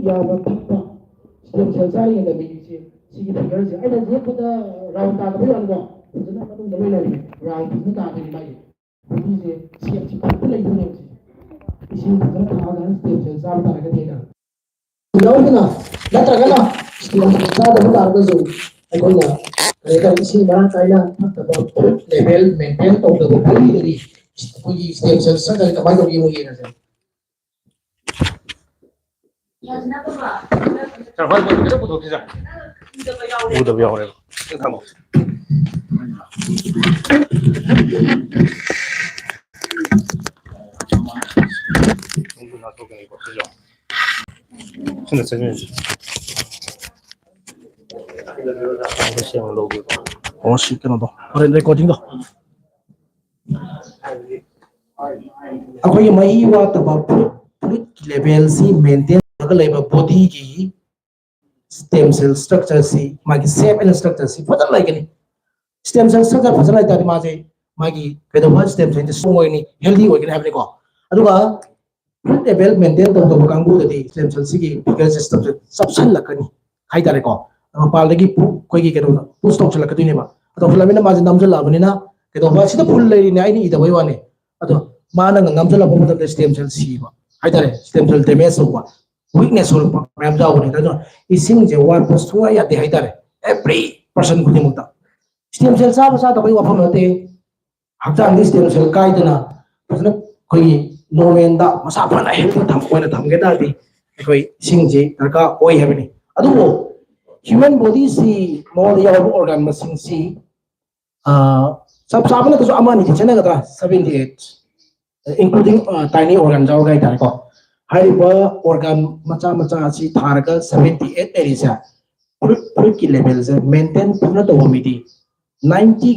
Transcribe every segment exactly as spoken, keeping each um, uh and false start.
ꯌꯥꯕ ꯊꯛꯄ, stem cell ꯆꯥꯔꯤꯉꯩꯗ ꯃꯤꯁꯦ, ꯁꯤꯒꯤ figure ꯁꯦ ꯑꯩꯅ ꯌꯦꯛꯄꯗ round ꯇꯥꯗꯕ ꯌꯥꯅꯤꯀꯣ, ꯐꯖꯅ ꯃꯅꯨꯡꯗ ꯂꯣꯏ ꯂꯩꯔꯦ, round ꯐꯖꯅ ꯇꯥꯗꯣꯏꯅꯤ ꯃꯥꯒꯤ ꯕꯣꯗꯤꯁꯦ, ꯁꯦꯞꯁꯦ ꯐꯖꯅ ꯂꯩꯗꯣꯏꯅꯦꯕ ꯁꯤꯁꯦ꯫ ꯏꯁꯤꯡ ꯐꯖꯅ ꯊꯛꯑꯒ stem cell ꯆꯥꯕ ꯇꯥꯔꯒꯗꯤ ꯑꯩꯅ ꯌꯥꯎꯗꯅ, ꯅꯠꯇ꯭ꯔꯒꯅ stem cell ꯆꯥꯗꯕ ꯇꯥꯔꯒꯁꯨ ꯑꯩꯈꯣꯏꯅ ꯀꯔꯤ ꯍꯥꯏꯇꯥꯔꯦ, ꯏꯁꯤꯡ ꯃꯔꯥꯡ ꯀꯥꯏꯅ ꯊꯛꯇꯕ, ꯐ꯭ꯂꯨꯏꯗ ꯂꯦꯚꯦꯜ ꯃꯦꯟꯇꯦꯟ ꯇꯧꯗꯕ ꯕꯣꯗꯤꯗꯒꯤ ꯑꯩꯈꯣꯏꯒꯤ stem cell ꯁ꯭ꯇꯔꯛꯆꯔ ꯀꯃꯥꯏꯅ ꯇꯧꯒꯦ ꯌꯦꯡꯉꯁꯦ꯫ ꯎꯗꯕ ꯌꯥꯎꯔꯦꯕ꯫ ꯁꯤꯅ ꯆꯪꯉꯛꯏꯁꯦ꯫ ꯑꯣ, ꯁꯤ ꯀꯩꯅꯣꯗꯣ, ꯍꯣꯔꯦꯟ recording ꯗꯣ꯫ ꯑꯩꯈꯣꯏꯒꯤ ꯃꯍꯤ ꯋꯥꯠꯇꯕ ꯐ꯭ꯂꯨꯏꯗ, ꯐ꯭ꯂꯨꯏꯗꯀꯤ ꯂꯦꯚꯦꯜꯁꯤ ꯃꯦꯟꯇꯦꯟ ꯇꯧꯔꯒ ꯂꯩꯕ ꯕꯣꯗꯤꯒꯤ stem cell ꯁ꯭ꯇꯔꯛꯆꯔꯁꯤ, ꯃꯥꯒꯤ ꯁꯦꯞ ꯑꯦꯟ ꯁ꯭ꯇꯔꯛꯆꯔꯁꯤ ꯐꯖꯅ ꯂꯩꯒꯅꯤ꯫ Stem cell ꯁ꯭ꯇꯔꯛꯆꯔ ꯐꯖꯅ ꯂꯩꯇꯥꯔꯗꯤ ꯃꯥꯁꯦ, ꯃꯥꯒꯤ ꯀꯩꯗꯧꯕ, stem cell ꯁꯤ ꯁ꯭ꯇꯔꯣꯡ ꯑꯣꯏꯒꯅꯤ, ꯍꯦꯜꯗꯤ ꯑꯣꯏꯒꯅꯤ ꯍꯥꯏꯕꯅꯤꯀꯣ꯫ ꯑꯗꯨꯒ ꯐ꯭ꯂꯨꯏꯗ ꯂꯦꯚꯦꯜ ꯃꯦꯟꯇꯦꯟ ꯇꯧꯗꯕ ꯀꯥꯡꯕꯨꯗꯗꯤ stem cell ꯁꯤꯒꯤ ꯐꯤꯒꯔꯁꯦ ꯆꯞꯁꯤꯜꯂꯛꯀꯅꯤ ꯍꯥꯏꯇꯥꯔꯦꯀꯣ꯫ ꯃꯄꯥꯟꯗꯒꯤ ꯄꯨ-, ꯑꯩꯈꯣꯏꯒꯤ ꯀꯩꯅꯣꯅ ꯄꯨꯁ ꯇꯧꯁꯤꯜꯂꯛꯀꯗꯣꯏꯅꯦꯕ꯫ ꯑꯗꯣ ꯐꯤꯂꯝꯁꯤꯅ ꯃꯥꯁꯦ ꯅꯝꯁꯤꯜꯂꯛꯑꯕꯅꯤꯅ ꯀꯩꯗꯧꯕ, ꯁꯤꯗ ꯐꯨꯜ ꯂꯩꯔꯤꯅꯦ, ꯑꯩꯅ ꯏꯗꯕꯩ ꯋꯥꯅꯦ꯫ ꯑꯗꯣ ꯃꯥꯅ ꯅꯝꯁꯤꯜꯂꯛꯄ ꯃꯇꯝꯗ stem cell ꯁꯤꯕ ꯍꯥꯏꯇꯥꯔꯦ, stem cell damage ꯇꯧꯕ, weakness ꯑꯣꯏꯔꯛꯄ ꯃꯌꯥꯝ ꯌꯥꯎꯕꯅꯦ꯫ ꯑꯗꯨꯅ ꯏꯁꯤꯡꯁꯦ ꯋꯥꯠꯄ ꯁꯨꯡꯌꯥ ꯌꯥꯗꯦ ꯍꯥꯏꯇꯥꯔꯦ, every person ꯈꯨꯗꯤꯡꯃꯛꯇ꯫ Stem cell ꯆꯥꯕ ꯆꯥꯗꯕꯒꯤ ꯋꯥꯐꯝ ꯅꯠꯇꯦ, ꯍꯛꯆꯥꯡꯗꯤ stem cell ꯀꯥꯏꯗꯅ ꯐꯖꯅ ꯑꯩꯈꯣꯏꯒꯤ ꯅꯣꯔꯃꯦꯜꯗ ꯃꯁꯥ ꯐꯅ ꯍꯦꯜꯊꯤ ꯊꯝ-, ꯑꯣꯏꯅ ꯊꯝꯒꯦ ꯇꯥꯔꯗꯤ ꯑꯩꯈꯣꯏ ꯏꯁꯤꯡꯁꯤ ꯗꯔꯀꯥꯔ ꯑꯣꯏ ꯍꯥꯏꯕꯅꯤ꯫ ꯑꯗꯨꯕꯨ human body ꯁꯤ ꯃꯉꯣꯟꯗ ꯌꯥꯎꯔꯤꯕ organ ꯃꯁꯤꯡꯁꯤ, ꯑ, ꯆꯞ ꯆꯥꯕ ꯅꯠꯇ꯭ꯔꯁꯨ ꯑꯃ ꯑꯅꯤꯗꯤ ꯈꯦꯠꯅꯒꯗ꯭ꯔꯥ, seventy eight, including, ꯑ, tiny organ ꯌꯥꯎꯔꯒ ꯍꯥꯏꯇꯥꯔꯦꯀꯣ꯫ ꯍꯥꯏꯔꯤꯕ organ ꯃꯆꯥ ꯃꯆꯥ ꯑꯁꯤ ꯊꯥꯔꯒ seventy eight ꯂꯩꯔꯤꯁꯦ, ꯐ꯭ꯂꯨꯏꯗ, ꯐ꯭ꯂꯨꯏꯗꯀꯤ ꯂꯦꯚꯦꯜꯁꯦ ꯃꯦꯟꯇꯦꯟ ꯐꯖꯅ ꯇꯧꯕ ꯃꯤꯗꯤ ninety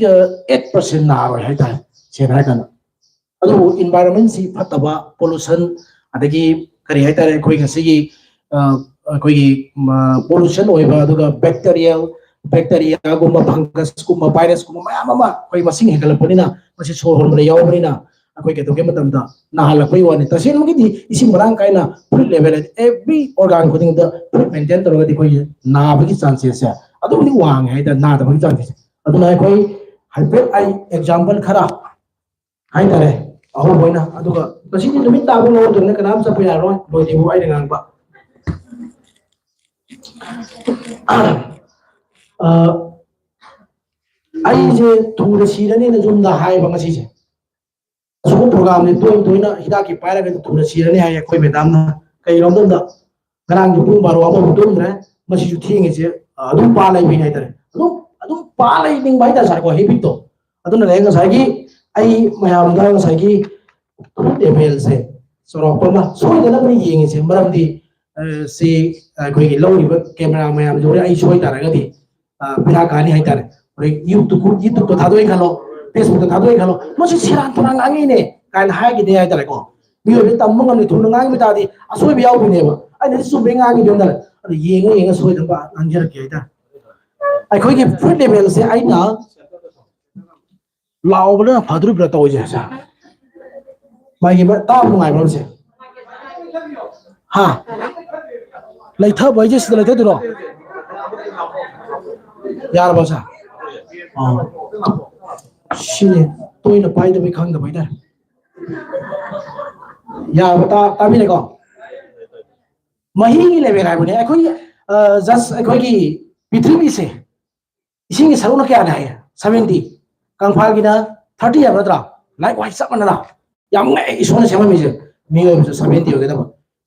eight percent ꯅꯥꯔꯣꯏ ꯍꯥꯏꯇꯥꯔꯦ, ꯁꯦꯡꯅ ꯍꯥꯏꯔꯀꯥꯟꯗ꯫ ꯑꯗꯨꯕꯨ environment ꯁꯤ ꯐꯠꯇꯕ, pollution, ꯑꯗꯒꯤ ꯀꯔꯤ ꯍꯥꯏꯇꯥꯔꯦ, ꯑꯩꯈꯣꯏ ꯉꯁꯤꯒꯤ, ꯑ, ꯑꯩꯈꯣꯏꯒꯤ, ꯃ, pollution ꯑꯣꯏꯕ, ꯑꯗꯨꯒ bacterial, bacteria ꯒꯨꯝꯕ, fungus ꯀꯨꯝꯕ, virus ꯀꯨꯝꯕ ꯃꯌꯥꯝ ꯑꯃ ꯑꯩꯈꯣꯏ ꯃꯁꯤꯡ ꯍꯦꯟꯒꯠꯂꯛꯄꯅꯤꯅ, ꯃꯁꯤ ꯁꯣꯔ ꯍꯣꯟꯕꯗ ꯌꯥꯎꯕꯅꯤꯅ, ꯑꯩꯈꯣꯏ ꯀꯩꯗꯧꯒꯦ ꯃꯇꯝꯗ ꯅꯥꯍꯜꯂꯛꯄꯒꯤ ꯋꯥꯅꯤ꯫ ꯇꯁꯦꯡꯕꯒꯤꯗꯤ ꯏꯁꯤꯡ ꯃꯔꯥꯡ ꯀꯥꯏꯅ fluid level at every organ ꯈꯨꯗꯤꯡꯗ fluid maintain ꯇꯧꯔꯒꯗꯤ ꯑꯩꯈꯣꯏꯒꯤ ꯅꯥꯕꯒꯤ chances ꯁꯦ ꯑꯗꯨꯝꯗꯤ ꯋꯥꯡꯉꯦ ꯍꯥꯏꯇꯥꯔꯦ, ꯅꯥꯗꯕꯒꯤ chances ꯁꯦ꯫ ꯑꯗꯨꯅ ꯑꯩꯈꯣꯏ ꯍꯥꯏꯐꯦꯠ ꯑꯩ example ꯈꯔ ꯍꯥꯏꯇꯥꯔꯦ, ꯑꯍꯧꯕ ꯑꯣꯏꯅ꯫ ꯑꯗꯨꯒ ꯉꯁꯤꯗꯤ ꯅꯨꯃꯤꯠ ꯇꯥꯕ ꯂꯧꯔꯗꯣꯏꯅ ꯀꯅꯥꯝ ꯆꯠꯄ ꯌꯥꯔꯣꯏ, ꯂꯣꯏꯗ꯭ꯔꯤꯕ ꯑꯩꯅ ꯉꯥꯡꯕ꯫ ꯑ, ꯑꯩꯁꯦ ꯊꯨꯅ ꯁꯤꯔꯅꯤꯅ ꯌꯨꯝꯗ ꯍꯥꯏꯕ ꯉꯁꯤꯁꯦ꯫ ꯑꯁꯤꯒꯨꯝꯕ program ꯁꯦ ꯇꯣꯏꯅ ꯇꯣꯏꯅ ꯍꯤꯗꯥꯛꯀꯤ ꯄꯥꯏꯔꯒꯗꯤ ꯊꯨꯅ ꯁꯤꯔꯅꯤ ꯍꯥꯏ ꯑꯩꯈꯣꯏ madam ꯅ꯫ ꯀꯩꯒꯤꯅꯣ ꯍꯥꯏꯕꯗ ꯉꯔꯥꯡꯒꯤ ꯄꯨꯡ ꯕꯥꯔꯣ ꯑꯃꯐꯥꯎ ꯇꯨꯝꯗ꯭ꯔꯦ, ꯃꯁꯤꯁꯨ ꯊꯦꯡꯉꯤꯁꯦ, ꯑ, ꯑꯗꯨꯝ ꯄꯥ ꯂꯩꯕꯩꯅꯦ ꯍꯥꯏꯇꯥꯔꯦ꯫ ꯑꯗꯨꯝ, ꯑꯗꯨꯝ ꯄꯥ ꯂꯩꯅꯤꯡꯕ ꯍꯥꯏꯇꯥꯔꯦ, ꯁꯥꯔꯀꯣ, habit ꯇꯣ꯫ ꯑꯗꯨꯅꯅꯦ ꯉꯁꯥꯏꯒꯤ ꯑꯩ ꯃꯌꯥꯝꯗ ꯉꯁꯥꯏꯒꯤ level ꯁꯦ ꯆꯥꯎꯔꯥꯛꯄ ꯑꯃ ꯁꯣꯏꯗꯅꯕꯅꯤ ꯌꯦꯡꯉꯤꯁꯦ, ꯃꯔꯝꯗꯤ, ꯑ, ꯁꯤ ꯑꯩꯈꯣꯏꯒꯤ ꯂꯧꯔꯤꯕ camera ꯃꯌꯥꯝꯁꯦ ꯍꯣꯔꯦꯟ ꯑꯩ ꯁꯣꯏ ꯇꯥꯔꯒꯗꯤ, ꯑ, ꯕꯦꯔꯥ ꯀꯥꯅꯤ ꯍꯥꯏꯇꯥꯔꯦ꯫ ꯍꯣꯔꯦꯟ YouTube, YouTube ꯇ ꯊꯥꯗꯣꯛꯑꯦ ꯈꯜꯂꯣ, Facebook ꯇ ꯊꯥꯗꯣꯛꯑꯦ ꯈꯜꯂꯣ, "ꯃꯁꯤ ꯁꯦꯔꯥꯟ ꯇꯨꯔꯥꯟ ꯉꯥꯡꯉꯤꯅꯦ" ꯀꯥꯏꯅ ꯍꯥꯏꯈꯤꯗꯦ ꯍꯥꯏꯇꯥꯔꯦꯀꯣ꯫ ꯃꯤꯑꯣꯏꯕ ꯇꯝꯕ ꯉꯝꯗꯦ, ꯊꯨꯅ ꯉꯥꯡꯈꯤꯕ ꯇꯥꯔꯗꯤ ꯑꯁꯣꯏꯕ ꯌꯥꯎꯗꯣꯏꯅꯦꯕ꯫ ꯑꯩꯅ ꯁꯤ ꯆꯨꯝꯕꯩ ꯉꯥꯡꯈꯤꯕ ꯍꯥꯏꯇꯥꯔꯦ꯫ ꯑꯗꯣ ꯌꯦꯡꯉ ꯌꯦꯡꯉ ꯁꯣꯏꯗꯅꯕ ꯉꯥꯡꯖꯔꯛꯀꯦ ꯍꯥꯏꯇꯥꯔꯦ꯫ ꯑꯩꯈꯣꯏꯒꯤ fluid level ꯁꯦ ꯑꯩꯅ ꯂꯥꯎꯕꯅ ꯐꯗꯣꯔꯤꯕ꯭ꯔꯥ ꯇꯧꯔꯤꯁꯦ? ꯃꯥꯒꯤ ꯃ-, ꯇꯥꯕ ꯅꯨꯡꯉꯥꯏꯕ꯭ꯔꯣ ꯁꯦ? ꯍꯥ? ꯂꯩꯊꯕ ꯍꯥꯏꯁꯦ ꯁꯤꯗ ꯂꯩꯊꯗꯣꯏꯔꯣ? ꯌꯥꯔꯕꯣ ꯁꯥ? ꯑꯥ꯫ ꯁꯤꯅꯦ, ꯇꯣꯏꯅ ꯄꯥꯏꯗꯕꯩ ꯈꯪꯗꯕ ꯍꯥꯏꯇꯥꯔꯦ꯫ ꯌꯥꯔꯕ? ꯇꯥ-, ꯇꯥꯕꯤꯔꯦꯀꯣ? ꯃꯍꯤꯒꯤ level ꯍꯥꯏꯕꯅꯦ꯫ ꯑꯩꯈꯣꯏꯒꯤ, ꯑ, just ꯑꯩꯈꯣꯏꯒꯤ ꯄ꯭ꯔꯤꯊꯤꯕꯤꯁꯦ ꯏꯁꯤꯡꯒꯤ ꯁꯔꯨꯛꯅ ꯀꯌꯥꯅꯦ ꯍꯥꯏꯌꯦ? Seventy꯫ ꯀꯪꯐꯥꯜꯒꯤꯅ thirty ꯍꯥꯏꯕ ꯅꯠꯇ꯭ꯔꯥ? Likewise ꯆꯞ ꯃꯥꯟꯅꯅ꯫ ꯌꯥꯝ ꯉꯛꯑꯦ ꯏꯁꯣꯔꯅ ꯁꯦꯝꯃꯝꯃꯤꯁꯦ꯫ ꯃꯤꯑꯣꯏꯕꯁꯨ seventy ꯑꯣꯏꯒꯗꯕ꯫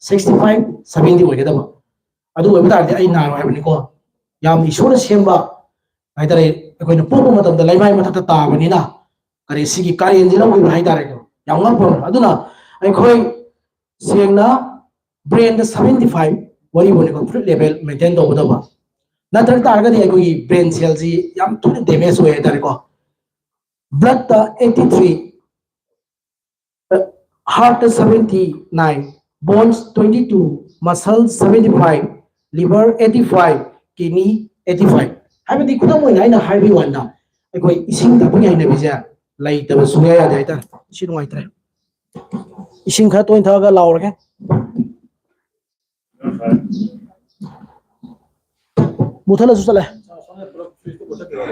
Sixty five, seventy ꯑꯣꯏꯒꯗꯕ꯫ ꯑꯗꯨ ꯑꯣꯏꯕ ꯇꯥꯔꯗꯤ ꯑꯩ ꯅꯥꯔꯣꯏ ꯍꯥꯏꯕꯅꯤꯀꯣ꯫ ꯌꯥꯝ ꯏꯁꯣꯔꯅ ꯁꯦꯝꯕ ꯍꯥꯏꯇꯥꯔꯦ, ꯑꯩꯈꯣꯏꯅ ꯄꯣꯛꯄ ꯃꯇꯝꯗ ꯂꯩꯃꯥꯏ ꯃꯊꯛꯇ ꯇꯥꯕꯅꯤꯅ, ꯀꯔꯤ ꯁꯤꯒꯤ ꯀꯥꯔꯦꯟꯁꯤ ꯂꯧꯈꯤꯕ ꯍꯥꯏꯇꯥꯔꯦꯀꯣ꯫ ꯌꯥꯝ ꯉꯛꯄ ꯑꯃ꯫ ꯑꯗꯨꯅ ꯑꯩꯈꯣꯏ ꯁꯦꯡꯅ brain ꯗ seventy five ꯋꯥꯔꯤꯕꯨꯅꯦꯀꯣ, fluid level maintain ꯇꯧꯒꯗꯕ꯫ ꯅꯠꯇ꯭ꯔ ꯇꯥꯔꯒꯗꯤ ꯑꯩꯈꯣꯏꯒꯤ brain cell ꯁꯤ ꯌꯥꯝ ꯊꯨꯅ damage ꯑꯣꯏ ꯍꯥꯏꯇꯥꯔꯦꯀꯣ꯫ Blood ꯇ eighty three, heart ꯇ seventy nine, bones twenty two, muscle seventy five, liver eighty five, kidney eighty five꯫ ꯍꯥꯏꯕꯗꯤ ꯈꯨꯗꯝ ꯑꯣꯏꯅ ꯑꯩꯅ ꯍꯥꯏꯕꯒꯤ ꯋꯥꯅꯤꯗ, ꯑꯩꯈꯣꯏ ꯏꯁꯤꯡ ꯊꯛꯄꯒꯤ ꯍꯩꯅꯕꯤꯁꯦ ꯂꯩꯇꯕ ꯁꯨꯡꯌꯥ ꯌꯥꯗꯦ ꯍꯥꯏꯇꯥꯔꯦ꯫ ꯁꯤ ꯅꯨꯡꯉꯥꯏꯇ꯭ꯔꯦ꯫ ꯏꯁꯤꯡ ꯈꯔ ꯇꯣꯏꯅ ꯊꯛꯑꯒ ꯂꯥꯎꯔꯒꯦ꯫ ꯃꯨꯊꯠꯂꯁꯨ ꯆꯠꯂꯦ꯫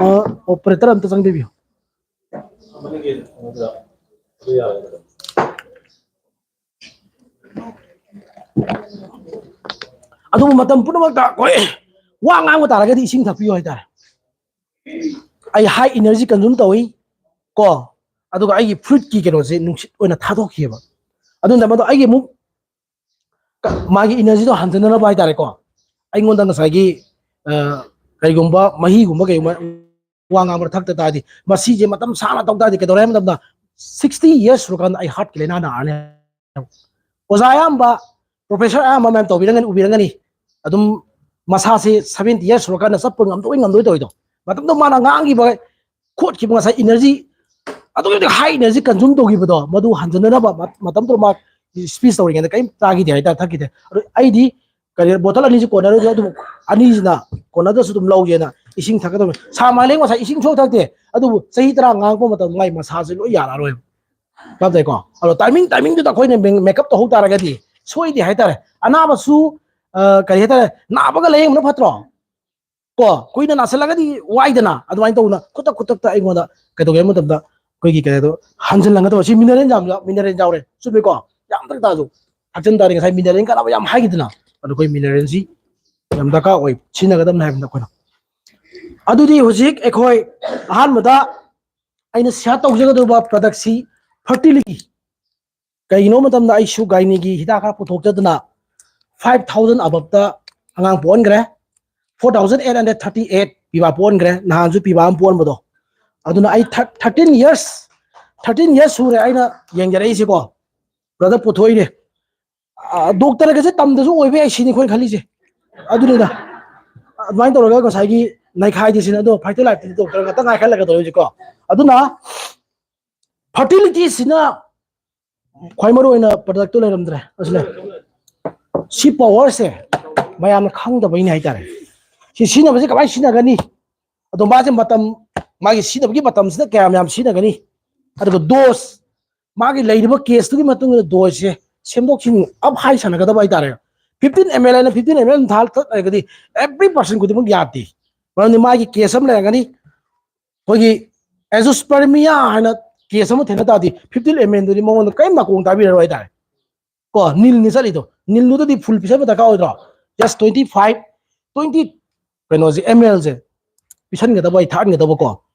ꯑ, operator ꯑꯝꯇ ꯆꯪꯕꯤꯌꯨ꯫ ꯑꯗꯨꯕꯨ ꯃꯇꯝ ꯄꯨꯝꯅꯃꯛꯇ ꯑꯩꯈꯣꯏ ꯋꯥ ꯉꯥꯡꯕ ꯇꯥꯔꯒꯗꯤ ꯏꯁꯤꯡ ꯊꯛꯄꯤꯌꯨ ꯍꯥꯏꯇꯥꯔꯦ꯫ ꯑꯩ high energy consume ꯇꯧꯏ ꯀꯣ, ꯑꯗꯨꯒ ꯑꯩꯒꯤ ꯐ꯭ꯔꯨꯏꯠꯀꯤ ꯀꯩꯅꯣꯁꯦ ꯅꯨꯡꯁꯤꯠ ꯑꯣꯏꯅ ꯊꯥꯗꯣꯛꯈꯤꯑꯕ꯫ ꯑꯗꯨꯅ ꯃꯗꯣ ꯑꯩꯒꯤ ꯑꯃꯨꯛ ꯀ-, ꯃꯥꯒꯤ energyꯗꯣ ꯍꯟꯖꯅꯅꯕ ꯍꯥꯏꯇꯥꯔꯦꯀꯣ, ꯑꯩꯉꯣꯟꯗ ꯉꯁꯥꯏꯒꯤ, ꯑ, ꯀꯔꯤꯒꯨꯝꯕ ꯃꯍꯤꯒꯨꯝꯕ ꯀꯩꯒꯨꯝꯕ ꯋꯥ ꯉꯥꯡꯕꯗ ꯊꯛꯇ ꯇꯥꯔꯗꯤ, ꯃꯁꯤꯁꯦ ꯃꯇꯝ ꯁꯥꯡꯅ ꯇꯧ ꯇꯥꯔꯗꯤ ꯀꯩꯗꯧꯔꯦ ꯍꯥꯏꯕ ꯃꯇꯝꯗ, sixty years ꯁꯨꯔꯀꯥꯟꯗ ꯑꯩ heartꯀꯤ ꯂꯥꯏꯅꯥ ꯅꯥꯔꯅꯤ꯫ ꯑꯣꯖꯥ ꯑꯌꯥꯝꯕ, professor ꯑꯌꯥꯝꯕ ꯃꯌꯥꯝ ꯇꯧꯕꯤꯔꯝꯒꯅꯤ, ꯎꯕꯤꯔꯝꯒꯅꯤ꯫ ꯑꯗꯨꯝ ꯃꯁꯥꯁꯦ seventy years ꯁꯨꯔꯀꯥꯟꯗ ꯆꯠꯄ ꯉꯝꯗꯣꯏ ꯉꯝꯗꯣꯏ ꯇꯧꯔꯤꯗꯣ, ꯃꯇꯝꯗꯣ ꯃꯥꯅ ꯉꯥꯡꯈꯤꯕ, ꯈꯣꯠꯈꯤꯕ ꯉꯁꯥꯏ energy, ꯑꯗꯨꯛꯀꯤ ꯃꯇꯤꯛ high energy consume ꯇꯧꯈꯤꯕꯗꯣ, ꯃꯗꯨ ꯍꯟꯖꯤꯟꯅꯅꯕ ꯃ-, ꯃꯇꯝꯗꯨꯗ ꯃꯥ speech ꯇꯧꯔꯤꯉꯩꯗ ꯀꯔꯤꯝ ꯆꯥꯈꯤꯗꯦ ꯍꯥꯏꯇꯥꯔꯦ, ꯊꯛꯈꯤꯗꯦ꯫ ꯑꯗꯨ ꯑꯩꯗꯤ ꯀꯔꯤ, bottle ꯑꯅꯤꯁꯤ ꯀꯣꯟꯅꯔꯣꯏꯗꯣꯏ, ꯑꯗꯨꯕꯨ ꯑꯅꯤꯁꯤꯅ ꯀꯣꯟꯅꯗ꯭ꯔꯁꯨ ꯑꯗꯨꯝ ꯂꯧꯒꯦꯅ ꯏꯁꯤꯡ ꯊꯛꯀꯗꯕꯅꯤ꯫ ꯁꯥ ꯃꯥꯂꯦꯝ ꯉꯁꯥꯏ ꯏꯁꯤꯡ ꯁꯨꯡꯊꯛ ꯊꯛꯇꯦ, ꯑꯗꯨꯕꯨ ꯆꯍꯤ ꯇꯔꯥ ꯉꯥꯡꯉꯛꯄ ꯃꯇꯝꯗ ꯃꯥꯏ ꯃꯁꯥꯁꯦ ꯂꯣꯏ ꯌꯥꯔꯛꯑꯔꯣꯏꯕ꯫ ꯚꯥꯞ ꯇꯥꯏꯀꯣ? ꯑꯗꯣ timing, timingꯗꯨꯗ ꯑꯩꯈꯣꯏꯅ ꯃꯦ-, makeup ꯇꯧꯍꯧ ꯇꯥꯔꯒꯗꯤ ꯁꯣꯏꯗꯦ ꯍꯥꯏꯇꯥꯔꯦ꯫ ꯑꯅꯥꯕꯁꯨ, ꯑ, ꯀꯔꯤ ꯍꯥꯏꯇꯥꯔꯦ, ꯅꯥꯕꯒ ꯂꯥꯏꯌꯦꯡꯕꯅ ꯐꯠꯇ꯭ꯔꯣ? ꯀꯣ, ꯀꯨꯏꯅ ꯅꯥꯁꯤꯜꯂꯒꯗꯤ ꯋꯥꯏꯗꯅ, ꯑꯗꯨꯃꯥꯏꯅ ꯇꯧꯗꯅ ꯈꯨꯗꯛ ꯈꯨꯗꯛꯇ ꯑꯩꯉꯣꯟꯗ ꯀꯩꯗꯧꯒꯦ ꯍꯥꯏꯕ ꯃꯇꯝꯗ ꯑꯩꯈꯣꯏꯒꯤ ꯀꯩꯅꯣꯗꯣ ꯍꯟꯖꯤꯜꯂꯝꯒꯗꯕ꯫ ꯁꯤ mineral ꯌꯥꯝ ꯌꯥꯎ-, mineral ꯌꯥꯎꯔꯦ, ꯆꯨꯝꯃꯤꯀꯣ? ꯌꯥꯝ ꯗꯔꯀꯥꯔ ꯇꯥꯁꯨ ꯊꯛꯆꯤꯟ ꯇꯥꯔꯗꯤ ꯉꯁꯥꯏ mineral ꯀꯥꯟꯅꯕ ꯌꯥꯝ ꯍꯥꯏꯈꯤꯗꯅ, ꯑꯗꯣ ꯑꯩꯈꯣꯏ mineralꯁꯤ ꯌꯥꯝ ꯗꯔꯀꯥꯔ ꯑꯣꯏ, ꯁꯤꯖꯤꯟꯅꯒꯗꯕꯅꯤ ꯍꯥꯏꯕꯅꯤꯗ ꯑꯩꯈꯣꯏꯅ꯫ ꯑꯗꯨꯗꯤ ꯍꯧꯖꯤꯛ ꯑꯩꯈꯣꯏ ꯑꯍꯥꯟꯕꯗ ꯑꯩꯅ share ꯇꯧꯖꯒꯗꯧꯕ productꯁꯤ fertility꯫ ꯀꯩꯒꯤꯅꯣ ꯃꯇꯝꯗ ꯑꯩꯁꯨ gynaeꯒꯤ ꯍꯤꯗꯥꯛ ꯈꯔ ꯄꯨꯊꯣꯛꯆꯗꯅ five thousand aboveꯇ ꯑꯉꯥꯡ ꯄꯣꯛꯍꯟꯈ꯭ꯔꯦ꯫ Four thousand eight hundred thirty eight ꯄꯤꯕꯥ ꯄꯣꯛꯍꯟꯈ꯭ꯔꯦ, ꯅꯍꯥꯟꯁꯨ ꯄꯤꯕꯥ ꯑꯃ ꯄꯣꯛꯍꯟꯕꯗꯣ꯫ ꯑꯗꯨꯅ ꯑꯩ thir-, thirteen years, thirteen years ꯁꯨꯔꯦ ꯑꯩꯅ ꯌꯦꯡꯖꯔꯛꯏꯁꯦꯀꯣ꯫ Brother ꯄꯨꯊꯣꯛꯏꯅꯦ꯫ ꯑ, doctorꯒꯁꯦ ꯇꯝꯗꯁꯨ ꯑꯣꯏꯕ ꯌꯥꯏ ꯁꯤꯅꯤ ꯑꯩꯈꯣꯏꯅ ꯈꯜꯂꯤꯁꯦ꯫ ꯑꯗꯨꯅꯤꯗ꯫ ꯑꯗꯨꯃꯥꯏꯅ ꯇꯧꯔꯒ ꯉꯁꯥꯏꯒꯤ ꯅꯩꯈꯥꯏꯗꯤ ꯁꯤꯅ, ꯑꯗꯣ Vitalifeꯇꯤ doctor ꯉꯥꯛꯇ ꯉꯥꯏꯈꯠꯂꯒꯗꯧꯔꯦ ꯍꯧꯖꯤꯛꯀꯣ꯫ ꯑꯗꯨꯅ fertilityꯁꯤꯅ ꯈ꯭ꯋꯥꯏ ꯃꯔꯨ ꯑꯣꯏꯅ productꯇꯨ ꯂꯩꯔꯝꯗ꯭ꯔꯦ꯫ ꯑꯁꯤꯅꯦ꯫ ꯁꯤ powerꯁꯦ ꯃꯌꯥꯝꯅ ꯈꯪꯗꯕꯩꯅꯦ ꯍꯥꯏꯇꯥꯔꯦ꯫ ꯁꯤ ꯁꯤꯖꯤꯟꯅꯕꯁꯦ ꯀꯃꯥꯏꯅ ꯁꯤꯖꯤꯟꯅꯒꯅꯤ? ꯑꯗꯣ ꯃꯥꯁꯦ ꯃꯇꯝ, ꯃꯥꯒꯤ ꯁꯤꯖꯤꯟꯅꯕꯒꯤ ꯃꯇꯝꯁꯤꯗ ꯀꯌꯥꯝ ꯌꯥꯝ ꯁꯤꯖꯤꯟꯅꯒꯅꯤ? ꯑꯗꯨꯒ ꯗꯣꯁ, ꯃꯥꯒꯤ ꯂꯩꯔꯤꯕ ꯀꯦꯁꯇꯨꯒꯤ ꯃꯇꯨꯡ ꯏꯟꯅ ꯗꯣꯁꯁꯦ ꯁꯦꯝꯗꯣꯛ ꯁꯦꯝꯖꯤꯟ ꯑꯞ ꯍꯥꯏ ꯁꯥꯟꯅꯒꯗꯕ ꯍꯥꯏꯇꯥꯔꯦ꯫ ꯐꯤꯐꯇꯤꯟ ꯑꯦꯝ ꯑꯦꯜ ꯍꯥꯏꯅ ꯐꯤꯐꯇꯤꯟ ꯑꯦꯝ ꯑꯦꯜ ꯊꯥ ꯊꯛꯑꯒꯗꯤ ꯑꯦꯚ꯭ꯔꯤ ꯄꯥꯔꯁꯟ ꯈꯨꯗꯤꯡꯃꯛ ꯌꯥꯗꯦ꯫ ꯃꯔꯝꯗꯤ ꯃꯥꯒꯤ ꯀꯦꯁ ꯑꯃ ꯂꯩꯔꯝꯒꯅꯤ, ꯑꯩꯈꯣꯏꯒꯤ ꯑꯦꯖꯣꯁꯄꯔꯃꯤꯌꯥ ꯍꯥꯏꯅ ꯀꯦꯁ ꯑꯃ ꯊꯦꯡꯅ ꯇꯥꯔꯗꯤ ꯐꯤꯐꯇꯤꯟ ꯑꯦꯝ ꯑꯦꯜꯗꯨꯗꯤ ꯃꯉꯣꯟꯗ ꯀꯔꯤꯝ ꯅꯥꯀꯣꯡ ꯇꯥꯕꯤꯔꯔꯣꯏ ꯍꯥꯏꯇꯥꯔꯦ꯫ ꯀꯣ, ꯅꯤꯜꯅꯤ ꯆꯠꯂꯤꯗꯣ, ꯅꯤꯜꯗꯨꯗꯗꯤ ꯐꯨꯜ ꯄꯤꯁꯟꯕ ꯗꯔꯀꯥꯔ ꯑꯣꯏꯗ꯭ꯔꯣ? ꯖꯁ ꯇ꯭ꯋꯦꯟꯇꯤ ꯐꯥꯏꯚ, ꯇ꯭ꯋꯦꯟꯇꯤ, ꯀꯩꯅꯣꯁꯦ, ꯑꯦꯝ ꯑꯦꯜꯁꯦ ꯄꯤꯁꯟꯒꯗꯕ, ꯑꯩ ꯊꯥꯛꯍꯟꯒꯗꯕꯀꯣ꯫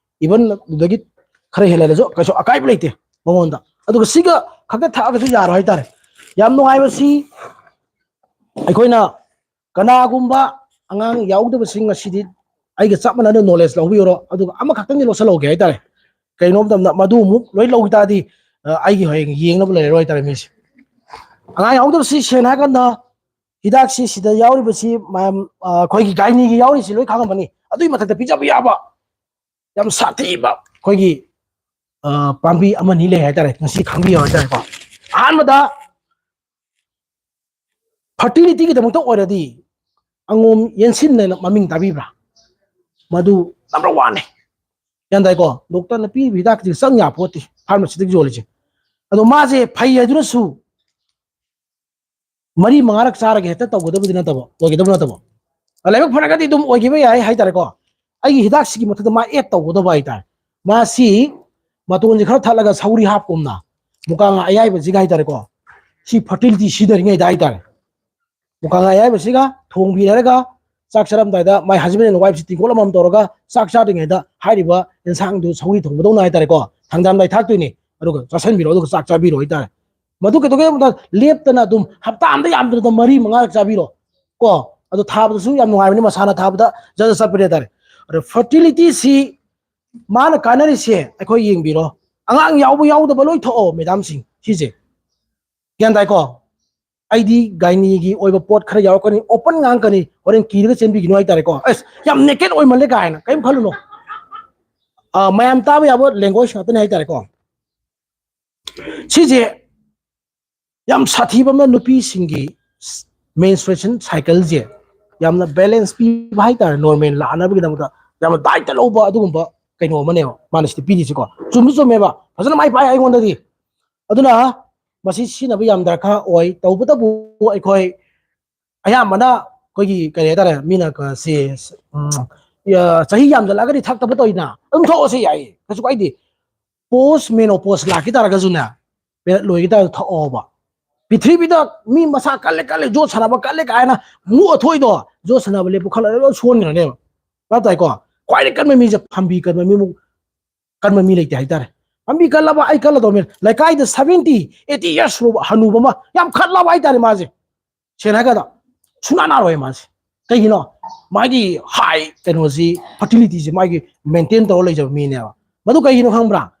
ꯏꯚꯟ ꯑꯗꯨꯗꯒꯤ ꯈꯔ ꯍꯦꯜꯍꯜꯂꯁꯨ ꯀꯩꯁꯨ ꯑꯀꯥꯏꯕ ꯂꯩꯇꯦ ꯃꯉꯣꯟꯗ꯫ ꯑꯗꯨꯒ ꯁꯤꯒ ꯈꯛꯇ ꯊꯛꯑꯒꯁꯨ ꯌꯥꯔꯣꯏ ꯍꯥꯏꯇꯥꯔꯦ꯫ ꯌꯥꯝ ꯅꯨꯡꯉꯥꯏꯕꯁꯤ, ꯑꯩꯈꯣꯏꯅ ꯀꯅꯥꯒꯨꯝꯕ ꯑꯉꯥꯡ ꯌꯥꯎꯗꯕꯁꯤꯡ ꯉꯁꯤꯗꯤ ꯑꯩꯒ ꯆꯞ ꯃꯥꯟꯅꯅ ꯅꯣꯂꯦꯖ ꯂꯧꯕꯤꯔꯣ, ꯑꯗꯨꯒ ꯑꯃꯈꯛꯇꯪꯗꯤ ꯂꯧꯁꯤꯜꯍꯧꯒꯦ ꯍꯥꯏꯇꯥꯔꯦ꯫ ꯀꯩꯅꯣ ꯃꯇꯝꯗ ꯃꯗꯨ ꯑꯃꯨꯛ ꯂꯣꯏ ꯂꯧꯈꯤ ꯇꯥꯔꯗꯤ, ꯑ, ꯑꯩꯒꯤ ꯍꯌꯦꯡ ꯌꯦꯡꯅꯕ ꯂꯩꯔꯔꯣꯏ ꯍꯥꯏꯇꯥꯔꯦ ꯃꯤꯁꯦ꯫ ꯑꯉꯥꯡ ꯌꯥꯎꯗꯕꯁꯤ ꯁꯦꯡꯅ ꯍꯥꯏꯔꯀꯥꯟꯗ ꯍꯤꯗꯥꯛꯁꯤ ꯁꯤꯗ ꯌꯥꯎꯔꯤꯕꯁꯤ ꯃꯌꯥꯝ, ꯑ, ꯑꯩꯈꯣꯏꯒꯤ ꯒꯥꯏꯅꯤꯒꯤ ꯌꯥꯎꯔꯤꯁꯤ ꯂꯣꯏ ꯈꯪꯉꯝꯃꯅꯤ꯫ ꯑꯗꯨꯒꯤ ꯃꯊꯛꯇ ꯄꯤꯖꯕ ꯌꯥꯕ ꯌꯥꯝ ꯁꯥꯊꯤꯕ ꯑꯩꯈꯣꯏꯒꯤ, ꯑ, ꯄꯥꯝꯕꯤ ꯑꯃꯅꯤ ꯂꯩ ꯍꯥꯏꯇꯥꯔꯦ, ꯉꯁꯤ ꯈꯪꯕꯤꯌꯣ ꯍꯥꯏꯇꯥꯔꯦꯀꯣ꯫ ꯑꯍꯥꯟꯕꯗ, ꯐꯔꯇꯤꯂꯤꯇꯤꯒꯤꯗꯃꯛꯇ ꯑꯣꯏꯔꯗꯤ ꯑꯉꯣꯝ ꯌꯦꯟꯁꯤꯟꯅ ꯃꯃꯤꯡ ꯇꯥꯕꯤꯕ꯭ꯔꯥ? ꯃꯗꯨ ꯅꯝꯕꯔ ꯋꯥꯟꯅꯦ꯫ ꯒ꯭ꯌꯥꯟ ꯇꯥꯏꯀꯣ? ꯗꯣꯛꯇꯔꯅ ꯄꯤꯔꯤꯕ ꯍꯤꯗꯥꯛꯁꯤꯗꯤ ꯆꯪ ꯌꯥꯄꯣꯠꯇꯦ, ꯐꯥꯔꯃꯥꯁꯤꯗꯒꯤ ꯌꯣꯜꯂꯤꯁꯦ꯫ ꯑꯗꯣ ꯃꯥꯁꯦ ꯐꯩ ꯍꯥꯏꯗꯨꯅꯁꯨ ꯃꯔꯤ ꯃꯉꯥꯔꯛ ꯆꯥꯔꯒ ꯍꯦꯛꯇ ꯇꯧꯒꯗꯕꯗꯤ ꯅꯠꯇꯕ, ꯑꯣꯏꯒꯗꯕ ꯅꯠꯇꯕ꯫ ꯂꯥꯏꯕꯛ ꯐꯔꯒꯗꯤ ꯑꯗꯨꯝ ꯑꯣꯏꯈꯤꯕ ꯌꯥꯏ ꯍꯥꯏꯇꯥꯔꯦꯀꯣ꯫ ꯑꯩꯒꯤ ꯍꯤꯗꯥꯛꯁꯤꯒꯤ ꯃꯊꯛꯇ ꯃꯥ ꯑꯦꯗ ꯇꯧꯒꯗꯕ ꯍꯥꯏꯇꯥꯔꯦ꯫ ꯃꯥꯁꯤ ꯃꯇꯣꯟꯁꯦ ꯈꯔ ꯊꯠꯂꯒ ꯁꯧꯒ꯭ꯔꯤ ꯍꯥꯞꯀꯨꯝꯅ, ꯃꯨꯀꯥ ꯉꯥ ꯑꯌꯥꯏꯕꯁꯤꯒ ꯍꯥꯏꯇꯥꯔꯦꯀꯣ, ꯁꯤ ꯐꯔꯇꯤꯂꯤꯇꯤ ꯁꯤꯖꯤꯟꯅꯔꯤꯉꯩꯗ ꯍꯥꯏꯇꯥꯔꯦ, ꯃꯨꯀꯥ ꯉꯥ ꯑꯌꯥꯏꯕꯁꯤꯒ ꯊꯣꯡꯕꯤꯔꯒ ꯆꯥꯛ ꯆꯥꯔꯝꯗꯥꯏꯗ my husband and wife ꯁꯤ ꯇꯤꯡꯀꯣꯠ ꯑꯃꯃꯝ ꯇꯧꯔꯒ ꯆꯥꯛ ꯆꯥꯗ꯭ꯔꯤꯉꯩꯗ ꯍꯥꯏꯔꯤꯕ ꯌꯦꯟꯁꯥꯡꯗꯨ ꯁꯧꯒ꯭ꯔꯤ ꯊꯣꯡꯕꯗꯧꯅ ꯍꯥꯏꯇꯥꯔꯦꯀꯣ, ꯊꯥꯡꯗꯥꯏꯔꯝꯗꯥꯏ ꯊꯥꯛꯇꯣꯏꯅꯤ, ꯑꯗꯨꯒ ꯆꯥꯁꯟꯕꯤꯔꯣ, ꯑꯗꯨꯒ ꯆꯥꯛ ꯆꯥꯕꯤꯔꯣ ꯍꯥꯏꯇꯥꯔꯦ꯫ ꯃꯗꯨ ꯀꯩꯗꯧꯒꯦ ꯍꯥꯏꯕ ꯃꯇꯝꯗ ꯂꯦꯞꯇꯅ ꯑꯗꯨꯝ ꯍꯞꯇꯥ ꯑꯃꯗ ꯌꯥꯝꯗ꯭ꯔꯕꯗ ꯃꯔꯤ ꯃꯉꯥꯔꯛ ꯆꯥꯕꯤꯔꯣ ꯀꯣ꯫ ꯑꯗꯨ ꯊꯥꯕꯗꯁꯨ ꯌꯥꯝ ꯅꯨꯡꯉꯥꯏꯕꯅꯤ, ꯃꯁꯥꯅ ꯊꯥꯕꯗ ꯖꯠ ꯖꯠ ꯆꯠꯄꯅꯦ ꯍꯥꯏꯇꯥꯔꯦ꯫ ꯑꯗꯣ ꯐꯔꯇꯤꯂꯤꯇꯤꯁꯤ ꯃꯥꯅ ꯀꯥꯟꯅꯔꯤꯁꯦ ꯑꯩꯈꯣꯏ ꯌꯦꯡꯕꯤꯔꯣ, ꯑꯉꯥꯡ ꯌꯥꯎꯕ ꯌꯥꯎꯗꯕ ꯂꯣꯏ ꯊꯣꯛꯑꯣ ꯃꯦꯗꯥꯝꯁꯤꯡ, ꯁꯤꯁꯦ ꯒ꯭ꯌꯥꯟ ꯇꯥꯏꯀꯣ? ꯑꯩꯗꯤ ꯒꯥꯏꯅꯤꯒꯤ ꯑꯣꯏꯕ ꯄꯣꯠ ꯈꯔ ꯌꯥꯎꯔꯛꯀꯅꯤ, ꯑꯣꯄꯟ ꯉꯥꯡꯀꯅꯤ, ꯍꯣꯔꯦꯟ ꯀꯤꯔꯒ ꯆꯦꯟꯕꯤꯒꯅꯨ ꯍꯥꯏꯇꯥꯔꯦꯀꯣ꯫ ꯑꯁ, ꯌꯥꯝ ꯅꯦꯀꯦꯠ ꯑꯣꯏꯃꯜꯂꯦ ꯀꯥꯏꯅ ꯀꯔꯤꯝ ꯈꯜꯂꯨꯅꯣ꯫ ꯑ, ꯃꯌꯥꯝ ꯇꯥꯕ ꯌꯥꯕ ꯂꯦꯡꯒ꯭ꯋꯦꯖ ꯉꯥꯛꯇꯅꯤ ꯍꯥꯏꯇꯥꯔꯦꯀꯣ꯫ ꯁꯤꯁꯦ ꯌꯥꯝ ꯁꯥꯊꯤꯕ ꯑꯃꯅ ꯅꯨꯄꯤꯁꯤꯡꯒꯤ ꯃꯦꯟꯁꯇ꯭ꯔꯨꯑꯦꯁꯟ ꯁꯥꯏꯀꯜꯁꯦ ꯌꯥꯝꯅ ꯕꯦꯂꯦꯟꯁ ꯄꯤꯕ ꯍꯥꯏꯇꯥꯔꯦ, ꯅꯣꯔꯃꯦꯜ ꯂꯥꯛꯅꯕꯒꯤꯗꯃꯛꯇ ꯌꯥꯝꯅ ꯗꯥꯏꯠꯇ ꯂꯧꯕ ꯑꯗꯨꯒꯨꯝꯕ ꯀꯩꯅꯣ ꯑꯃꯅꯦꯕ ꯃꯥꯅ ꯁꯤꯗ ꯄꯤꯔꯤꯁꯤꯀꯣ꯫ ꯆꯨꯝꯁꯨ ꯆꯨꯝꯃꯦꯕ, ꯐꯖꯅ ꯃꯥꯏ ꯄꯥꯛꯑꯦ ꯑꯩꯉꯣꯟꯗꯗꯤ꯫ ꯑꯗꯨꯅ ꯃꯁꯤ ꯁꯤꯖꯤꯟꯅꯕ ꯌꯥꯝ ꯗꯔꯀꯥꯔ ꯑꯣꯏ꯫ ꯇꯧꯕꯇꯕꯨ ꯑꯩꯈꯣꯏ ꯑꯌꯥꯝꯕꯅ ꯑꯩꯈꯣꯏꯒꯤ ꯀꯔꯤ ꯍꯥꯏꯇꯥꯔꯦ, ꯃꯤꯅ ꯀ-, ꯁꯤ, ꯎꯝ, ꯑ, ꯆꯍꯤ ꯌꯥꯝꯖꯜꯂꯛꯑꯒꯗꯤ ꯊꯛꯇꯕ ꯇꯧꯏꯅ, ꯑꯗꯨꯝ ꯊꯛꯑꯣ, ꯁꯤ ꯌꯥꯏꯌꯦ, ꯀꯩꯁꯨ ꯀꯥꯏꯗꯦ꯫ ꯄꯣꯁ ꯃꯦꯅꯣꯄꯣꯁ ꯂꯥꯛꯈꯤ ꯇꯥꯔꯒꯁꯨꯅꯦ, ꯄꯦꯔꯦꯠ ꯂꯣꯏꯈꯤ ꯇꯥꯔꯒ ꯊꯛꯑꯣꯕ꯫ ꯄ꯭ꯔꯤꯊꯤꯕꯤꯗ ꯃꯤ ꯃꯁꯥ ꯀꯜꯂꯦ, ꯀꯜꯂꯦ, ꯖꯣꯠ ꯁꯥꯟꯅꯕ ꯀꯜꯂꯦ ꯀꯥꯏꯅ ꯃꯨꯛꯑ ꯊꯣꯛꯏꯗꯣ, ꯖꯣꯠ ꯁꯥꯟꯅꯕ ꯂꯦꯞꯄꯨ ꯈꯜꯂꯒ ꯂꯣꯏ ꯁꯣꯟꯈ꯭ꯔꯅꯦꯕ꯫ ꯚꯥꯞ ꯇꯥꯏꯀꯣ? ꯈ꯭ꯋꯥꯏꯗꯒꯤ ꯀꯟꯕ ꯃꯤꯁꯦ ꯐꯝꯕꯤ ꯀꯟꯕ ꯃꯤꯃꯨꯛ ꯀꯟꯕ ꯃꯤ ꯂꯩꯇꯦ ꯍꯥꯏꯇꯥꯔꯦ꯫ ꯐꯝꯕꯤ ꯀꯜꯂꯕ, ꯑꯩ ꯀꯜꯂꯗꯧꯅꯤ꯫ ꯂꯩꯀꯥꯏꯗ seventy, eighty years ꯁꯨꯔꯕ ꯍꯅꯨꯕ ꯑꯃ, ꯌꯥꯝ ꯈꯠꯂꯕ ꯍꯥꯏꯇꯥꯔꯦ ꯃꯥꯁꯦ꯫ ꯁꯦꯡꯅ ꯍꯥꯏꯔꯀꯥꯟꯗ ꯁꯨꯡꯅꯥ ꯅꯥꯔꯣꯏ ꯃꯥꯁꯦ꯫ ꯀꯩꯒꯤꯅꯣ? ꯃꯥꯒꯤ ꯍꯥꯏ ꯀꯩꯅꯣꯁꯤ, ꯐꯔꯇꯤꯂꯤꯇꯤꯁꯤ ꯃꯥꯒꯤ ꯃꯦꯟꯇꯦꯟ ꯇꯧꯔ ꯂꯩꯖꯕ ꯃꯤꯅꯦꯕ꯫ ꯃꯗꯨ ꯀꯩꯒꯤꯅꯣ ꯈꯪꯕ꯭ꯔꯥ?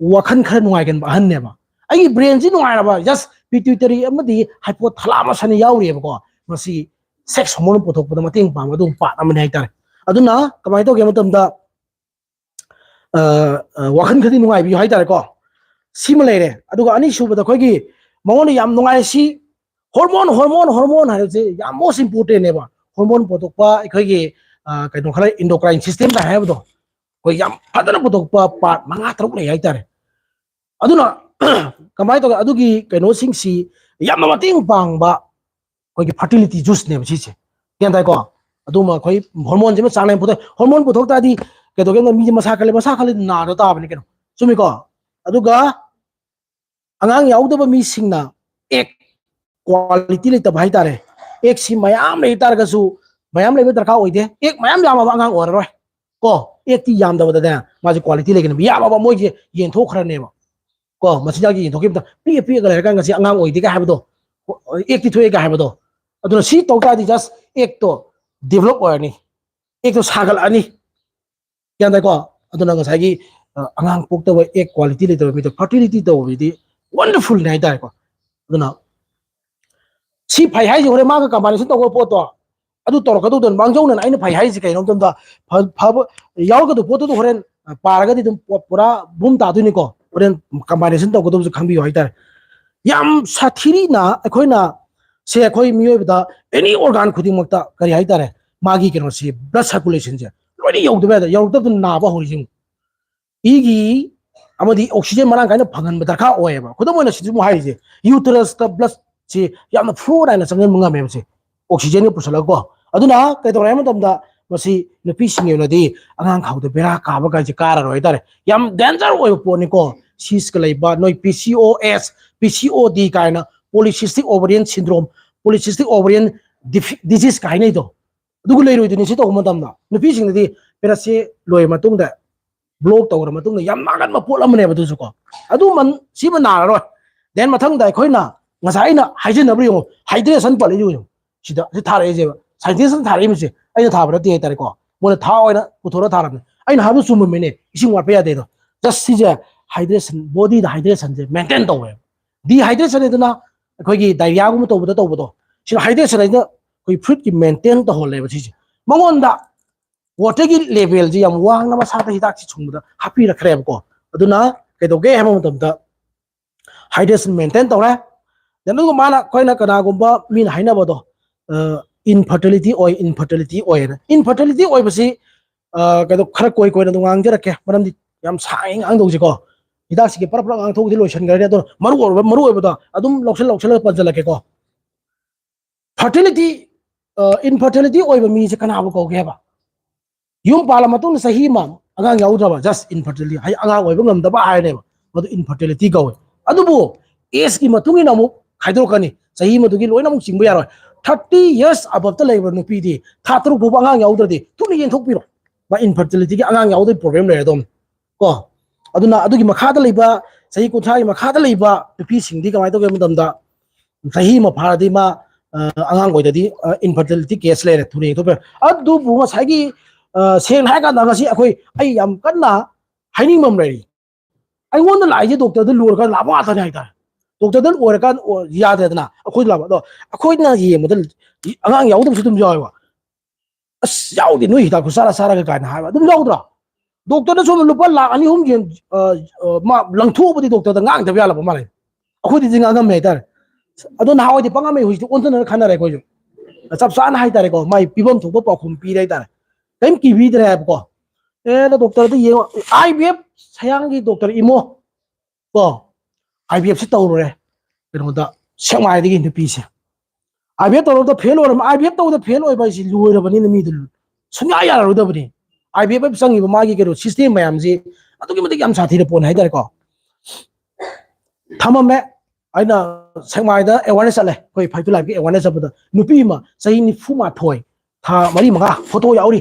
ꯋꯥꯈꯜ ꯈꯔ ꯅꯨꯡꯉꯥꯏꯒꯟꯕ ꯑꯍꯟꯅꯦꯕ꯫ ꯑꯩꯒꯤ ꯕ꯭ꯔꯦꯟꯁꯤ ꯅꯨꯡꯉꯥꯏꯔꯕ, ꯖꯁ ꯄꯤꯇ꯭ꯌꯨꯇꯔꯤ ꯑꯃꯗꯤ ꯍꯥꯏꯄꯣꯊꯥꯂꯥꯃꯁ ꯍꯥꯏꯅ ꯌꯥꯎꯔꯤꯑꯕꯀꯣ, ꯃꯁꯤ ꯁꯦꯛꯁ ꯍꯣꯔꯃꯣꯟ ꯄꯨꯊꯣꯛꯄꯗ ꯃꯇꯦꯡ ꯄꯥꯡꯕ ꯑꯗꯨꯒꯨꯝꯕ ꯄꯥꯔꯠ ꯑꯃꯅꯤ ꯍꯥꯏꯇꯥꯔꯦ꯫ ꯑꯗꯨꯅ ꯀꯃꯥꯏꯅ ꯇꯧꯒꯦ ꯍꯥꯏꯕ ꯃꯇꯝꯗ, ꯑ, ꯑ, ꯋꯥꯈꯜ ꯈꯔꯗꯤ ꯅꯨꯡꯉꯥꯏꯕꯤꯌꯨ ꯍꯥꯏꯇꯥꯔꯦꯀꯣ꯫ ꯁꯤꯃ ꯂꯩꯔꯦ꯫ ꯑꯗꯨꯒ ꯑꯅꯤꯁꯨꯕꯗ ꯑꯩꯈꯣꯏꯒꯤ ꯃꯉꯣꯟꯗ ꯌꯥꯝ ꯅꯨꯡꯉꯥꯏ ꯁꯤ, ꯍꯣꯔꯃꯣꯟ, ꯍꯣꯔꯃꯣꯟ, ꯍꯣꯔꯃꯣꯟ ꯍꯥꯏꯕꯁꯦ ꯌꯥꯝ most important ꯅꯦꯕ꯫ ꯍꯣꯔꯃꯣꯟ ꯄꯨꯊꯣꯛꯄ ꯑꯩꯈꯣꯏꯒꯤ, ꯑ, ꯀꯩꯅꯣ ꯈꯔ endocrine system ꯀꯥꯏ ꯍꯥꯏꯕꯗꯣ, ꯑꯩꯈꯣꯏ ꯌꯥꯝ ꯐꯖꯅ ꯄꯨꯊꯣꯛꯄ ꯄꯥꯔꯠ ꯃꯉꯥ ꯇꯔꯨꯛ ꯂꯩ ꯍꯥꯏꯇꯥꯔꯦ꯫ ꯑꯗꯨꯅ ꯀꯃꯥꯏꯅ ꯇꯧꯒꯦ? ꯑꯗꯨꯒꯤ ꯀꯩꯅꯣꯁꯤꯡꯁꯤ ꯌꯥꯝꯅ ꯃꯇꯦꯡ ꯄꯥꯡꯕ ꯑꯩꯈꯣꯏꯒꯤ ꯐꯔꯇꯤꯂꯤꯇꯤ ꯖꯨꯁꯅꯦꯕ ꯁꯤꯁꯦ꯫ ꯒ꯭ꯌꯥꯟ ꯇꯥꯏꯀꯣ? ꯑꯗꯨꯃ ꯑꯩꯈꯣꯏ ꯍꯣꯔꯃꯣꯟꯁꯤꯃ ꯆꯥꯡ ꯅꯥꯏꯅ ꯄꯨꯊꯣꯛ-, ꯍꯣꯔꯃꯣꯟ ꯄꯨꯊꯣꯛ ꯇꯥꯔꯗꯤ ꯀꯩꯗꯧꯒꯦ ꯍꯥꯏꯕꯗ ꯃꯤꯁꯦ ꯃꯁꯥ ꯀꯜꯂꯦ, ꯃꯁꯥ ꯀꯜꯂꯗꯤ ꯅꯥꯗ ꯇꯥꯕꯅꯤ ꯀꯩꯅꯣ꯫ ꯆꯨꯝꯃꯤꯀꯣ? ꯑꯗꯨꯒ ꯑꯉꯥꯡ ꯌꯥꯎꯗꯕ ꯃꯤꯁꯤꯡꯅ ꯑꯦꯛ ꯀ꯭ꯋꯥꯂꯤꯇꯤ ꯂꯩꯇꯕ ꯍꯥꯏꯇꯥꯔꯦ꯫ ꯑꯦꯛꯁꯤ ꯃꯌꯥꯝ ꯂꯩ ꯇꯥꯔꯒꯁꯨ, ꯃꯌꯥꯝ ꯂꯩꯕ ꯗꯔꯀꯥꯔ ꯑꯣꯏꯗꯦ꯫ ꯑꯦꯛ ꯃꯌꯥꯝ ꯌꯥꯝꯃꯕ ꯑꯉꯥꯡ ꯑꯣꯏꯔꯔꯣꯏ꯫ ꯀꯣ, ꯑꯦꯛꯇꯤ ꯌꯥꯝꯗꯕꯗꯅꯦ, ꯃꯥꯁꯦ ꯀ꯭ꯋꯥꯂꯤꯇꯤ ꯂꯩꯒꯅꯤ꯫ ꯌꯥꯝꯃꯕ ꯃꯣꯏꯁꯦ ꯌꯦꯟꯊꯣꯛꯈ꯭ꯔꯅꯦꯕ꯫ ꯀꯣ, ꯃꯆꯤꯟꯖꯥꯛꯁꯦ ꯌꯦꯟꯊꯣꯛꯈꯤꯕꯗ ꯄꯤꯛꯑ ꯄꯤꯛꯑꯒ ꯂꯩꯔꯀꯥꯟꯗ ꯉꯁꯤ ꯑꯉꯥꯡ ꯑꯣꯏꯗꯦ ꯀꯥꯏ ꯍꯥꯏꯕꯗꯣ, ꯑꯦꯛꯇꯤ ꯊꯣꯛꯑꯦ ꯀꯥꯏ ꯍꯥꯏꯕꯗꯣ꯫ ꯑꯗꯨꯅ ꯁꯤ ꯇꯧ ꯇꯥꯔꯗꯤ just ꯑꯦꯛꯇꯣ develop ꯑꯣꯏꯔꯅꯤ, ꯑꯦꯛꯇꯣ ꯁꯥꯒꯠꯂꯛꯑꯅꯤ꯫ ꯒ꯭ꯌꯥꯟ ꯇꯥꯏꯀꯣ? ꯑꯗꯨꯅ ꯉꯁꯥꯏꯒꯤ, ꯑ, ꯑꯉꯥꯡ ꯄꯣꯛꯇꯕ, ꯑꯦꯛ ꯀ꯭ꯋꯥꯂꯤꯇꯤ ꯂꯩꯇꯕ ꯃꯤꯗꯣ fertility ꯇꯧꯕꯗꯤ wonderful ꯅꯤ ꯍꯥꯏꯇꯥꯔꯦꯀꯣ꯫ ꯑꯗꯨꯅ ꯁꯤ ꯐꯩ ꯍꯥꯏꯁꯦ ꯍꯣꯔꯦꯟ ꯃꯥꯒ combination ꯇꯧꯕ ꯄꯣꯠꯇꯣ ꯑꯗꯨ ꯇꯧꯔꯛꯀꯗꯧꯗꯅ ꯃꯥꯡꯖꯧꯅꯅ ꯑꯩꯅ ꯐꯩ ꯍꯥꯏꯁꯦ ꯀꯩꯅꯣ ꯃꯇꯝꯗ ꯐ-, ꯐꯕ ꯌꯥꯎꯔꯛꯀꯗꯧꯕ ꯄꯣꯠꯇꯨꯗ ꯍꯣꯔꯦꯟ, ꯑ, ꯄꯥꯔꯒꯗꯤ ꯑꯗꯨꯝ ꯄꯣꯠ ꯄꯨꯔꯥ ꯕꯨꯝ ꯇꯥꯗꯣꯏꯅꯤꯀꯣ꯫ ꯍꯣꯔꯦꯟ combination ꯇꯧꯒꯗꯧꯕꯁꯨ ꯈꯪꯕꯤꯌꯨ ꯍꯥꯏꯇꯥꯔꯦ꯫ ꯌꯥꯝ ꯁꯥꯊꯤꯅ ꯑꯩꯈꯣꯏꯅ ꯁꯦ ꯑꯩꯈꯣꯏ ꯃꯤꯑꯣꯏꯕꯗ any organ ꯈꯨꯗꯤꯡꯃꯛꯇ ꯀꯔꯤ ꯍꯥꯏꯇꯥꯔꯦ, ꯃꯥꯒꯤ ꯀꯩꯅꯣꯁꯤ blood circulation ꯁꯦ ꯄꯔꯤ ꯌꯧꯗꯕ ꯌꯥꯗ, ꯌꯧꯔꯛꯇꯕꯗꯨꯅ ꯅꯥꯕ ꯍꯧꯔꯤꯁꯤꯡ꯫ ꯏꯒꯤ ꯑꯃꯗꯤ oxygen ꯃꯔꯥꯡ ꯀꯥꯏꯅ ꯐꯪꯍꯟꯕ ꯗꯔꯀꯥꯔ ꯑꯣꯏꯌꯦꯕ꯫ ꯈꯨꯗꯝ ꯑꯣꯏꯅ ꯁꯤꯗ ꯑꯃꯨꯛ ꯍꯥꯏꯔꯤꯁꯦ, uterus blood ꯁꯤ ꯌꯥꯝꯅ flow ꯅꯥꯏꯅ ꯆꯪꯁꯤꯟꯕ ꯉꯝꯃꯦꯕ ꯁꯤ oxygen ꯒ ꯄꯨꯁꯜꯂꯒꯀꯣ꯫ ꯑꯗꯨꯅ ꯀꯩꯗꯧꯔꯦ ꯍꯥꯏꯕ ꯃꯇꯝꯗ ꯃꯁꯤ ꯅꯨꯄꯤꯁꯤꯡꯒꯤ ꯑꯣꯏꯅꯗꯤ ꯑꯉꯥꯡ ꯈꯥꯎꯗ ꯕꯦꯔꯥ ꯀꯥꯕ ꯀꯥꯏꯁꯦ ꯀꯥꯔꯔꯣꯏ ꯍꯥꯏꯇꯥꯔꯦ꯫ ꯌꯥꯝ danger ꯑꯣꯏꯕ ꯄꯣꯠꯅꯤꯀꯣ꯫ Cyst ꯀ ꯂꯩꯕ ꯅꯣꯏ P C O S, P C O D ꯀꯥꯏꯅ polycystic ovarian syndrome, polycystic ovarian disease ꯀ ꯍꯥꯏꯅꯩꯗꯣ꯫ ꯑꯗꯨꯒ ꯂꯩꯔꯣꯏꯗꯣꯏꯅꯤ ꯁꯤ ꯇꯧꯕ ꯃꯇꯝꯗ꯫ ꯅꯨꯄꯤꯁꯤꯡꯗꯗꯤ period ꯁꯦ ꯂꯣꯏꯔ ꯃꯇꯨꯡꯗ, block ꯇꯧꯔ ꯃꯇꯨꯡꯗ ꯌꯥꯝ ꯅꯥꯒꯟꯕ ꯄꯣꯠ ꯑꯃꯅꯦꯕ ꯑꯗꯨꯁꯨ ꯀꯣ꯫ ꯑꯗꯨꯃ ꯁꯤꯃ ꯅꯥꯔꯔꯣꯏ꯫ Then ꯃꯊꯪꯗ ꯑꯩꯈꯣꯏꯅ ꯉꯁꯥꯏ ꯑꯩꯅ ꯍꯥꯏꯖꯅꯕ ꯌꯦꯡꯉꯣ, hydration ꯄꯜꯂꯛꯏ ꯌꯦꯡꯉꯣ꯫ ꯁꯤꯗ ꯁꯤ ꯊꯥꯔꯛꯏꯁꯦꯕ, scientist ꯅ ꯊꯥꯔꯛꯏꯕꯁꯦ ꯑꯩꯅ ꯊꯥꯕ ꯅꯠꯇꯦ ꯍꯥꯏꯇꯥꯔꯦꯀꯣ꯫ ꯃꯣꯏꯅ ꯊꯥ ꯑꯣꯏꯅ ꯄꯨꯊꯣꯔꯒ ꯊꯥꯔꯕꯅꯦ꯫ ꯑꯩꯅ ꯍꯥꯏꯕ ꯆꯨꯝꯃꯝꯃꯤꯅꯦ, ꯏꯁꯤꯡ ꯋꯥꯠꯄ ꯌꯥꯗꯦ ꯑꯗꯣ꯫ Just ꯁꯤꯁꯦ hydration, body ꯗ hydration ꯁꯦ maintain ꯇꯧꯋꯦꯕ꯫ Dehydration ꯍꯥꯏꯗꯅ ꯑꯩꯈꯣꯏꯒꯤ diarrhea ꯒꯨꯝꯕ ꯇꯧꯕꯗ ꯇꯧꯕꯗꯣ, ꯁꯤꯅ hydration ꯍꯥꯏꯁꯤꯅ ꯑꯩꯈꯣꯏ fluid ꯀꯤ maintain ꯇꯧꯍꯜꯂꯦꯕ ꯁꯤꯁꯦ꯫ ꯃꯉꯣꯟꯗ water ꯒꯤ level ꯁꯤ ꯌꯥꯝ ꯋꯥꯡꯅ ꯃꯁꯥꯗ ꯍꯤꯗꯥꯛꯁꯤ ꯁꯨꯡꯕꯗ ꯍꯥꯞꯄꯤꯔꯛꯈ꯭ꯔꯦꯕꯀꯣ꯫ ꯑꯗꯨꯅ ꯀꯩꯗꯧꯒꯦ ꯍꯥꯏꯕ ꯃꯇꯝꯗ hydration maintain ꯇꯧꯔꯦ꯫ Then ꯑꯗꯨꯒ ꯃꯥꯅ, ꯑꯩꯈꯣꯏꯅ ꯀꯅꯥꯒꯨꯝꯕ ꯃꯤꯅ ꯍꯥꯏꯅꯕꯗꯣ, infertility ꯑꯣꯏ, infertility ꯑꯣꯏꯌꯦꯅ꯫ Infertility ꯑꯣꯏꯕꯁꯤ, ꯑ, ꯀꯩꯅꯣ, ꯈꯔ ꯀꯣꯏ ꯀꯣꯏꯅ ꯑꯗꯨꯝ ꯉꯥꯡꯖꯔꯛꯀꯦ, ꯃꯔꯝꯗꯤ ꯌꯥꯝ ꯁꯥꯡꯉꯤ ꯉꯥꯡꯗꯧꯁꯤꯀꯣ꯫ ꯍꯤꯗꯥꯛꯁꯤꯒꯤ ꯄꯔꯞ ꯄꯔꯞ ꯉꯥꯡꯊꯣꯛꯑꯗꯤ ꯂꯣꯏꯁꯤꯟꯈ꯭ꯔꯅꯤ, ꯑꯗꯣ ꯃꯔꯨ ꯑꯣꯏꯕ, ꯃꯔꯨ ꯑꯣꯏꯕꯗꯣ ꯑꯗꯨꯝ ꯂꯧꯁꯤꯜ ꯂꯧꯁꯤꯜꯂꯒ ꯄꯟꯁꯤꯜꯂꯛꯀꯦꯀꯣ꯫ Fertility, infertility ꯑꯣꯏꯕ ꯃꯤꯁꯦ ꯀꯅꯥꯕꯨ ꯀꯧꯒꯦ ꯍꯥꯏꯕ? ꯌꯨꯝ ꯄꯥꯜꯂ ꯃꯇꯨꯡꯗ ꯆꯍꯤ ꯑꯃ ꯑꯉꯥꯡ ꯌꯥꯎꯗ꯭ꯔꯕ, just infertility, ꯍꯥꯏ, ꯑꯉꯥꯡ ꯑꯣꯏꯕ ꯉꯝꯗꯕ ꯍꯥꯏꯔꯅꯦꯕ, ꯃꯗꯨ infertility ꯀꯧꯋꯦ꯫ ꯑꯗꯨꯕꯨ age ꯀꯤ ꯃꯇꯨꯡ ꯏꯟꯅ ꯑꯃꯨꯛ ꯈꯥꯏꯗꯣꯔꯛꯀꯅꯤ, ꯆꯍꯤ ꯑꯃꯗꯨꯒꯤ ꯂꯣꯏꯅ ꯑꯃꯨꯛ ꯆꯤꯡꯕ ꯌꯥꯔꯣꯏ꯫ Thirty years above ꯇ ꯂꯩꯕ ꯅꯨꯄꯤꯗꯤ ꯊꯥ ꯇꯔꯨꯛ ꯐꯥꯎꯕ ꯑꯉꯥꯡ ꯌꯥꯎꯗ꯭ꯔꯗꯤ ꯊꯨꯅ ꯌꯦꯟꯊꯣꯛꯄꯤꯔꯣ, ꯃꯥ infertility ꯒꯤ ꯑꯉꯥꯡ ꯌꯥꯎꯗꯕꯒꯤ problem ꯂꯩꯔꯗꯧꯅꯤ꯫ ꯀꯣ꯫ ꯑꯗꯨꯅ ꯑꯗꯨꯒꯤ ꯃꯈꯥꯗ ꯂꯩꯕ, ꯆꯍꯤ ꯀꯨꯟꯊ꯭ꯔꯥꯒꯤ ꯃꯈꯥꯗ ꯂꯩꯕ ꯅꯨꯄꯤꯁꯤꯡꯗꯤ ꯀꯃꯥꯏꯅ ꯇꯧꯒꯦ ꯍꯥꯏꯕ ꯃꯇꯝꯗ, ꯆꯍꯤ ꯑꯃ ꯐꯥꯔꯗꯤ ꯃꯥ, ꯑ, ꯑꯉꯥꯡ ꯑꯣꯏꯗꯗꯤ, ꯑ, infertility case ꯂꯩꯔꯦ, ꯊꯨꯅ ꯌꯦꯡꯊꯣꯛꯄ ꯌꯥꯔꯦ꯫ ꯑꯗꯨꯕꯨ ꯉꯁꯥꯏꯒꯤ, ꯑ, ꯁꯦꯡꯅ ꯍꯥꯏꯔꯀꯥꯟꯗ ꯉꯁꯤ ꯑꯩꯈꯣꯏ, ꯑꯩ ꯌꯥꯝ ꯀꯟꯅ ꯍꯥꯏꯅꯤꯡꯕ ꯑꯃ ꯂꯩꯔꯤ꯫ ꯑꯩꯉꯣꯟꯗ ꯂꯥꯛꯏꯁꯦ doctor ꯗ ꯂꯣꯏꯔꯀꯥꯟꯗ ꯂꯥꯛꯄ ꯉꯥꯛꯇꯅꯦ ꯍꯥꯏꯇꯥꯔꯦ꯫ Doctor ꯗ ꯑꯣꯏꯔꯀꯥꯟꯗ ꯑꯣ-, ꯌꯥꯗ꯭ꯔꯦꯗꯅ ꯑꯩꯈꯣꯏ ꯂꯥꯛꯄ꯫ ꯑꯗꯣ ꯑꯩꯈꯣꯏꯅ ꯌꯦꯡꯕꯗ ꯑꯉꯥꯡ ꯌꯥꯎꯗꯕꯁꯨ ꯑꯗꯨꯝ ꯌꯥꯎꯋꯦꯕ꯫ "ꯑꯁ, ꯌꯥꯎꯗꯦ, ꯅꯣꯏ ꯍꯤꯗꯥꯛ ꯈꯨꯆꯥꯔ ꯆꯥꯔꯒ" ꯀꯥꯏꯅ ꯍꯥꯏꯕ ꯑꯗꯨꯝ ꯌꯥꯎꯗ꯭ꯔꯣ? Doctor ꯗ ꯁꯣꯝꯗ ꯂꯨꯄꯥ ꯂꯥꯛ ꯑꯅꯤ ꯑꯍꯨꯝ ꯌꯦꯟ-, ꯑ, ꯑ, ꯃꯥ ꯂꯪꯊꯣꯛꯑꯕꯗꯤ doctor ꯗ ꯉꯥꯡꯗꯕ ꯌꯥꯜꯂꯕ ꯃꯥꯜꯂꯦ꯫ ꯑꯩꯈꯣꯏꯗꯗꯤ ꯉꯥꯡꯉꯝꯃꯦ ꯍꯥꯏꯇꯥꯔꯦ꯫ ꯑꯗꯣ ꯅꯍꯥꯟꯋꯥꯏꯗꯤ ꯄꯪꯉꯝꯃꯦ, ꯍꯧꯖꯤꯛꯇꯤ ꯑꯣꯟꯊꯅꯔ ꯈꯟꯅꯔꯦ ꯑꯩꯈꯣꯏꯁꯨ꯫ ꯆꯞ ꯆꯥꯅ ꯍꯥꯏꯇꯥꯔꯦꯀꯣ, ꯃꯥꯏ ꯄꯤꯐꯝ ꯊꯣꯛꯄ ꯄꯥꯎꯈꯨꯝ ꯄꯤꯔꯦ ꯍꯥꯏꯇꯥꯔꯦ꯫ ꯀꯔꯤꯝ ꯀꯤꯕꯤꯗ꯭ꯔꯦ ꯍꯥꯏꯕꯀꯣ꯫ ꯑꯦ, ꯅ ꯗꯣꯛꯇꯔꯗ ꯌꯦꯡꯉꯣ, ꯑꯥꯏ ꯕꯤ ꯑꯦꯐ ꯁꯌꯥꯡꯒꯤ ꯗꯣꯛꯇꯔ ꯏꯃꯣ ꯀꯣ, ꯑꯥꯏ ꯕꯤ ꯑꯦꯐꯁꯤ ꯇꯧꯔꯨꯔꯦ ꯀꯩꯅꯣꯗ, ꯁꯦꯛꯃꯥꯏꯗꯒꯤ ꯅꯨꯄꯤꯁꯦ꯫ ꯑꯥꯏ ꯕꯤ ꯑꯦꯐ ꯇꯧꯔꯕꯗ ꯐꯦꯜ ꯑꯣꯏꯔꯝ ꯑꯥꯏ ꯕꯤ ꯑꯦꯐ ꯇꯧꯕꯗ ꯐꯦꯜ ꯑꯣꯏꯕ ꯍꯥꯏꯁꯤ ꯂꯣꯏꯔꯕꯅꯤꯅ ꯃꯤꯗꯨ ꯁꯨꯡꯌꯥ ꯌꯥꯔꯔꯣꯏꯗꯕꯅꯤ꯫ ꯑꯥꯏ ꯕꯤ ꯑꯦꯐ ꯆꯪꯉꯤꯕ ꯃꯥꯒꯤ ꯀꯩꯅꯣ ꯁꯤꯁꯇꯦꯝ ꯃꯌꯥꯝꯁꯤ ꯑꯗꯨꯛꯀꯤ ꯃꯇꯤꯛ ꯌꯥꯝ ꯁꯥꯊꯤꯔ ꯄꯣꯠꯅꯤ ꯍꯥꯏꯇꯥꯔꯦꯀꯣ꯫ ꯊꯝꯃꯝꯃꯦ꯫ ꯑꯩꯅ ꯁꯦꯛꯃꯥꯏꯗ ꯑꯦꯋꯥꯔꯅꯦꯁ ꯆꯠꯂꯦ, ꯑꯩꯈꯣꯏ ꯐꯥꯏꯇꯨ ꯂꯥꯏꯐꯀꯤ ꯑꯦꯋꯥꯔꯅꯦꯁ ꯆꯠꯄꯗ ꯅꯨꯄꯤ ꯑꯃ ꯆꯍꯤ ꯅꯤꯐꯨ ꯃꯥꯊꯣꯏ, ꯊꯥ ꯃꯔꯤ ꯃꯉꯥ, ꯐꯣꯇꯣ ꯌꯥꯎꯔꯤ,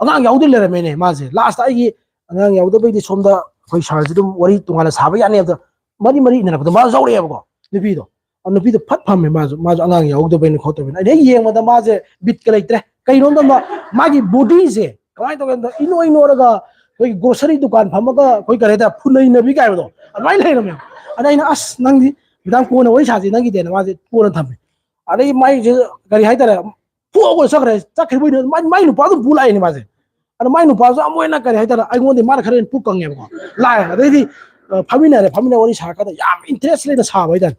ꯑꯉꯥꯡ ꯌꯥꯎꯗ ꯂꯩꯔꯝꯃꯦꯅꯦ ꯃꯥꯁꯦ꯫ ꯂꯥꯁꯇ ꯑꯩꯒꯤ ꯑꯉꯥꯡ ꯌꯥꯎꯗꯕꯩꯗꯤ ꯁꯣꯝꯗ ꯑꯩꯈꯣꯏ ꯁꯥꯔꯁꯤ ꯑꯗꯨꯝ ꯋꯥꯔꯤ ꯇꯣꯉꯥꯟꯅ ꯁꯥꯕ ꯌꯥꯅꯤ ꯍꯥꯏꯕꯗ ꯃꯔꯤ ꯃꯔꯤ ꯏꯟꯅꯔꯛꯄꯗ ꯃꯥꯁꯨ ꯌꯥꯎꯔꯛꯑꯦꯕꯀꯣ ꯅꯨꯄꯤꯗꯣ꯫ ꯑ, ꯅꯨꯄꯤꯗꯣ ꯐꯠ ꯐꯝꯃꯦ, ꯃꯥꯁꯨ, ꯃꯥꯁꯨ ꯑꯉꯥꯡ ꯌꯥꯎꯗꯕꯩꯅꯤ ꯈꯣꯠꯇꯕꯩꯅꯤ꯫ ꯑꯩꯅ ꯍꯦꯛ ꯌꯦꯡꯕꯗ ꯃꯥꯁꯦ ꯕꯤꯠꯀ ꯂꯩꯇ꯭ꯔꯦ꯫ ꯀꯩꯅꯣꯝꯗ ꯃꯥ-, ꯃꯥꯒꯤ ꯕꯣꯗꯤꯁꯦ ꯀꯃꯥꯏꯅ ꯇꯧꯒꯦ ꯍꯥꯏꯕꯗ ꯏꯅꯣꯏ ꯅꯣꯏꯔꯒ ꯑꯩꯈꯣꯏꯒꯤ ꯒ꯭ꯔꯣꯁꯔꯤ ꯗꯨꯀꯥꯟ ꯐꯝꯃꯒ ꯑꯩꯈꯣꯏ ꯀꯔꯤ ꯍꯥꯏꯇꯥꯔꯦ, ꯐꯨꯅꯩꯅꯕꯤ ꯀꯥꯏꯕꯗꯣ ꯑꯗꯨꯃꯥꯏꯅ ꯂꯩꯔꯝꯃꯦ꯫ ꯑꯗ ꯑꯩꯅ, "ꯑꯁ, ꯅꯪꯗꯤ ꯃꯦꯗꯥꯝ ꯀꯣꯟꯅ ꯋꯥꯔꯤ ꯁꯥꯁꯤ ꯅꯪꯒꯤꯗꯤꯅ" ꯃꯥꯁꯦ ꯀꯣꯟꯅ ꯊꯝꯃꯦ꯫ ꯑꯗꯩ ꯃꯥꯏꯁꯦ ꯀꯔꯤ ꯍꯥꯏꯇꯥꯔꯦ, ꯄꯣꯛꯑꯒ ꯆꯠꯈ꯭ꯔꯦ, ꯆꯠꯈ꯭ꯔꯤꯕ ꯑꯣꯏꯅ ꯃꯥꯏ, ꯃꯥꯏ ꯅꯨꯄꯥ ꯑꯗꯨꯝ ꯄꯨ ꯂꯥꯛꯑꯦꯅꯦ ꯃꯥꯁꯦ꯫ ꯑꯗꯣ ꯃꯥꯏ ꯅꯨꯄꯥꯁꯨ ꯑꯃꯨꯛ ꯍꯦꯟꯅ ꯀꯔꯤ ꯍꯥꯏꯇꯥꯔꯦ, ꯑꯩꯉꯣꯟꯗꯩ ꯃꯥꯅ ꯈꯔ ꯍꯦꯟꯅ ꯄꯨꯛ ꯀꯪꯉꯦꯕꯀꯣ꯫ ꯂꯥꯛꯑꯦ꯫ ꯑꯗꯩꯗꯤ, ꯑ, ꯐꯝꯃꯤꯟꯅꯔꯦ, ꯐꯝꯃꯤꯟꯅ ꯋꯥꯔꯤ ꯁꯥꯔꯀꯥꯟꯗ ꯌꯥꯝ ꯏꯟꯇꯔꯦꯁ ꯂꯩꯅ ꯁꯥꯕ ꯍꯥꯏꯇꯥꯔꯦ꯫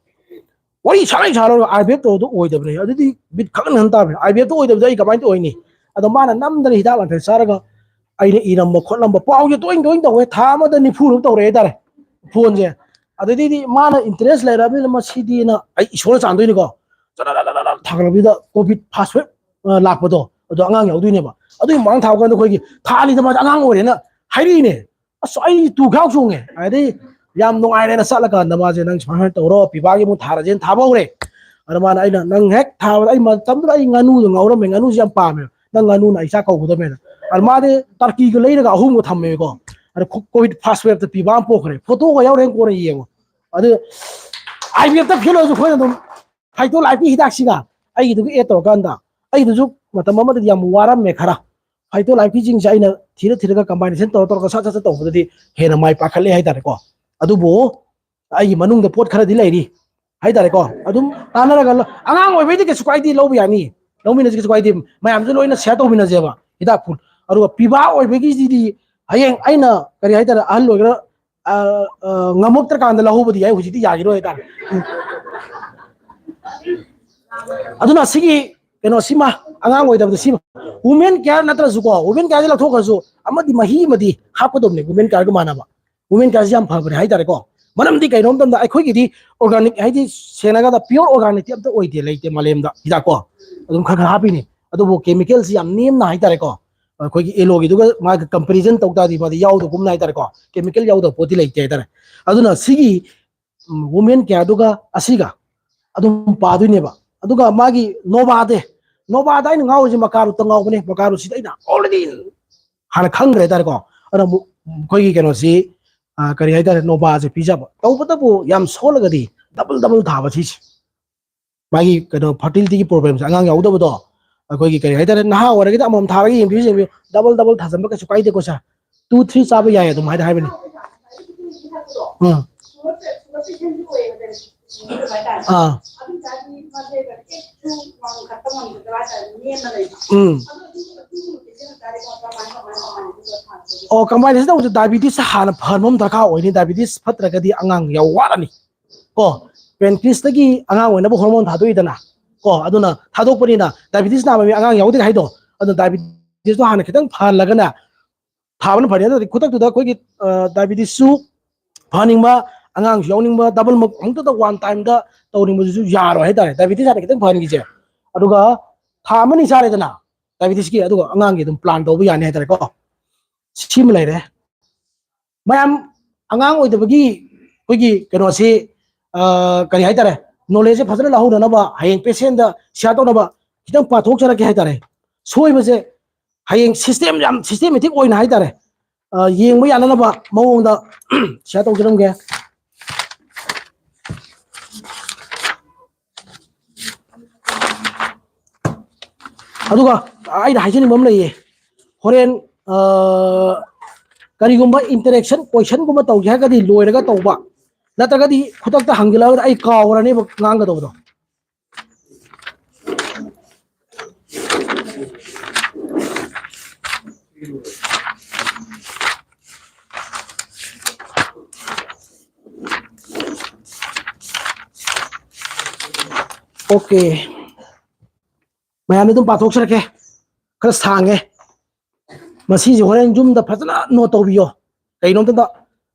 ꯋꯥꯔꯤ ꯁꯥꯔ ꯁꯥꯔꯒ ꯑꯥꯏ ꯕꯤ ꯑꯦꯐ ꯇꯧꯕꯗꯣ ꯑꯣꯏꯗꯕꯅꯦ꯫ ꯑꯗꯨꯗꯤ ꯕꯤꯠ ꯈꯛ ꯍꯟ ꯇꯥꯕꯅꯦ꯫ ꯑꯥꯏ ꯕꯤ ꯑꯦꯐ ꯇꯧ ꯑꯣꯏꯗꯕꯗꯤ ꯑꯩ ꯀꯃꯥꯏꯅ ꯇꯧ ꯑꯣꯏꯅꯤ? ꯑꯗꯣ ꯃꯥꯅ ꯅꯝꯗꯅ ꯍꯤꯗꯥꯛ ꯂꯥꯡꯊꯛ ꯆꯥꯔꯒ ꯑꯩꯅ ꯏꯔꯝꯕ ꯈꯣꯠꯂꯝꯕ ꯄꯥꯎꯁꯦ ꯇꯣꯏꯅ ꯇꯣꯏꯅ ꯇꯧꯋꯦ꯫ ꯊꯥ ꯑꯃꯗ ꯅꯤꯐꯨꯔꯛ ꯇꯧꯔꯛꯑꯦ ꯍꯥꯏꯇꯥꯔꯦ ꯐꯣꯟꯁꯦ꯫ ꯑꯗꯨꯗꯩꯗꯤ ꯃꯥꯅ ꯏꯟꯇꯔꯦꯁ ꯂꯩꯔꯕꯅꯤꯅ ꯃꯁꯤꯗꯤꯅ ꯑꯩ ꯏꯁꯣꯔꯅ ꯆꯥꯟꯗꯣꯏꯅꯤꯀꯣ꯫ ꯆꯔꯥꯔꯥꯔꯥꯔꯥ ꯊꯥꯒꯠꯂꯛꯄꯗꯨꯗ ꯀꯣꯚꯤꯠ ꯐꯥꯔꯁ ꯋꯦꯕ, ꯑ, ꯂꯥꯛꯄꯗꯣ ꯑꯗꯣ ꯑꯉꯥꯡ ꯌꯥꯎꯗꯣꯏꯅꯦꯕ꯫ ꯑꯗꯨꯒꯤ ꯃꯃꯥꯡ ꯊꯥꯕ ꯀꯥꯟꯗ ꯑꯩꯈꯣꯏꯒꯤ ꯊꯥ ꯑꯅꯤꯗ ꯃꯥꯁꯦ ꯑꯉꯥꯡ ꯑꯣꯏꯔꯦꯅ ꯍꯥꯏꯔꯛꯏꯅꯦ꯫ ꯑꯁ, ꯑꯩ ꯇꯨ ꯈꯌꯥꯎ ꯆꯣꯡꯉꯦ꯫ ꯑꯗꯩ ꯌꯥꯝ ꯅꯨꯡꯉꯥꯏꯔꯦꯅ ꯆꯠꯂꯀꯥꯟꯗ ꯃꯥꯁꯦ, "ꯅꯪ ꯁꯨꯃꯥꯏꯅ ꯁꯨꯃꯥꯏꯅ ꯇꯧꯔꯣ, ꯄꯤꯕꯥꯒꯤ ꯑꯃꯨꯛ ꯊꯥꯔꯁꯦꯅ" ꯊꯥꯕ ꯍꯧꯔꯦ꯫ ꯑꯗ ꯃꯥꯅ, ꯑꯩꯅ, "ꯅꯪ ꯍꯦꯛ ꯊꯥꯕꯗ", ꯑꯩ ꯃꯇꯝꯗꯨꯗ ꯑꯩ ꯉꯥꯅꯨꯗꯣ ꯉꯧꯔꯝꯃꯦ, ꯉꯥꯅꯨꯁꯦ ꯌꯥꯝ ꯄꯥꯝꯃꯦ, "ꯅꯪ ꯉꯥꯅꯨꯅ ꯑꯩ ꯆꯥꯛ ꯀꯧꯒꯗꯕꯅꯦꯅ"꯫ ꯑꯗ ꯃꯥꯗꯤ ꯇꯔꯀꯤꯒ ꯂꯩꯔꯒ ꯑꯍꯨꯝꯒ ꯊꯝꯃꯦꯕꯀꯣ꯫ ꯑꯗ ꯀꯣ-, ꯀꯣꯚꯤꯠ ꯐꯥꯔꯁ ꯋꯦꯕꯇ ꯄꯤꯕꯥ ꯑꯃ ꯄꯣꯛꯈ꯭ꯔꯦ, ꯐꯣꯇꯣꯒ ꯌꯥꯎꯔꯦ, ꯀꯣꯟꯅ ꯌꯦꯡꯉꯣ꯫ ꯑꯗꯨ ꯑꯥꯏ ꯕꯤ ꯑꯦꯐꯇ ꯐꯦꯜ ꯑꯣꯏꯔꯁꯨ ꯑꯩꯈꯣꯏꯅ ꯑꯗꯨꯝ ꯐꯥꯏꯇꯣ ꯂꯥꯏꯐꯀꯤ ꯍꯤꯗꯥꯛꯁꯤꯒ ꯑꯩꯒꯤꯗꯨꯒ ꯑꯦꯗ ꯇꯧꯔꯀꯥꯟꯗ, ꯑꯩꯒꯤꯗꯨꯁꯨ ꯃꯇꯝ ꯑꯃꯗꯗꯤ ꯌꯥꯝ ꯋꯥꯔꯝꯃꯦ ꯈꯔ꯫ ꯐꯥꯏꯇꯣ ꯂꯥꯏꯐꯀꯤꯁꯤꯡꯁꯦ ꯑꯩꯅ ꯊꯤꯔ ꯊꯤꯔꯒ ꯀꯝꯕꯥꯏꯅꯦꯁꯟ ꯇꯧꯔ ꯇꯧꯔꯒ ꯁꯠ ꯁꯠ ꯁꯠ ꯇꯧꯕꯗꯗꯤ ꯍꯦꯟꯅ ꯃꯥꯏ ꯄꯥꯛꯈꯠꯂꯦ ꯍꯥꯏꯇꯥꯔꯦꯀꯣ꯫ ꯑꯗꯨꯕꯨ ꯑꯩꯒꯤ ꯃꯅꯨꯡꯗ ꯄꯣꯠ ꯈꯔꯗꯤ ꯂꯩꯔꯤ ꯍꯥꯏꯇꯥꯔꯦꯀꯣ꯫ ꯑꯗꯨꯝ ꯇꯥꯟꯅꯔꯒ ꯂ-, ꯑꯉꯥꯡ ꯑꯣꯏꯕꯩꯗꯤ ꯀꯩꯁꯨ ꯀꯥꯏꯗꯦ, ꯂꯧꯕ ꯌꯥꯅꯤ, ꯂꯧꯃꯤꯟꯅꯁꯤ, ꯀꯩꯁꯨ ꯀꯥꯏꯗꯦ꯫ ꯃꯌꯥꯝꯁꯨ ꯂꯣꯏꯅ ꯁꯤꯌꯔ ꯇꯧꯃꯤꯟꯅꯁꯦꯕ ꯍꯤꯗꯥꯛ ꯐꯨꯜ꯫ ꯑꯗꯨꯒ ꯄꯤꯕꯥ ꯑꯣꯏꯕꯒꯤꯁꯤꯗꯤ ꯍꯌꯦꯡ ꯑꯩꯅ ꯀꯔꯤ ꯍꯥꯏꯇꯥꯔꯦ, ꯑꯍꯜ ꯑꯣꯏꯒꯦꯔꯥ, ꯑ, ꯑ, ꯉꯝꯃꯛꯇ꯭ꯔꯀꯥꯟꯗ ꯂꯧꯍꯧꯕꯗꯤ ꯌꯥꯏ, ꯍꯧꯖꯤꯛꯇꯤ ꯌꯥꯈꯤꯔꯣꯏ ꯍꯥꯏꯇꯥꯔꯦ꯫ ꯎꯝ꯫ ꯑꯗꯨꯅ ꯁꯤꯒꯤ ꯀꯩꯅꯣꯁꯤꯃ, ꯑꯉꯥꯡ ꯑꯣꯏꯗꯕꯗ ꯁꯤꯃ, Women care ꯅꯠꯇ꯭ꯔꯁꯨꯀꯣ, women careꯁꯦ ꯂꯧꯊꯣꯛꯈ꯭ꯔꯁꯨ ꯑꯃꯗꯤ ꯃꯍꯤ ꯑꯃꯗꯤ ꯍꯥꯞꯀꯗꯕꯅꯦ women careꯒ ꯃꯥꯟꯅꯕ꯫ Women careꯁꯦ ꯌꯥꯝ ꯐꯕꯅꯦ ꯍꯥꯏꯇꯥꯔꯦꯀꯣ꯫ ꯃꯔꯝꯗꯤ ꯀꯩꯅꯣ ꯃꯇꯝꯗ ꯑꯩꯈꯣꯏꯒꯤꯗꯤ organic, ꯍꯥꯏꯗꯤ ꯁꯦꯡꯅ ꯍꯥꯏꯔꯀꯥꯟꯗ pure organicꯇꯤ ꯑꯝꯇ ꯑꯣꯏꯗꯦ, ꯂꯩꯇꯦ ꯃꯥꯂꯦꯝꯗ꯫ ꯍꯤꯗꯥꯛꯀꯣ ꯑꯗꯨꯝ ꯈꯔ ꯈꯔ ꯍꯥꯞꯄꯤꯅꯤ, ꯑꯗꯨꯕꯨ chemicalꯁꯤ ꯌꯥꯝ ꯅꯦꯝꯅ ꯍꯥꯏꯇꯥꯔꯦꯀꯣ꯫ ꯑꯩꯈꯣꯏꯒꯤ aloeꯒꯤꯗꯨꯒ ꯃꯥꯒ comparison ꯇꯧ ꯇꯥꯔꯗꯤ ꯃꯥꯗꯤ ꯌꯥꯎꯗꯒꯨꯝꯅ ꯍꯥꯏꯇꯥꯔꯦꯀꯣ, chemical ꯌꯥꯎꯗꯕ ꯄꯣꯠꯇꯤ ꯂꯩꯇꯦ ꯍꯥꯏꯇꯥꯔꯦ꯫ ꯑꯗꯨꯅ ꯁꯤꯒꯤ women careꯗꯨꯒ ꯑꯁꯤꯒ ꯑꯗꯨꯝ ꯄꯥꯗꯣꯏꯅꯦꯕ꯫ ꯑꯗꯨꯒ ꯃꯥꯒꯤ Novaꯗ, Novaꯗ ꯑꯩꯅ ꯉꯥꯎꯔꯤꯁꯦ ꯃꯀꯥꯔꯨꯠꯇ ꯉꯥꯎꯕꯅꯦ꯫ ꯃꯀꯥꯔꯨꯠꯁꯤꯗ ꯑꯩꯅ already ꯍꯥꯟꯅ ꯈꯪꯈ꯭ꯔꯦ ꯍꯥꯏꯇꯥꯔꯦꯀꯣ꯫ ꯑꯗꯨꯅ ꯑꯃꯨꯛ ꯑꯩꯈꯣꯏꯒꯤ ꯀꯩꯅꯣꯁꯤ, ꯑ, ꯀꯔꯤ ꯍꯥꯏꯇꯥꯔꯦ, Novaꯁꯦ ꯄꯤꯖꯕ꯫ ꯇꯧꯕꯇꯕꯨ ꯌꯥꯝ ꯁꯣꯜꯂꯒꯗꯤ double double ꯊꯥꯕ ꯁꯤꯁꯦ꯫ ꯃꯥꯒꯤ ꯀꯩꯅꯣ fertilityꯒꯤ problemꯁꯦ, ꯑꯉꯥꯡ ꯌꯥꯎꯗꯕꯗꯣ, ꯑꯩꯈꯣꯏꯒꯤ ꯀꯔꯤ ꯍꯥꯏꯇꯥꯔꯦ, ꯅꯍꯥ ꯑꯣꯏꯔꯒꯗꯤ ꯑꯃꯃꯝ ꯊꯥꯔꯒ ꯌꯦꯡꯕꯤꯌꯨ, ꯌꯦꯡꯕꯤꯌꯨ, double double ꯊꯥꯖꯟꯕ ꯀꯩꯁꯨ ꯀꯥꯏꯗꯦꯀꯣ sir꯫ Two three ꯆꯥꯕ ꯌꯥꯏ ꯑꯗꯨꯝ ꯍꯥꯏꯗꯤ ꯍꯥꯏꯕꯅꯤ꯫ ꯎꯝ꯫ ꯑꯥ꯫ ꯎꯝ꯫ ꯑꯣ, combination ꯇꯧꯕꯁꯦ diabetes ꯍꯥꯟꯅ ꯐꯍꯟꯕ ꯑꯃ ꯗꯔꯀꯥꯔ ꯑꯣꯏꯅꯤ꯫ Diabetes ꯐꯠꯇ꯭ꯔꯒꯗꯤ ꯑꯉꯥꯡ ꯌꯥꯎ ꯋꯥꯔꯅꯤ꯫ ꯀꯣ, pancreasꯇꯒꯤ ꯑꯉꯥꯡ ꯑꯣꯏꯅꯕ hormone ꯊꯥꯗꯣꯛꯏꯗꯅ꯫ ꯀꯣ, ꯑꯗꯨꯅ ꯊꯥꯗꯣꯛꯄꯅꯤꯅ diabetes ꯅꯥꯕ ꯃꯤ ꯑꯉꯥꯡ ꯌꯥꯎꯗꯦ ꯍꯥꯏꯗꯣ꯫ ꯑꯗꯨꯅ diabetesꯇꯣ ꯍꯥꯟꯅ ꯈꯤꯇꯪ ꯐꯍꯜꯂꯒꯅꯦ, ꯊꯥꯕꯅ ꯐꯔꯦ꯫ ꯅꯠꯇ꯭ꯔꯗꯤ ꯈꯨꯗꯛꯇꯨꯗ ꯑꯩꯈꯣꯏꯒꯤ, ꯑ, diabetesꯁꯨ ꯐꯍꯟꯅꯤꯡꯕ, ꯑꯉꯥꯡꯁꯨ ꯌꯥꯎꯅꯤꯡꯕ, doubleꯃꯛ ꯑꯃꯨꯛꯇꯗ one timeꯗ ꯇꯧꯅꯤꯡꯕꯗꯨꯁꯨ ꯌꯥꯔꯣꯏ ꯍꯥꯏꯇꯥꯔꯦ꯫ Diabetes ꯍꯥꯟꯅ ꯈꯤꯇꯪ ꯐꯍꯟꯈꯤꯁꯦ꯫ ꯑꯗꯨꯒ ꯊꯥ ꯑꯃꯅꯤ ꯆꯥꯔꯦꯗꯅ, diabetesꯀꯤ, ꯑꯗꯨꯒ ꯑꯉꯥꯡꯒꯤ ꯑꯗꯨꯝ plan ꯇꯧꯕ ꯌꯥꯅꯤ ꯍꯥꯏꯇꯥꯔꯦꯀꯣ꯫ ꯁꯤꯃ ꯂꯩꯔꯦ꯫ ꯃꯌꯥꯝ ꯑꯉꯥꯡ ꯑꯣꯏꯗꯕꯒꯤ ꯑꯩꯈꯣꯏꯒꯤ ꯀꯩꯅꯣꯁꯤ, ꯑ, ꯀꯔꯤ ꯍꯥꯏꯇꯥꯔꯦ, knowledgeꯁꯦ ꯐꯖꯅ ꯂꯧꯍꯧꯅꯅꯕ, ꯍꯌꯦꯡ patientꯗ share ꯇꯧꯅꯕ ꯈꯤꯇꯪ ꯄꯥꯊꯣꯛꯆꯔꯛꯀꯦ ꯍꯥꯏꯇꯥꯔꯦ꯫ ꯁꯣꯏꯕꯁꯦ ꯍꯌꯦꯡ system, ꯌꯥꯝ systematic ꯑꯣꯏꯅ ꯍꯥꯏꯇꯥꯔꯦ, ꯑ, ꯌꯦꯡꯕ ꯌꯥꯅꯅꯕ ꯃꯑꯣꯡꯗ share ꯇꯧꯖꯔꯝꯒꯦ꯫ ꯑꯗꯨꯒ ꯑꯩꯅ ꯍꯥꯏꯖꯅꯤꯡꯕ ꯑꯃ ꯂꯩꯌꯦ꯫ ꯍꯣꯔꯦꯟ, ꯑ, ꯀꯔꯤꯒꯨꯝꯕ interaction questionꯒꯨꯝꯕ ꯇꯧꯒꯦ ꯍꯥꯏꯔꯒꯗꯤ ꯂꯣꯏꯔꯒ ꯇꯧꯕ, ꯅꯠꯇ꯭ꯔꯒꯗꯤ ꯈꯨꯗꯛꯇ ꯍꯪꯖꯤꯜꯂꯛꯑꯒꯗꯤ ꯑꯩ ꯀꯥꯎꯈ꯭ꯔꯅꯦꯕ ꯉꯥꯡꯒꯗꯧꯕꯗꯣ꯫ Okay, ꯃꯌꯥꯝꯗ ꯑꯗꯨꯝ ꯄꯥꯊꯣꯛꯆꯔꯛꯀꯦ꯫ ꯈꯔ ꯁꯥꯡꯉꯦ꯫ ꯃꯁꯤꯁꯦ ꯍꯣꯔꯦꯟ ꯌꯨꯝꯗ ꯐꯖꯅ ꯅꯣꯠ ꯇꯧꯕꯤꯌꯣ꯫ ꯀꯩꯅꯣꯝꯇꯗ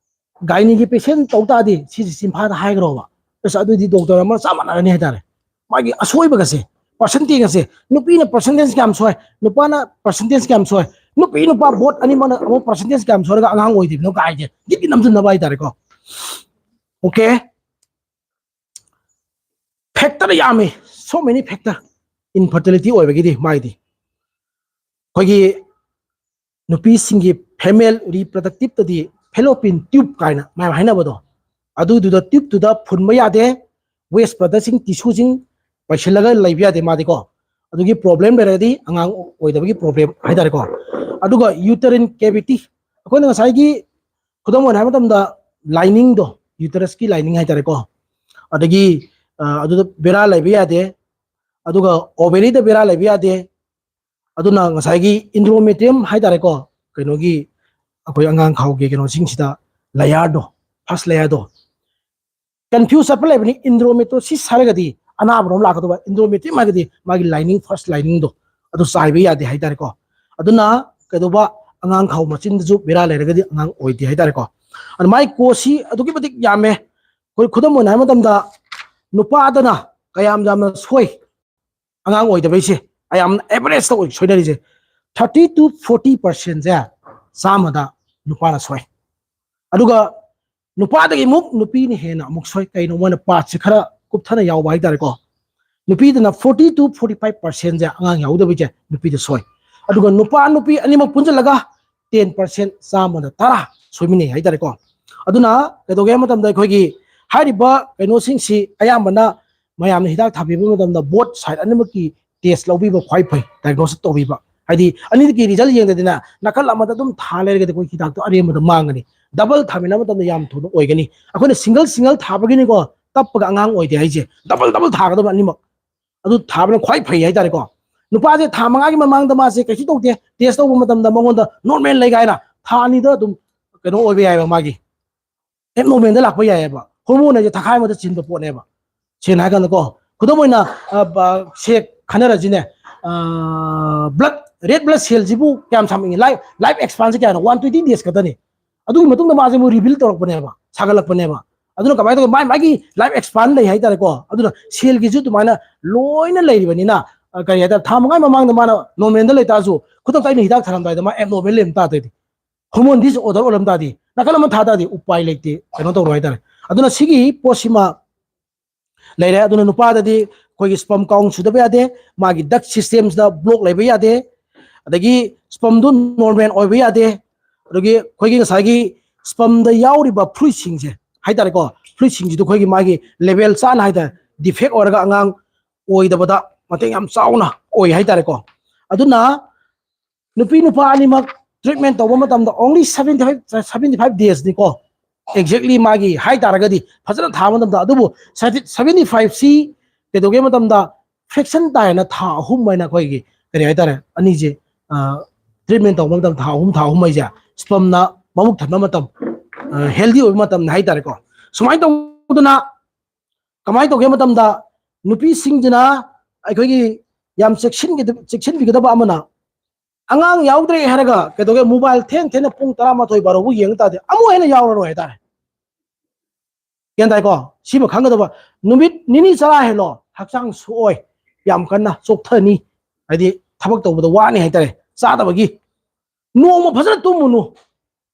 ꯒꯥꯏꯅꯤꯒꯤ ꯄꯦꯁꯦꯟ ꯇꯧ ꯇꯥꯔꯗꯤ ꯁꯤꯁꯦ ꯆꯤꯟꯐꯥꯗ ꯍꯥꯏꯈ꯭ꯔꯣꯕ꯫ ꯑꯁ, ꯑꯗꯨꯗꯤ ꯗꯣꯛꯇꯔ ꯑꯃ ꯆꯞ ꯃꯥꯟꯅꯔꯅꯤ ꯍꯥꯏꯇꯥꯔꯦ꯫ ꯃꯥꯒꯤ ꯑꯁꯣꯏꯕꯒꯁꯦ, ꯄꯥꯔꯁꯦꯟꯇꯦꯖ ꯑꯁꯦ, ꯅꯨꯄꯤꯅ ꯄꯥꯔꯁꯦꯟꯇꯦꯖ ꯀꯌꯥꯝ ꯁꯣꯏ, ꯅꯨꯄꯥꯅ ꯄꯥꯔꯁꯦꯟꯇꯦꯖ ꯀꯌꯥꯝ ꯁꯣꯏ, ꯅꯨꯄꯤ ꯅꯨꯄꯥ ꯕꯣꯠ ꯑꯅꯤꯃꯛꯅ ꯑꯃꯨꯛ ꯄꯥꯔꯁꯦꯟꯇꯦꯖ ꯀꯌꯥꯝ ꯁꯣꯏꯔꯒ ꯑꯉꯥꯡ ꯑꯣꯏꯗꯣꯏꯅꯣ ꯀꯥꯏꯁꯦ ꯒꯤꯠ ꯒꯤꯠ ꯅꯝꯁꯤꯟꯅꯕ ꯍꯥꯏꯇꯥꯔꯦꯀꯣ꯫ ꯑꯣꯀꯦ, ꯐꯦꯛꯇꯔ ꯌꯥꯝꯃꯤ, so many factor infertility ꯑꯣꯏꯕꯒꯤꯗꯤ꯫ ꯃꯥꯒꯤꯗꯤ ꯑꯩꯈꯣꯏꯒꯤ ꯅꯨꯄꯤꯁꯤꯡꯒꯤ female reproductiveꯇꯗꯤ fallopian tube ꯀꯥꯏꯅ ꯃꯌꯥꯝ ꯍꯥꯏꯅꯕꯗꯣ, ꯑꯗꯨꯗꯨꯗ ꯇ꯭ꯌꯨꯕꯇꯨꯗ ꯐꯨꯟꯕ ꯌꯥꯗꯦ, ꯋꯦꯁ ꯄ꯭ꯔꯗꯛꯁꯤꯡ, ꯇꯤꯁꯨꯁꯤꯡ ꯄꯩꯁꯤꯜꯂꯒ ꯂꯩꯕ ꯌꯥꯗꯦ ꯃꯥꯗꯤꯀꯣ꯫ ꯑꯗꯨꯒꯤ ꯄ꯭ꯔꯣꯕ꯭ꯂꯦꯝ ꯂꯩꯔꯒꯗꯤ ꯑꯉꯥꯡ ꯑꯣꯏꯗꯕꯒꯤ ꯄ꯭ꯔꯣꯕ꯭ꯂꯦꯝ ꯍꯥꯏꯇꯥꯔꯦꯀꯣ꯫ ꯑꯗꯨꯒ uterine cavity, ꯑꯩꯈꯣꯏꯅ ꯉꯁꯥꯏꯒꯤ ꯈꯨꯗꯝ ꯑꯣꯏꯅ ꯍꯥꯏꯕ ꯃꯇꯝꯗ, ꯂꯥꯏꯅꯤꯡꯗꯣ, ꯌꯨꯇꯔꯁꯀꯤ ꯂꯥꯏꯅꯤꯡ ꯍꯥꯏꯇꯥꯔꯦꯀꯣ, ꯑꯗꯒꯤ ꯑ, ꯑꯗꯨꯗ ꯕꯦꯔꯥ ꯂꯩꯕ ꯌꯥꯗꯦ, ꯑꯗꯨꯒ ꯑꯣꯚꯦꯔꯤꯗ ꯕꯦꯔꯥ ꯂꯩꯕ ꯌꯥꯗꯦ꯫ ꯑꯗꯨꯅ ꯉꯁꯥꯏꯒꯤ endometrium ꯍꯥꯏꯇꯥꯔꯦꯀꯣ, ꯀꯩꯅꯣꯒꯤ, ꯑꯩꯈꯣꯏ ꯑꯉꯥꯡ ꯈꯥꯎꯒꯤ ꯀꯩꯅꯣꯁꯤꯡꯁꯤꯗ ꯂꯦꯌꯔꯗꯣ, ꯐꯥꯔꯁ ꯂꯦꯌꯔꯗꯣ, ꯀꯟꯐ꯭ꯌꯨꯁ ꯆꯠꯄ ꯂꯩꯕꯅꯤ꯫ Endometriosis ꯍꯥꯏꯔꯒꯗꯤ ꯑꯅꯥꯕꯔꯣꯝ ꯂꯥꯛꯀꯗꯧꯕ, endometrium ꯍꯥꯏꯔꯒꯗꯤ ꯃꯥꯒꯤ ꯂꯥꯏꯅꯤꯡ, ꯐꯥꯔꯁ ꯂꯥꯏꯅꯤꯡꯗꯣ, ꯑꯗꯨ ꯆꯥꯏꯕ ꯌꯥꯗꯦ ꯍꯥꯏꯇꯥꯔꯦꯀꯣ꯫ ꯑꯗꯨꯅ ꯀꯩꯗꯧꯕ, ꯑꯉꯥꯡ ꯈꯥꯎ ꯃꯆꯤꯟꯗꯁꯨ ꯕꯦꯔꯥ ꯂꯩꯔꯒꯗꯤ ꯑꯉꯥꯡ ꯑꯣꯏꯗꯦ ꯍꯥꯏꯇꯥꯔꯦꯀꯣ꯫ ꯑꯗꯨ ꯃꯥꯏ ꯀꯣꯁꯁꯤ ꯑꯗꯨꯛꯀꯤ ꯃꯇꯤꯛ ꯌꯥꯝꯃꯦ꯫ ꯑꯩꯈꯣꯏ ꯈꯨꯗꯝ ꯑꯣꯏꯅ ꯍꯥꯏꯕ ꯃꯇꯝꯗ, ꯅꯨꯄꯥꯗꯅ ꯀꯌꯥꯝ ꯌꯥꯝꯅ ꯁꯣꯏ ꯑꯉꯥꯡ ꯑꯣꯏꯗꯕꯩꯁꯦ, ꯑꯌꯥꯝꯅ ꯑꯦꯚꯔꯦꯖꯇ ꯑꯣꯏ ꯁꯣꯏꯅꯔꯤꯁꯦ꯫ Thirty to forty percentꯁꯦ, ꯆꯥꯝꯃꯗ ꯅꯨꯄꯥꯅ ꯁꯣꯏ꯫ ꯑꯗꯨꯒ ꯅꯨꯄꯥꯗꯒꯤ ꯑꯃꯨꯛ ꯅꯨꯄꯤꯅ ꯍꯦꯟꯅ ꯑꯃꯨꯛ ꯁꯣꯏ꯫ ꯀꯩꯅꯣ, ꯃꯣꯏꯅ ꯄꯥꯔꯠꯁꯦ ꯈꯔ ꯀꯨꯞꯊꯅ ꯌꯥꯎꯕ ꯍꯥꯏꯇꯥꯔꯦꯀꯣ꯫ ꯅꯨꯄꯤꯗꯅ forty to forty five percentꯁꯦ, ꯑꯉꯥꯡ ꯌꯥꯎꯗꯕꯁꯦ ꯅꯨꯄꯤꯗ ꯁꯣꯏ꯫ ꯑꯗꯨꯒ ꯅꯨꯄꯥ ꯅꯨꯄꯤ ꯑꯅꯤꯃꯛ ꯄꯨꯟꯁꯤꯜꯂꯒ ten percent, ꯆꯥꯝꯃꯗ ꯇꯔꯥ ꯁꯣꯏꯃꯤꯟꯅꯩ ꯍꯥꯏꯇꯥꯔꯦꯀꯣ꯫ ꯑꯗꯨꯅ ꯀꯩꯗꯧꯒꯦ ꯍꯥꯏꯕ ꯃꯇꯝꯗ, ꯑꯩꯈꯣꯏꯒꯤ ꯍꯥꯏꯔꯤꯕ ꯀꯩꯅꯣꯁꯤꯡꯁꯤ ꯑꯌꯥꯝꯕꯅ ꯃꯌꯥꯝꯅ ꯍꯤꯗꯥꯛ ꯊꯥꯕꯤꯕ ꯃꯇꯝꯗ both side ꯑꯅꯤꯃꯛꯀꯤ ꯇꯦꯁ ꯂꯧꯕꯤꯕ ꯈ꯭ꯋꯥꯏ ꯐꯩ, ꯗꯥꯏꯒꯅꯣꯁꯤꯁ ꯇꯧꯕꯤꯕ꯫ ꯍꯥꯏꯗꯤ ꯑꯅꯤꯗꯨꯒꯤ ꯔꯤꯖꯜ ꯌꯦꯡꯗꯗꯅ ꯅꯥꯀꯜ ꯑꯃꯗ ꯑꯗꯨꯝ ꯊꯥ ꯂꯩꯔꯒꯗꯤ ꯑꯩꯈꯣꯏ ꯍꯤꯗꯥꯛꯇꯣ ꯑꯔꯦꯝꯕꯗ ꯃꯥꯡꯒꯅꯤ꯫ ꯗꯕꯜ ꯊꯥꯃꯤꯟꯅꯕ ꯃꯇꯝꯗ ꯌꯥꯝ ꯊꯨꯅ ꯑꯣꯏꯒꯅꯤ꯫ ꯑꯩꯈꯣꯏꯅ ꯁꯤꯡꯒꯜ ꯁꯤꯡꯒꯜ ꯊꯥꯕꯒꯤꯅꯤꯀꯣ ꯇꯞꯄꯒ ꯑꯉꯥꯡ ꯑꯣꯏꯗꯦ ꯍꯥꯏꯁꯦ꯫ ꯗꯕꯜ ꯗꯕꯜ ꯊꯥꯒꯗꯕ ꯑꯅꯤꯃꯛ꯫ ꯑꯗꯨ ꯊꯥꯕꯅ ꯈ꯭ꯋꯥꯏ ꯐꯩ ꯍꯥꯏꯇꯥꯔꯦꯀꯣ꯫ ꯅꯨꯄꯥꯁꯦ ꯊꯥ ꯃꯉꯥꯒꯤ ꯃꯃꯥꯡꯗ ꯃꯥꯁꯦ ꯀꯩꯁꯨ ꯇꯧꯗꯦ, ꯇꯦꯁ ꯇꯧꯕ ꯃꯇꯝꯗ ꯃꯉꯣꯟꯗ ꯅꯣꯔꯃꯦꯜ ꯂꯩ ꯀꯥꯏꯅ ꯊꯥ ꯑꯅꯤꯗ ꯑꯗꯨꯝ ꯀꯩꯅꯣ ꯑꯣꯏꯕ ꯌꯥꯏꯑꯕ, ꯃꯥꯒꯤ ꯑꯦꯕꯅꯣꯔꯃꯦꯜꯗ ꯂꯥꯛꯄ ꯌꯥꯏꯑꯕ꯫ ꯍꯣꯔꯃꯣꯟ ꯍꯥꯏꯁꯦ ꯊꯈꯥꯏ ꯑꯃꯗ ꯆꯤꯟꯕ ꯄꯣꯠꯅꯦꯕ꯫ ꯁꯦꯡꯅ ꯍꯥꯏꯔꯀꯥꯟꯗꯀꯣ, ꯈꯨꯗꯝ ꯑꯣꯏꯅ, ꯑ, ꯕ-, ꯁꯦ ꯈꯟꯅꯔꯁꯤꯅꯦ, blood red blood cell ꯁꯤꯕꯨ ꯀꯌꯥꯝ ꯁꯥꯡꯉꯤ? Life, life expectancy ꯀꯌꯥꯅꯣ? One twenty days ꯈꯛꯇꯅꯤ꯫ ꯑꯗꯨꯒꯤ ꯃꯇꯨꯡꯗ ꯃꯥꯁꯦ ꯑꯃꯨꯛ rebuild ꯇꯧꯔꯛꯄꯅꯦꯕ, ꯁꯥꯒꯠꯂꯛꯄꯅꯦꯕ꯫ ꯑꯗꯨꯅ ꯀꯃꯥꯏꯅ ꯇꯧꯒꯦ? ꯃꯥꯏ ꯃꯥꯒꯤ life expectancy ꯂꯩ ꯍꯥꯏꯇꯥꯔꯦꯀꯣ꯫ ꯑꯗꯨꯅ cell ꯒꯤꯁꯨ ꯑꯗꯨꯃꯥꯏꯅ ꯂꯣꯏꯅ ꯂꯩꯔꯤꯕꯅꯤꯅ, ꯑ, ꯀꯔꯤ ꯍꯥꯏꯇꯥꯔꯦ, ꯊꯥ ꯃꯉꯥ ꯃꯃꯥꯡꯗ ꯃꯥꯅ normal ꯗ ꯂꯩꯇꯥꯔꯁꯨ, ꯈꯨꯗꯛꯇ ꯑꯩꯅ ꯍꯤꯗꯥꯛ ꯊꯥꯔꯝꯗꯥꯏꯗ ꯃꯥ abnormal ꯂꯩꯔꯝ ꯇꯥꯔꯗꯤ, hormone disorder ꯑꯣꯏꯔꯝ ꯇꯥꯔꯗꯤ, ꯅꯥꯀꯜ ꯑꯃ ꯊꯥ ꯇꯥꯔꯗꯤ, ꯎꯄꯥꯏ ꯂꯩꯇꯦ, ꯀꯩꯅꯣ ꯇꯧꯔꯣꯏ ꯍꯥꯏꯇꯥꯔꯦ꯫ ꯑꯗꯨꯅ ꯁꯤꯒꯤ ꯄꯣꯠꯁꯤꯃ ꯂꯩꯔꯦ꯫ ꯑꯗꯨꯅ ꯅꯨꯄꯥꯗꯗꯤ ꯑꯩꯈꯣꯏꯒꯤ sperm count ꯁꯨꯗꯕ ꯌꯥꯗꯦ, ꯃꯥꯒꯤ duct system ꯁꯤꯗ block ꯂꯩꯕ ꯌꯥꯗꯦ, ꯑꯗꯒꯤ sperm ꯗꯨ normal ꯑꯣꯏꯕ ꯌꯥꯗꯦ, ꯑꯗꯒꯤ ꯑꯩꯈꯣꯏꯒꯤ ꯉꯁꯥꯏꯒꯤ sperm ꯗ ꯌꯥꯎꯔꯤꯕ fluid ꯁꯤꯡꯁꯦ ꯍꯥꯏꯇꯥꯔꯦꯀꯣ, fluid ꯁꯤꯡꯁꯤꯗ ꯑꯩꯈꯣꯏꯒꯤ ꯃꯥꯒꯤ level ꯆꯥꯅ ꯍꯥꯏꯇꯥꯔꯦ, defect ꯑꯣꯏꯔꯒ ꯑꯉꯥꯡ ꯑꯣꯏꯗꯕꯗ ꯃꯇꯦꯡ ꯌꯥꯝ ꯆꯥꯎꯅ ꯑꯣꯏ ꯍꯥꯏꯇꯥꯔꯦꯀꯣ꯫ ꯑꯗꯨꯅ ꯅꯨꯄꯤ ꯅꯨꯄꯥ ꯑꯅꯤꯃꯛ treatment ꯇꯧꯕ ꯃꯇꯝꯗ only seventy five, seventy five days ꯅꯤꯀꯣ, exactly ꯃꯥꯒꯤ ꯍꯥꯏ ꯇꯥꯔꯒꯗꯤ ꯐꯖꯅ ꯊꯥꯕ ꯃꯇꯝꯗ꯫ ꯑꯗꯨꯕꯨ seventy five ꯁꯤ ꯀꯩꯗꯧꯒꯦ ꯃꯇꯝꯗ, fraction ꯇꯥꯏꯅ ꯊꯥ ꯑꯍꯨꯝ ꯍꯥꯏꯅ ꯑꯩꯈꯣꯏꯒꯤ ꯀꯔꯤ ꯍꯥꯏꯇꯥꯔꯦ, ꯑꯅꯤꯁꯦ treatment ꯇꯧꯕ ꯃꯇꯝꯗ ꯊꯥ ꯑꯍꯨꯝ, ꯊꯥ ꯑꯍꯨꯝ ꯍꯥꯏꯁꯦ sperm ꯅ ꯃꯕꯨꯛ ꯊꯟꯕ ꯃꯇꯝ, healthy ꯑꯣꯏꯕ ꯃꯇꯝꯅꯤ ꯍꯥꯏꯇꯥꯔꯦꯀꯣ꯫ ꯁꯨꯃꯥꯏꯅ ꯇꯧꯗꯅ ꯀꯃꯥꯏꯅ ꯇꯧꯒꯦ ꯃꯇꯝꯗ, ꯅꯨꯄꯤꯁꯤꯡꯁꯤꯅ ꯑꯩꯈꯣꯏꯒꯤ ꯌꯥꯝ ꯆꯦꯛꯁꯤꯟꯒꯗꯕ, ꯆꯦꯛꯁꯤꯟꯕꯤꯒꯗꯕ ꯑꯃꯅ, ꯑꯉꯥꯡ ꯌꯥꯎꯗ꯭ꯔꯦ ꯍꯥꯏꯔꯒ ꯀꯩꯗꯧꯒꯦ, mobile ꯊꯦꯡ ꯊꯦꯡꯅ ꯄꯨꯡ ꯇꯔꯥꯃꯥꯊꯣꯏ ꯕꯥꯔꯣꯕꯨ ꯌꯦꯡ ꯇꯥꯔꯗꯤ ꯑꯃꯨꯛ ꯍꯦꯟꯅ ꯌꯥꯎꯔꯔꯣꯏ ꯍꯥꯏꯇꯥꯔꯦ꯫ ꯒ꯭ꯌꯥꯟ ꯇꯥꯏꯀꯣ? ꯁꯤꯃ ꯈꯪꯒꯗꯕ꯫ ꯅꯨꯃꯤꯠ ꯅꯤꯅꯤ ꯆꯔꯥ ꯍꯦꯜꯂꯣ, ꯍꯛꯆꯥꯡ ꯁꯣꯛꯑꯣꯏ, ꯌꯥꯝ ꯀꯟꯅ ꯆꯣꯛꯊꯅꯤ, ꯍꯥꯏꯗꯤ ꯊꯕꯛ ꯇꯧꯕꯗ ꯋꯥꯅꯤ ꯍꯥꯏꯇꯥꯔꯦ, ꯆꯥꯗꯕꯒꯤ꯫ ꯅꯣꯡꯃ ꯐꯖꯅ ꯇꯨꯝꯃꯨꯅꯨ,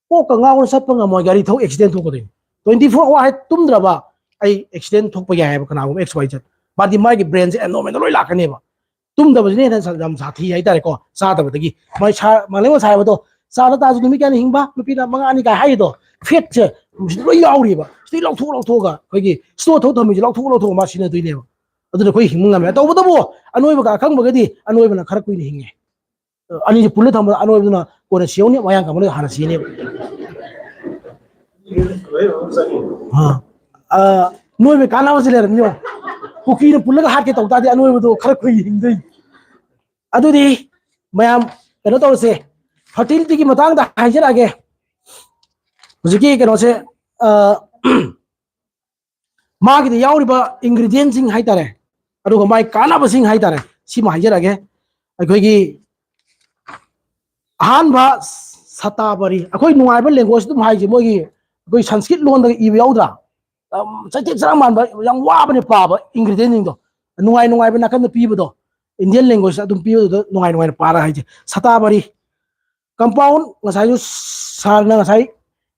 ꯀꯣꯛꯀ ꯉꯥꯎꯅ ꯆꯠꯄ ꯉꯝꯃꯣꯏ, ꯒꯥꯔꯤ ꯊꯧ accident ꯊꯣꯛꯀꯗꯣꯏꯅꯤ꯫ Twenty four hour ꯍꯦꯛ ꯇꯨꯝꯗ꯭ꯔꯕ ꯑꯩ accident ꯊꯣꯛꯄ ꯌꯥꯏ ꯍꯥꯏꯕ ꯀꯅꯥꯒꯨꯝꯕ X Y Z꯫ ꯃꯥꯗꯤ ꯃꯥꯒꯤ brain ꯁꯦ abnormal ꯗ ꯂꯣꯏ ꯂꯥꯛꯀꯅꯦꯕ꯫ ꯇꯨꯝꯗꯕꯁꯤꯅ ꯍꯦꯟꯅ ꯌꯥꯝ ꯁꯥꯊꯤ ꯍꯥꯏꯇꯥꯔꯦꯀꯣ, ꯆꯥꯗꯕꯗꯒꯤ꯫ ꯃꯣꯏ ꯁꯥ-, ꯃꯥꯂꯦꯝ ꯉꯁꯥꯏ ꯍꯥꯏꯕꯗꯣ, ꯆꯥꯗ ꯇꯥꯔꯁꯨ ꯅꯨꯃꯤꯠ ꯀꯌꯥꯅꯤ ꯍꯤꯡꯕ, ꯅꯨꯄꯤꯅ ꯃꯉꯥꯅꯤ ꯀꯥꯏ ꯍꯥꯏꯔꯤꯗꯣ, fat ꯁꯦ ꯁꯤꯗ ꯂꯣꯏ ꯌꯥꯎꯔꯤꯕ꯫ ꯁꯤꯗꯩ ꯂꯧꯊꯣꯛ ꯂꯧꯊꯣꯛꯑꯒ ꯑꯩꯈꯣꯏꯒꯤ store ꯇꯧ ꯊꯝꯃꯤꯁꯦ ꯂꯧꯊꯣꯛ ꯂꯧꯊꯣꯛꯑꯒ ꯃꯥ ꯁꯤꯖꯤꯟꯅꯗꯣꯏꯅꯦꯕ꯫ ꯑꯗꯨꯅ ꯑꯩꯈꯣꯏ ꯍꯤꯡꯕ ꯉꯝꯃꯦ꯫ ꯇꯧꯕꯇꯕꯨ ꯑꯅꯣꯏꯕꯒ ꯑꯀꯪꯕꯒꯗꯤ ꯑꯅꯣꯏꯕꯅ ꯈꯔ ꯀꯨꯏꯅ ꯍꯤꯡꯉꯦ꯫ ꯑꯅꯤꯁꯦ ꯄꯨꯜꯂ ꯊꯝꯕꯗ ꯑꯅꯣꯏꯕꯗꯨꯅ ꯀꯣꯟꯅ ꯁꯤꯍꯧꯅꯤ, ꯃꯌꯥꯡ ꯀꯪꯕꯅ ꯍꯥꯟꯅ ꯁꯤꯅꯦꯕ꯫ ꯑꯥ, ꯑꯥ, ꯅꯣꯏꯕꯩ ꯀꯥꯟꯅꯕꯁꯦ ꯂꯩꯔꯝꯅꯤ ꯌꯦꯡꯉꯣ꯫ ꯀꯨꯀꯤꯅ ꯄꯨꯜꯂꯒ ꯍꯥꯠꯀꯦ ꯇꯧ ꯇꯥꯔꯗꯤ ꯑꯅꯣꯏꯕꯗꯣ ꯈꯔ ꯀꯨꯏꯅ ꯍꯤꯡꯗꯣꯏꯅꯤ꯫ ꯑꯗꯨꯗꯤ ꯃꯌꯥꯝ ꯀꯩꯅꯣ ꯇꯧꯔꯁꯦ, fertility ꯒꯤ ꯃꯇꯥꯡꯗ ꯍꯥꯏꯖꯔꯛꯑꯒꯦ꯫ ꯍꯧꯖꯤꯛꯀꯤ ꯀꯩꯅꯣꯁꯦ, ꯑꯥ, ꯃꯥꯒꯤꯗ ꯌꯥꯎꯔꯤꯕ ingredient ꯁꯤꯡ ꯍꯥꯏꯇꯥꯔꯦ, ꯑꯗꯨꯒ ꯃꯥꯒꯤ ꯀꯥꯟꯅꯕꯁꯤꯡ ꯍꯥꯏꯇꯥꯔꯦ, ꯁꯤꯃ ꯍꯥꯏꯖꯔꯛꯑꯒꯦ꯫ ꯑꯩꯈꯣꯏꯒꯤ ꯑꯍꯥꯟꯕ ꯁꯇꯥꯕꯔꯤ, ꯑꯩꯈꯣꯏ ꯅꯨꯡꯉꯥꯏꯕ language ꯑꯗꯨꯝ ꯍꯥꯏꯁꯦ, ꯃꯣꯏꯒꯤ ꯑꯩꯈꯣꯏ ꯁꯪꯁꯀ꯭ꯔꯤꯠ ꯂꯣꯟꯗꯒ ꯏꯕ ꯌꯥꯎꯗ꯭ꯔꯥ? ꯌꯥꯝ ꯆꯩꯇꯦꯛ ꯆꯔꯥꯡ ꯃꯥꯟꯕ, ꯌꯥꯝ ꯋꯥꯕꯅꯦ ꯄꯥꯕ ingredientꯁꯤꯡꯗꯣ꯫ ꯅꯨꯡꯉꯥꯏ ꯅꯨꯡꯉꯥꯏꯕ ꯅꯥꯀꯟꯗ ꯄꯤꯕꯗꯣ, Indian language ꯑꯗꯨꯝ ꯄꯤꯕꯗꯨꯗ ꯅꯨꯡꯉꯥꯏ ꯅꯨꯡꯉꯥꯏꯅ ꯄꯥꯔ ꯍꯥꯏꯁꯦ꯫ ꯁꯇꯥꯕꯔꯤ compound, ꯉꯁꯥꯏꯁꯨ ꯁꯥꯔꯅ ꯉꯁꯥꯏ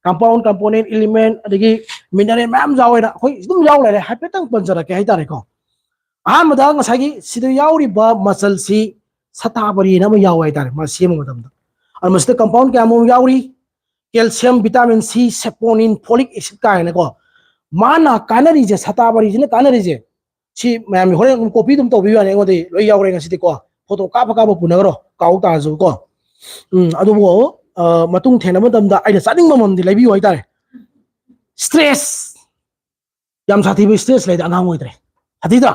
compound, component, element, ꯑꯗꯒꯤ mineral ꯃꯌꯥꯝ ꯌꯥꯎꯋꯦꯅ ꯑꯩꯈꯣꯏ ꯑꯗꯨꯝ ꯌꯥꯎ ꯂꯩꯔꯦ꯫ ꯍꯥꯏꯐꯦꯠꯇꯪ ꯄꯟꯖꯔꯛꯀꯦ ꯍꯥꯏꯇꯥꯔꯦꯀꯣ꯫ ꯑꯍꯥꯟꯕꯗ ꯉꯁꯥꯏꯒꯤ ꯁꯤꯗ ꯌꯥꯎꯔꯤꯕ ꯃꯆꯜꯁꯤ ꯁꯇꯥꯕꯔꯤꯅ ꯑꯃ ꯌꯥꯎꯋꯦ ꯍꯥꯏꯇꯥꯔꯦ, ꯃꯥ ꯁꯦꯝꯕ ꯃꯇꯝꯗ꯫ ꯑꯗꯨ ꯃꯁꯤꯗ compound ꯀꯌꯥꯃꯔꯨꯝ ꯌꯥꯎꯔꯤ: calcium, vitamin C, saponin, folic acid ꯀꯥꯏꯅꯀꯣ꯫ ꯃꯥꯅ ꯀꯥꯟꯅꯔꯤꯁꯦ, ꯁꯇꯥꯕꯔꯤꯁꯤꯅ ꯀꯥꯟꯅꯔꯤꯁꯦ, ꯁꯤ ꯃꯌꯥꯝꯒꯤ ꯍꯣꯔꯦꯟ ꯑꯗꯨꯝ copy ꯑꯗꯨꯝ ꯇꯧꯕꯤꯌꯨ ꯌꯥꯅꯤ, ꯑꯩꯉꯣꯟꯗ ꯂꯣꯏ ꯌꯥꯎꯔꯦ ꯉꯁꯤꯗꯤꯀꯣ꯫ Photo ꯀꯥꯞꯄ ꯀꯥꯞꯄ ꯄꯨꯅꯈ꯭ꯔꯣ, ꯀꯥꯎ ꯇꯥꯔꯁꯨꯀꯣ꯫ ꯎꯝ, ꯑꯗꯨꯕꯨ, ꯑ, ꯃꯇꯨꯡ ꯊꯦꯡꯅꯕ ꯃꯇꯝꯗ ꯑꯩꯅ ꯆꯥꯅꯤꯡꯕ ꯑꯃꯃꯝꯗꯤ ꯂꯩꯕꯤꯌꯨ ꯍꯥꯏꯇꯥꯔꯦ꯫ Stress, ꯌꯥꯝ ꯁꯥꯊꯤꯕ stress ꯂꯩꯔꯗꯤ ꯑꯉꯥꯡ ꯑꯣꯏꯗ꯭ꯔꯦ꯫ ꯁꯥꯊꯤꯗ꯭ꯔꯥ?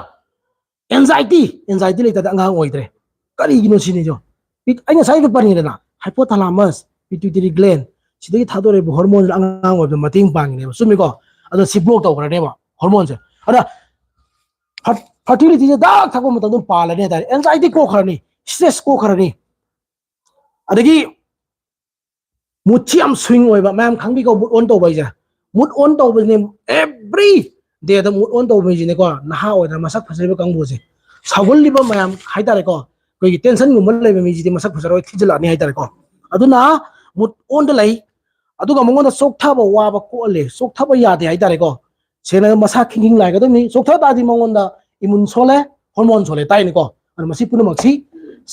Anxiety, anxiety ꯂꯩꯇꯗꯤ ꯑꯉꯥꯡ ꯑꯣꯏꯗ꯭ꯔꯦ꯫ ꯀꯔꯤꯒꯤꯅꯣ ꯁꯤꯅꯤꯗꯣ꯫ ꯄꯤ-, ꯑꯩ ꯉꯁꯥꯏꯁꯨ ꯄꯟꯈ꯭ꯔꯦꯗꯅ, hypothalamus, pituitary gland, ꯁꯤꯗꯒꯤ ꯊꯥꯗꯣꯔꯛꯏꯕ hormoneꯁꯤꯅ ꯑꯉꯥꯡ ꯑꯣꯏꯕꯗ ꯃꯇꯦꯡ ꯄꯥꯡꯉꯤꯅꯦꯕ, ꯆꯨꯝꯃꯤꯀꯣ? ꯑꯗꯣ ꯁꯤ block ꯇꯧꯈ꯭ꯔꯅꯦꯕ hormoneꯁꯦ꯫ ꯑꯗ ꯐꯔ-, fertilityꯁꯦ ꯗꯥꯛ ꯊꯛꯄ ꯃꯇꯝꯗ ꯑꯗꯨꯝ ꯄꯥꯜꯂꯅꯤ ꯍꯥꯏꯇꯥꯔꯦ꯫ Anxiety ꯀꯣꯛꯈ꯭ꯔꯅꯤ, stress ꯀꯣꯛꯈ꯭ꯔꯅꯤ꯫ ꯑꯗꯒꯤ moodꯁꯤ ꯌꯥꯝ swing ꯑꯣꯏꯕ, ꯃꯌꯥꯝ ꯈꯪꯕꯤꯀꯣ, mood on ꯇꯧꯕ ꯍꯥꯏꯁꯦ꯫ Mood on ꯇꯧꯕꯁꯤꯅꯦ, every dayꯗ mood on ꯇꯧꯕ ꯃꯤꯁꯤꯅꯦꯀꯣ, ꯅꯍꯥ ꯑꯣꯏꯗꯅ ꯃꯁꯛ ꯐꯖꯔꯤꯕ ꯀꯥꯡꯕꯨꯁꯦ꯫ ꯁꯥꯎꯒꯜꯂꯤꯕ ꯃꯌꯥꯝ ꯍꯥꯏꯇꯥꯔꯦꯀꯣ, ꯑꯩꯈꯣꯏꯒꯤ tensionꯒꯨꯝꯕ ꯂꯩꯕ ꯃꯤꯁꯤꯗꯤ ꯃꯁꯛ ꯐꯖꯔꯣꯏ, ꯊꯤꯖꯤꯜꯂꯛꯑꯅꯤ ꯍꯥꯏꯇꯥꯔꯦꯀꯣ꯫ ꯑꯗꯨꯅ mood onꯗ ꯂꯩ, ꯑꯗꯨꯒ ꯃꯉꯣꯟꯗ ꯆꯣꯛꯊꯕ ꯋꯥꯕ ꯀꯣꯛꯍꯜꯂꯦ, ꯆꯣꯛꯊꯕ ꯌꯥꯗꯦ ꯍꯥꯏꯇꯥꯔꯦꯀꯣ꯫ ꯁꯦꯡꯅ ꯃꯁꯥ ꯈꯤꯡꯈꯤꯡ ꯂꯥꯏꯒꯗꯕꯅꯤ꯫ ꯆꯣꯛꯊ ꯇꯥꯔꯗꯤ ꯃꯉꯣꯟꯗ immune ꯁꯣꯜꯂꯦ, hormone ꯁꯣꯜꯂꯦ ꯇꯥꯏꯅꯤꯀꯣ꯫ ꯑꯗꯨ ꯃꯁꯤ ꯄꯨꯝꯅꯃꯛꯁꯤ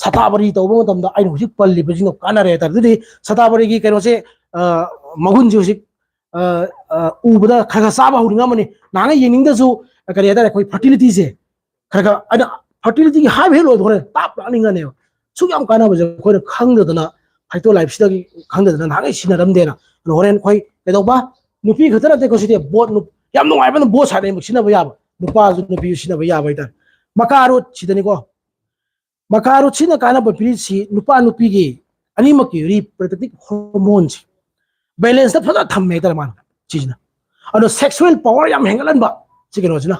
ꯁꯇꯥꯕꯔꯤ ꯇꯧꯕ ꯃꯇꯝꯗ ꯑꯩꯅ ꯍꯧꯖꯤꯛ ꯄꯜꯂꯤꯕꯁꯤꯡꯗꯣ ꯀꯥꯟꯅꯔꯦ ꯍꯥꯏꯇꯥꯔꯦ꯫ ꯑꯗꯨꯗꯤ ꯁꯇꯥꯕꯔꯤꯒꯤ ꯀꯩꯅꯣꯁꯦ, ꯑ, ꯃꯒꯨꯟꯁꯦ ꯍꯧꯖꯤꯛ, ꯑ, ꯑ, ꯎꯕꯗ ꯈꯔ ꯈꯔ ꯆꯥꯕ ꯍꯧꯅꯤꯡꯉꯝꯃꯅꯤ꯫ ꯅꯍꯥꯟꯒꯩ ꯌꯦꯡꯅꯤꯡꯗꯁꯨ, ꯀꯔꯤ ꯍꯥꯏꯇꯥꯔꯦ, ꯑꯩꯈꯣꯏ fertilityꯁꯦ ꯈꯔ ꯈꯔ, ꯑꯗ fertilityꯒꯤ ꯍꯥꯏꯕ ꯍꯦꯛ ꯂꯣꯏꯕ ꯍꯣꯔꯦꯟ ꯇꯥꯞ ꯂꯥꯛꯅꯤꯡꯉꯅꯦꯕ꯫ ꯁꯨꯛ ꯌꯥꯝ ꯀꯥꯟꯅꯕꯁꯦ ꯑꯩꯈꯣꯏꯅ ꯈꯪꯗꯗꯅ, phyto lifeꯁꯤꯗꯒꯤ ꯈꯪꯗꯗꯅ ꯅꯍꯥꯟꯒꯩ ꯁꯤꯟꯅꯔꯝꯗꯦꯅ꯫ ꯑꯗꯣ ꯍꯣꯔꯦꯟ ꯑꯩꯈꯣꯏ ꯀꯩꯗꯧꯕ? ꯅꯨꯄꯤ ꯈꯛꯇ ꯅꯠꯇꯦꯀꯣ ꯁꯤꯗꯤ, both ꯅꯨ-, ꯌꯥꯝ ꯅꯨꯡꯉꯥꯏꯕꯅ both side ꯑꯅꯤꯃꯛ ꯁꯤꯖꯤꯟꯅꯕ ꯌꯥꯕ, ꯅꯨꯄꯥꯁꯨ ꯅꯨꯄꯤꯁꯨ ꯁꯤꯖꯤꯟꯅꯕ ꯌꯥꯕ ꯍꯥꯏꯇꯥꯔꯦ꯫ Maca root ꯁꯤꯗꯅꯤꯀꯣ꯫ Maca rootꯁꯤꯅ ꯀꯥꯟꯅꯕ ꯄꯤꯔꯤꯁꯤ ꯅꯨꯄꯥ ꯅꯨꯄꯤꯒꯤ ꯑꯅꯤꯃꯛꯀꯤ reproductive hormoneꯁꯦ balanceꯇ ꯐꯖꯅ ꯊꯝꯃꯦ ꯍꯥꯏꯇꯥꯔꯦ ꯃꯥꯅ, ꯁꯤꯁꯤꯅ꯫ ꯑꯗꯣ sexual power ꯌꯥꯝ ꯍꯦꯟꯒꯠꯍꯟꯕ ꯁꯤ ꯀꯩꯅꯣꯁꯤꯅ,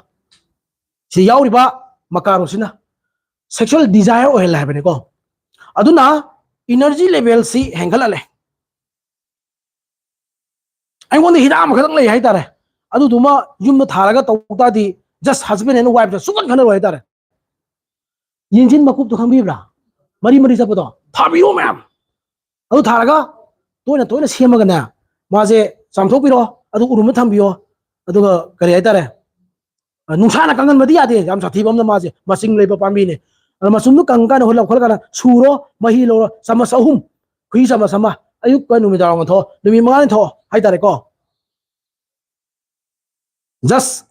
ꯁꯤ ꯌꯥꯎꯔꯤꯕ maca rootꯁꯤꯅ sexual desire ꯑꯣꯏꯍꯜꯂꯦ ꯍꯥꯏꯕꯅꯤꯀꯣ꯫ ꯑꯗꯨꯅ ꯏꯅꯔꯖꯤ ꯂꯦꯚꯦꯜꯁꯤ ꯍꯦꯟꯒꯠꯍꯜꯂꯦ꯫ ꯑꯩꯉꯣꯟꯗ ꯍꯤꯗꯥꯛ ꯑꯃꯈꯛꯇꯪ ꯂꯩ ꯍꯥꯏꯇꯥꯔꯦ, ꯑꯗꯨꯗꯨꯃ ꯌꯨꯝꯗ ꯊꯥꯔꯒ ꯇꯧ ꯇꯥꯔꯗꯤ just husband and wife ꯁꯨꯡꯈꯟ ꯈꯟꯅꯔꯣꯏ ꯍꯥꯏꯇꯥꯔꯦ꯫ ꯌꯦꯟꯖꯤꯟ ꯃꯀꯨꯞꯇꯣ ꯈꯪꯕꯤꯕ꯭ꯔꯥ? ꯃꯔꯤ ꯃꯔꯤ ꯆꯠꯄꯗꯣ ꯊꯥꯕꯤꯌꯣ ꯃꯌꯥꯝ꯫ ꯑꯗꯨ ꯊꯥꯔꯒ ꯇꯣꯏꯅ ꯇꯣꯏꯅ ꯁꯦꯝꯃꯒꯅꯦ, ꯃꯥꯁꯦ ꯆꯥꯝꯊꯣꯛꯄꯤꯔꯣ, ꯑꯗꯨ ꯎꯔꯨꯝꯗ ꯊꯝꯕꯤꯌꯣ꯫ ꯑꯗꯨꯒ ꯀꯔꯤ ꯍꯥꯏꯇꯥꯔꯦ, ꯑ, ꯅꯨꯡꯁꯥꯅ ꯀꯪꯍꯟꯕꯗꯤ ꯌꯥꯗꯦ, ꯌꯥꯝ ꯁꯥꯊꯤꯕ ꯑꯃꯅ ꯃꯥꯁꯦ ꯃꯆꯤꯡ ꯂꯩꯕ ꯄꯥꯝꯕꯤꯅꯦ꯫ ꯑꯗ ꯃꯆꯨꯝꯗꯨ ꯀꯪꯉꯀꯥꯟꯗ ꯍꯨꯜꯂ ꯈꯣꯠꯂꯀꯥꯟꯗ ꯁꯨꯔꯣ, ꯃꯍꯤ ꯂꯧꯔꯣ, ꯆꯥꯃꯁ ꯑꯍꯨꯝ, ꯈꯨꯍꯤ ꯆꯥꯃꯁ ꯑꯃ, ꯑꯌꯨꯛꯀ ꯅꯨꯃꯤꯗꯥꯡ ꯊꯛꯑꯣ, ꯅꯨꯃꯤꯠ ꯃꯉꯥꯅꯤ ꯊꯛꯑꯣ ꯍꯥꯏꯇꯥꯔꯦꯀꯣ꯫ Just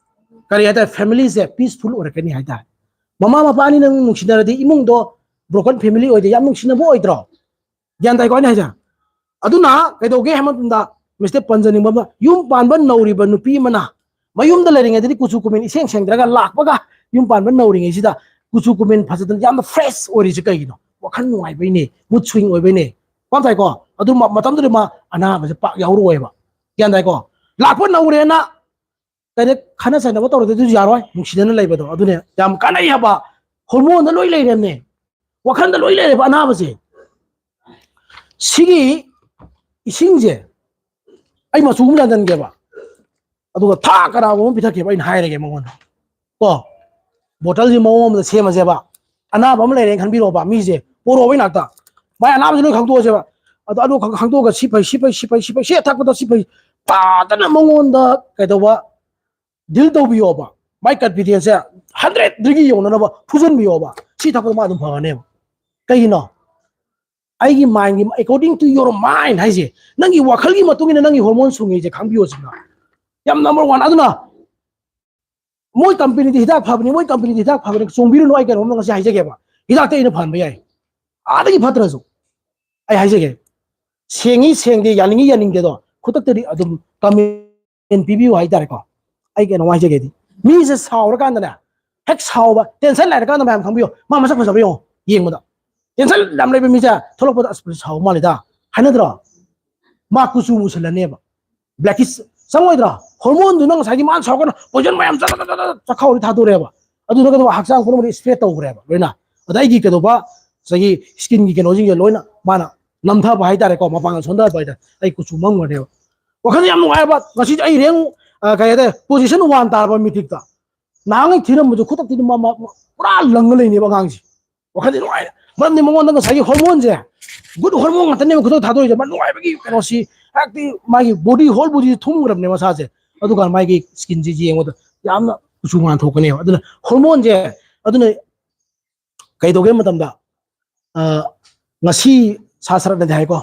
ꯀꯔꯤ ꯍꯥꯏꯇꯥꯔꯦ, ꯐꯦꯃꯤꯂꯤꯁꯦ ꯄꯤꯁꯐꯨꯜ ꯑꯣꯏꯔꯛꯀꯅꯤ ꯍꯥꯏꯇꯥꯔꯦ꯫ ꯃꯃꯥ ꯃꯄꯥ ꯑꯅꯤ ꯅꯪ ꯅꯨꯡꯁꯤꯅꯔꯗꯤ ꯏꯃꯨꯡꯗꯣ ꯕ꯭ꯔꯣꯀꯟ ꯐꯦꯃꯤꯂꯤ ꯑꯣꯏꯗꯦ, ꯌꯥꯝ ꯅꯨꯡꯁꯤꯅꯕ ꯑꯣꯏꯗ꯭ꯔꯣ? ꯒ꯭ꯌꯥꯟ ꯇꯥꯏꯀꯣ ꯑꯩꯅ ꯍꯥꯏꯁꯦ? ꯑꯗꯨꯅ ꯀꯩꯗꯧꯒꯦ ꯍꯥꯏꯕ ꯃꯇꯝꯗ, ꯃꯤꯁꯇꯔ ꯄꯟꯖꯅꯤꯡꯕ ꯑꯃ, ꯌꯨꯝ ꯄꯥꯟꯕ ꯅꯧꯔꯤꯕ ꯅꯨꯄꯤ ꯑꯃꯅ ꯃꯌꯨꯝꯗ ꯂꯩꯔꯤꯉꯩꯗꯗꯤ ꯀꯨꯆꯨ ꯀꯨꯃꯦꯟ ꯏꯁꯦꯡ ꯁꯦꯡꯗ꯭ꯔꯒ ꯂꯥꯛꯄꯒ ꯌꯨꯝ ꯄꯥꯟꯕ ꯅꯧꯔꯤꯉꯩꯁꯤꯗ ꯀꯨꯆꯨ ꯀꯨꯃꯦꯟ ꯐꯖꯗꯅ ꯌꯥꯝꯅ ꯐ꯭ꯔꯦꯁ ꯑꯣꯏꯔꯤꯁꯦ ꯀꯩꯒꯤꯅꯣ? ꯋꯥꯈꯜ ꯅꯨꯡꯉꯥꯏꯕꯩꯅꯦ, ꯃꯨꯠ ꯁ꯭ꯋꯤꯡ ꯑꯣꯏꯕꯩꯅꯦ꯫ ꯚꯥꯞ ꯇꯥꯏꯀꯣ? ꯑꯗꯨ ꯃ-, ꯃꯇꯝꯗꯨꯗ ꯃꯥ ꯑꯅꯥꯕꯁꯦ ꯄꯥꯛ ꯌꯥꯎꯔꯛꯑꯣꯏꯕ꯫ ꯒ꯭ꯌꯥꯟ ꯇꯥꯏꯀꯣ? ꯂꯥꯛꯄ ꯅꯧꯔꯦꯅ ꯀꯩꯅꯣ ꯈꯠꯅ ꯆꯩꯅꯕ ꯇꯧꯔꯗꯤ ꯑꯗꯨꯁꯨ ꯌꯥꯔꯣꯏ, ꯅꯨꯡꯁꯤꯅꯅ ꯂꯩꯕꯗꯣ ꯑꯗꯨꯅꯦ ꯌꯥꯝ ꯀꯥꯟꯅꯩ ꯍꯥꯏꯕ꯫ ꯍꯣꯔꯃꯣꯟꯗ ꯂꯣꯏ ꯂꯩꯔꯦꯅꯦ, ꯋꯥꯈꯜꯗ ꯂꯣꯏ ꯂꯩꯔꯦꯕ ꯑꯅꯥꯕꯁꯦ꯫ ꯁꯤꯒꯤ ꯏꯁꯤꯡꯁꯦ ꯑꯩ ꯃꯆꯨ ꯑꯃ ꯌꯥꯟꯁꯤꯟꯒꯦꯕ, ꯑꯗꯨꯒ ꯊꯥ ꯀꯅꯥꯒꯨꯝꯕ ꯑꯃ ꯄꯤꯊꯛꯀꯦꯕ, ꯑꯩꯅ ꯍꯥꯏꯔꯒꯦ ꯃꯉꯣꯟꯗ ꯀꯣ꯫ ꯕꯣꯇꯜꯁꯤ ꯃꯑꯣꯡ ꯑꯃꯗ ꯁꯦꯝꯃꯁꯦꯕ꯫ ꯑꯅꯥꯕ ꯑꯃ ꯂꯩꯔꯦꯅ ꯈꯟꯕꯤꯔꯣꯕ, ꯃꯤꯁꯦ ꯄꯣꯔꯛꯑꯣꯕ ꯏꯅꯥꯛꯇ꯫ ꯃꯥꯏ ꯑꯅꯥꯕꯁꯤ ꯂꯣꯏ ꯈꯪꯗꯣꯛꯑꯁꯦꯕ꯫ ꯑꯗꯣ ꯑꯗꯨ ꯈꯪ-, ꯈꯪꯗꯣꯛꯑꯒ ꯁꯤ ꯐꯩ, ꯁꯤ ꯐꯩ, ꯁꯤ ꯐꯩ, ꯁꯤ ꯐꯩ, ꯁꯤ ꯊꯛꯄꯗ ꯁꯤ ꯐꯩ, ꯐꯖꯅ ꯃꯉꯣꯟꯗ ꯀꯩꯗꯧꯕ ꯗꯤꯜ ꯇꯧꯕꯤꯌꯣꯕ꯫ ꯃꯥꯏ ꯀꯟꯐꯤꯗꯦꯟꯁꯁꯦ ꯍꯟꯗ꯭ꯔꯦꯠꯇꯒꯤ ꯌꯧꯅꯅꯕ ꯐꯨꯖꯟꯕꯤꯌꯣꯕ꯫ ꯁꯤ ꯊꯛꯄꯗ ꯃꯥ ꯑꯗꯨꯝ ꯐꯒꯅꯦꯕ꯫ ꯀꯩꯒꯤꯅꯣ? ꯑꯩꯒꯤ ꯃꯥꯏꯟꯒꯤ, according to your mind ꯍꯥꯏꯁꯦ, ꯅꯪꯒꯤ ꯋꯥꯈꯜꯒꯤ ꯃꯇꯨꯡ ꯏꯟꯅ ꯅꯪꯒꯤ ꯍꯣꯔꯃꯣꯟ ꯁꯨꯡꯉꯤꯁꯦ ꯈꯪꯕꯤꯌꯣ ꯁꯤꯅ꯫ ꯌꯥꯝ ꯅꯝꯕꯔ ꯋꯥꯟ꯫ ꯑꯗꯨꯅ ꯃꯣꯏ ꯀꯝꯄꯦꯅꯤꯗꯤ ꯍꯤꯗꯥꯛ ꯐꯕꯅꯤ, ꯃꯣꯏ ꯀꯝꯄꯦꯅꯤꯗꯤ ꯍꯤꯗꯥꯛ ꯐꯕꯅꯤ, ꯆꯣꯡꯕꯤꯔꯨꯅꯨ꯫ ꯑꯩ ꯀꯩꯅꯣꯝ ꯉꯁꯤ ꯍꯥꯏꯖꯒꯦꯕ, ꯍꯤꯗꯥꯛꯇꯤ ꯑꯩꯅ ꯐꯍꯟꯕ ꯌꯥꯏ, ꯑꯥꯗꯒꯤ ꯐꯠꯇ꯭ꯔꯁꯨ꯫ ꯑꯩ ꯍꯥꯏꯖꯒꯦ, ꯁꯦꯡꯉꯤ ꯁꯦꯡꯗꯦ, ꯌꯥꯅꯤꯡꯉꯤ ꯌꯥꯅꯤꯡꯗꯦꯗꯣ ꯈꯨꯗꯛꯇꯗꯤ ꯑꯗꯨꯝ ꯀꯝꯃꯦꯟ ꯄꯤꯕꯤꯌꯨ ꯍꯥꯏꯇꯥꯔꯦꯀꯣ꯫ ꯑꯩ ꯀꯩꯅꯣꯝ ꯍꯥꯏꯖꯒꯦꯗꯤ, ꯃꯤꯁꯦ ꯁꯥꯎꯔꯀꯥꯟꯗꯅꯦ, ꯍꯦꯛ ꯁꯥꯎꯕ, ꯇꯦꯟꯁꯟ ꯂꯩꯔꯀꯥꯟꯗ ꯃꯌꯥꯝ ꯈꯪꯕꯤꯌꯣ, ꯃꯥ ꯃꯁꯛ ꯐꯖꯕ ꯌꯦꯡꯉꯣ, ꯌꯦꯡꯕꯗ ꯇꯦꯟꯁꯟ ꯌꯥꯝ ꯂꯩꯕ ꯃꯤꯁꯦ ꯊꯣꯛꯂꯛꯄꯗ "ꯑꯁ ꯁꯥꯎꯕ ꯃꯥꯜꯂꯤꯗ" ꯍꯥꯏꯅꯗ꯭ꯔꯣ? ꯃꯥ ꯀꯨꯆꯨ ꯃꯨꯁꯜꯂꯅꯦꯕ, ꯕ꯭ꯂꯦꯀꯤꯁ ꯆꯪꯉꯣꯏꯗ꯭ꯔꯣ? ꯍꯣꯔꯃꯣꯟꯗꯨꯅ ꯉꯁꯥꯏꯒꯤ ꯃꯥꯅ ꯁꯥꯎꯔꯛꯀꯅꯨ, ꯄꯣꯏꯖꯟ ꯃꯌꯥꯝ ꯆꯠ-, ꯆꯠ-, ꯆꯠ-, ꯆꯠ-, ꯆꯠ-, ꯆꯠꯈꯥꯎꯗ ꯊꯥꯗꯣꯔꯛꯑꯦꯕ꯫ ꯑꯗꯨꯅ ꯀꯩꯗꯧꯕ? ꯍꯛꯆꯥꯡ ꯄꯨꯝꯅꯃꯛꯇ ꯁ꯭ꯄ꯭ꯔꯦꯗ ꯇꯧꯈ꯭ꯔꯦꯕ ꯂꯣꯏꯅ꯫ ꯑꯗ ꯑꯩꯒꯤ ꯀꯩꯗꯧꯕ, ꯉꯁꯥꯏꯒꯤ ꯁ꯭ꯀꯤꯟꯒꯤ ꯀꯩꯅꯣꯁꯤꯡꯁꯦ ꯂꯣꯏꯅ ꯃꯥꯅ ꯅꯝꯊꯕ ꯍꯥꯏꯇꯥꯔꯦꯀꯣ, ꯃꯄꯥꯡꯒꯜ ꯁꯣꯟꯊꯕ ꯍꯥꯏꯇꯥꯔꯦ꯫ ꯑꯩ ꯀꯨꯆꯨ ꯃꯝꯈ꯭ꯔꯅꯦꯕ꯫ ꯋꯥꯈꯜꯁꯦ ꯌꯥꯝ ꯅꯨꯡꯉꯥꯏꯕ꯫ ꯉꯁꯤꯗꯤ ꯑꯩ ꯔꯦꯡ, ꯑ, ꯀꯩ ꯍꯥꯏꯇꯥꯔꯦ, ꯄꯣꯖꯤꯁꯟ ꯋꯥꯟ ꯇꯥꯔꯕ ꯃꯤꯊꯤꯛꯇ꯫ ꯅꯍꯥꯟꯉꯩ ꯊꯤꯔꯝꯕꯗꯣ ꯈꯨꯗꯛꯇꯗꯤ ꯃꯥ, ꯃꯥ, ꯄꯨꯔꯥ ꯂꯪꯉ ꯂꯩꯅꯦꯕ ꯑꯉꯥꯡꯁꯦ꯫ ꯋꯥꯈꯜꯁꯦ ꯅꯨꯡꯉꯥꯏ꯫ ꯃꯔꯝꯗꯤ ꯃꯉꯣꯟꯗ ꯉꯁꯥꯏꯒꯤ ꯍꯣꯔꯃꯣꯟꯁꯦ, ꯒꯨꯗ ꯍꯣꯔꯃꯣꯟ ꯉꯥꯛꯇꯅꯦꯕ ꯈꯨꯗꯛ ꯊꯥꯗꯣꯛꯏꯁꯦ꯫ ꯃꯥ ꯅꯨꯡꯉꯥꯏꯕꯒꯤ ꯀꯩꯅꯣꯁꯤ, ꯍꯦꯛꯇꯤ ꯃꯥꯒꯤ ꯕꯣꯗꯤ, ꯍꯣꯜ ꯕꯣꯗꯤ ꯊꯨꯝꯈ꯭ꯔꯕꯅꯦ ꯃꯁꯥꯁꯦ꯫ ꯑꯗꯨꯀꯥꯟꯗ ꯃꯥꯒꯤ ꯁ꯭ꯀꯤꯟꯁꯦ ꯌꯦꯡꯕꯗ ꯌꯥꯝꯅ ꯀꯨꯆꯨ ꯉꯥꯟꯊꯣꯛꯀꯅꯦꯕ꯫ ꯑꯗꯨꯅ ꯍꯣꯔꯃꯣꯟꯁꯦ, ꯑꯗꯨꯅ ꯀꯩꯗꯧꯒꯦ ꯃꯇꯝꯗ, ꯑ, ꯉꯁꯤ ꯁꯥꯁ꯭ꯇꯔꯅꯗꯤ ꯍꯥꯏꯀꯣ,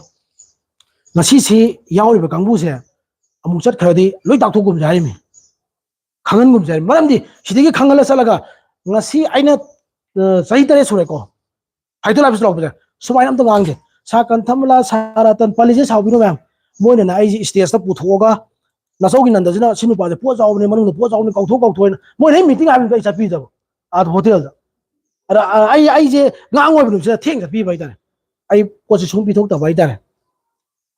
ꯉꯁꯤꯁꯤ ꯌꯥꯎꯔꯤꯕ ꯀꯥꯡꯕꯨꯁꯦ ꯑꯃꯨꯛ ꯆꯠꯈ꯭ꯔꯗꯤ ꯂꯣꯏ ꯇꯥꯛꯊꯣꯛꯀꯨꯝꯁꯦ ꯍꯥꯏꯔꯤꯃꯤ, ꯈꯪꯍꯟꯒꯨꯝꯁꯦ ꯍꯥꯏꯔꯤꯃꯤ꯫ ꯃꯔꯝꯗꯤ ꯁꯤꯗꯒꯤ ꯈꯪꯍꯜꯂ ꯆꯠꯂꯒ ꯉꯁꯤ ꯑꯩꯅ, ꯑ, ꯆꯍꯤ ꯇꯔꯦꯠ ꯁꯨꯔꯦꯀꯣ, ꯍꯥꯏꯗꯣ ꯂꯥꯛꯄꯁꯨ ꯂꯥꯛꯄꯁꯦ ꯁꯨꯃꯥꯏꯅ ꯑꯝꯇ ꯉꯥꯡꯁꯦ꯫ ꯁꯥ ꯀꯟꯊꯝꯂꯥ, ꯁꯥ ꯔꯇꯟ, ꯄꯜꯂꯤꯁꯦ ꯁꯥꯎꯕꯤꯅꯣ ꯃꯌꯥꯝ꯫ ꯃꯣꯏꯅꯅꯦ ꯑꯩꯁꯦ ꯁ꯭ꯇꯦꯖꯇ ꯄꯨꯊꯣꯛꯑꯒ, "ꯅꯆꯧꯒꯤ ꯅꯟꯗꯁꯤꯅ ꯁꯤ ꯅꯨꯄꯥꯁꯦ ꯄꯣꯠ ꯆꯥꯎꯕꯅꯦ, ꯃꯅꯨꯡꯗ ꯄꯣꯠ ꯆꯥꯎꯕꯅꯦ, ꯀꯥꯎꯊꯣꯛ ꯀꯥꯎꯊꯣꯛꯑꯅ", ꯃꯣꯏꯅ ꯍꯦꯛ ꯃꯤꯇꯤꯡ ꯍꯥꯏꯕꯗꯨꯗ ꯑꯩ ꯆꯠꯄꯤꯗꯕ꯫ ꯑꯥ, ꯍꯣꯇꯦꯜꯗ꯫ ꯑꯗ, ꯑ, ꯑꯩ, ꯑꯩꯁꯦ ꯉꯥꯡ ꯑꯣꯏꯕ ꯅꯨꯃꯤꯠꯁꯤꯗ ꯊꯦꯡ ꯆꯠꯄꯤꯕ ꯍꯥꯏꯇꯥꯔꯦ꯫ ꯑꯩ ꯄꯣꯠꯁꯦ ꯁꯨꯝ ꯄꯤꯊꯣꯛꯇꯕ ꯍꯥꯏꯇꯥꯔꯦ꯫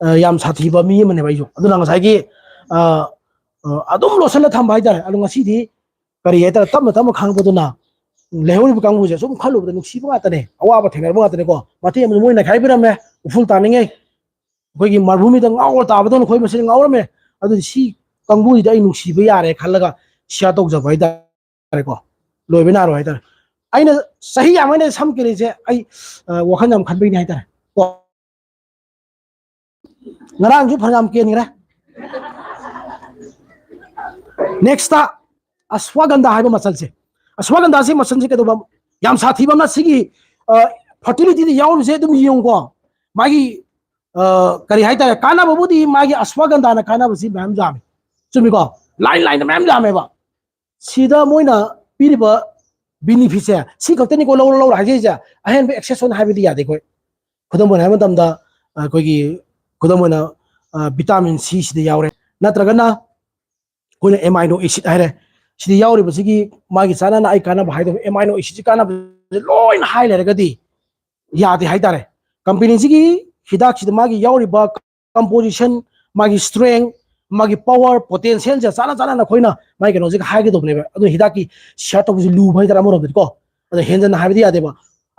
ꯑ, ꯌꯥꯝ ꯁꯥꯊꯤꯕ ꯃꯤ ꯑꯃꯅꯦꯕ ꯑꯩꯁꯨ꯫ ꯑꯗꯨꯅ ꯉꯁꯥꯏꯒꯤ, ꯑ, ꯑ, ꯑꯗꯨꯝ ꯂꯣꯠꯁꯤꯜꯂ ꯊꯝꯕ ꯍꯥꯏꯇꯥꯔꯦ꯫ ꯑꯗꯣ ꯉꯁꯤꯗꯤ ꯀꯔꯤ ꯍꯥꯏꯇꯥꯔꯦ, ꯇꯞꯅ ꯇꯞꯅ ꯈꯪꯉꯛꯄꯗꯨꯅ ꯂꯩꯍꯧꯔꯤꯕ ꯀꯥꯡꯕꯨꯁꯦ ꯁꯨꯝ ꯈꯜꯂꯨꯕꯗ ꯅꯨꯡꯁꯤꯕ ꯉꯥꯛꯇꯅꯦ, ꯑꯋꯥꯕ ꯊꯦꯡꯅꯔꯕ ꯉꯥꯛꯇꯅꯦꯀꯣ꯫ ꯃꯇꯦꯛ ꯑꯃꯗ ꯃꯣꯏꯅ ꯈꯥꯏꯕꯤꯔꯝꯃꯦ, ꯎꯐꯨꯜ ꯇꯥꯅꯤꯡꯉꯩ꯫ ꯑꯩꯈꯣꯏꯒꯤ ꯃꯔꯨꯚꯨꯃꯤꯗ ꯉꯥꯎꯔ ꯇꯥꯕꯗꯧꯅ ꯑꯩꯈꯣꯏ ꯃꯁꯦꯟ ꯉꯥꯎꯔꯝꯃꯦ꯫ ꯑꯗꯨꯗꯤ ꯁꯤ ꯀꯥꯡꯕꯨꯁꯤꯗꯤ ꯑꯩ ꯅꯨꯡꯁꯤꯕ ꯌꯥꯔꯦ ꯈꯜꯂꯒ ꯁꯤꯌꯥꯔ ꯇꯧꯖꯕ ꯍꯥꯏꯇꯥꯔꯦꯀꯣ꯫ ꯂꯣꯏꯕ ꯅꯥꯏꯔꯣꯏ ꯍꯥꯏꯇꯥꯔꯦ꯫ ꯑꯩꯅ ꯆꯍꯤ ꯌꯥꯝꯃꯟꯅ ꯁꯝ ꯀꯦꯜꯂꯤꯁꯦ ꯑꯩ, ꯑ, ꯋꯥꯈꯜ ꯌꯥꯝ ꯈꯟꯕꯩꯅꯦ ꯍꯥꯏꯇꯥꯔꯦ ꯀꯣ꯫ ꯉꯔꯥꯡꯁꯨ ꯐꯅꯌꯥꯝ ꯀꯦꯟꯈ꯭ꯔꯦ꯫ ꯅꯦꯛꯁꯇ ꯑꯁ꯭ꯋꯥꯒꯟꯙꯥ ꯍꯥꯏꯕ ꯃꯆꯜꯁꯦ꯫ ꯑꯁ꯭ꯋꯥꯒꯟꯙꯥꯁꯤ ꯃꯆꯜꯁꯦ ꯀꯩꯗꯧꯕ ꯌꯥꯝ ꯁꯥꯊꯤꯕ ꯑꯃꯅ ꯁꯤꯒꯤ, ꯑ, ꯐꯔꯇꯤꯂꯤꯇꯤꯗ ꯌꯥꯎꯔꯤꯁꯦ ꯑꯗꯨꯝ ꯌꯦꯡꯉꯨꯀꯣ꯫ ꯃꯥꯒꯤ, ꯑ, ꯀꯔꯤ ꯍꯥꯏꯇꯥꯔꯦ, ꯀꯥꯟꯅꯕꯕꯨꯗꯤ ꯃꯥꯒꯤ ꯑꯁ꯭ꯋꯥꯒꯟꯙꯥꯅ ꯀꯥꯟꯅꯕꯁꯤ ꯃꯌꯥꯝ ꯌꯥꯝꯃꯤ꯫ ꯆꯨꯝꯃꯤꯀꯣ? ꯂꯥꯏꯟ ꯂꯥꯏꯟꯗ ꯃꯌꯥꯝ ꯌꯥꯝꯃꯦꯕ꯫ ꯁꯤꯗ ꯃꯣꯏꯅ ꯄꯤꯔꯤꯕ ꯕꯤꯅꯤꯐꯤꯠꯁꯦ ꯁꯤ ꯈꯛꯇꯅꯤꯀꯣ ꯂꯧꯔ ꯂꯧꯔ ꯍꯥꯏꯖꯔꯤꯁꯦ꯫ ꯑꯍꯦꯟꯕ ꯑꯦꯛꯁꯦꯁ ꯑꯣꯏꯅ ꯍꯥꯏꯕꯗꯤ ꯌꯥꯗꯦ ꯑꯩꯈꯣꯏ꯫ ꯈꯨꯗꯝ ꯑꯣꯏꯅ ꯍꯥꯏꯕ ꯃꯇꯝꯗ, ꯑꯩꯈꯣꯏꯒꯤ, ꯈꯨꯗꯝ ꯑꯣꯏꯅ, ꯑ, ꯚꯤꯇꯥꯃꯤꯟ ꯁꯤ ꯁꯤꯗ ꯌꯥꯎꯔꯦ, ꯅꯠꯇ꯭ꯔꯒꯅ ꯑꯩꯈꯣꯏꯅ ꯑꯦꯃꯥꯏꯅꯣ ꯑꯦꯁꯤꯠ ꯍꯥꯏꯔꯦ꯫ ꯁꯤꯗ ꯌꯥꯎꯔꯤꯕꯁꯤꯒꯤ ꯃꯥꯒꯤ ꯆꯥꯅꯅ ꯑꯩ ꯀꯥꯟꯅꯕ ꯍꯥꯏꯗꯣ, ꯑꯦꯃꯥꯏꯅꯣ ꯑꯦꯁꯤꯠꯁꯤ ꯀꯥꯟꯅꯕꯁꯦ ꯂꯣꯏꯅ ꯍꯥꯏ ꯂꯩꯔꯒꯗꯤ ꯌꯥꯗꯦ ꯍꯥꯏꯇꯥꯔꯦ꯫ ꯀꯝꯄꯦꯅꯤꯁꯤꯒꯤ ꯍꯤꯗꯥꯛꯁꯤꯗ ꯃꯥꯒꯤ ꯌꯥꯎꯔꯤꯕ ꯀꯝꯄꯣꯖꯤꯁꯟ, ꯃꯥꯒꯤ ꯁ꯭ꯇ꯭ꯔꯦꯡ, ꯃꯥꯒꯤ ꯄꯋꯥꯔ, ꯄꯣꯇꯦꯟꯁꯤꯌꯦꯜꯁꯦ ꯆꯥꯅ ꯆꯥꯅꯅ ꯑꯩꯈꯣꯏꯅ ꯃꯥꯒꯤ ꯀꯩꯅꯣꯁꯤꯒ ꯍꯥꯏꯒꯗꯧꯕꯅꯦꯕ꯫ ꯑꯗꯨꯅ ꯍꯤꯗꯥꯛꯀꯤ ꯁꯤꯌꯥꯔ ꯇꯧꯕꯁꯤ ꯂꯨꯕ ꯍꯥꯏꯇꯥꯔꯦ ꯑꯃꯔꯣꯝꯗꯗꯤꯀꯣ꯫ ꯑꯗ ꯍꯦꯟꯖꯟꯅ ꯍꯥꯏꯕꯗꯤ ꯌꯥꯗꯦꯕ꯫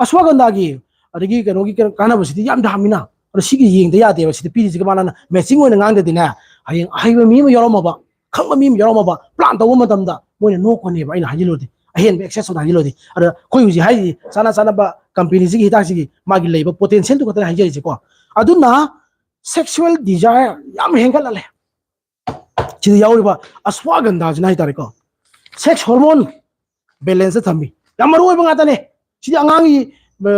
ꯑꯁ꯭ꯋꯥꯒꯟꯙꯥꯒꯤ ꯑꯗꯒꯤ ꯀꯩꯅꯣꯒꯤ ꯀꯩꯅꯣ ꯀꯥꯟꯅꯕꯁꯤꯗꯤ ꯌꯥꯝ ꯌꯥꯝꯃꯤꯅ꯫ ꯑꯗꯣ ꯁꯤꯒꯤ ꯌꯦꯡꯗ ꯌꯥꯗꯦꯕ꯫ ꯁꯤꯗ ꯄꯤꯔꯤꯁꯤꯒ ꯃꯥꯅ ꯃꯦꯆꯤꯡ ꯑꯣꯏꯅ ꯉꯥꯡꯗꯗꯤꯅꯦ, ꯍꯌꯦꯡ ꯑꯍꯩꯕ ꯃꯤ ꯑꯃ ꯌꯥꯎꯔꯝꯃꯕ, ꯈꯪꯕ ꯃꯤ ꯑꯃ ꯌꯥꯎꯔꯝꯃꯕ, ꯄ꯭ꯂꯥꯟ ꯇꯧꯕ ꯃꯇꯝꯗ ꯃꯣꯏꯅ ꯅꯣꯛꯀꯅꯦꯕ, ꯑꯩꯅ ꯍꯥꯏꯖꯤꯜꯂꯨꯔꯗꯤ, ꯑꯍꯦꯟꯕ ꯑꯦꯛꯁꯦꯁ ꯑꯣꯏꯅ ꯍꯥꯏꯖꯤꯜꯂꯨꯔꯗꯤ꯫ ꯑꯗ ꯑꯩꯈꯣꯏ ꯍꯧꯖꯤꯛ ꯍꯥꯏꯔꯤꯁꯤ ꯆꯥꯅ ꯆꯥꯅꯕ ꯀꯝꯄꯦꯅꯤꯁꯤꯒꯤ ꯍꯤꯗꯥꯛꯁꯤꯒꯤ ꯃꯥꯒꯤ ꯂꯩꯕ ꯄꯣꯇꯦꯟꯁꯤꯌꯦꯜꯗꯨ ꯈꯛꯇꯅꯤ ꯍꯥꯏꯖꯔꯤꯁꯦꯀꯣ꯫ ꯑꯗꯨꯅ ꯁꯦꯛꯁꯨꯋꯦꯜ ꯗꯤꯖꯥꯌꯔ ꯌꯥꯝ ꯍꯦꯟꯒꯠꯍꯜꯂꯦ꯫ ꯁꯤꯗ ꯌꯥꯎꯔꯤꯕ ꯑꯁ꯭ꯋꯥꯒꯟꯙꯥꯁꯤꯅ ꯍꯥꯏꯇꯥꯔꯦꯀꯣ, ꯁꯦꯛꯁ ꯍꯣꯔꯃꯣꯟ ꯕꯦꯂꯦꯟꯁꯇ ꯊꯝꯃꯤ꯫ ꯌꯥꯝ ꯃꯔꯨ ꯑꯣꯏꯕ ꯉꯥꯛꯇꯅꯦ꯫ ꯁꯤꯗꯤ ꯑꯉꯥꯡꯒꯤ, ꯑ,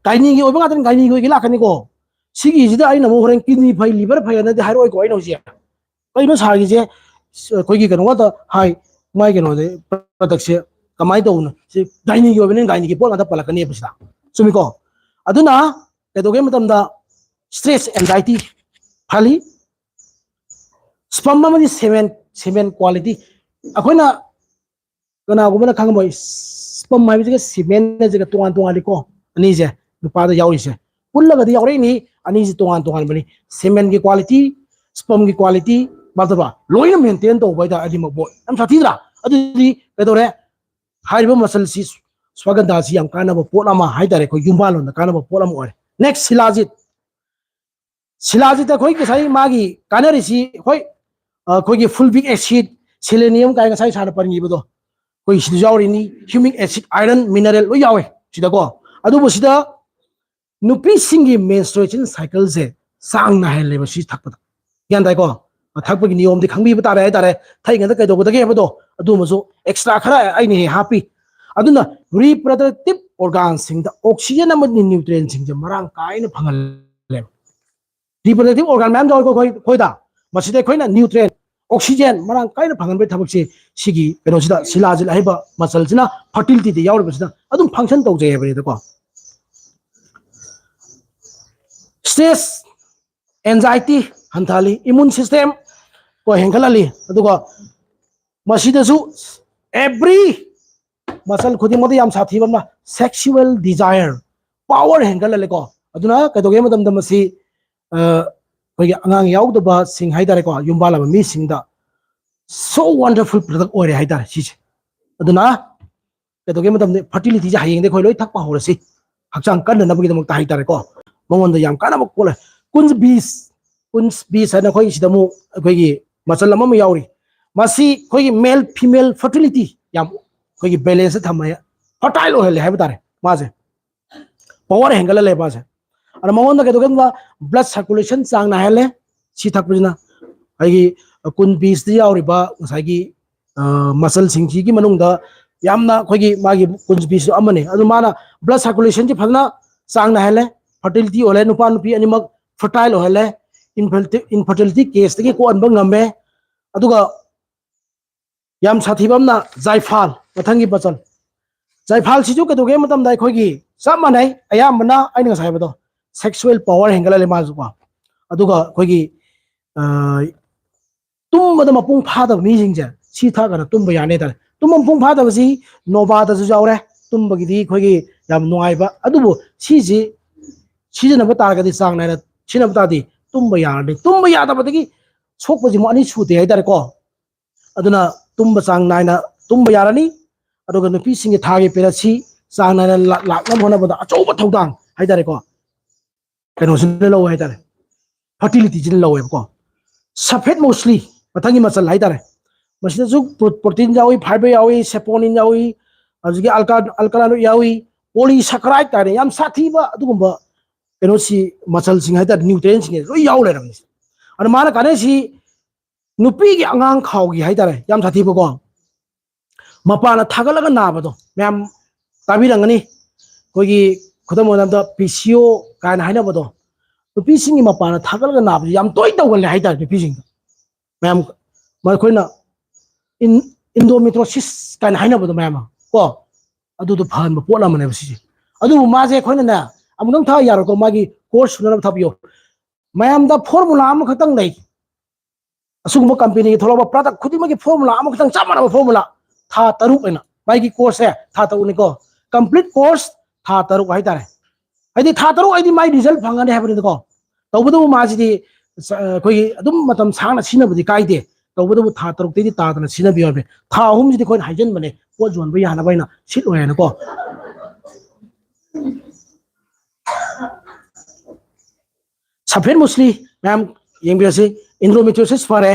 ꯒꯥꯏꯅꯤꯒꯤ ꯑꯣꯏꯕ ꯉꯥꯛꯇꯅꯤ, ꯒꯥꯏꯅꯤꯒꯤ ꯑꯣꯏꯒꯤ ꯂꯥꯛꯀꯅꯤꯀꯣ꯫ ꯁꯤꯒꯤꯁꯤꯗ ꯑꯩꯅ ꯑꯃꯨꯛ ꯍꯣꯔꯦꯟ ꯀꯤꯗꯅꯤ ꯐꯩ, ꯂꯤꯚꯔ ꯐꯩ ꯍꯥꯏꯅꯗꯤ ꯍꯥꯏꯔꯛꯑꯣꯏꯀꯣ ꯑꯩꯅ ꯍꯧꯖꯤꯛ꯫ ꯀꯩꯅꯣ ꯁꯥꯔꯒꯤꯁꯦ? ꯑꯩꯈꯣꯏꯒꯤ ꯀꯩꯅꯣ ꯉꯥꯛꯇ ꯍꯥꯏ, ꯃꯥꯏ ꯀꯩꯅꯣꯁꯦ, ꯄ꯭ꯔꯗꯛꯁꯦ ꯀꯃꯥꯏꯅ ꯇꯧꯕꯅꯣ? ꯁꯤ ꯒꯥꯏꯅꯤꯒꯤ ꯑꯣꯏꯕꯅꯤꯅ ꯒꯥꯏꯅꯤꯒꯤ ꯄꯣꯠ ꯉꯥꯛꯇ ꯄꯜꯂꯛꯀꯅꯦꯕ ꯁꯤꯗ, ꯆꯨꯝꯃꯤꯀꯣ? ꯑꯗꯨꯅ ꯀꯩꯗꯧꯒꯦ ꯃꯇꯝꯗ ꯁ꯭ꯇ꯭ꯔꯦꯁ, ꯑꯦꯟꯖꯥꯏꯇꯤ ꯐꯍꯜꯂꯤ꯫ ꯁ꯭ꯄꯝ ꯑꯃꯗꯤ ꯁꯦꯃꯦꯟ, ꯁꯦꯃꯦꯟ ꯀ꯭ꯋꯥꯂꯤꯇꯤ꯫ ꯑꯩꯈꯣꯏꯅ ꯀꯅꯥꯒꯨꯝꯕꯅ ꯈꯪꯉꯝꯃꯣꯏ, ꯁ꯭ꯄꯝ ꯍꯥꯏꯕꯁꯤꯒ ꯁꯤꯃꯦꯟ ꯍꯥꯏꯁꯤꯒ ꯇꯣꯉꯥꯟ ꯇꯣꯉꯥꯜꯂꯤꯀꯣ꯫ ꯑꯅꯤꯁꯦ, ꯅꯨꯄꯥꯗ ꯌꯥꯎꯔꯤꯁꯦ ꯄꯨꯜꯂꯒꯗꯤ ꯌꯥꯎꯔꯛꯏꯅꯤ꯫ ꯑꯅꯤꯁꯤ ꯇꯣꯉꯥꯟ ꯇꯣꯉꯥꯟꯕꯅꯤ꯫ ꯁꯤꯃꯦꯟꯒꯤ ꯀ꯭ꯋꯥꯂꯤꯇꯤ, ꯁ꯭ꯄꯝꯒꯤ ꯀ꯭ꯋꯥꯂꯤꯇꯤ, ꯃꯥꯗꯕ ꯂꯣꯏꯅ ꯃꯦꯟꯇꯦꯟ ꯇꯧꯕ ꯍꯥꯏꯇꯥꯔꯦ꯫ ꯑꯅꯤꯃꯛ ꯕꯣꯠ ꯌꯥꯝ ꯁꯥꯊꯤꯗ꯭ꯔꯥ? ꯑꯗꯨꯗꯤ ꯀꯩꯗꯧꯔꯦ? ꯍꯥꯏꯔꯤꯕ ꯃꯆꯜꯁꯤ, ꯁ꯭ꯋꯥꯒꯟꯙꯥꯁꯤ ꯌꯥꯝ ꯀꯥꯟꯅꯕ ꯄꯣꯠ ꯑꯃ ꯍꯥꯏꯇꯥꯔꯦ, ꯑꯩꯈꯣꯏ ꯌꯨꯝꯕꯥꯜꯂꯣꯟꯗ ꯀꯥꯟꯅꯕ ꯄꯣꯠ ꯑꯃ ꯑꯣꯏꯔꯦ꯫ ꯅꯦꯛꯁ, ꯁꯤꯂꯥꯖꯤꯠ꯫ ꯁꯤꯂꯥꯖꯤꯠꯇ ꯑꯩꯈꯣꯏ ꯉꯁꯥꯏ ꯃꯥꯒꯤ ꯀꯥꯟꯅꯔꯤꯁꯤ, ꯍꯣꯏ, ꯑ, ꯑꯩꯈꯣꯏꯒꯤ ꯐꯨꯜꯕꯤꯛ ꯑꯦꯁꯤꯠ, ꯁꯦꯂꯦꯅꯤꯌꯝ ꯀꯥꯏꯅ ꯉꯁꯥꯏ ꯁꯥꯔꯅ ꯄꯟꯈꯤꯕꯗꯣ, ꯑꯩꯈꯣꯏ ꯁꯤꯗ ꯌꯥꯎꯔꯤꯅꯤ꯫ ꯍ꯭ꯌꯨꯃꯤꯛ ꯑꯦꯁꯤꯠ, ꯑꯥꯏꯔꯟ, ꯃꯤꯅꯔꯦꯜ ꯂꯣꯏ ꯌꯥꯎꯋꯦ ꯁꯤꯗꯀꯣ꯫ ꯑꯗꯨꯕꯨ ꯁꯤꯗ ꯅꯨꯄꯤꯁꯤꯡꯒꯤ ꯃꯦꯟꯁꯇ꯭ꯔꯨꯑꯦꯁꯟ ꯁꯥꯏꯀꯜꯁꯦ ꯆꯥꯡ ꯅꯥꯏꯍꯜꯂꯦꯕ ꯁꯤ ꯊꯛꯄꯗ꯫ ꯒ꯭ꯌꯥꯟ ꯇꯥꯏꯀꯣ? ꯊꯛꯄꯒꯤ ꯅꯤꯌꯣꯝꯗꯤ ꯈꯪꯕꯤꯕ ꯇꯥꯔꯦ ꯍꯥꯏꯇꯥꯔꯦ, ꯊꯛꯏꯉꯩꯗ ꯀꯩꯗꯧꯒꯗꯒꯦ ꯍꯥꯏꯕꯗꯣ꯫ ꯑꯗꯨꯃꯁꯨ ꯑꯦꯛꯁꯇ꯭ꯔꯥ ꯈꯔ ꯑꯩꯅ ꯍꯦꯛ ꯍꯥꯞꯄꯤ꯫ ꯑꯗꯨꯅ ꯔꯤꯄ꯭ꯔꯗꯛꯇꯤꯞ ꯑꯣꯔꯒꯥꯟꯁꯤꯡꯗ ꯑꯣꯛꯁꯤꯖꯦꯟ ꯑꯃꯗꯤ ꯅ꯭ꯌꯨꯇ꯭ꯔꯤꯌꯦꯟꯁꯤꯡꯁꯦ ꯃꯔꯥꯡ ꯀꯥꯏꯅ ꯐꯪꯍꯜꯂꯦꯕ꯫ ꯔꯤꯄ꯭ꯔꯗꯛꯇꯤꯞ ꯑꯣꯔꯒꯥꯟ ꯃꯌꯥꯝ ꯌꯥꯎꯋꯦꯀꯣ ꯑꯩꯈꯣꯏ, ꯑꯩꯈꯣꯏꯗ꯫ ꯃꯁꯤꯗ ꯑꯩꯈꯣꯏꯅ ꯅ꯭ꯌꯨꯇ꯭ꯔꯤꯌꯦꯟ, ꯑꯣꯛꯁꯤꯖꯦꯟ ꯃꯔꯥꯡ ꯀꯥꯏꯅ ꯐꯪꯍꯟꯕꯒꯤ ꯊꯕꯛꯁꯦ ꯁꯤꯒꯤ ꯀꯩꯅꯣꯁꯤꯗ, ꯁꯤꯂꯥꯖꯤꯠ ꯍꯥꯏꯕ ꯃꯆꯜꯁꯤꯅ, ꯐꯔꯇꯤꯂꯤꯇꯤꯗ ꯌꯥꯎꯔꯤꯕꯁꯤꯅ ꯑꯗꯨꯝ ꯐꯪꯁꯟ ꯇꯧꯖꯩ ꯍꯥꯏꯕꯅꯤꯗꯀꯣ꯫ ꯁ꯭ꯇ꯭ꯔꯦꯁ, ꯑꯦꯟꯖꯥꯏꯇꯤ ꯍꯟꯊꯍꯜꯂꯤ, ꯏꯃ꯭ꯌꯨꯟ ꯁꯤꯁꯇꯦꯝ ꯀꯣ ꯍꯦꯟꯒꯠꯍꯜꯂꯤ꯫ ꯑꯗꯨꯒ ꯃꯁꯤꯗꯁꯨ ꯑꯦꯕ꯭ꯔꯤ ꯃꯆꯜ ꯈꯨꯗꯤꯡꯃꯛꯇ ꯌꯥꯝ ꯁꯥꯊꯤꯕ ꯑꯃꯅ ꯁꯦꯛꯁꯨꯋꯦꯜ ꯗꯤꯖꯥꯌꯔ, ꯄꯥꯋꯔ ꯍꯦꯟꯒꯠꯍꯜꯂꯦꯀꯣ꯫ ꯑꯗꯨꯅ ꯀꯩꯗꯧꯒꯦ ꯃꯇꯝꯗ ꯃꯁꯤ, ꯑ, ꯑꯩꯈꯣꯏꯒꯤ ꯑꯉꯥꯡ ꯌꯥꯎꯗꯕꯁꯤꯡ ꯍꯥꯏꯇꯥꯔꯦꯀꯣ, ꯌꯨꯝ ꯄꯥꯜꯂꯕ ꯃꯤꯁꯤꯡꯗ so wonderful product ꯑꯣꯏꯔꯦ ꯍꯥꯏꯇꯥꯔꯦ ꯁꯤꯁꯦ꯫ ꯑꯗꯨꯅ ꯀꯩꯗꯧꯒꯦ ꯃꯇꯝꯗ ꯐꯔꯇꯤꯂꯤꯇꯤꯁꯦ ꯍꯌꯦꯡꯗꯒꯤ ꯑꯩꯈꯣꯏ ꯂꯣꯏ ꯊꯛꯄ ꯍꯧꯔꯁꯤ꯫ ꯍꯛꯆꯥꯡ ꯀꯟꯅꯅꯕꯒꯤꯗꯃꯛꯇ ꯍꯥꯏꯇꯥꯔꯦꯀꯣ, ꯃꯉꯣꯟꯗ ꯌꯥꯝ ꯀꯥꯟꯅꯕ ꯄꯣꯠ ꯂꯩ꯫ ꯀꯨꯟꯖ ꯕꯤꯁ, ꯀꯨꯟꯖ ꯕꯤꯁ ꯍꯥꯏꯅ ꯑꯩꯈꯣꯏꯒꯤ ꯁꯤꯗ ꯑꯃꯨꯛ ꯑꯩꯈꯣꯏꯒꯤ ꯃꯆꯜ ꯑꯃ ꯑꯃ ꯌꯥꯎꯔꯤ꯫ ꯃꯁꯤ ꯑꯩꯈꯣꯏꯒꯤ male female fertility ꯌꯥꯝ ꯑꯩꯈꯣꯏꯒꯤ balance ꯊꯝꯃꯦ, fertile ꯑꯣꯏꯍꯜꯂꯦ ꯍꯥꯏꯕ ꯇꯥꯔꯦ꯫ ꯃꯥꯁꯦ power ꯍꯦꯟꯒꯠꯍꯜꯂꯦ ꯃꯥꯁꯦ꯫ ꯑꯗ ꯃꯉꯣꯟꯗ ꯀꯩꯗꯧꯒꯦ ꯍꯥꯏꯕꯗ blood circulation ꯆꯥꯡ ꯅꯥꯏꯍꯜꯂꯦ꯫ ꯁꯤ ꯊꯛꯄꯁꯤꯅ ꯑꯩꯒꯤ ꯀꯨꯟ ꯕꯤꯁꯇ ꯌꯥꯎꯔꯤꯕ ꯉꯁꯥꯏꯒꯤ ꯃꯆꯜꯁꯤꯡꯁꯤꯒꯤ ꯃꯅꯨꯡꯗ ꯌꯥꯝꯅ ꯑꯩꯈꯣꯏꯒꯤ ꯃꯥꯒꯤ ꯀꯨꯟ ꯕꯤꯁꯁꯨ ꯑꯃꯅꯤ꯫ ꯑꯗꯨ ꯃꯥꯅ blood circulation ꯁꯤ ꯐꯖꯅ ꯆꯥꯡ ꯅꯥꯏꯍꯜꯂꯦ, fertility ꯑꯣꯏꯍꯜꯂꯦ, ꯅꯨꯄꯥ ꯅꯨꯄꯤ ꯑꯅꯤꯃꯛ fertile ꯑꯣꯏꯍꯜꯂꯦ, infertility caseꯇꯒꯤ ꯀꯣꯛꯍꯟꯕ ꯉꯝꯃꯦ꯫ ꯑꯗꯨꯒ ꯌꯥꯝ ꯁꯥꯊꯤꯕ ꯑꯃꯅ ꯖꯥꯏꯐꯥꯜ, ꯃꯊꯪꯒꯤ ꯃꯆꯜ꯫ ꯖꯥꯏꯐꯥꯜꯁꯤꯁꯨ ꯀꯩꯗꯧꯒꯦ ꯃꯇꯝꯗ ꯑꯩꯈꯣꯏꯒꯤ ꯆꯞ ꯃꯥꯟꯅꯩ, ꯑꯌꯥꯝꯕꯅ ꯑꯩꯅ ꯉꯁꯥꯏ ꯍꯥꯏꯕꯗꯣ, sexual power ꯍꯦꯟꯒꯠꯍꯜꯂꯦ ꯃꯥꯁꯨꯀꯣ꯫ ꯑꯗꯨꯒ ꯑꯩꯈꯣꯏꯒꯤ ꯇꯨꯝꯕꯗ ꯃꯄꯨꯡ ꯐꯥꯗꯕ ꯃꯤꯁꯤꯡꯁꯦ ꯁꯤ ꯊꯛꯑꯒꯅ ꯇꯨꯝꯕ ꯌꯥꯅꯤ ꯍꯥꯏꯇꯥꯔꯦ꯫ ꯇꯨꯝꯕ ꯃꯄꯨꯡ ꯐꯥꯗꯕꯁꯤ ꯅꯣꯕꯥꯗꯁꯨ ꯌꯥꯎꯔꯦ꯫ ꯇꯨꯝꯕꯒꯤꯗꯤ ꯑꯩꯈꯣꯏꯒꯤ ꯌꯥꯝ ꯅꯨꯡꯉꯥꯏꯕ, ꯑꯗꯨꯕꯨ ꯁꯤꯁꯤ ꯁꯤꯖꯤꯟꯅꯕ ꯇꯥꯔꯒꯗꯤ, ꯆꯥꯡ ꯅꯥꯏꯅ ꯁꯤꯖꯤꯟꯅꯕ ꯇꯥꯔꯗꯤ ꯇꯨꯝꯕ ꯌꯥꯔꯅꯤ꯫ ꯇꯨꯝꯕ ꯌꯥꯗꯕꯗꯒꯤ ꯁꯣꯛꯄꯁꯤ ꯑꯃꯨꯛ ꯑꯅꯤ ꯁꯨꯗꯦ ꯍꯥꯏꯇꯥꯔꯦꯀꯣ꯫ ꯑꯗꯨꯅ ꯇꯨꯝꯕ ꯆꯥꯡ ꯅꯥꯏꯅ ꯇꯨꯝꯕ ꯌꯥꯔꯅꯤ꯫ ꯑꯗꯨꯒ ꯅꯨꯄꯤꯁꯤꯡꯒꯤ ꯊꯥꯒꯤ ꯄꯦꯔꯠꯁꯤ ꯆꯥꯡ ꯅꯥꯏꯅ ꯂꯥꯛꯅꯕ ꯍꯣꯠꯅꯕꯗ ꯑꯆꯧꯕ ꯊꯧꯗꯥꯡ ꯍꯥꯏꯇꯥꯔꯦꯀꯣ, ꯀꯩꯅꯣꯁꯤꯅ ꯂꯧꯋꯦ ꯍꯥꯏꯇꯥꯔꯦ, fertilityꯁꯤꯅ ꯂꯧꯋꯦꯕꯀꯣ꯫ Safed muesli, ꯃꯊꯪꯒꯤ ꯃꯆꯜ ꯍꯥꯏꯇꯥꯔꯦ, ꯃꯁꯤꯗꯁꯨ protein ꯌꯥꯎꯏ, fiber ꯌꯥꯎꯏ, saponin ꯌꯥꯎꯏ, ꯑꯗꯨꯗꯒꯤ alkaline ꯌꯥꯎꯏ, polysaccharide ꯀꯥꯏꯅ ꯌꯥꯝ ꯁꯥꯊꯤꯕ ꯑꯗꯨꯒꯨꯝꯕ ꯀꯩꯅꯣꯁꯤ, ꯃꯆꯜꯁꯤꯡ ꯍꯥꯏꯇꯥꯔꯦ, nutrientꯁꯤꯡ ꯂꯣꯏ ꯌꯥꯎ ꯂꯩꯔꯝꯃꯤ꯫ ꯑꯗꯨ ꯃꯥꯅ ꯀꯥꯟꯅꯩꯁꯤ ꯅꯨꯄꯤꯒꯤ ꯑꯉꯥꯡ ꯈꯥꯎꯒꯤ ꯍꯥꯏꯇꯥꯔꯦ, ꯌꯥꯝ ꯁꯥꯊꯤꯕꯀꯣ꯫ ꯃꯄꯥꯟꯅ ꯊꯥꯒꯠꯂꯒ ꯅꯥꯕꯗꯣ ꯃꯌꯥꯝ ꯇꯥꯕꯤꯔꯝꯒꯅꯤ꯫ ꯑꯩꯈꯣꯏꯒꯤ ꯈꯨꯗꯝ ꯑꯣꯏꯅ ꯄꯤ ꯁꯤ ꯑꯣ ꯀꯥꯏꯅ ꯍꯥꯏꯅꯕꯗꯣ, ꯅꯨꯄꯤꯁꯤꯡꯒꯤ ꯃꯄꯥꯟꯅ ꯊꯥꯒꯠꯂꯒ ꯅꯥꯕꯁꯤ ꯌꯥꯝ ꯇꯣꯏꯅ ꯇꯧꯒꯜꯂꯦ ꯍꯥꯏꯇꯥꯔꯦ ꯅꯨꯄꯤꯁꯤꯡꯗ꯫ ꯃꯌꯥꯝ ꯑꯩꯈꯣꯏꯅ endometriosis ꯀꯥꯏꯅ ꯍꯥꯏꯅꯕꯗꯣ ꯃꯌꯥꯝ ꯑꯃ ꯀꯣ, ꯑꯗꯨꯗꯣ ꯐꯍꯟꯕ ꯄꯣꯠ ꯑꯃꯅꯦꯕ ꯁꯤꯁꯦ꯫ ꯑꯗꯨꯕꯨ ꯃꯥꯁꯦ ꯑꯩꯈꯣꯏꯅꯅꯦ ꯑꯃꯨꯛꯇꯪ ꯊꯛꯑ ꯌꯥꯔꯣꯏꯀꯣ, ꯃꯥꯒꯤ course ꯁꯨꯅꯅꯕ ꯊꯛꯄꯤꯌꯣ꯫ ꯃꯌꯥꯝꯗ formula ꯑꯃꯈꯛꯇꯪ ꯂꯩ꯫ ꯑꯁꯤꯒꯨꯝꯕ companyꯒꯤ ꯊꯣꯛꯂꯛꯄ product ꯈꯨꯗꯤꯡꯃꯛꯀꯤ formula ꯑꯃꯈꯛꯇꯪ, ꯆꯞ ꯃꯥꯟꯅꯕ formula, ꯊꯥ ꯇꯔꯨꯛ ꯑꯅ꯫ ꯃꯥꯒꯤ courseꯁꯦ ꯊꯥ ꯇꯔꯨꯛꯅꯤꯀꯣ, complete course ꯊꯥ ꯇꯔꯨꯛ ꯍꯥꯏꯇꯥꯔꯦ꯫ ꯍꯥꯏꯗꯤ ꯊꯥ ꯇꯔꯨꯛ ꯍꯥꯏꯗꯤ ꯃꯥꯏ result ꯐꯪꯒꯅꯤ ꯍꯥꯏꯕꯅꯤꯀꯣ꯫ ꯇꯧꯕꯇꯕꯨ ꯃꯥꯁꯤꯗꯤ ꯑꯩꯈꯣꯏꯒꯤ ꯑꯗꯨꯝ ꯃꯇꯝ ꯁꯥꯡꯅ ꯁꯤꯖꯤꯟꯅꯕꯗꯤ ꯀꯥꯏꯗꯦ, ꯇꯧꯕꯇꯕꯨ ꯊꯥ ꯇꯔꯨꯛꯇꯩꯗꯤ ꯇꯥꯗꯅ ꯁꯤꯖꯤꯟꯅꯕꯤꯌꯨ ꯍꯥꯏꯕꯅꯤ꯫ ꯊꯥ ꯑꯍꯨꯝꯁꯤꯗꯤ ꯑꯩꯈꯣꯏꯅ ꯍꯥꯏꯖꯤꯟꯕꯅꯦ, ꯄꯣꯠ ꯌꯣꯟꯕ ꯌꯥꯅꯕ ꯍꯥꯏꯅ ꯁꯤꯠꯂꯣꯏ ꯍꯥꯏꯅꯀꯣ꯫ ꯁꯐꯦꯠ ꯃꯨꯁꯂꯤ ꯃꯌꯥꯝ ꯌꯦꯡꯕꯤꯔꯁꯤ꯫ Endometriosis ꯐꯔꯦ꯫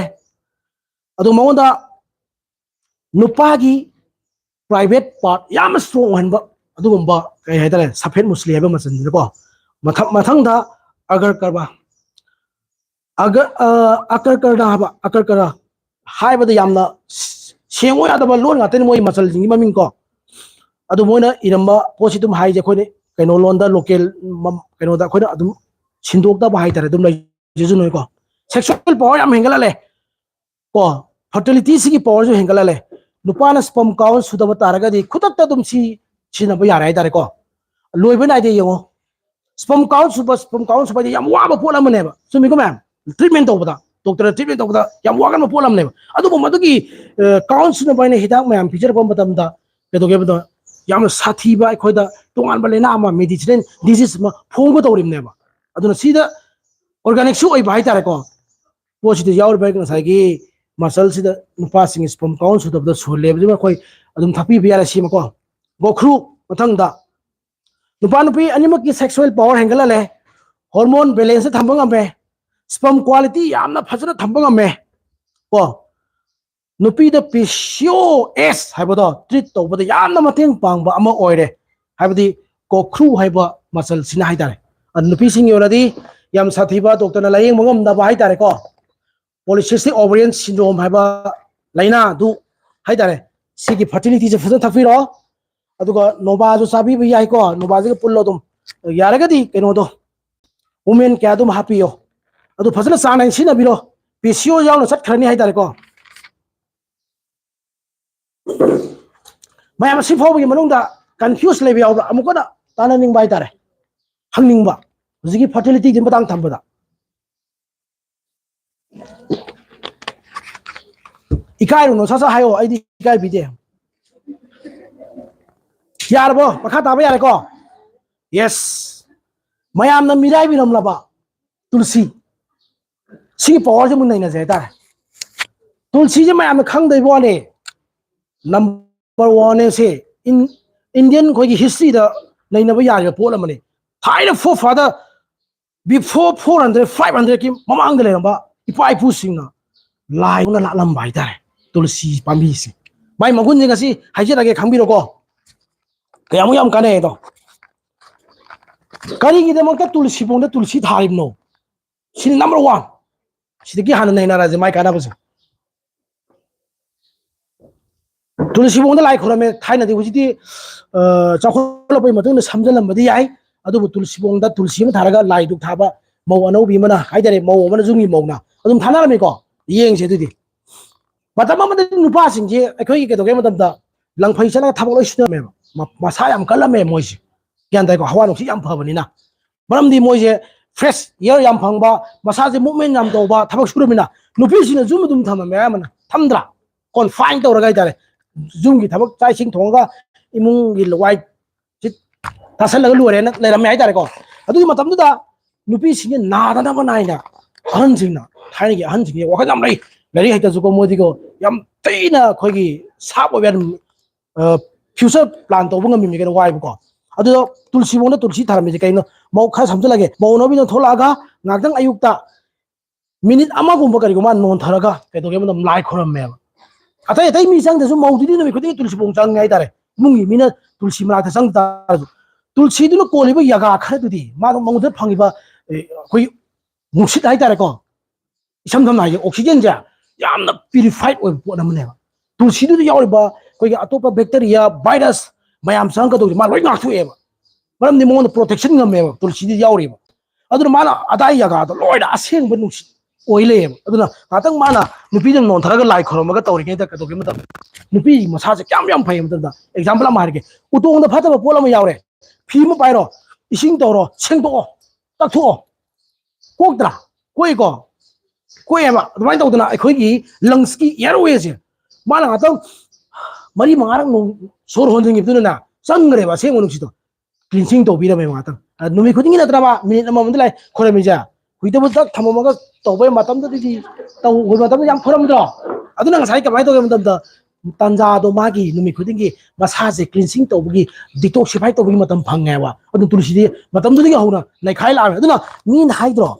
ꯑꯗꯨ ꯃꯉꯣꯟꯗ ꯅꯨꯄꯥꯒꯤ private part ꯌꯥꯝꯅ strong ꯑꯣꯏꯍꯟꯕ ꯑꯗꯨꯒꯨꯝꯕ, ꯀꯩ ꯍꯥꯏꯇꯥꯔꯦ, ꯁꯐꯦꯠ ꯃꯨꯁꯂꯤ ꯍꯥꯏꯕ ꯃꯆꯜꯁꯤꯅꯀꯣ꯫ ꯃꯊꯪ ꯃꯊꯪꯗ ꯑꯒꯔ ꯀꯔꯕꯥ, ꯑꯒꯔ ꯑ, ꯑꯀꯔ ꯀꯔꯅ ꯍꯥꯏꯕ, ꯑꯀꯔ ꯀꯔ ꯍꯥꯏꯕꯗ ꯌꯥꯝꯅ ꯁꯦꯡꯉꯨ ꯌꯥꯗꯕ ꯂꯣꯟ ꯉꯥꯛꯇꯅꯤ ꯃꯣꯏ ꯃꯆꯜꯁꯤꯡꯒꯤ ꯃꯃꯤꯡ ꯀꯣ꯫ ꯑꯗꯨ ꯃꯣꯏꯅ ꯏꯔꯝꯕ ꯄꯣꯠꯁꯤ ꯑꯗꯨꯝ ꯍꯥꯏꯁꯦ ꯑꯩꯈꯣꯏꯅ ꯀꯩꯅꯣ ꯂꯣꯟꯗ, ꯂꯣꯀꯦꯜ ꯀꯩꯅꯣꯗ ꯑꯩꯈꯣꯏꯅ ꯑꯗꯨꯝ ꯁꯤꯟꯗꯣꯛꯇꯕ ꯍꯥꯏꯇꯥꯔꯦ, ꯑꯗꯨꯝ ꯂꯩꯖꯁꯅꯨꯀꯣ꯫ Sexual power ꯌꯥꯝ ꯍꯦꯟꯒꯠꯍꯜꯂꯦ ꯀꯣ꯫ Fertility ꯁꯤꯒꯤ power ꯁꯨ ꯍꯦꯟꯒꯠꯍꯜꯂꯦ꯫ ꯅꯨꯄꯥꯅ sperm count ꯁꯨꯗꯕ ꯇꯥꯔꯒꯗꯤ ꯈꯨꯗꯛꯇ ꯑꯗꯨꯝ ꯁꯤ ꯁꯤꯖꯤꯟꯅꯕ ꯌꯥꯔꯦ ꯍꯥꯏꯇꯥꯔꯦꯀꯣ꯫ ꯂꯣꯏꯕ ꯅꯥꯏꯗꯦ ꯌꯦꯡꯉꯣ꯫ Sperm count ꯁꯨꯕ, sperm count ꯁꯨꯕ ꯍꯥꯏꯗꯤ ꯌꯥꯝ ꯋꯥꯕ ꯄꯣꯠ ꯑꯃꯅꯦꯕ, ꯆꯨꯝꯃꯤꯀꯣ ꯃꯌꯥꯝ? Treatment ꯇꯧꯕꯗ, doctor ꯅ treatment ꯇꯧꯕꯗ ꯌꯥꯝ ꯋꯥꯒꯟꯕ ꯄꯣꯠ ꯑꯃꯅꯦꯕ꯫ ꯑꯗꯨꯕꯨ ꯃꯗꯨꯒꯤ count ꯁꯨꯅꯕ ꯍꯥꯏꯅ ꯍꯤꯗꯥꯛ ꯃꯌꯥꯝ ꯄꯤꯖꯔꯛꯄ ꯃꯇꯝꯗ ꯀꯩꯗꯧꯒꯦ ꯍꯥꯏꯕꯗ, ꯌꯥꯝꯅ ꯁꯥꯊꯤꯕ, ꯑꯩꯈꯣꯏꯗ ꯇꯣꯉꯥꯟꯕ ꯂꯥꯏꯅꯥ ꯑꯃ, medicinal disease ꯑꯃ ꯐꯣꯡꯒꯗꯧꯔꯤꯕꯅꯦꯕ꯫ ꯑꯗꯨꯅ ꯁꯤꯗ organic ꯁꯨ ꯑꯣꯏꯕ ꯍꯥꯏꯇꯥꯔꯦꯀꯣ꯫ ꯄꯣꯠꯁꯤꯗ ꯌꯥꯎꯔꯤꯕ ꯉꯁꯥꯏꯒꯤ ꯃꯆꯜꯁꯤꯗ ꯅꯨꯄꯥꯁꯤꯡꯒꯤ sperm count ꯁꯨꯗꯕꯗ ꯁꯨꯍꯜꯂꯦꯕꯁꯤꯃ ꯑꯩꯈꯣꯏ ꯑꯗꯨꯝ ꯊꯛꯄꯤꯕ ꯌꯥꯔꯦ ꯁꯤꯃꯀꯣ꯫ ꯒꯣꯈ꯭ꯔꯨ ꯃꯊꯪꯗ ꯅꯨꯄꯥ ꯅꯨꯄꯤ ꯑꯅꯤꯃꯛꯀꯤ sexual power ꯍꯦꯟꯒꯠꯍꯜꯂꯦ, hormone balance ꯊꯝꯕ ꯉꯝꯃꯦ, sperm quality ꯌꯥꯝꯅ ꯐꯖꯅ ꯊꯝꯕ ꯉꯝꯃꯦ ꯀꯣ꯫ ꯅꯨꯄꯤꯗ P C O S ꯍꯥꯏꯕꯗꯣ treat ꯇꯧꯕꯗ ꯌꯥꯝꯅ ꯃꯇꯦꯡ ꯄꯥꯡꯕ ꯑꯃ ꯑꯣꯏꯔꯦ, ꯍꯥꯏꯕꯗꯤ ꯒꯣꯈ꯭ꯔꯨ ꯍꯥꯏꯕ ꯃꯆꯜꯁꯤꯅ ꯍꯥꯏꯇꯥꯔꯦ꯫ ꯑꯗꯨ ꯅꯨꯄꯤꯁꯤꯡꯒꯤ ꯑꯣꯏꯅꯗꯤ ꯌꯥꯝ ꯁꯥꯊꯤꯕ, doctor ꯅ ꯂꯥꯌꯦꯡꯕ ꯉꯝꯗꯕ ꯍꯥꯏꯇꯥꯔꯦꯀꯣ, polycystic ovarian syndrome ꯍꯥꯏꯕ ꯂꯥꯏꯅꯥꯗꯨ ꯍꯥꯏꯇꯥꯔꯦ꯫ ꯁꯤꯒꯤ fertility ꯁꯦ ꯐꯖꯅ ꯊꯛꯄꯤꯔꯣ꯫ ꯑꯗꯨꯒ ꯅꯣꯕꯥꯁꯨ ꯆꯥꯕꯤꯕ ꯌꯥꯏꯀꯣ, ꯅꯣꯕꯥꯁꯤꯒ ꯄꯨꯜꯂꯣ ꯑꯗꯨꯝ꯫ ꯌꯥꯔꯒꯗꯤ ꯀꯩꯅꯣꯗꯣ, women ꯀꯌꯥ ꯑꯗꯨꯝ ꯍꯥꯞꯄꯤꯌꯣ꯫ ꯑꯗꯨ ꯐꯖꯅ ꯆꯥꯡ ꯅꯥꯏꯅ ꯁꯤꯖꯤꯟꯅꯕꯤꯔꯣ꯫ P C O S ꯌꯥꯎꯅ ꯆꯠꯈ꯭ꯔꯅꯤ ꯍꯥꯏꯇꯥꯔꯦꯀꯣ꯫ ꯃꯌꯥꯝ ꯑꯁꯤ ꯐꯥꯎꯕꯒꯤ ꯃꯅꯨꯡꯗ confuse ꯂꯩꯕ ꯌꯥꯎꯕ꯭ꯔꯥ? ꯑꯃꯨꯛ ꯍꯟꯅ ꯇꯥꯟꯅꯅꯤꯡꯕ ꯍꯥꯏꯇꯥꯔꯦ, ꯍꯪꯅꯤꯡꯕ, ꯍꯧꯖꯤꯛꯀꯤ fertility ꯒꯤ ꯃꯇꯥꯡ ꯊꯝꯕꯗ꯫ ꯏꯀꯥꯏꯔꯨꯅꯨ, ꯁꯠ ꯁꯠ ꯍꯥꯏꯌꯣ, ꯑꯩꯗꯤ ꯏꯀꯥꯏꯕꯤꯗꯦ꯫ ꯌꯥꯔꯕꯣ? ꯃꯈꯥ ꯇꯥꯕ ꯌꯥꯔꯦꯀꯣ? Yes꯫ ꯃꯌꯥꯝꯅ ꯃꯤꯔꯥꯏꯕꯤꯔꯝꯂꯕ ꯇꯨꯜꯁꯤ, ꯁꯤꯒꯤ power ꯁꯦ ꯑꯃꯨꯛ ꯅꯩꯅꯁꯦ ꯍꯥꯏꯇꯥꯔꯦ꯫ ꯇꯨꯜꯁꯤꯁꯦ ꯃꯌꯥꯝꯅ ꯈꯪꯗꯕ ꯋꯥꯅꯦ, number one ꯅꯦ ꯁꯦ꯫ Indian ꯑꯩꯈꯣꯏꯒꯤ history ꯗ ꯅꯩꯅꯕ ꯌꯥꯔꯤꯕ ꯄꯣꯠ ꯑꯃꯅꯤ꯫ ꯊꯥꯏꯅ forefather Before four hundred, five hundredꯀꯤ ꯃꯃꯥꯡꯗ ꯂꯩꯔꯝꯕ ꯏꯄꯥ ꯏꯄꯨꯁꯤꯡꯅ ꯂꯥꯏ ꯍꯧꯅ ꯂꯥꯠꯂꯝꯕ ꯍꯥꯏꯇꯥꯔꯦ꯫ ꯇꯨꯜꯁꯤ ꯄꯥꯝꯕꯤꯁꯦ, ꯃꯥꯏ ꯃꯒꯨꯟꯁꯦ ꯉꯁꯤ ꯍꯥꯏꯖꯔꯒꯦ, ꯈꯪꯕꯤꯔꯣꯀꯣ꯫ ꯀꯌꯥꯃꯨꯛ ꯌꯥꯝ ꯀꯥꯟꯅꯩ ꯑꯗꯣ꯫ ꯀꯔꯤꯒꯤꯗꯃꯛꯇ ꯇꯨꯜꯁꯤꯕꯣꯡꯗ ꯇꯨꯜꯁꯤ ꯊꯥꯔꯤꯕꯅꯣ? ꯁꯤꯅꯤ number one꯫ ꯁꯤꯗꯒꯤ ꯍꯥꯟꯅ ꯅꯩꯅꯔꯁꯦ ꯃꯥꯏ ꯀꯥꯟꯅꯕꯁꯦ꯫ ꯇꯨꯜꯁꯤꯕꯣꯡꯗ ꯂꯥꯏ ꯈꯨꯔꯝꯃꯦ ꯊꯥꯏꯅꯗꯤ꯫ ꯍꯧꯖꯤꯛꯇꯤ, ꯑ, ꯆꯥꯎꯈꯠꯂꯛꯄꯒꯤ ꯃꯇꯨꯡ ꯏꯟꯅ ꯁꯝꯖꯜꯂꯝꯕꯗꯤ ꯌꯥꯏ, ꯑꯗꯨꯕꯨ ꯇꯨꯜꯁꯤꯕꯣꯡꯗ ꯇꯨꯜꯁꯤ ꯑꯃ ꯊꯥꯔꯒ ꯂꯥꯏ ꯙꯨꯛ ꯊꯥꯕ ꯃꯧ ꯑꯅꯧꯕꯤ ꯑꯃꯅ ꯍꯥꯏꯇꯥꯔꯦ, ꯃꯧ ꯑꯃꯅ ꯌꯨꯝꯒꯤ ꯃꯧꯅ ꯑꯗꯨꯝ ꯊꯥꯅꯔꯝꯃꯤꯀꯣ꯫ ꯌꯦꯡꯁꯦ ꯑꯗꯨꯗꯤ꯫ ꯃꯇꯝ ꯑꯃꯗꯗꯤ ꯅꯨꯄꯥꯁꯤꯡꯁꯦ ꯑꯩꯈꯣꯏꯒꯤ ꯀꯩꯗꯧꯒꯦ ꯃꯇꯝꯗ ꯂꯪꯐꯩ ꯆꯠꯂꯒ ꯊꯕꯛ ꯂꯣꯏ ꯁꯨꯅꯔꯝꯃꯦꯕ꯫ ꯃ-, ꯃꯁꯥ ꯌꯥꯝ ꯀꯜꯂꯝꯃꯦ ꯃꯣꯏꯁꯦ꯫ ꯒ꯭ꯌꯥꯟ ꯇꯥꯏꯀꯣ? ꯍꯋꯥ ꯅꯨꯡꯁꯤꯠ ꯌꯥꯝ ꯐꯕꯅꯤꯅ꯫ ꯃꯔꯝꯗꯤ ꯃꯣꯏꯁꯦ fresh air ꯌꯥꯝ ꯐꯪꯕ, ꯃꯁꯥꯁꯦ movement ꯌꯥꯝ ꯇꯧꯕ, ꯊꯕꯛ ꯁꯨꯔꯃꯤꯅ꯫ ꯅꯨꯄꯤꯁꯤꯡꯅ ꯌꯨꯝ ꯑꯗꯨꯝ ꯊꯝꯃꯝꯃꯦ ꯑꯌꯥꯝꯕꯅ꯫ ꯊꯝꯗ꯭ꯔꯥ? Confine ꯇꯧꯔꯒ ꯍꯥꯏꯇꯥꯔꯦ꯫ ꯌꯨꯝꯒꯤ ꯊꯕꯛ ꯆꯥꯛ ꯏꯁꯤꯡ ꯊꯣꯡꯉꯒ ꯏꯃꯨꯡꯒꯤ ꯋꯥꯏ ꯁꯤꯠ ꯇꯥꯁꯜꯂꯒ ꯂꯣꯏꯔꯦꯅ ꯂꯩꯔꯝꯃꯦ ꯍꯥꯏꯇꯥꯔꯦꯀꯣ꯫ ꯑꯗꯨꯒꯤ ꯃꯇꯝꯗꯨꯗ ꯅꯨꯄꯤꯁꯤꯡꯁꯦ ꯅꯥꯗꯅꯕ ꯅꯥꯏꯅ ꯑꯍꯟꯁꯤꯡꯅ, ꯊꯥꯏꯅꯒꯤ ꯑꯍꯟꯁꯤꯡꯁꯦ ꯋꯥꯈꯜ ꯌꯥꯝ ꯂꯩ, ꯂꯥꯏꯔꯤꯛ ꯍꯩꯇ꯭ꯔꯁꯨꯀꯣ, ꯃꯣꯏꯗꯤꯀꯣ ꯌꯥꯝ ꯊꯤꯅ ꯑꯩꯈꯣꯏꯒꯤ sharp ꯑꯣꯏꯕ, ꯑ, future plan ꯇꯧꯕ ꯉꯝꯃꯤꯕꯅꯤ ꯀꯩꯅꯣ, ꯋꯥꯏꯕꯀꯣ꯫ ꯑꯗꯨꯗ ꯇꯨꯜꯁꯤꯕꯣꯡꯗ ꯇꯨꯜꯁꯤ ꯊꯥꯔꯝꯃꯤꯁꯦ ꯀꯩꯅꯣ? ꯃꯧ ꯈꯔ ꯁꯝꯖꯜꯂꯒꯦ, ꯃꯧ ꯑꯅꯧꯕꯤꯅ ꯊꯣꯛꯂꯛꯑꯒ ꯉꯥꯏꯍꯥꯛꯇꯪ ꯑꯌꯨꯛꯇ ꯃꯤꯅꯤꯠ ꯑꯃꯒꯨꯝꯕ ꯀꯔꯤꯒꯨꯝꯕ ꯅꯣꯟꯊꯔꯒ ꯀꯩꯗꯧꯒꯦ ꯃꯇꯝ ꯂꯥꯏ ꯈꯨꯔꯝꯃꯦꯕ꯫ ꯑꯇꯩ ꯑꯇꯩ ꯃꯤ ꯆꯪꯗ꯭ꯔꯁꯨ ꯃꯧꯗꯨꯗꯤ ꯅꯨꯃꯤꯠ ꯈꯨꯗꯤꯡꯒꯤ ꯇꯨꯜꯁꯤꯕꯣꯡ ꯆꯪꯉꯦ ꯍꯥꯏꯇꯥꯔꯦ꯫ ꯏꯃꯨꯡꯒꯤ ꯃꯤꯅ ꯇꯨꯜꯁꯤ ꯃꯅꯥꯛꯇ ꯆꯪ ꯇꯥꯔꯁꯨ, ꯇꯨꯜꯁꯤꯗꯨꯅ ꯀꯣꯜꯂꯤꯕ ꯌꯥꯒꯥ ꯈꯔꯗꯨꯗꯤ, ꯃꯥꯅ ꯃꯉꯣꯟꯗ ꯐꯪꯉꯤꯕ, ꯑꯦ, ꯑꯩꯈꯣꯏꯒꯤ ꯅꯨꯡꯁꯤꯠ ꯍꯥꯏꯇꯥꯔꯦꯀꯣ, ꯏꯁꯝ ꯁꯝꯅ ꯍꯥꯏꯁꯦ, oxygenꯁꯦ ꯌꯥꯝꯅ purified ꯑꯣꯏꯕ ꯄꯣꯠ ꯑꯃꯅꯦꯕ꯫ ꯇꯨꯜꯁꯤꯗꯨꯗ ꯌꯥꯎꯔꯤꯕ ꯑꯩꯈꯣꯏꯒꯤ ꯑꯇꯣꯞꯄ bacteria, virus ꯃꯌꯥꯝ ꯆꯪꯉꯛꯀꯗꯧꯁꯦ ꯃꯥ ꯂꯣꯏ ꯉꯥꯛꯊꯣꯛꯑꯦꯕ꯫ ꯃꯔꯝꯗꯤ ꯃꯉꯣꯟꯗ protection ꯉꯝꯃꯦꯕ ꯇꯨꯜꯁꯤꯗꯨ ꯌꯥꯎꯔꯤꯕ꯫ ꯑꯗꯨꯅ ꯃꯥꯅ ꯑꯗꯥꯏ ꯖꯒꯥꯗꯣ ꯂꯣꯏꯅ ꯑꯁꯦꯡꯕ ꯅꯨꯡꯁꯤꯠ ꯑꯣꯏ ꯂꯩꯌꯦꯕ꯫ ꯑꯗꯨꯅ ꯉꯥꯛꯇꯪ ꯃꯥꯅ ꯅꯨꯄꯤꯗꯨ ꯅꯣꯟꯊꯔꯒ ꯂꯥꯏ ꯈꯣꯏꯔꯝꯃꯒ ꯇꯧꯔꯤꯉꯩꯗ ꯀꯩꯗꯧꯒꯦ ꯃꯇꯝꯗ, ꯅꯨꯄꯤ ꯃꯁꯥꯁꯦ ꯀꯌꯥꯝ ꯌꯥꯝ ꯐꯩ ꯃꯇꯝꯗ, example ꯑꯃ ꯍꯥꯏꯔꯒꯦ, ꯎꯇꯣꯡꯗ ꯐꯠꯇꯕ ꯄꯣꯠ ꯑꯃ ꯌꯥꯎꯔꯦ, ꯐꯤ ꯑꯃ ꯄꯥꯏꯔꯣ, ꯏꯁꯤꯡ ꯇꯧꯔꯣ, ꯁꯦꯡꯗꯣꯛꯑꯣ, ꯇꯛꯊꯣꯛꯑꯣ, ꯀꯣꯛꯇ꯭ꯔꯥ? ꯀꯣꯛꯏꯀꯣ? ꯀꯣꯛꯑꯦꯕ꯫ ꯑꯗꯨꯃꯥꯏꯅ ꯇꯧꯗꯅ ꯑꯩꯈꯣꯏꯒꯤ lungsꯀꯤ airwayꯁꯦ ꯃꯥꯅ ꯉꯥꯛꯇꯪ ꯃꯔꯤ ꯃꯉꯥꯔꯛ ꯅꯣꯡ ꯁꯣꯔ ꯍꯣꯟꯖꯤꯟꯈꯤꯕꯗꯨꯅꯅꯦ, ꯆꯪꯈ꯭ꯔꯦꯕ ꯑꯁꯦꯡꯕ ꯅꯨꯡꯁꯤꯠꯇꯣ꯫ Cleansing ꯇꯧꯕꯤꯔꯝꯃꯦꯕ ꯉꯥꯛꯇꯪ꯫ ꯑ, ꯅꯨꯃꯤꯠ ꯈꯨꯗꯤꯡꯒꯤ ꯅꯠꯇ꯭ꯔꯕ ꯃꯤꯅꯤꯠ ꯑꯃꯃꯝꯗ ꯂꯥꯏ ꯈꯣꯏꯔꯝꯃꯤꯁꯦ? ꯍꯨꯏꯗꯕꯨ ꯇꯛ ꯊꯝꯃꯝꯃꯒ ꯇꯧꯕꯩ ꯃꯇꯝꯗꯨꯗꯗꯤ, ꯇꯧꯕ ꯃꯇꯝꯗ ꯌꯥꯝ ꯈꯣꯏꯔꯝꯗ꯭ꯔꯣ? ꯑꯗꯨꯅ ꯉꯁꯥꯏ ꯀꯃꯥꯏꯅ ꯇꯧꯒꯦ ꯃꯇꯝꯗ, ꯇꯥꯟꯖꯥꯗꯣ ꯃꯥꯒꯤ ꯅꯨꯃꯤꯠ ꯈꯨꯗꯤꯡꯒꯤ ꯃꯁꯥꯁꯦ cleansing ꯇꯧꯕꯒꯤ, detoxify ꯇꯧꯕꯒꯤ ꯃꯇꯝ ꯐꯪꯉꯦꯕ꯫ ꯑꯗꯨ ꯇꯨꯜꯁꯤꯗꯤ ꯃꯇꯝꯗꯨꯗꯒꯤ ꯍꯧꯅ ꯅꯩꯈꯥꯏ ꯂꯥꯛꯑꯃꯦ꯫ ꯑꯗꯨꯅ ꯃꯤꯅ ꯍꯥꯏꯗ꯭ꯔꯣ,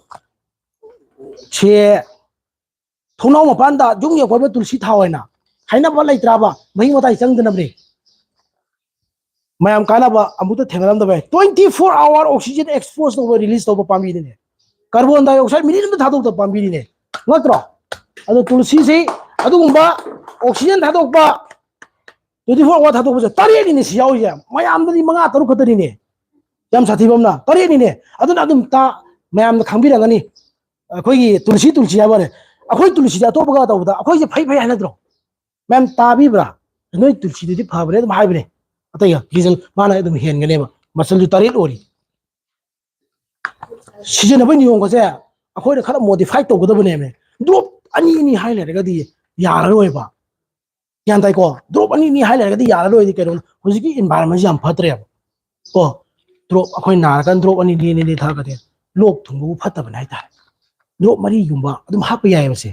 ꯁꯦ ꯊꯣꯡꯅꯥꯎ ꯃꯄꯥꯟꯗ ꯌꯨꯝꯒꯤ ꯑꯀꯣꯏꯕ ꯇꯨꯜꯁꯤ ꯊꯥꯎ ꯍꯥꯏꯅ ꯍꯥꯏꯅꯕ ꯂꯩꯇ꯭ꯔꯥꯕ? ꯃꯍꯤꯛ ꯃꯇꯥꯏ ꯆꯪꯗꯅꯕꯅꯦ꯫ ꯃꯌꯥꯝ ꯀꯥꯟꯅꯕ ꯑꯃꯨꯛꯇ ꯊꯦꯡꯅꯔꯝꯗꯕ ꯌꯥꯏ꯫ Twenty four hour oxygen expose ꯇꯧꯕ, release ꯇꯧꯕ ꯄꯥꯝꯕꯤꯗꯨꯅꯦ꯫ Carbon dioxide minute ꯑꯃꯇ ꯊꯥꯗꯣꯛꯇꯕ ꯄꯥꯝꯕꯤꯅꯤꯅꯦ, ꯅꯠꯇ꯭ꯔꯣ? ꯑꯗꯣ ꯇꯨꯜꯁꯤꯁꯤ ꯑꯗꯨꯒꯨꯝꯕ oxygen ꯊꯥꯗꯣꯛꯄ, twenty four hour ꯊꯥꯗꯣꯛꯄꯁꯦ ꯇꯔꯦꯠꯅꯤꯅꯦ ꯁꯤ ꯌꯥꯎꯔꯤꯁꯦ꯫ ꯃꯌꯥꯝꯗꯗꯤ ꯃꯉꯥ ꯇꯔꯨꯛ ꯈꯛꯇꯅꯤꯅꯦ꯫ ꯌꯥꯝ ꯁꯥꯊꯤꯕ ꯑꯃꯅ ꯇꯔꯦꯠꯅꯤꯅꯦ꯫ ꯑꯗꯨꯅ ꯑꯗꯨꯝ ꯇꯥ-, ꯃꯌꯥꯝꯅ ꯈꯪꯕꯤꯔꯝꯒꯅꯤ꯫ ꯑꯩꯈꯣꯏꯒꯤ ꯇꯨꯜꯁꯤ, ꯇꯨꯜꯁꯤ ꯍꯥꯏꯕ ꯋꯥꯅꯦ꯫ ꯑꯩꯈꯣꯏ ꯇꯨꯜꯁꯤꯁꯦ ꯑꯇꯣꯞꯄꯒ ꯇꯧꯕꯗ ꯑꯩꯈꯣꯏꯁꯦ ꯐꯩ ꯐꯩ ꯍꯥꯏꯅꯗ꯭ꯔꯣ? ꯃꯌꯥꯝ ꯇꯥꯕꯤꯕ꯭ꯔꯥ? ꯅꯣꯏ ꯇꯨꯜꯁꯤꯗꯨꯗꯤ ꯐꯕꯅꯦ ꯑꯗꯨꯝ ꯍꯥꯏꯕꯅꯦ꯫ ꯑꯇꯩꯒ reason ꯃꯥꯅ ꯑꯗꯨꯝ ꯍꯦꯟꯒꯅꯦꯕ, ꯃꯆꯜꯗꯨ ꯇꯔꯦꯠ ꯑꯣꯏꯔꯤ꯫ ꯁꯤꯖꯤꯟꯅꯕꯒꯤ ꯅꯤꯌꯣꯝꯒꯁꯦ ꯑꯩꯈꯣꯏꯅ ꯈꯔ modify ꯇꯧꯒꯗꯕꯅꯦꯃꯦ꯫ Drop ꯑꯅꯤ ꯑꯅꯤ ꯍꯥꯏ ꯂꯩꯔꯒꯗꯤ ꯌꯥꯔꯔꯣꯏꯕ꯫ ꯒ꯭ꯌꯥꯟ ꯇꯥꯏꯀꯣ? Drop ꯑꯅꯤ ꯑꯅꯤ ꯍꯥꯏ ꯂꯩꯔꯒꯗꯤ ꯌꯥꯔꯔꯣꯏꯗꯤ ꯀꯩꯅꯣ, ꯍꯧꯖꯤꯛꯀꯤ environment ꯁꯦ ꯌꯥꯝ ꯐꯠꯇ꯭ꯔꯦꯕ꯫ ꯀꯣ, drop ꯑꯩꯈꯣꯏ ꯅꯥꯔꯀꯥꯟꯗ drop ꯑꯅꯤ ꯑꯅꯤ ꯑꯅꯤ ꯊꯛꯑꯒꯗꯤ ꯂꯣꯛ ꯊꯨꯡꯕꯕꯨ ꯐꯠꯇꯕꯅꯦ ꯍꯥꯏꯇꯥꯔꯦ꯫ Drop ꯃꯔꯤꯒꯨꯝꯕ ꯑꯗꯨꯝ ꯍꯥꯞꯄ ꯌꯥꯏꯌꯦꯕ ꯁꯦ꯫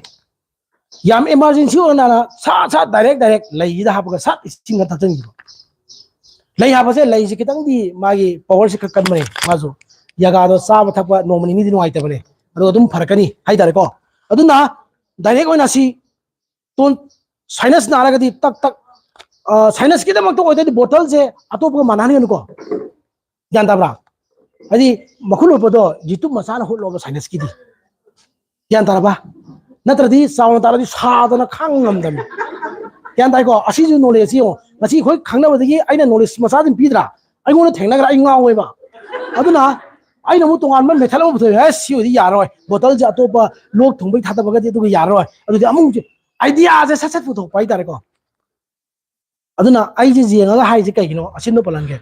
ꯌꯥꯝ emergency ꯑꯣꯏꯅ ꯅꯥꯅ ꯁꯠ ꯁꯠ direct direct ꯂꯩꯁꯤꯗ ꯍꯥꯞꯄꯒ ꯁꯠ ꯏꯁꯤꯡꯗ ꯊꯛꯆꯤꯟꯈꯤꯕ꯫ ꯂꯩ ꯍꯥꯞꯄꯁꯦ, ꯂꯩꯁꯦ ꯈꯤꯇꯪꯗꯤ ꯃꯥꯒꯤ power ꯁꯦ ꯈꯔ ꯀꯟꯕꯅꯦ ꯃꯥꯁꯨ꯫ ꯌꯥꯒꯥꯗꯣ ꯆꯥꯕ ꯊꯛꯄ ꯅꯣꯡꯃ ꯅꯤꯅꯤꯗꯤ ꯅꯨꯡꯉꯥꯏꯇꯕꯅꯦ, ꯑꯗꯣ ꯑꯗꯨꯝ ꯐꯔꯛꯀꯅꯤ ꯍꯥꯏꯇꯥꯔꯦꯀꯣ꯫ ꯑꯗꯨꯅ direct ꯑꯣꯏꯅ ꯁꯤ ꯇꯣꯟ, sinus ꯅꯥꯔꯒꯗꯤ ꯇꯛ ꯇꯛ, ꯑ, sinus ꯀꯤꯗꯃꯛꯇ ꯑꯣꯏꯗꯣꯏꯗꯤ bottle ꯁꯦ ꯑꯇꯣꯞꯄꯒ ꯃꯥꯟꯅꯍꯟꯒꯅꯨꯀꯣ꯫ ꯒ꯭ꯌꯥꯟ ꯇꯥꯕ꯭ꯔꯥ? ꯍꯥꯏꯗꯤ ꯃꯈꯨꯟ ꯍꯨꯠꯄꯗꯣ ꯌꯦꯇꯨꯝ ꯃꯆꯥꯅ ꯍꯨꯠꯂꯣꯕ sinus ꯀꯤꯗꯤ꯫ ꯒ꯭ꯌꯥꯟ ꯇꯥꯔꯕ? ꯅꯠꯇ꯭ꯔꯗꯤ ꯆꯥꯎꯅ ꯇꯥꯔꯗꯤ ꯁꯥꯗꯅ ꯈꯥꯡ ꯉꯝꯗꯕꯅꯤ꯫ ꯒ꯭ꯌꯥꯟ ꯇꯥꯏꯀꯣ? ꯑꯁꯤꯁꯨ knowledge ꯁꯤ ꯌꯦꯡꯉꯣ꯫ ꯉꯁꯤ ꯑꯩꯈꯣꯏ ꯈꯪꯅꯕꯗꯒꯤ ꯑꯩꯅ knowledge ꯃꯆꯥ ꯑꯗꯨꯝ ꯄꯤꯗ꯭ꯔꯥ? ꯑꯩꯉꯣꯟꯗ ꯊꯦꯡꯅꯈ꯭ꯔ ꯑꯩ ꯉꯥꯎꯋꯦꯕ꯫ ꯑꯗꯨꯅ ꯑꯩꯅ ꯑꯃꯨꯛ ꯇꯣꯉꯥꯟꯕ method ꯑꯃ ꯄꯨꯊꯣꯛꯑꯦ꯫ "ꯑꯦ, ꯁꯤ ꯑꯣꯏꯗꯤ ꯌꯥꯔꯣꯏ꯫ Bottle ꯁꯦ ꯑꯇꯣꯞꯄ ꯂꯣꯛ ꯊꯨꯡꯕꯒꯤ ꯊꯥꯗꯕꯒꯗꯤ ꯑꯗꯨꯒ ꯌꯥꯔꯣꯏ꯫" ꯑꯗꯨꯗꯤ ꯑꯃꯨꯛ idea ꯁꯦ ꯁꯠ ꯁꯠ ꯄꯨꯊꯣꯛꯄ ꯍꯥꯏꯇꯥꯔꯦꯀꯣ꯫ ꯑꯗꯨꯅ ꯑꯩꯁꯦ ꯌꯦꯡꯉꯒ ꯍꯥꯏꯁꯦ ꯀꯩꯒꯤꯅꯣ? ꯑꯁꯤꯟꯕ ꯄꯜꯍꯟꯒꯦ꯫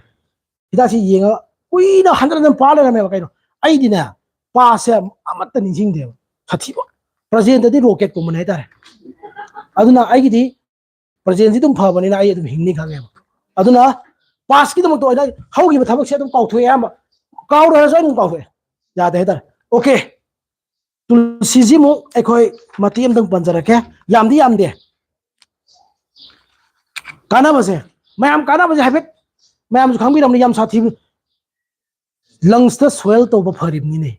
ꯍꯤꯗꯥꯛꯁꯤ ꯌꯦꯡꯉꯒ ꯀꯨꯏꯅ ꯍꯟꯖꯤꯟ ꯍꯟꯖꯤꯟ ꯄꯥ ꯂꯩꯔꯝꯃꯦꯕ꯫ ꯀꯩꯅꯣ? ꯑꯩꯗꯤꯅꯦ, past ꯁꯦ ꯑꯃꯠꯇ ꯅꯤꯡꯁꯤꯡꯗꯦꯕ꯫ ꯁꯥꯊꯤꯕ꯫ Present ꯇꯗꯤ rocket ꯀꯨꯝꯕꯅꯦ ꯍꯥꯏꯇꯥꯔꯦ꯫ ꯑꯗꯨꯅ ꯑꯩꯒꯤꯗꯤ present ꯁꯤ ꯑꯗꯨꯝ ꯐꯕꯅꯤꯅ ꯑꯩ ꯑꯗꯨꯝ ꯍꯤꯡꯅꯤ ꯈꯪꯉꯦꯕ꯫ ꯑꯗꯨꯅ past ꯀꯤꯗꯃꯛꯇ ꯑꯣꯏꯅ ꯍꯧꯈꯤꯕ ꯊꯕꯛꯁꯦ ꯑꯗꯨꯝ ꯀꯥꯎꯊꯣꯛꯑꯦ ꯑꯌꯥꯝꯕ꯫ ꯀꯥꯎꯔꯣꯏ ꯍꯥꯏꯔꯁꯨ ꯑꯩ ꯑꯗꯨꯝ ꯀꯥꯎꯊꯣꯛꯑꯦ꯫ ꯌꯥꯗꯦ ꯍꯥꯏꯇꯥꯔꯦ꯫ Okay꯫ ꯇꯨꯜꯁꯤꯁꯤꯃꯨꯛ ꯑꯩꯈꯣꯏ ꯃꯇꯦꯛ ꯑꯃꯇꯪ ꯄꯟꯖꯔꯛꯀꯦ꯫ ꯌꯥꯝꯗꯤ ꯌꯥꯝꯗꯦ꯫ ꯀꯥꯟꯅꯕꯁꯦ, ꯃꯌꯥꯝ ꯀꯥꯟꯅꯕꯁꯦ ꯍꯥꯏꯐꯦꯠ ꯃꯌꯥꯝꯁꯨ ꯈꯪꯕꯤꯔꯝꯅꯤ꯫ ꯌꯥꯝ ꯁꯥꯊꯤꯕ, ꯂꯪꯁꯇ ꯁ꯭ꯋꯦꯜ ꯇꯧꯕ ꯐꯔꯤꯕꯅꯤꯅꯦ꯫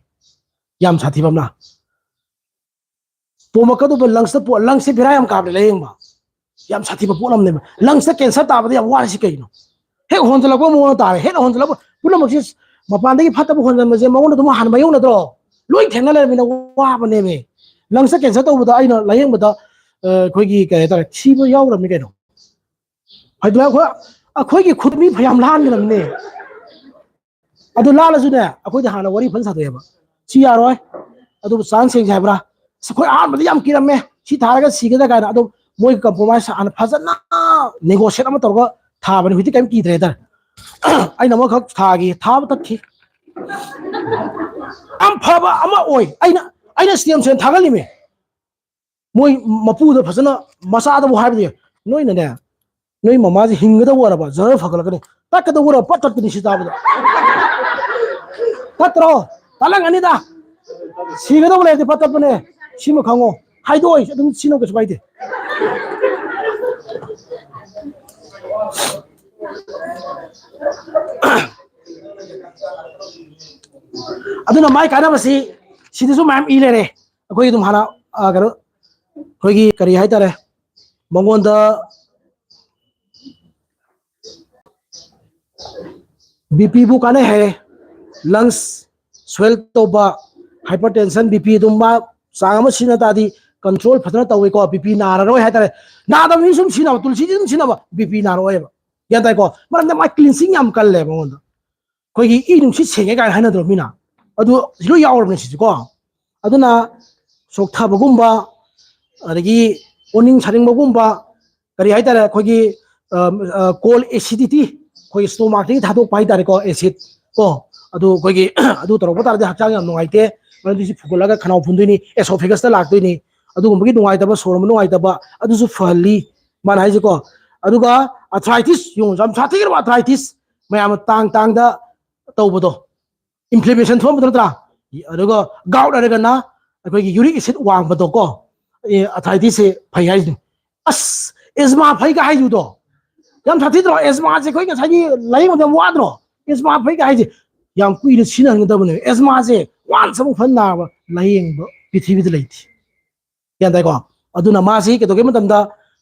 ꯌꯥꯝ ꯁꯥꯊꯤꯕ ꯑꯃꯅ, ꯄꯣꯝꯃꯛꯀꯗꯧꯕ ꯂꯪꯁꯇ ꯄꯣ-, ꯂꯪꯁꯁꯦ ꯕꯦꯔꯥ ꯌꯥꯝ ꯀꯥꯕꯅꯦ ꯂꯥꯏꯌꯦꯡꯕ꯫ ꯌꯥꯝ ꯁꯥꯊꯤꯕ ꯄꯣꯠ ꯑꯃꯅꯦꯕ꯫ ꯂꯪꯁꯇ ꯀꯦꯟꯁꯔ ꯇꯥꯕꯗ ꯌꯥꯝ ꯋꯥꯔꯤꯁꯤ ꯀꯩꯅꯣ? ꯍꯦꯛ ꯍꯣꯟꯖꯜꯂꯛꯄ ꯃꯑꯣꯡꯗ ꯇꯥꯔꯦ꯫ ꯍꯦꯛ ꯍꯣꯟꯖꯜꯂꯛꯄ ꯄꯨꯝꯅꯃꯛꯁꯦ ꯃꯄꯥꯟꯗꯒꯤ ꯐꯠꯇꯕ ꯍꯣꯟꯖꯟꯕꯁꯦ ꯃꯉꯣꯟꯗ ꯑꯗꯨꯝ ꯍꯥꯟꯅ ꯃꯥꯌꯣꯛꯅꯗ꯭ꯔꯣ? ꯂꯣꯏ ꯊꯦꯡꯅ ꯂꯩꯔꯕꯅꯤꯅ ꯋꯥꯕꯅꯦꯃꯦ꯫ ꯂꯪꯁꯇ ꯀꯦꯟꯁꯔ ꯇꯧꯕꯗ ꯑꯩꯅ ꯂꯥꯏꯌꯦꯡꯕꯗ, ꯑ, ꯑꯩꯈꯣꯏꯒꯤ ꯀꯩ ꯍꯥꯏꯇꯥꯔꯦ, ꯊꯤꯕ ꯌꯥꯎꯔꯕꯅꯤ ꯀꯩꯅꯣ꯫ ꯍꯥꯏꯗꯤ ꯑꯩꯈꯣꯏ, ꯑꯩꯈꯣꯏꯒꯤ ꯈꯨꯠ ꯃꯤ ꯐꯌꯥꯝ ꯂꯥꯟꯈ꯭ꯔꯕꯅꯦ꯫ ꯑꯗꯨ ꯂꯥꯜꯂꯁꯨꯅꯦ, ꯑꯩꯈꯣꯏꯗꯤ ꯍꯥꯟꯅ ꯋꯥꯔꯤ ꯐꯖꯅ ꯁꯥꯗꯣꯛꯑꯦꯕ꯫ ꯁꯤ ꯌꯥꯔꯣꯏ, ꯑꯗꯨꯕꯨ ꯆꯥꯟꯁ ꯌꯦꯡꯁꯦ ꯍꯥꯏꯕ꯭ꯔꯥ? ꯑꯁ, ꯑꯩꯈꯣꯏ ꯑꯍꯥꯟꯕꯗꯤ ꯌꯥꯝ ꯀꯤꯔꯝꯃꯦ, ꯁꯤ ꯊꯥꯔꯒ ꯁꯤꯒꯗ꯭ꯔꯥ ꯀꯥꯏꯅ꯫ ꯑꯗꯨꯝ ꯃꯣꯏ ꯀꯝꯄ꯭ꯔꯣꯃꯥꯏꯁ ꯍꯥꯟꯅ ꯐꯖꯅ ꯅꯦꯒꯣꯁꯤꯌꯦꯠ ꯑꯃ ꯇꯧꯔꯒ ꯊꯥꯕꯅꯤ꯫ ꯍꯧꯖꯤꯛꯇꯤ ꯀꯔꯤꯝ ꯀꯤꯗ꯭ꯔꯦ ꯍꯥꯏꯇꯥꯔꯦ꯫ ꯑꯩꯅ ꯑꯃꯈꯛ ꯊꯥꯈꯤ, ꯊꯥꯕ ꯇꯠꯈꯤ꯫ ꯌꯥꯝ ꯐꯕ ꯑꯃ ꯑꯣꯏ꯫ ꯑꯩꯅ, ꯑꯩꯅ ꯁ꯭ꯇꯦꯝ ꯁꯦꯜ ꯊꯥꯒꯠꯂꯤꯃꯤ꯫ ꯃꯣꯏ ꯃꯄꯨꯗ ꯐꯖꯅ, ꯃꯆꯥꯗꯕꯨ ꯍꯥꯏꯕꯗꯤ, ꯅꯣꯏꯅꯅꯦ, ꯅꯣꯏ ꯃꯃꯥꯁꯦ ꯍꯤꯡꯒꯗꯧꯕ ꯑꯣꯏꯔꯕ, ꯖꯔ ꯐꯒꯠꯂꯛꯀꯅꯤ, ꯇꯠꯀꯗꯧꯕ ꯑꯣꯏꯔꯕ ꯄꯠ ꯇꯠꯀꯅꯤ ꯁꯤ ꯇꯥꯕꯗ꯫ ꯇꯠꯇ꯭ꯔꯣ? ꯇꯠꯂꯝꯒꯅꯤꯗ꯫ ꯁꯤꯒꯗꯧꯕ ꯂꯩꯔꯗꯤ ꯄꯠ ꯇꯠꯄꯅꯦ꯫ ꯁꯤꯃ ꯈꯪꯉꯣ꯫ ꯍꯥꯏꯗꯣꯛꯑꯣꯏ, ꯑꯗꯨꯝ ꯁꯤꯅ ꯀꯩꯁꯨ ꯀꯥꯏꯗꯦ꯫ ꯑꯗꯨꯅ ꯃꯥꯏ ꯀꯥꯟꯅꯕꯁꯤ ꯁꯤꯗꯁꯨ ꯃꯌꯥꯝ ꯏ ꯂꯩꯔꯦ꯫ ꯑꯩꯈꯣꯏꯒꯤ ꯑꯗꯨꯝ ꯍꯥꯟꯅ, ꯑ, ꯀꯩꯅꯣ, ꯑꯩꯈꯣꯏꯒꯤ ꯀꯔꯤ ꯍꯥꯏꯇꯥꯔꯦ, ꯃꯉꯣꯟꯗ ꯕꯤ ꯄꯤꯕꯨ ꯀꯥꯟꯅꯩ ꯍꯥꯏꯔꯦ꯫ ꯂꯪꯁ ꯁ꯭ꯋꯦꯜ ꯇꯧꯕ, ꯍꯥꯏꯄꯔ ꯇꯦꯟꯁꯟ, ꯕꯤ ꯄꯤ ꯑꯗꯨꯝ ꯃꯥ ꯆꯥꯡ ꯑꯃ ꯁꯤꯖꯤꯟꯅ ꯇꯥꯔꯗꯤ ꯀꯟꯇ꯭ꯔꯣꯜ ꯐꯖꯅ ꯇꯧꯋꯤꯀꯣ, ꯕꯤ ꯄꯤ ꯅꯥꯔꯔꯣꯏ ꯍꯥꯏꯇꯥꯔꯦ꯫ ꯅꯥꯗꯕ ꯃꯤ ꯁꯨꯝ ꯁꯤꯖꯤꯟꯅꯕ, ꯇꯨꯜꯁꯤꯗꯤ ꯑꯗꯨꯝ ꯁꯤꯖꯤꯟꯅꯕ, ꯕꯤ ꯄꯤ ꯅꯥꯔꯛꯑꯣꯏꯕ꯫ ꯒ꯭ꯌꯥꯟ ꯇꯥꯏꯀꯣ? ꯃꯔꯝꯗꯤ ꯃꯥꯏ ꯀ꯭ꯂꯤꯟꯁꯤꯡ ꯌꯥꯝ ꯀꯜꯂꯦꯕ ꯃꯉꯣꯟꯗ꯫ ꯑꯩꯈꯣꯏꯒꯤ ꯏ ꯅꯨꯡꯁꯤꯠ ꯁꯦꯡꯉꯦ ꯀꯥꯏꯅ ꯍꯥꯏꯅꯗ꯭ꯔꯣ ꯃꯤꯅ? ꯑꯗꯨ ꯂꯣꯏ ꯌꯥꯎꯔꯕꯅꯦ ꯁꯤꯁꯨꯀꯣ꯫ ꯑꯗꯨꯅ ꯆꯣꯛꯊꯕꯒꯨꯝꯕ, ꯑꯗꯒꯤ ꯑꯣꯅꯤꯡ ꯁꯥꯅꯤꯡꯕꯒꯨꯝꯕ, ꯀꯔꯤ ꯍꯥꯏꯇꯥꯔꯦ, ꯑꯩꯈꯣꯏꯒꯤ, ꯑ, ꯑ, ꯀꯣꯜ ꯑꯦꯁꯤꯗꯤꯇꯤ, ꯑꯩꯈꯣꯏꯒꯤ ꯁ꯭ꯇꯣꯃꯥꯛꯇꯒꯤ ꯊꯥꯗꯣꯛꯄ ꯍꯥꯏꯇꯥꯔꯦꯀꯣ, ꯑꯦꯁꯤꯠ ꯀꯣ꯫ ꯑꯗꯨ ꯑꯩꯈꯣꯏꯒꯤ, ꯑꯗꯨ ꯇꯧꯔꯛꯄ ꯇꯥꯔꯗꯤ ꯍꯛꯆꯥꯡ ꯌꯥꯝ ꯅꯨꯡꯉꯥꯏꯇꯦ꯫ ꯃꯔꯝꯗꯤ ꯁꯤ ꯐꯨꯒꯠꯂꯒ ꯈꯅꯥꯎ ꯐꯨꯟꯗꯣꯏꯅꯤ, ꯑꯦꯁꯣꯐꯦꯒꯁꯇ ꯂꯥꯛꯇꯣꯏꯅꯤ꯫ ꯑꯗꯨꯒꯨꯝꯕꯒꯤ ꯅꯨꯡꯉꯥꯏꯇꯕ, ꯁꯣꯔ ꯍꯣꯟꯕ ꯅꯨꯡꯉꯥꯏꯇꯕ, ꯑꯗꯨꯁꯨ ꯐꯍꯜꯂꯤ ꯃꯥꯅ ꯍꯥꯏꯁꯦꯀꯣ꯫ ꯑꯗꯨꯒ ꯑꯥꯔꯊ꯭ꯔꯥꯏꯇꯤꯁ, ꯌꯦꯡꯉꯨ, ꯌꯥꯝ ꯁꯥꯊꯤꯈ꯭ꯔꯕ ꯑꯥꯔꯊ꯭ꯔꯥꯏꯇꯤꯁ, ꯃꯌꯥꯝꯅ ꯇꯥꯡ ꯇꯥꯡꯗ ꯇꯧꯕꯗꯣ, ꯏꯟꯐ꯭ꯂꯦꯃꯦꯁꯟ ꯊꯣꯛꯍꯟꯕꯗꯣ ꯅꯠꯇ꯭ꯔꯥ? ꯑꯗꯨꯒ ꯒꯥꯎꯠ ꯍꯥꯏꯔꯒꯅ ꯑꯩꯈꯣꯏꯒꯤ ꯌꯨꯔꯤꯛ ꯑꯦꯁꯤꯠ ꯋꯥꯡꯕꯗꯣꯀꯣ, ꯑꯦ, ꯑꯥꯔꯊ꯭ꯔꯥꯏꯇꯤꯁꯁꯦ ꯐꯩ ꯍꯥꯏꯁꯤꯅꯤ꯫ ꯑꯁ, ꯑꯦꯖꯃꯥ ꯐꯩꯒ ꯍꯥꯏꯗꯨꯗꯣ, ꯌꯥꯝ ꯁꯥꯊꯤꯗ꯭ꯔꯣ? ꯑꯦꯖꯃꯥꯁꯦ ꯑꯩꯈꯣꯏ ꯉꯁꯥꯏꯒꯤ ꯂꯥꯏꯌꯦꯡꯕꯗ ꯌꯥꯝ ꯋꯥꯗ꯭ꯔꯣ? ꯑꯦꯖꯃꯥ ꯐꯩꯒ ꯍꯥꯏꯁꯦ ꯌꯥꯝ ꯀꯨꯏꯅ ꯁꯤꯖꯤꯟꯅꯍꯟꯒꯗꯕꯅꯦꯕ꯫ ꯑꯦꯖꯃꯥꯁꯦ ꯋꯥꯟꯁ ꯑꯃꯨꯛ ꯐꯖꯅ ꯅꯥꯔꯕ ꯂꯥꯏꯌꯦꯡꯕ ꯄ꯭ꯔꯤꯊꯤꯕꯤꯗ ꯂꯩꯇꯦ꯫ ꯒ꯭ꯌꯥꯟ ꯇꯥꯏꯀꯣ? ꯑꯗꯨꯅ ꯃꯥꯁꯤ ꯀꯩꯗꯧꯒꯦ ꯃꯇꯝꯗ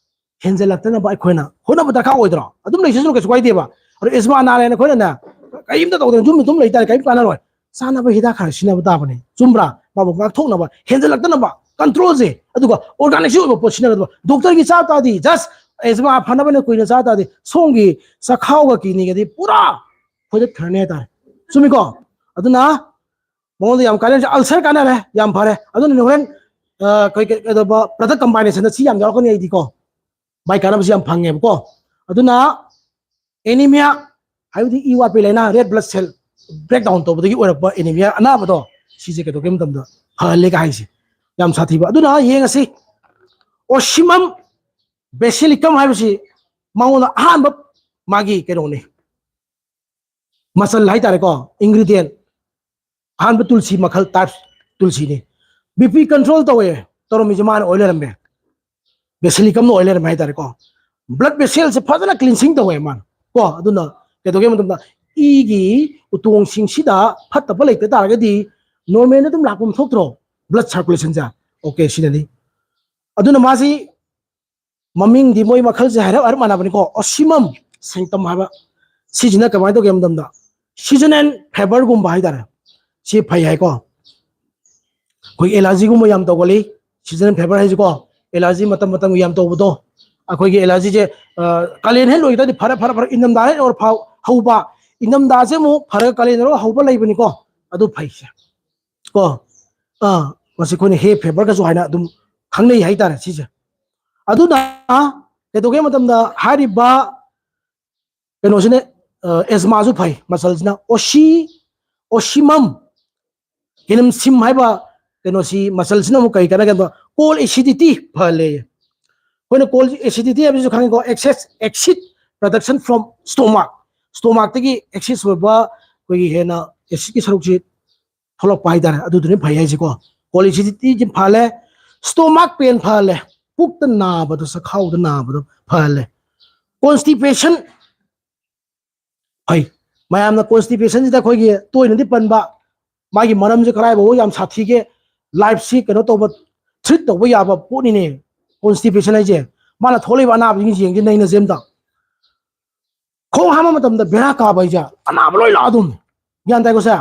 ꯍꯦꯟꯖꯜꯂꯛꯇꯅꯕ ꯑꯩꯈꯣꯏꯅ ꯍꯣꯠꯅꯕ ꯗꯔꯀꯥꯔ ꯑꯣꯏꯗ꯭ꯔꯣ? ꯑꯗꯨꯝ ꯂꯩꯁꯤꯁꯨ ꯀꯩꯁꯨ ꯀꯥꯏꯗꯦꯕ꯫ ꯑꯗꯣ ꯑꯦꯖꯃꯥ ꯅꯥꯔꯦꯅ ꯑꯩꯈꯣꯏꯅꯅꯦ ꯀꯔꯤꯝꯇ ꯇꯧꯗꯅ ꯌꯨꯝꯗ ꯑꯗꯨꯝ ꯂꯩꯇꯥꯔꯦ, ꯀꯔꯤꯝ ꯀꯥꯟꯅꯔꯣꯏ꯫ ꯆꯥꯅꯕ ꯍꯤꯗꯥꯛ ꯈꯔ ꯁꯤꯖꯤꯟꯅꯕ ꯇꯥꯕꯅꯤ, ꯆꯨꯝꯕ꯭ꯔꯥ? ꯃꯥꯕꯨ ꯉꯥꯛꯊꯣꯛꯅꯕ, ꯍꯦꯟꯖꯜꯂꯛꯇꯅꯕ ꯀꯟꯇ꯭ꯔꯣꯜꯁꯦ꯫ ꯑꯗꯨꯒ ꯑꯣꯔꯒꯥꯅꯤꯛꯁꯤ ꯑꯣꯏꯕ ꯄꯣꯠ ꯁꯤꯖꯤꯟꯅꯒꯗꯕ꯫ ꯗꯣꯛꯇꯔꯒꯤ ꯆꯥ ꯇꯥꯔꯗꯤ, ꯖꯁ ꯑꯦꯖꯃꯥ ꯐꯅꯕꯅ ꯀꯨꯏꯅ ꯆꯥ ꯇꯥꯔꯗꯤ, ꯁꯣꯝꯒꯤ ꯆꯈꯥꯎꯒ ꯀꯤꯗꯅꯤꯒꯗꯤ ꯄꯨꯔꯥ ꯐꯣꯏꯗꯠꯈ꯭ꯔꯅꯤ ꯍꯥꯏꯇꯥꯔꯦ꯫ ꯆꯨꯝꯃꯤꯀꯣ? ꯑꯗꯨꯅ ꯃꯉꯣꯟꯗ ꯌꯥꯝ ꯀꯥꯟꯅꯔꯦ, ꯑꯜꯁꯔ ꯀꯥꯟꯅꯔꯦ, ꯌꯥꯝ ꯐꯔꯦ꯫ ꯑꯗꯨꯅꯅꯦ ꯍꯣꯔꯦꯟ, ꯑ, ꯀꯩ, ꯀꯩ, ꯀꯩꯗꯧꯕ, ꯄ꯭ꯔꯗꯛ ꯀꯝꯕꯥꯏꯅꯦꯁꯟꯗ ꯁꯤ ꯌꯥꯝ ꯌꯥꯎꯔꯛꯀꯅꯤ ꯑꯩꯗꯤꯀꯣ꯫ ꯃꯥꯏ ꯀꯥꯟꯅꯕꯁꯤ ꯌꯥꯝ ꯐꯪꯉꯦꯕꯀꯣ꯫ ꯑꯗꯨꯅ ꯑꯦꯅꯤꯃꯤꯌꯥ ꯍꯥꯏꯕꯗꯤ ꯏ ꯋꯥꯠꯄꯩ ꯂꯥꯏꯅꯥ, ꯔꯦꯗ ꯕ꯭ꯂꯗ ꯁꯦꯜ ꯕ꯭ꯔꯦꯛ ꯗꯥꯎꯟ ꯇꯧꯕꯗꯒꯤ ꯑꯣꯏꯔꯛꯄ ꯑꯦꯅꯤꯃꯤꯌꯥ ꯑꯅꯥꯕꯗꯣ, ꯁꯤꯁꯦ ꯀꯩꯗꯧꯒꯦ ꯃꯇꯝꯗ ꯐꯍꯜꯂꯦꯒ ꯍꯥꯏꯁꯦ ꯌꯥꯝ ꯁꯥꯊꯤꯕ꯫ ꯑꯗꯨꯅ ꯌꯦꯡꯉꯁꯤ, ꯑꯣꯁꯤꯃꯝ ꯕꯦꯁꯤꯂꯤꯀꯝ ꯍꯥꯏꯕꯁꯤ ꯃꯉꯣꯟꯗ ꯑꯍꯥꯟꯕ ꯃꯥꯒꯤ ꯀꯩꯅꯣꯅꯤ, ꯃꯆꯜ ꯍꯥꯏꯇꯥꯔꯦꯀꯣ, ꯏꯟꯒ꯭ꯔꯤꯗꯤꯌꯦꯟ꯫ ꯑꯍꯥꯟꯕ ꯇꯨꯜꯁꯤ ꯃꯈꯜ, ꯇꯥꯏꯞ ꯇꯨꯜꯁꯤꯅꯤ꯫ ꯕꯤ ꯄꯤ ꯀꯟꯇ꯭ꯔꯣꯜ ꯇꯧꯋꯦ, ꯇꯧꯔꯝꯃꯤꯁꯦ ꯃꯥꯅ ꯑꯣꯏ ꯂꯩꯔꯝꯃꯦ, ꯕꯦꯁꯤꯂꯤꯀꯝꯅ ꯑꯣꯏ ꯂꯩꯔꯝꯃꯦ ꯍꯥꯏꯇꯥꯔꯦꯀꯣ꯫ ꯕ꯭ꯂꯗ ꯚꯦꯁꯦꯜꯁꯦ ꯐꯖꯅ ꯀ꯭ꯂꯤꯟꯁꯤꯡ ꯇꯧꯋꯦ ꯃꯥꯅ ꯀꯣ꯫ ꯑꯗꯨꯅ ꯀꯩꯗꯧꯒꯦ ꯃꯇꯝꯗ ꯏꯒꯤ ꯎꯇꯣꯡꯁꯤꯡꯁꯤꯗ ꯐꯠꯇꯕ ꯂꯩꯇ ꯇꯥꯔꯒꯗꯤ ꯅꯣꯔꯃꯦꯜꯗ ꯑꯗꯨꯝ ꯂꯥꯛꯄ ꯑꯃ ꯊꯣꯛꯇ꯭ꯔꯣ, ꯕ꯭ꯂꯗ ꯁꯥꯔꯀꯨꯂꯦꯁꯟꯁꯦ? ꯑꯣꯀꯦ, ꯁꯤꯅꯅꯤ꯫ ꯑꯗꯨꯅ ꯃꯥꯁꯤ ꯃꯃꯤꯡꯗꯤ ꯃꯣꯏ ꯃꯈꯜꯁꯦ ꯍꯥꯏꯔꯞ ꯍꯥꯏꯔꯞ ꯃꯥꯟꯅꯕꯅꯤꯀꯣ꯫ ꯑꯣꯁꯤꯃꯝ ꯁꯦꯡꯇꯝ ꯍꯥꯏꯕ, ꯁꯤꯁꯤꯅ ꯀꯃꯥꯏꯅ ꯇꯧꯒꯦ ꯍꯥꯏꯕ ꯃꯇꯝꯗ ꯁꯤꯖꯟ ꯑꯦꯟ ꯐꯦꯕꯔꯒꯨꯝꯕ ꯍꯥꯏꯇꯥꯔꯦ, ꯁꯤ ꯐꯩ ꯍꯥꯏꯀꯣ꯫ ꯑꯩꯈꯣꯏ ꯑꯦꯂꯔꯖꯤꯒꯨꯝꯕ ꯌꯥꯝ ꯇꯧꯒꯜꯂꯤ ꯁꯤꯖꯟ ꯑꯦꯟ ꯐꯦꯕꯔ ꯍꯥꯏꯁꯤꯀꯣ꯫ ꯑꯦꯂꯔꯖꯤ ꯃꯇꯝ ꯃꯇꯝꯒꯤ ꯌꯥꯝ ꯇꯧꯕꯗꯣ, ꯑꯩꯈꯣꯏꯒꯤ ꯑꯦꯂꯔꯖꯤꯁꯦ, ꯑ, ꯀꯥꯂꯦꯟ ꯍꯦꯛ ꯂꯣꯏꯈꯤꯗ꯭ꯔꯗꯤ ꯐꯔꯦ, ꯐꯔꯦ, ꯐꯔꯦ, ꯏꯪꯊꯝꯊꯥ ꯍꯦꯛ ꯌꯧꯔ ꯐꯥꯎ ꯍꯧꯕ, ꯏꯪꯊꯝꯊꯥꯁꯦ ꯑꯃꯨꯛ ꯐꯔꯒ ꯀꯥꯂꯦꯟ ꯌꯧꯔꯒ ꯍꯧꯕ ꯂꯩꯕꯅꯤꯀꯣ꯫ ꯑꯗꯨ ꯐꯩꯁꯦ ꯀꯣ꯫ ꯑꯥ, ꯃꯁꯤ ꯑꯩꯈꯣꯏꯅ ꯍꯦ ꯐꯦꯕꯔꯒꯁꯨ ꯍꯥꯏꯅ ꯑꯗꯨꯝ ꯈꯪꯅꯩ ꯍꯥꯏꯇꯥꯔꯦ ꯁꯤꯁꯦ꯫ ꯑꯗꯨꯅ ꯀꯩꯗꯧꯒꯦ ꯃꯇꯝꯗ ꯍꯥꯏꯔꯤꯕ ꯀꯩꯅꯣꯁꯤꯅ, ꯑ, ꯑꯦꯖꯃꯥꯁꯨ ꯐꯩ, ꯃꯆꯜꯁꯤꯅ ꯑꯣꯁꯤ, ꯑꯣꯁꯤꯃꯝ, ꯀꯦꯅꯝ ꯁꯤꯝ ꯍꯥꯏꯕ ꯀꯩꯅꯣꯁꯤ, ꯃꯆꯜꯁꯤꯅ ꯑꯃꯨꯛ ꯀꯔꯤ ꯀꯥꯟꯅꯒꯦ ꯍꯥꯏꯕ, ꯀꯣꯜ ꯑꯦꯁꯤꯗꯤꯇꯤ ꯐꯍꯜꯂꯦ꯫ ꯑꯩꯈꯣꯏꯅ ꯀꯣꯜ ꯑꯦꯁꯤꯗꯤꯇꯤ ꯍꯥꯏꯕꯁꯤꯁꯨ ꯈꯪꯉꯤꯀꯣ, excess acid production from stomach, ꯁ꯭ꯇꯣꯃꯥꯛꯇꯒꯤ ꯑꯦꯛꯁꯦꯁ ꯑꯣꯏꯕ ꯑꯩꯈꯣꯏꯒꯤ ꯍꯦꯟꯅ ꯑꯦꯁꯤꯠꯀꯤ ꯁꯔꯨꯛꯁꯤ ꯊꯣꯛꯂꯛꯄ ꯍꯥꯏꯇꯥꯔꯦ, ꯑꯗꯨꯗꯨꯅ ꯐꯩ ꯍꯥꯏꯁꯤꯀꯣ꯫ ꯀꯣꯜ ꯑꯦꯁꯤꯗꯤꯇꯤꯁꯤ ꯐꯍꯜꯂꯦ, ꯁ꯭ꯇꯣꯃꯥꯛ ꯄꯦꯟ ꯐꯍꯜꯂꯦ, ꯄꯨꯛꯇ ꯅꯥꯕꯗꯣ, ꯆꯈꯥꯎꯗ ꯅꯥꯕꯗꯣ ꯐꯍꯜꯂꯦ꯫ ꯀꯣꯟꯁꯇꯤꯄꯦꯁꯟ ꯐꯩ꯫ ꯃꯌꯥꯝꯅ ꯀꯣꯟꯁꯇꯤꯄꯦꯁꯟꯁꯤꯗ ꯑꯩꯈꯣꯏꯒꯤ ꯇꯣꯏꯅꯗꯤ ꯄꯟꯕ, ꯃꯥꯒꯤ ꯃꯔꯝꯁꯦ ꯀꯗꯥꯏꯐꯥꯎꯕ ꯌꯥꯝ ꯁꯥꯊꯤꯒꯦ, ꯂꯥꯏꯐꯁꯤ ꯀꯩꯅꯣ ꯇꯧꯕ, ꯇ꯭ꯔꯤꯠ ꯇꯧꯕ ꯌꯥꯕ ꯄꯣꯠꯅꯤꯅꯦ ꯀꯣꯟꯁꯇꯤꯄꯦꯁꯟ ꯍꯥꯏꯁꯦ꯫ ꯃꯥꯅ ꯊꯣꯛꯂꯛꯏꯕ ꯑꯅꯥꯕꯁꯤꯡꯁꯦ ꯌꯦꯡꯁꯤ, ꯅꯩꯅꯁꯦ ꯑꯝꯇ꯫ ꯈꯣꯡ ꯍꯥꯝꯕ ꯃꯇꯝꯗ ꯕꯦꯔꯥ ꯀꯥꯕ ꯍꯥꯏꯁꯦ ꯑꯅꯥꯕ ꯂꯣꯏ ꯂꯥꯛꯑꯗꯧꯅꯤ꯫ ꯒ꯭ꯌꯥꯟ ꯇꯥꯏꯀꯣ ꯁꯦ?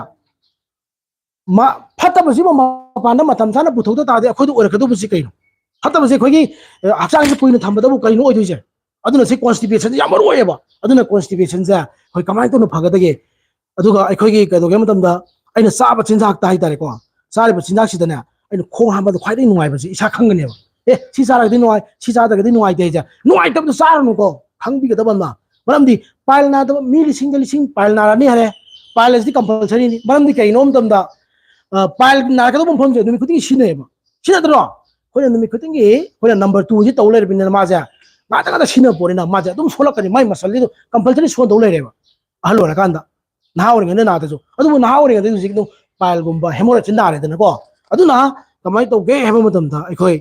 ꯃꯥ ꯐꯠꯇꯕꯁꯤꯕꯨ ꯃꯄꯥꯟꯗ ꯃꯇꯝ ꯆꯥꯅ ꯄꯨꯊꯣꯛꯇ ꯇꯥꯔꯗꯤ ꯑꯩꯈꯣꯏꯗ ꯑꯣꯏꯔꯛꯀꯗꯧꯕꯁꯤ ꯀꯩꯅꯣ? ꯐꯠꯇꯕꯁꯦ ꯑꯩꯈꯣꯏꯒꯤ, ꯑ, ꯍꯛꯆꯥꯡꯁꯦ ꯀꯨꯏꯅ ꯊꯝꯕꯗꯕꯨ ꯀꯩꯅꯣ ꯑꯣꯏꯗꯣꯏꯁꯦ? ꯑꯗꯨꯅ ꯁꯤ ꯀꯣꯟꯁꯇꯤꯄꯦꯁꯟꯁꯦ ꯌꯥꯝ ꯃꯔꯨ ꯑꯣꯏꯌꯦꯕ꯫ ꯑꯗꯨꯅ ꯀꯣꯟꯁꯇꯤꯄꯦꯁꯟꯁꯦ ꯑꯩꯈꯣꯏ ꯀꯃꯥꯏꯅ ꯇꯧꯅ ꯐꯒꯗꯒꯦ? ꯑꯗꯨꯒ ꯑꯩꯈꯣꯏꯒꯤ ꯀꯩꯗꯧꯒꯦ ꯃꯇꯝꯗ ꯑꯩꯅ ꯆꯥꯕ ꯆꯤꯟꯖꯥꯛꯇ ꯍꯥꯏꯇꯥꯔꯦꯀꯣ, ꯆꯥꯔꯤꯕ ꯆꯤꯟꯖꯥꯛꯁꯤꯗꯅꯦ ꯑꯩꯅ ꯈꯣꯡ ꯍꯥꯝꯕꯗ ꯈ꯭ꯋꯥꯏꯗꯒꯤ ꯅꯨꯡꯉꯥꯏꯕꯁꯦ ꯏꯁꯥ ꯈꯪꯒꯅꯦꯕ꯫ ꯑꯦ, ꯁꯤ ꯆꯥꯔꯒꯗꯤ ꯅꯨꯡꯉꯥꯏ, ꯁꯤ ꯆꯥꯗ꯭ꯔꯒꯗꯤ ꯅꯨꯡꯉꯥꯏꯇꯦ ꯍꯥꯏꯁꯦ꯫ ꯅꯨꯡꯉꯥꯏꯇꯕꯗꯣ ꯆꯥꯔꯨꯅꯨꯀꯣ, ꯈꯪꯕꯤꯒꯗꯕ ꯑꯃ꯫ ꯃꯔꯝꯗꯤ ꯄꯥꯏꯜ ꯅꯥꯗꯕ ꯃꯤ ꯂꯤꯁꯤꯡꯗ ꯂꯤꯁꯤꯡ ꯄꯥꯏꯜ ꯅꯥꯔꯅꯤ ꯍꯥꯏꯔꯦ꯫ ꯄꯥꯏꯜ ꯑꯁꯤꯗꯤ ꯀꯝꯄꯜꯁꯔꯤꯅꯤ꯫ ꯃꯔꯝꯗꯤ ꯀꯩꯅꯣ ꯃꯇꯝꯗ, ꯑ, ꯄꯥꯏꯜ ꯅꯥꯔꯛꯀꯗꯧꯕ ꯃꯐꯝꯁꯦ ꯅꯨꯃꯤꯠ ꯈꯨꯗꯤꯡꯒꯤ ꯁꯤꯖꯤꯟꯅꯩꯌꯦꯕ꯫ ꯁꯤꯖꯤꯟꯅꯗ꯭ꯔꯣ? ꯑꯩꯈꯣꯏꯅ ꯅꯨꯃꯤꯠ ꯈꯨꯗꯤꯡꯒꯤ ꯑꯩꯈꯣꯏꯅ ꯅꯝꯕꯔ ꯇꯨꯁꯤ ꯇꯧ ꯂꯩꯔꯕꯅꯤꯅ ꯃꯥꯁꯦ ꯉꯥꯛꯇ ꯉꯥꯛꯇ ꯁꯤꯖꯤꯟꯅꯕ ꯄꯣꯠꯅꯤꯅ ꯃꯥꯁꯦ ꯑꯗꯨꯝ ꯁꯣꯛꯂꯛꯀꯅꯤ꯫ ꯃꯥꯏ ꯃꯁꯜꯗꯤ ꯑꯗꯨꯝ ꯀꯝꯄꯜꯁꯔꯤ ꯁꯣꯟꯗꯧ ꯂꯩꯔꯦꯕ ꯑꯍꯜ ꯑꯣꯏꯔꯀꯥꯟꯗ꯫ ꯅꯍꯥ ꯑꯣꯏꯔꯤꯉꯩꯗ ꯅꯥꯗ꯭ꯔꯁꯨ꯫ ꯑꯗꯨꯕꯨ ꯅꯍꯥ ꯑꯣꯏꯔꯤꯉꯩꯗ ꯍꯧꯖꯤꯛ ꯑꯗꯨꯝ ꯄꯥꯏꯜꯒꯨꯝꯕ ꯍꯦꯃꯣꯔꯦꯖꯁꯤ ꯅꯥꯔꯦꯗꯅꯀꯣ꯫ ꯑꯗꯨꯅ ꯀꯃꯥꯏꯅ ꯇꯧꯒꯦ ꯍꯥꯏꯕ ꯃꯇꯝꯗ ꯑꯩꯈꯣꯏ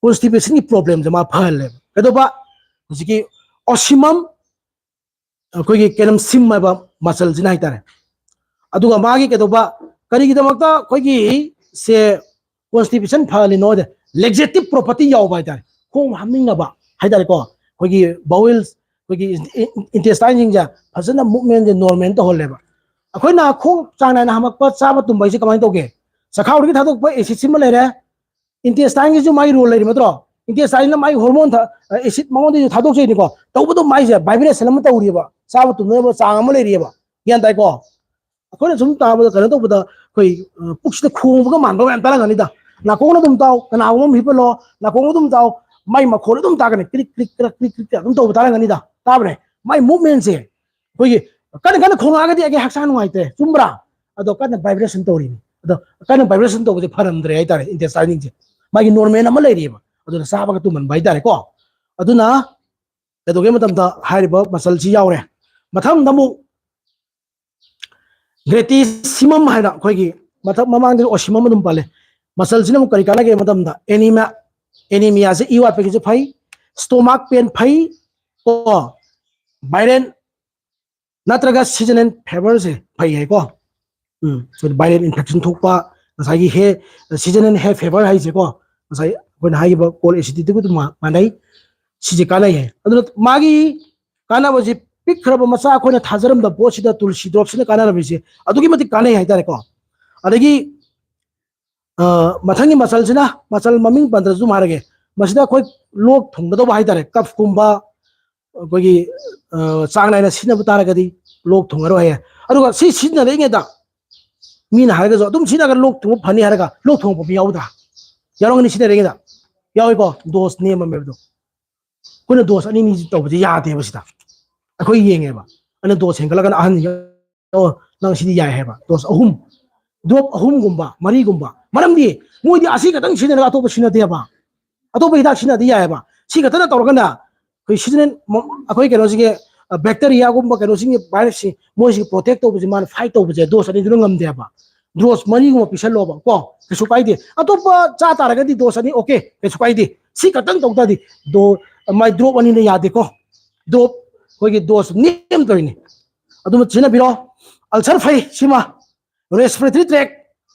ꯀꯣꯟꯁꯇꯤꯄꯦꯁꯟꯒꯤ ꯄ꯭ꯔꯣꯕ꯭ꯂꯦꯝꯁꯦ ꯃꯥ ꯐꯍꯜꯂꯦꯕ꯫ ꯀꯩꯗꯧꯕ? ꯍꯧꯖꯤꯛꯀꯤ ꯑꯣꯁꯤꯃꯝ, ꯑꯩꯈꯣꯏꯒꯤ ꯀꯦꯅꯝ ꯁꯤꯝ ꯍꯥꯏꯕ ꯃꯁꯜꯁꯤꯅ ꯍꯥꯏꯇꯥꯔꯦ꯫ ꯑꯗꯨꯒ ꯃꯥꯒꯤ ꯀꯩꯗꯧꯕ, ꯀꯔꯤꯒꯤꯗꯃꯛꯇ ꯑꯩꯈꯣꯏꯒꯤ ꯁꯦ ꯀꯣꯟꯁꯇꯤꯄꯦꯁꯟ ꯐꯍꯜꯂꯤꯅꯣ ꯍꯥꯏꯗ, ꯂꯦꯛꯖꯦꯇꯤꯞ ꯄ꯭ꯔꯣꯄꯔꯇꯤ ꯌꯥꯎꯕ ꯍꯥꯏꯇꯥꯔꯦ꯫ ꯈꯣꯡ ꯍꯥꯝꯅꯤꯡꯅꯕ ꯍꯥꯏꯇꯥꯔꯦꯀꯣ, ꯑꯩꯈꯣꯏꯒꯤ ꯕꯥꯋꯦꯜꯁ, ꯑꯩꯈꯣꯏꯒꯤ ꯏꯟꯇꯦꯁꯇꯥꯏꯟꯁꯤꯡꯁꯦ ꯐꯖꯅ ꯃꯨꯞꯃꯦꯟꯁꯦ ꯅꯣꯔꯃꯦꯜ ꯇꯧꯍꯜꯂꯦꯕ꯫ ꯑꯩꯈꯣꯏꯅ ꯈꯣꯡ ꯆꯥꯡ ꯅꯥꯏꯅ ꯍꯥꯝꯃꯛꯄ, ꯆꯥꯕ ꯇꯨꯝꯕ ꯍꯥꯏꯁꯦ ꯀꯃꯥꯏꯅ ꯇꯧꯒꯦ? ꯆꯈꯥꯎꯗꯒꯤ ꯊꯥꯗꯣꯛꯄ ꯑꯦꯁꯤꯠꯁꯤꯃ ꯂꯩꯔꯦ, ꯏꯟꯇꯦꯁꯇꯥꯏꯟꯒꯤꯁꯨ ꯃꯥꯒꯤ ꯔꯣꯜ ꯂꯩꯔꯤ ꯅꯠꯇ꯭ꯔꯣ? ꯏꯟꯇꯦꯁꯇꯥꯏꯟꯅ ꯃꯥꯒꯤ ꯍꯣꯔꯃꯣꯟ, ꯑꯦꯁꯤꯠ ꯃꯉꯣꯟꯗꯒꯤ ꯊꯥꯗꯣꯛꯆꯩꯅꯤꯀꯣ꯫ ꯇꯧꯕꯗꯣ ꯃꯥꯏꯁꯦ ꯚꯥꯏꯕ꯭ꯔꯦꯁꯟ ꯑꯃ ꯇꯧꯔꯤꯑꯕ, ꯆꯥꯕ ꯇꯨꯝꯅꯕ ꯆꯥꯡ ꯑꯃ ꯂꯩꯔꯤꯑꯕ꯫ ꯒ꯭ꯌꯥꯟ ꯇꯥꯏꯀꯣ? ꯑꯩꯈꯣꯏꯅ ꯁꯨꯝ ꯇꯥꯕꯗ, ꯀꯩꯅꯣ ꯇꯧꯕꯗ, ꯑꯩꯈꯣꯏ, ꯑ, ꯄꯨꯛꯁꯤꯗ ꯈꯣꯡꯕꯒ ꯃꯥꯟꯕ ꯃꯌꯥꯝ ꯇꯥꯔꯝꯒꯅꯤꯗ꯫ ꯅꯥꯀꯣꯡꯅ ꯑꯗꯨꯝ ꯇꯥꯎ, ꯀꯅꯥꯒꯨꯝꯕ ꯑꯃ ꯍꯤꯞꯄꯜꯂꯣ, ꯅꯥꯀꯣꯡꯅ ꯑꯗꯨꯝ ꯇꯥꯎ, ꯃꯥꯏ ꯃꯈꯣꯜ ꯑꯗꯨꯝ ꯇꯥꯒꯅꯤ, ꯀ꯭ꯔꯤꯛ ꯀ꯭ꯔꯤꯛ ꯀ꯭ꯔꯤꯛ ꯀ꯭ꯔꯤꯛ ꯀ꯭ꯔꯤꯛ ꯑꯗꯨꯝ ꯇꯧꯕ ꯇꯥꯔꯝꯒꯅꯤꯗ꯫ ꯇꯥꯕ꯭ꯔꯦ? ꯃꯥꯏ ꯃꯨꯞꯃꯦꯟꯁꯦ ꯑꯩꯈꯣꯏꯒꯤ ꯀꯟꯅ ꯀꯟꯅ ꯈꯣꯡꯉꯛꯑꯒꯗꯤ ꯑꯩꯒꯤ ꯍꯛꯆꯥꯡ ꯅꯨꯡꯉꯥꯏꯇ꯭ꯔꯦ, ꯆꯨꯝꯕ꯭ꯔꯥ? ꯑꯗꯣ ꯀꯟꯅ ꯚꯥꯏꯕ꯭ꯔꯦꯁꯟ ꯇꯧꯔꯤꯅꯤ꯫ ꯑꯗꯣ ꯀꯟꯅ ꯚꯥꯏꯕ꯭ꯔꯦꯁꯟ ꯇꯧꯕꯁꯦ ꯐꯔꯝꯗ꯭ꯔꯦ ꯍꯥꯏꯇꯥꯔꯦ, ꯏꯟꯇꯦꯁꯇꯥꯏꯟꯁꯤꯡꯁꯦ꯫ ꯃꯥꯒꯤ ꯅꯣꯔꯃꯦꯜ ꯑꯃ ꯂꯩꯔꯤꯑꯕ, ꯑꯗꯨꯅ ꯆꯥꯕꯒ ꯇꯨꯝꯍꯟꯕ ꯍꯥꯏꯇꯥꯔꯦꯀꯣ꯫ ꯑꯗꯨꯅ ꯀꯩꯗꯧꯒꯦ ꯃꯇꯝꯗ ꯍꯥꯏꯔꯤꯕ ꯃꯁꯜꯁꯤ ꯌꯥꯎꯔꯦ꯫ ꯃꯊꯪꯗ ꯑꯃꯨꯛ ꯒ꯭ꯔꯦꯇꯤꯁꯤꯃꯝ ꯍꯥꯏꯅ ꯑꯩꯈꯣꯏꯒꯤ ꯃꯊꯛ ꯃꯃꯥꯡꯗ ꯑꯣꯁꯤꯃꯝ ꯑꯗꯨꯝ ꯄꯜꯂꯦ꯫ ꯃꯁꯜꯁꯤꯅ ꯑꯃꯨꯛ ꯀꯔꯤ ꯀꯥꯟꯅꯒꯦ ꯃꯇꯝꯗ, ꯑꯦꯅꯤꯃꯤꯌꯥ, ꯑꯦꯅꯤꯃꯤꯌꯥꯁꯦ ꯏ ꯋꯥꯠꯄꯒꯤꯁꯨ ꯐꯩ, ꯁ꯭ꯇꯣꯃꯥꯛ ꯄꯦꯟ ꯐꯩ, ꯀꯣ, viral ꯅꯠꯇ꯭ꯔꯒ seasonal feverꯁꯦ ꯐꯩ ꯍꯥꯏꯀꯣ꯫ ꯎꯝ, viral infection ꯊꯣꯛꯄ, ꯉꯁꯥꯏꯒꯤ ꯍꯦ, seasonal hay fever ꯍꯥꯏꯁꯦꯀꯣ, ꯉꯁꯥꯏ ꯑꯩꯈꯣꯏꯅ ꯍꯥꯏꯈꯤꯕ cold acidity ꯗꯨꯒ ꯑꯗꯨꯝ ꯃꯥꯟꯅꯩ꯫ ꯁꯤꯁꯦ ꯀꯥꯟꯅꯩ ꯍꯥꯏ꯫ ꯑꯗꯨꯅ ꯃꯥꯒꯤ ꯀꯥꯟꯅꯕꯁꯤ ꯄꯤꯛꯈ꯭ꯔꯕ ꯃꯆꯥ ꯑꯩꯈꯣꯏꯅ ꯊꯥꯖꯔꯝꯗꯕ ꯄꯣꯠꯁꯤꯗ ꯇꯨꯜꯁꯤ drops ꯁꯤꯅ ꯀꯥꯟꯅꯔꯝꯃꯤꯁꯦ ꯑꯗꯨꯛꯀꯤ ꯃꯇꯤꯛ ꯀꯥꯟꯅꯩ ꯍꯥꯏꯇꯥꯔꯦꯀꯣ꯫ ꯑꯗꯒꯤ, ꯑ, ꯃꯊꯪꯒꯤ ꯃꯆꯜꯁꯤꯅ, ꯃꯆꯜ ꯃꯃꯤꯡ ꯄꯟꯗ꯭ꯔꯁꯨ ꯑꯗꯨꯝ ꯍꯥꯏꯔꯒꯦ, ꯃꯁꯤꯗ ꯑꯩꯈꯣꯏ ꯂꯣꯛ ꯊꯨꯡꯒꯗꯧꯕ ꯍꯥꯏꯇꯥꯔꯦ, cough ꯀꯨꯝꯕ, ꯑꯩꯈꯣꯏꯒꯤ, ꯑ, ꯆꯥꯡ ꯅꯥꯏꯅ ꯁꯤꯖꯤꯟꯅꯕ ꯇꯥꯔꯒꯗꯤ ꯂꯣꯛ ꯊꯨꯡꯉꯔꯣꯏ ꯍꯥꯏꯌꯦ꯫ ꯑꯗꯨꯒ ꯁꯤ ꯁꯤꯖꯤꯟꯅꯔꯤꯉꯩꯗ ꯃꯤꯅ ꯍꯥꯏꯔꯒꯁꯨ ꯑꯗꯨꯝ ꯁꯤꯖꯤꯟꯅꯔꯒ ꯂꯣꯛ ꯊꯨꯡꯕ ꯐꯅꯤ ꯍꯥꯏꯔꯒ ꯂꯣꯛ ꯊꯨꯡꯉꯛꯄ ꯃꯤ ꯌꯥꯎꯗ꯭ꯔꯥ? ꯌꯥꯎꯔꯝꯒꯅꯤ ꯁꯤꯖꯤꯟꯅꯔꯤꯉꯩꯗ꯫ ꯌꯥꯎꯏꯀꯣ? Dose ꯅꯦꯝꯃꯝꯃꯦꯕꯗꯣ꯫ ꯑꯩꯈꯣꯏꯅ dose ꯑꯅꯤ ꯑꯅꯤ ꯇꯧꯕꯁꯦ ꯌꯥꯗꯦꯕ ꯁꯤꯗ꯫ ꯑꯩꯈꯣꯏ ꯌꯦꯡꯉꯦꯕ꯫ ꯑꯩꯅ dose ꯍꯦꯟꯒꯠꯂꯒꯅ ꯑꯍꯟ, "ꯑꯣ, ꯅꯪ ꯁꯤꯗꯤ ꯌꯥꯏ" ꯍꯥꯏꯕ꯫ Dose ꯑꯍꯨꯝ, drop ꯑꯍꯨꯝꯒꯨꯝꯕ, ꯃꯔꯤꯒꯨꯝꯕ꯫ ꯃꯔꯝꯗꯤ ꯃꯣꯏꯗꯤ ꯑꯁꯤ ꯈꯛꯇꯪ ꯁꯤꯖꯤꯟꯅꯔꯒ ꯑꯇꯣꯞꯄ ꯁꯤꯖꯤꯟꯅꯗꯦꯕ꯫ ꯑꯇꯣꯞꯄ ꯍꯤꯗꯥꯛ ꯁꯤꯖꯤꯟꯅꯗꯤ ꯌꯥꯏꯑꯕ꯫ ꯁꯤ ꯈꯛꯇꯅ ꯇꯧꯔꯒꯅ ꯑꯩꯈꯣꯏ ꯁꯤꯖꯤꯟꯅ-, ꯑꯩꯈꯣꯏ ꯀꯩꯅꯣꯁꯤꯒꯤ, ꯑ, bacteria ꯒꯨꯝꯕ ꯀꯩꯅꯣꯁꯤꯡꯒꯤ virus ꯁꯤ ꯃꯣꯏꯁꯤ protect ꯇꯧꯕꯁꯦ ꯃꯥꯅ fight ꯇꯧꯕꯁꯦ dose ꯑꯅꯤꯗꯨꯅ ꯉꯝꯗꯦꯕ꯫ Dose ꯃꯔꯤꯒꯨꯝꯕ ꯄꯤꯁꯜꯂꯣꯕ ꯀꯣ, ꯀꯩꯁꯨ ꯀꯥꯏꯗꯦ꯫ ꯑꯇꯣꯞꯄ ꯆꯥ ꯇꯥꯔꯒꯗꯤ dose ꯑꯅꯤ okay, ꯀꯩꯁꯨ ꯀꯥꯏꯗꯦ꯫ ꯁꯤ ꯈꯛꯇꯪ ꯇꯧ ꯇꯥꯔꯗꯤ ꯗꯣ-, ꯃꯥꯏ drop ꯑꯅꯤꯅ ꯌꯥꯗꯦꯀꯣ꯫ Drop ꯑꯩꯈꯣꯏꯒꯤ dose ꯅꯦꯝ ꯇꯧꯔꯤꯅꯤ꯫ ꯑꯗꯨꯃ ꯁꯤꯖꯤꯟꯅꯕꯤꯔꯣ꯫ Ulcer ꯐꯩ ꯁꯤꯃ꯫ Respiratory tract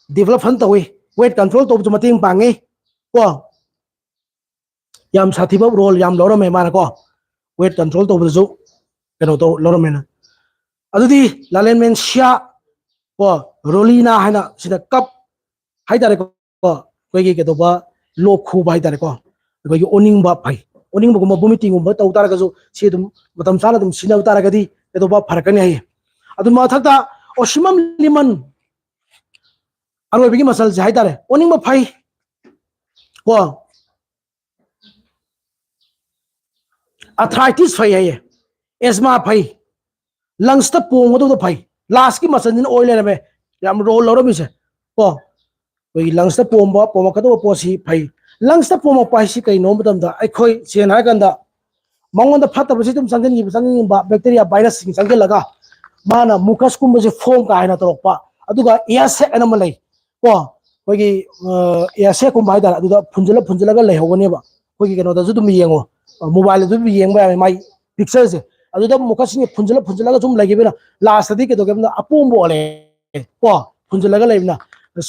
develop ꯐꯖꯅ ꯇꯧꯏ꯫ Weight control ꯇꯧꯕꯁꯨ ꯃꯇꯦꯡ ꯄꯥꯡꯉꯤ ꯀꯣ꯫ ꯌꯥꯝ ꯁꯥꯊꯤꯕ role ꯌꯥꯝ ꯂꯧꯔꯝꯃꯦ ꯃꯥꯅꯀꯣ꯫ Weight control ꯇꯧꯕꯗꯁꯨ ꯀꯩꯅꯣ ꯇꯧ ꯂꯧꯔꯝꯃꯦꯅ꯫ ꯑꯗꯨꯗꯤ ꯂꯥꯂꯦꯟꯃꯦꯟꯁꯤꯌꯥ ꯀꯣ, ꯔꯣꯂꯤꯅꯥ ꯍꯥꯏꯅ ꯁꯤꯗ cough ꯍꯥꯏꯇꯥꯔꯦꯀꯣ, ꯑꯩꯈꯣꯏꯒꯤ ꯀꯩꯗꯧꯕ, ꯂꯣꯛ ꯈꯨꯕ ꯍꯥꯏꯇꯥꯔꯦꯀꯣ, ꯑꯩꯈꯣꯏꯒꯤ ꯑꯣꯅꯤꯡꯕ ꯐꯩ꯫ ꯑꯣꯅꯤꯡꯕꯒꯨꯝꯕ vomiting ꯒꯨꯝꯕ ꯇꯧ ꯇꯥꯔꯒꯁꯨ ꯁꯤ ꯑꯗꯨꯝ ꯃꯇꯝ ꯆꯥꯅ ꯑꯗꯨꯝ ꯁꯤꯖꯤꯟꯅꯕ ꯇꯥꯔꯒꯗꯤ ꯀꯩꯗꯧꯕ ꯐꯔꯛꯀꯅꯤ ꯍꯥꯏꯌꯦ꯫ ꯑꯗꯨ ꯃꯊꯛꯇ Osmium lemon, ꯑꯔꯣꯏꯕꯒꯤ ꯃꯆꯜꯁꯦ ꯍꯥꯏꯇꯥꯔꯦ, ꯑꯣꯅꯤꯡꯕ ꯐꯩ ꯀꯣ, arthritis ꯐꯩ ꯍꯥꯏꯌꯦ, asthma ꯐꯩ, lungs ꯇ ꯄꯣꯝꯒꯗꯧꯕꯗꯣ ꯐꯩ꯫ Last ꯀꯤ ꯃꯆꯜꯁꯤꯅ ꯑꯣꯏ ꯂꯩꯔꯝꯃꯦ, ꯌꯥꯝ role ꯂꯧꯔꯝꯃꯤꯁꯦ ꯀꯣ꯫ ꯑꯩꯈꯣꯏꯒꯤ lungs ꯇ ꯄꯣꯝꯕ, ꯄꯣꯝꯃꯛꯀꯗꯧꯕ ꯄꯣꯠꯁꯤ ꯐꯩ꯫ Lungs ꯇ ꯄꯣꯝꯃꯛꯄ ꯍꯥꯏꯁꯤ ꯀꯩꯅꯣ ꯍꯥꯏꯕ ꯃꯇꯝꯗ, ꯑꯩꯈꯣꯏ ꯁꯦꯡꯅ ꯍꯥꯏꯔꯀꯥꯟꯗ ꯃꯉꯣꯟꯗ ꯐꯠꯇꯕꯁꯤ ꯑꯗꯨꯝ ꯆꯪꯁꯤꯟꯈꯤꯕ, ꯆꯪꯁꯤꯟꯈꯤꯕ bacteria, virus ꯁꯤꯡ ꯆꯪꯁꯤꯜꯂꯒ ꯃꯥꯅ mucus ꯀꯨꯝꯕꯁꯦ form ꯀꯥ ꯍꯦꯟꯅ ꯇꯧꯔꯛꯄ꯫ ꯑꯗꯨꯒ air sac ꯍꯥꯏꯅ ꯑꯃ ꯂꯩ ꯀꯣ, ꯑꯩꯈꯣꯏꯒꯤ, ꯑ, air sac ꯀꯨꯝꯕ ꯍꯥꯏꯇꯥꯔꯦ, ꯑꯗꯨꯗ ꯐꯨꯟꯖꯜꯂ ꯐꯨꯟꯖꯜꯂꯒ ꯂꯩꯍꯧꯒꯅꯦꯕ꯫ ꯑꯩꯈꯣꯏꯒꯤ ꯀꯩꯅꯣꯗꯁꯨ ꯑꯗꯨꯝ ꯌꯦꯡꯉꯣ, ꯑ, mobile ꯗꯁꯨ ꯑꯗꯨꯝ ꯌꯦꯡꯕ ꯌꯥꯔꯦ, ꯃꯥꯏ ꯄꯤꯛꯆꯔꯁꯦ꯫ ꯑꯗꯨꯗ ꯃꯨꯀꯠꯁꯤꯡꯁꯦ ꯐꯨꯟꯖꯜꯂ ꯐꯨꯟꯖꯜꯂꯒ ꯁꯨꯝ ꯂꯩꯈꯤꯕꯅ ꯂꯥꯁꯇꯗꯤ ꯀꯩꯗꯧꯒꯦ ꯍꯥꯏꯕꯗ ꯑꯄꯣꯝꯕ ꯑꯣꯜꯂꯦ ꯀꯣ꯫ ꯐꯨꯟꯖꯜꯂꯒ ꯂꯩꯕꯅ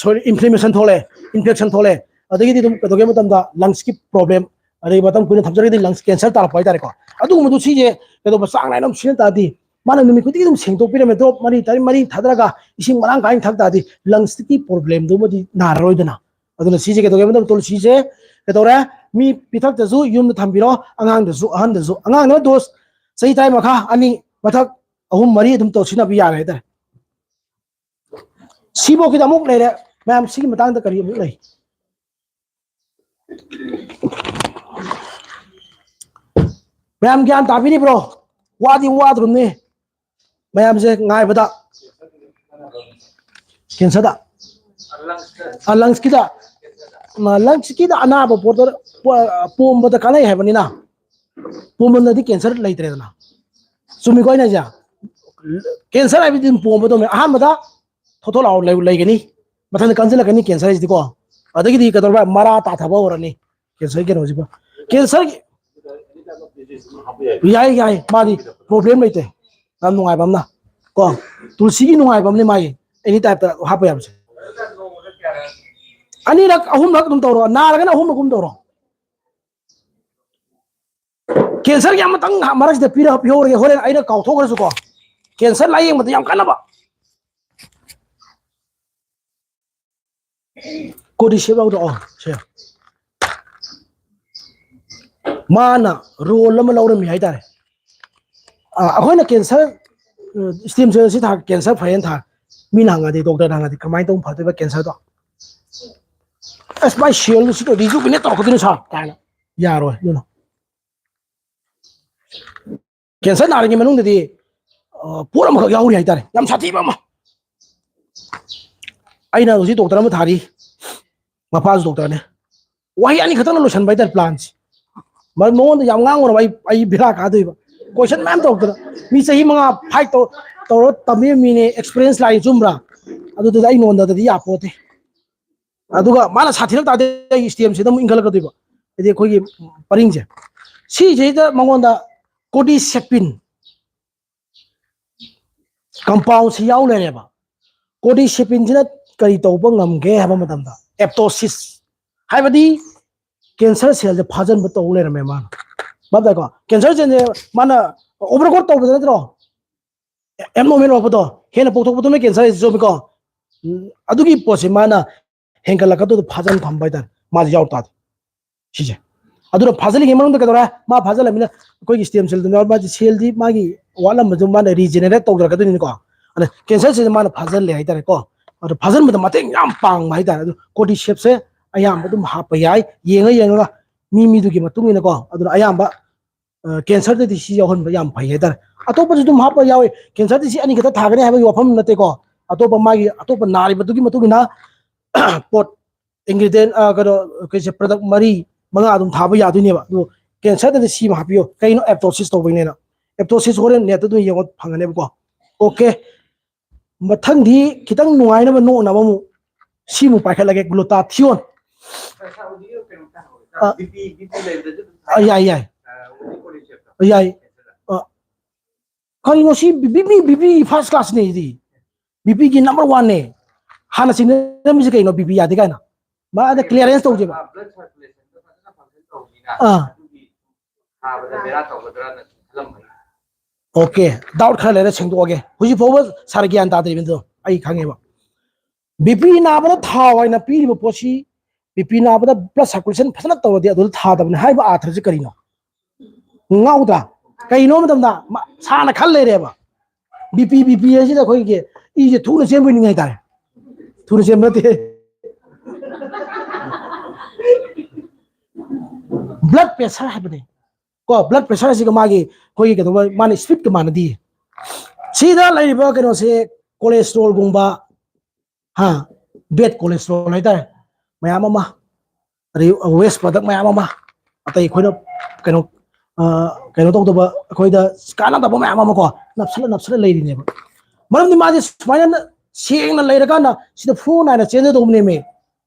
ꯁꯣꯔꯤ ꯏꯟꯐ꯭ꯂꯦꯃꯦꯁꯟ ꯊꯣꯛꯂꯛꯑꯦ, ꯏꯟꯐꯦꯛꯁꯟ ꯊꯣꯛꯂꯛꯑꯦ꯫ ꯑꯗꯒꯤꯗꯤ ꯑꯗꯨꯝ ꯀꯩꯗꯧꯒꯦ ꯃꯇꯝꯗ ꯂꯪꯁꯀꯤ ꯄ꯭ꯔꯣꯕ꯭ꯂꯦꯝ, ꯑꯗꯩ ꯃꯇꯝ ꯀꯨꯏꯅ ꯊꯝꯖꯔꯒꯗꯤ ꯂꯪꯁ ꯀꯦꯟꯁꯔ ꯇꯥꯔꯛꯄ ꯍꯥꯏꯇꯥꯔꯦꯀꯣ꯫ ꯑꯗꯨꯒꯨꯝꯕꯗꯨ ꯁꯤꯁꯦ ꯀꯩꯗꯧꯕ ꯆꯥꯡ ꯅꯥꯏꯅ ꯑꯗꯨꯝ ꯁꯤꯖꯤꯟꯅ ꯇꯥꯔꯗꯤ ꯃꯥꯅ ꯅꯨꯃꯤꯠ ꯈꯨꯗꯤꯡꯒꯤ ꯑꯗꯨꯝ ꯁꯦꯡꯗꯣꯛꯄꯤꯔꯝꯃꯦ, ꯗ꯭ꯔꯣꯞ ꯃꯔꯤ ꯇꯔꯦꯠ ꯃꯔꯤ ꯊꯥꯗꯔꯒ ꯏꯁꯤꯡ ꯃꯔꯥꯡ ꯀꯥꯏꯅ ꯊꯛ ꯇꯥꯔꯗꯤ ꯂꯪꯁꯀꯤ ꯄ꯭ꯔꯣꯕ꯭ꯂꯦꯝꯗꯨꯃꯗꯤ ꯅꯥꯔꯔꯣꯏꯗꯅ꯫ ꯑꯗꯨꯅ ꯁꯤꯁꯦ ꯀꯩꯗꯧꯒꯦ ꯃꯇꯝꯗ ꯇꯨꯜꯁꯤꯁꯦ ꯀꯩꯗꯧꯔꯦ? ꯃꯤ ꯄꯤꯊꯛꯇꯁꯨ ꯌꯨꯝꯗ ꯊꯝꯕꯤꯔꯣ, ꯑꯉꯥꯡꯗꯁꯨ ꯑꯍꯟꯗꯁꯨ꯫ ꯑꯉꯥꯡꯗꯅ ꯗꯣꯁ ꯆꯍꯤ ꯇꯔꯥ ꯃꯈꯥ ꯑꯅꯤ ꯃꯊꯛ ꯑꯍꯨꯝ ꯃꯔꯤ ꯑꯗꯨꯝ ꯇꯧ ꯁꯤꯖꯤꯟꯅꯕ ꯌꯥꯔꯦ ꯍꯥꯏꯇꯥꯔꯦ꯫ ꯁꯤꯐꯧꯀꯤꯗ ꯑꯃꯨꯛ ꯂꯩꯔꯦ꯫ ꯃꯌꯥꯝ ꯁꯤꯒꯤ ꯃꯇꯥꯡꯗ ꯀꯔꯤ ꯑꯃꯨꯛ ꯂꯩ? ꯃꯌꯥꯝ ꯒ꯭ꯌꯥꯟ ꯇꯥꯕꯤꯔꯤꯕ꯭ꯔꯣ? ꯋꯥꯗꯤ ꯋꯥꯗ꯭ꯔꯨꯝꯅꯤ ꯃꯌꯥꯝꯁꯦ ꯉꯥꯏꯕꯗ꯫ ꯀꯦꯟꯁꯔꯗ, ꯂꯪꯁꯀꯤꯗ, ꯂꯪꯁꯀꯤꯗ ꯑꯅꯥꯕ ꯄꯣꯠꯇꯣ ꯄꯣꯝꯕꯗ ꯀꯥꯟꯅꯩ ꯍꯥꯏꯕꯅꯤꯅ, ꯄꯣꯝꯕꯗꯗꯤ ꯀꯦꯟꯁꯔ ꯂꯩꯇ꯭ꯔꯦꯗꯅ꯫ ꯆꯨꯝꯃꯤꯀꯣ ꯑꯩꯅ ꯍꯥꯏꯁꯦ? ꯀꯦꯟꯁꯔ ꯍꯥꯏꯕꯗꯤ ꯑꯗꯨꯝ ꯄꯣꯝꯕꯗꯧꯅ ꯑꯍꯥꯟꯕꯗ ꯊꯣꯠ ꯊꯣꯠ ꯂꯥꯎ ꯂꯩꯒꯅꯤ, ꯃꯊꯟꯗ ꯀꯟꯁꯤꯜꯂꯛꯀꯅꯤ ꯀꯦꯟꯁꯔ ꯍꯥꯏꯁꯤꯗꯤꯀꯣ꯫ ꯑꯗꯒꯤꯗꯤ ꯀꯩꯗꯧꯔꯕ? ꯃꯔꯥ ꯇꯥꯊꯕ ꯍꯧꯔꯅꯤ꯫ ꯀꯦꯟꯁꯔꯒꯤ ꯀꯩꯅꯣꯁꯤꯕꯨ, ꯀꯦꯟꯁꯔꯒꯤ ꯌꯥꯏ, ꯌꯥꯏ, ꯃꯥꯗꯤ ꯄ꯭ꯔꯣꯕ꯭ꯂꯦꯝ ꯂꯩꯇꯦ꯫ ꯌꯥꯝ ꯅꯨꯡꯉꯥꯏꯕ ꯑꯃꯅ ꯀꯣ, ꯇꯨꯜꯁꯤꯒꯤ ꯅꯨꯡꯉꯥꯏꯕ ꯑꯃꯅꯤ ꯃꯥꯒꯤ ꯑꯦꯅꯤ ꯇꯥꯏꯞꯇ ꯍꯥꯞꯄ ꯌꯥꯕꯁꯦ꯫ ꯑꯅꯤꯔꯛ ꯑꯍꯨꯝꯂꯛ ꯑꯗꯨꯝ ꯇꯧꯔꯣ, ꯅꯥꯔꯒꯅ ꯑꯍꯨꯝꯂꯛ ꯑꯗꯨꯝ ꯇꯧꯔꯣ꯫ ꯀꯦꯟꯁꯔꯒꯤ ꯑꯃꯇꯪ ꯃꯔꯛꯁꯤꯗ ꯄꯤꯔ ꯄꯤꯍꯧꯔꯒꯦ, ꯍꯣꯔꯦꯟ ꯑꯩꯅ ꯀꯥꯎꯊꯣꯛꯈ꯭ꯔꯁꯨꯀꯣ꯫ ꯀꯦꯟꯁꯔ ꯂꯥꯏꯌꯦꯡꯕꯗ ꯌꯥꯝ ꯀꯥꯟꯅꯕ꯫ ꯀꯣꯗꯤꯁꯦꯞ ꯌꯥꯎꯗ꯭ꯔꯣ? ꯑꯣ, ꯁꯦ꯫ ꯃꯥꯅ ꯔꯣꯜ ꯑꯃ ꯂꯧꯔꯝꯃꯤ ꯍꯥꯏꯇꯥꯔꯦ꯫ ꯑ, ꯑꯩꯈꯣꯏꯅ ꯀꯦꯟꯁꯔ, ꯑ, ꯁ꯭ꯇꯦꯝ ꯁꯦꯜ ꯑꯁꯤ ꯊꯥ, ꯀꯦꯟꯁꯔ ꯐꯩꯌꯦꯅ ꯊꯥ꯫ ꯃꯤꯅ ꯍꯪꯉꯗꯤ, ꯗꯣꯛꯇꯔꯅ ꯍꯪꯉꯗꯤ, "ꯀꯃꯥꯏꯅ ꯇꯧꯅ ꯐꯗꯣꯏꯕ ꯀꯦꯟꯁꯔꯗꯣ?" "ꯑꯁ, ꯃꯥꯏ ꯁꯦꯜꯗꯨ ꯁꯤꯗ ꯔꯤꯖꯨꯚꯤꯅꯦꯠ ꯇꯧꯔꯛꯀꯗꯣꯏꯅꯤ ꯁꯥꯔ" ꯀꯥꯏꯅ꯫ ꯌꯥꯔꯣꯏ ꯑꯗꯨꯅ꯫ ꯀꯦꯟꯁꯔ ꯅꯥꯔꯤꯉꯩ ꯃꯅꯨꯡꯗꯗꯤ, ꯑ, ꯄꯣꯠ ꯑꯃꯈꯛ ꯌꯥꯎꯔꯤ ꯍꯥꯏꯇꯥꯔꯦ, ꯌꯥꯝ ꯁꯥꯊꯤꯕ ꯑꯃ꯫ ꯑꯩꯅ ꯍꯧꯖꯤꯛ ꯗꯣꯛꯇꯔ ꯑꯃ ꯊꯥꯔꯤ, ꯃꯄꯥꯁꯨ ꯗꯣꯛꯇꯔꯅꯦ꯫ ꯋꯥꯍꯩ ꯑꯅꯤ ꯈꯛꯇꯪꯅ ꯂꯣꯏꯁꯟꯕ ꯍꯥꯏꯇꯥꯔꯦ ꯄ꯭ꯂꯥꯟꯁꯦ꯫ ꯃ-, ꯃꯉꯣꯟꯗ ꯌꯥꯝ ꯉꯥꯡꯉꯨꯔꯕ ꯑꯩ, ꯑꯩ ꯕꯦꯔꯥ ꯀꯥꯗꯣꯏꯕ꯫ ꯀꯣꯏꯁꯟ ꯃꯌꯥꯝ ꯇꯧꯔꯛꯇꯅ꯫ ꯃꯤ ꯆꯍꯤ ꯃꯉꯥ ꯐꯥꯏꯠ ꯇꯧ-, ꯇꯧꯔ ꯇꯝꯃꯤꯕ ꯃꯤꯅꯦ, ꯑꯦꯛꯁꯄꯤꯔꯤꯌꯦꯟꯁ ꯂꯥꯛꯏ, ꯆꯨꯝꯕ꯭ꯔꯥ? ꯑꯗꯨꯗꯨꯗ ꯑꯩ ꯅꯣꯟꯗꯗꯗꯤ ꯌꯥꯄꯣꯠꯇꯦ꯫ ꯑꯗꯨꯒ ꯃꯥꯅ ꯁꯥꯊꯤꯔꯛ ꯇꯥꯔꯗꯤ ꯑꯩꯒꯤ ꯁ꯭ꯇꯦꯝꯁꯤꯗ ꯑꯃꯨꯛ ꯏꯟꯈꯠꯂꯛꯀꯗꯣꯏꯕ꯫ ꯍꯥꯏꯗꯤ ꯑꯩꯈꯣꯏꯒꯤ ꯄꯔꯤꯡꯁꯦ꯫ ꯁꯤꯁꯤꯗ ꯃꯉꯣꯟꯗ ꯀꯣꯗꯤꯁꯦꯄꯤꯟ ꯀꯝꯄꯥꯎꯟꯁꯤ ꯌꯥꯎ ꯂꯩꯔꯦꯕ꯫ ꯀꯣꯗꯤꯁꯦꯄꯤꯟꯁꯤꯅ ꯀꯔꯤ ꯇꯧꯕ ꯉꯝꯒꯦ ꯍꯥꯏꯕ ꯃꯇꯝꯗ, ꯑꯦꯞꯇꯣꯁꯤꯁ ꯍꯥꯏꯕꯗꯤ ꯀꯦꯟꯁꯔ ꯁꯦꯜꯁꯦ ꯐꯥꯖꯤꯟꯕ ꯇꯧ ꯂꯩꯔꯝꯃꯦ ꯃꯥꯅ꯫ ꯚꯥꯞ ꯇꯥꯏꯀꯣ? ꯀꯦꯟꯁꯔ ꯁꯦꯜꯁꯦ ꯃꯥꯅ ꯑꯣꯚꯔꯒ꯭ꯔꯣꯠ ꯇꯧꯕꯗ ꯅꯠꯇ꯭ꯔꯣ? ꯑꯦꯕꯅꯣꯔꯃꯦꯜ ꯑꯣꯏꯔꯛꯄꯗꯣ, ꯍꯦꯟꯅ ꯄꯣꯛꯊꯣꯛꯄꯗꯨꯅ ꯀꯦꯟꯁꯔ ꯍꯥꯏꯁꯦ ꯆꯨꯝꯃꯤꯀꯣ? ꯎꯝ, ꯑꯗꯨꯒꯤ ꯄꯣꯠꯁꯦ ꯃꯥꯅ ꯍꯦꯟꯒꯠꯂꯛꯀꯗꯧꯗꯣ ꯐꯥꯖꯟ ꯊꯝꯕ ꯍꯥꯏꯇꯥꯔꯦ, ꯃꯥꯁꯦ ꯌꯥꯎ ꯇꯥꯔꯗꯤ꯫ ꯁꯤꯁꯦ꯫ ꯑꯗꯨꯅ ꯐꯥꯖꯤꯜꯂꯤꯉꯩ ꯃꯅꯨꯡꯗ ꯀꯩꯗꯧꯔꯦ? ꯃꯥ ꯐꯥꯖꯤꯜꯂꯃꯤꯅ ꯑꯩꯈꯣꯏꯒꯤ ꯁ꯭ꯇꯦꯝ ꯁꯦꯜꯗꯨꯅ ꯃꯥꯒꯤ ꯁꯦꯜꯗꯤ ꯃꯥꯒꯤ ꯋꯥꯠꯂꯝꯕꯗꯨ ꯃꯥꯅ ꯔꯤꯖꯦꯅꯦꯔꯦꯠ ꯇꯧꯖꯔꯛꯀꯗꯣꯏꯅꯤꯀꯣ꯫ ꯑꯗ ꯀꯦꯟꯁꯔ ꯁꯦꯜꯁꯦ ꯃꯥꯅ ꯐꯥꯖꯤꯜꯂꯦ ꯍꯥꯏꯇꯥꯔꯦꯀꯣ꯫ ꯑꯗꯣ ꯐꯥꯖꯤꯟꯕꯗ ꯃꯇꯦꯡ ꯌꯥꯝ ꯄꯥꯡꯕ ꯍꯥꯏꯇꯥꯔꯦ꯫ ꯑꯗꯨ ꯀꯣꯔꯗꯤꯁꯦꯞꯁꯦ ꯑꯌꯥꯝꯕ ꯑꯗꯨꯝ ꯍꯥꯞꯄ ꯌꯥꯏ, ꯌꯦꯡꯉ ꯌꯦꯡꯉꯒ ꯃꯤ ꯃꯤꯗꯨꯒꯤ ꯃꯇꯨꯡ ꯏꯟꯅꯀꯣ꯫ ꯑꯗꯨꯅ ꯑꯌꯥꯝꯕ, ꯑ, ꯀꯦꯟꯁꯔꯗꯗꯤ ꯁꯤ ꯌꯥꯎꯍꯟꯕ ꯌꯥꯝ ꯐꯩ ꯍꯥꯏꯇꯥꯔꯦ꯫ ꯑꯇꯣꯞꯄꯁꯨ ꯑꯗꯨꯝ ꯍꯥꯞꯄ ꯌꯥꯎꯏ꯫ ꯀꯦꯟꯁꯔꯗꯤ ꯁꯤ ꯑꯅꯤ ꯈꯛꯇ ꯊꯥꯒꯅꯤ ꯍꯥꯏꯕꯒꯤ ꯋꯥꯐꯝ ꯅꯠꯇꯦꯀꯣ꯫ ꯑꯇꯣꯞꯄ ꯃꯥꯒꯤ ꯑꯇꯣꯞꯄ ꯅꯥꯔꯤꯕꯗꯨꯒꯤ ꯃꯇꯨꯡ ꯏꯟꯅ ꯄꯣꯠ ꯏꯟꯒ꯭ꯔꯤꯗꯤꯌꯦꯟ, ꯑ, ꯀꯩꯅꯣ, ꯀꯩꯁꯦ, ꯄ꯭ꯔꯗꯛ ꯃꯔꯤ ꯃꯉꯥ ꯑꯗꯨꯝ ꯊꯥꯕ ꯌꯥꯗꯣꯏꯅꯦꯕ꯫ ꯑꯗꯨ ꯀꯦꯟꯁꯔꯗꯗꯤ ꯁꯤꯃ ꯍꯥꯞꯄꯤꯌꯨ꯫ ꯀꯩꯅꯣ ꯑꯦꯞꯇꯣꯁꯤꯁ ꯇꯧꯕꯩꯅꯦꯅ? ꯑꯦꯞꯇꯣꯁꯤꯁ ꯍꯣꯔꯦꯟ ꯅꯦꯠꯇ ꯑꯗꯨꯝ ꯌꯦꯡꯉꯣ, ꯐꯪꯒꯅꯦꯕꯀꯣ꯫ ꯑꯣꯀꯦ, ꯃꯊꯪꯗꯤ ꯈꯤꯇꯪ ꯅꯨꯡꯉꯥꯏꯅꯕ ꯅꯣꯛꯅꯕ ꯑꯃꯨꯛ ꯁꯤꯃꯨꯛ ꯄꯥꯏꯈꯠꯂꯒꯦ, ꯒ꯭ꯂꯨꯇꯥꯊꯤꯑꯣꯟ꯫ ꯑ, ꯑ, ꯌꯥꯏ, ꯌꯥꯏ꯫ ꯑ, ꯌꯥꯏ꯫ ꯑ, ꯀꯔꯤꯅꯣ ꯁꯤ? ꯕꯤꯄꯤ, ꯕꯤꯄꯤ ꯐꯥꯔꯁ ꯀ꯭ꯂꯥꯁꯅꯦ ꯁꯤꯗꯤ꯫ ꯕꯤꯄꯤꯒꯤ ꯅꯝꯕꯔ ꯋꯥꯟꯅꯦ꯫ ꯍꯥꯟꯅ ꯆꯤꯡꯅꯔꯝꯃꯤꯁꯦ ꯀꯩꯅꯣ? ꯕꯤꯄꯤ ꯌꯥꯗꯦ ꯀꯥꯏꯅ꯫ ꯃꯥ ꯑꯗ ꯀ꯭ꯂꯤꯌꯥꯔꯦꯟꯁ ꯇꯧꯁꯦꯕ꯫ ꯑꯥ꯫ ꯑꯣꯀꯦ, ꯗꯥꯎꯠ ꯈꯔ ꯂꯩꯔ ꯁꯦꯡꯗꯣꯛꯑꯒꯦ꯫ ꯍꯧꯖꯤꯛ ꯐꯥꯎꯕ ꯁꯥꯔ ꯒ꯭ꯌꯥꯟ ꯇꯥꯗ꯭ꯔꯤꯕꯅꯤꯗꯣ ꯑꯩ ꯈꯪꯉꯦꯕ꯫ ꯕꯤꯄꯤ ꯅꯥꯕꯗ ꯊꯥꯎ ꯍꯥꯏꯅ ꯄꯤꯔꯤꯕ ꯄꯣꯠꯁꯤ, ꯕꯤꯄꯤ ꯅꯥꯕꯗ ꯕ꯭ꯂꯗ ꯁꯥꯔꯀꯨꯂꯦꯁꯟ ꯐꯖꯅ ꯇꯧꯔꯗꯤ ꯑꯗꯨꯗ ꯊꯥꯗꯕꯅꯤ ꯍꯥꯏꯕ ꯑꯥꯔꯊꯁꯦ ꯀꯔꯤꯅꯣ? ꯉꯥꯎꯗ꯭ꯔꯥ? ꯀꯩꯅꯣ ꯃꯇꯝꯗ ꯃ-, ꯁꯥꯅ ꯈꯜ ꯂꯩꯔꯦꯕ꯫ ꯕꯤꯄꯤ, ꯕꯤꯄꯤ ꯍꯥꯏꯁꯤꯗ ꯑꯩꯈꯣꯏꯒꯤ ꯏꯁꯦ ꯊꯨꯅ ꯆꯦꯟꯕꯣꯏ ꯅꯤꯡꯉꯦ ꯍꯥꯏꯇꯥꯔꯦ꯫ ꯊꯨꯅ ꯆꯦꯟꯕ ꯅꯠꯇꯦ꯫ ꯕ꯭ꯂꯗ ꯄ꯭ꯔꯦꯁꯔ ꯍꯥꯏꯕꯅꯤ꯫ ꯀꯣ, ꯕ꯭ꯂꯗ ꯄ꯭ꯔꯦꯁꯔ ꯑꯁꯤꯒ ꯃꯥꯒꯤ ꯑꯩꯈꯣꯏꯒꯤ ꯀꯩꯗꯧꯕ, ꯃꯥꯅ ꯁ꯭ꯄꯤꯠꯀ ꯃꯥꯟꯅꯗꯦ꯫ ꯁꯤꯗ ꯂꯩꯔꯤꯕ ꯀꯩꯅꯣꯁꯦ ꯀꯣꯂꯦꯁꯇ꯭ꯔꯣꯜꯒꯨꯝꯕ, ꯍꯥ, ꯕꯦꯗ ꯀꯣꯂꯦꯁꯇ꯭ꯔꯣꯜ ꯍꯥꯏꯇꯥꯔꯦ, ꯃꯌꯥꯝ ꯑꯃ, ꯑꯗꯩ ꯋꯦꯁ ꯄ꯭ꯔꯗꯛ ꯃꯌꯥꯝ ꯑꯃ, ꯑꯇꯩ ꯑꯩꯈꯣꯏꯅ ꯀꯩꯅꯣ, ꯑ, ꯀꯩꯅꯣ ꯇꯧꯗꯕ, ꯑꯩꯈꯣꯏꯗ ꯀꯥꯟꯅꯗꯕ ꯃꯌꯥꯝ ꯑꯃ ꯀꯣ, ꯅꯞꯁꯜꯂ ꯅꯞꯁꯜꯂ ꯂꯩꯔꯤꯅꯦꯕ꯫ ꯃꯔꯝꯗꯤ ꯃꯥꯁꯦ ꯁꯨꯃꯥꯏꯅ ꯁꯦꯡꯅ ꯂꯩꯔꯀꯥꯟꯗ ꯁꯤꯗ ꯐ꯭ꯂꯣ ꯅꯥꯏꯅ ꯆꯦꯟꯖꯗꯧꯕꯅꯦꯃꯦ꯫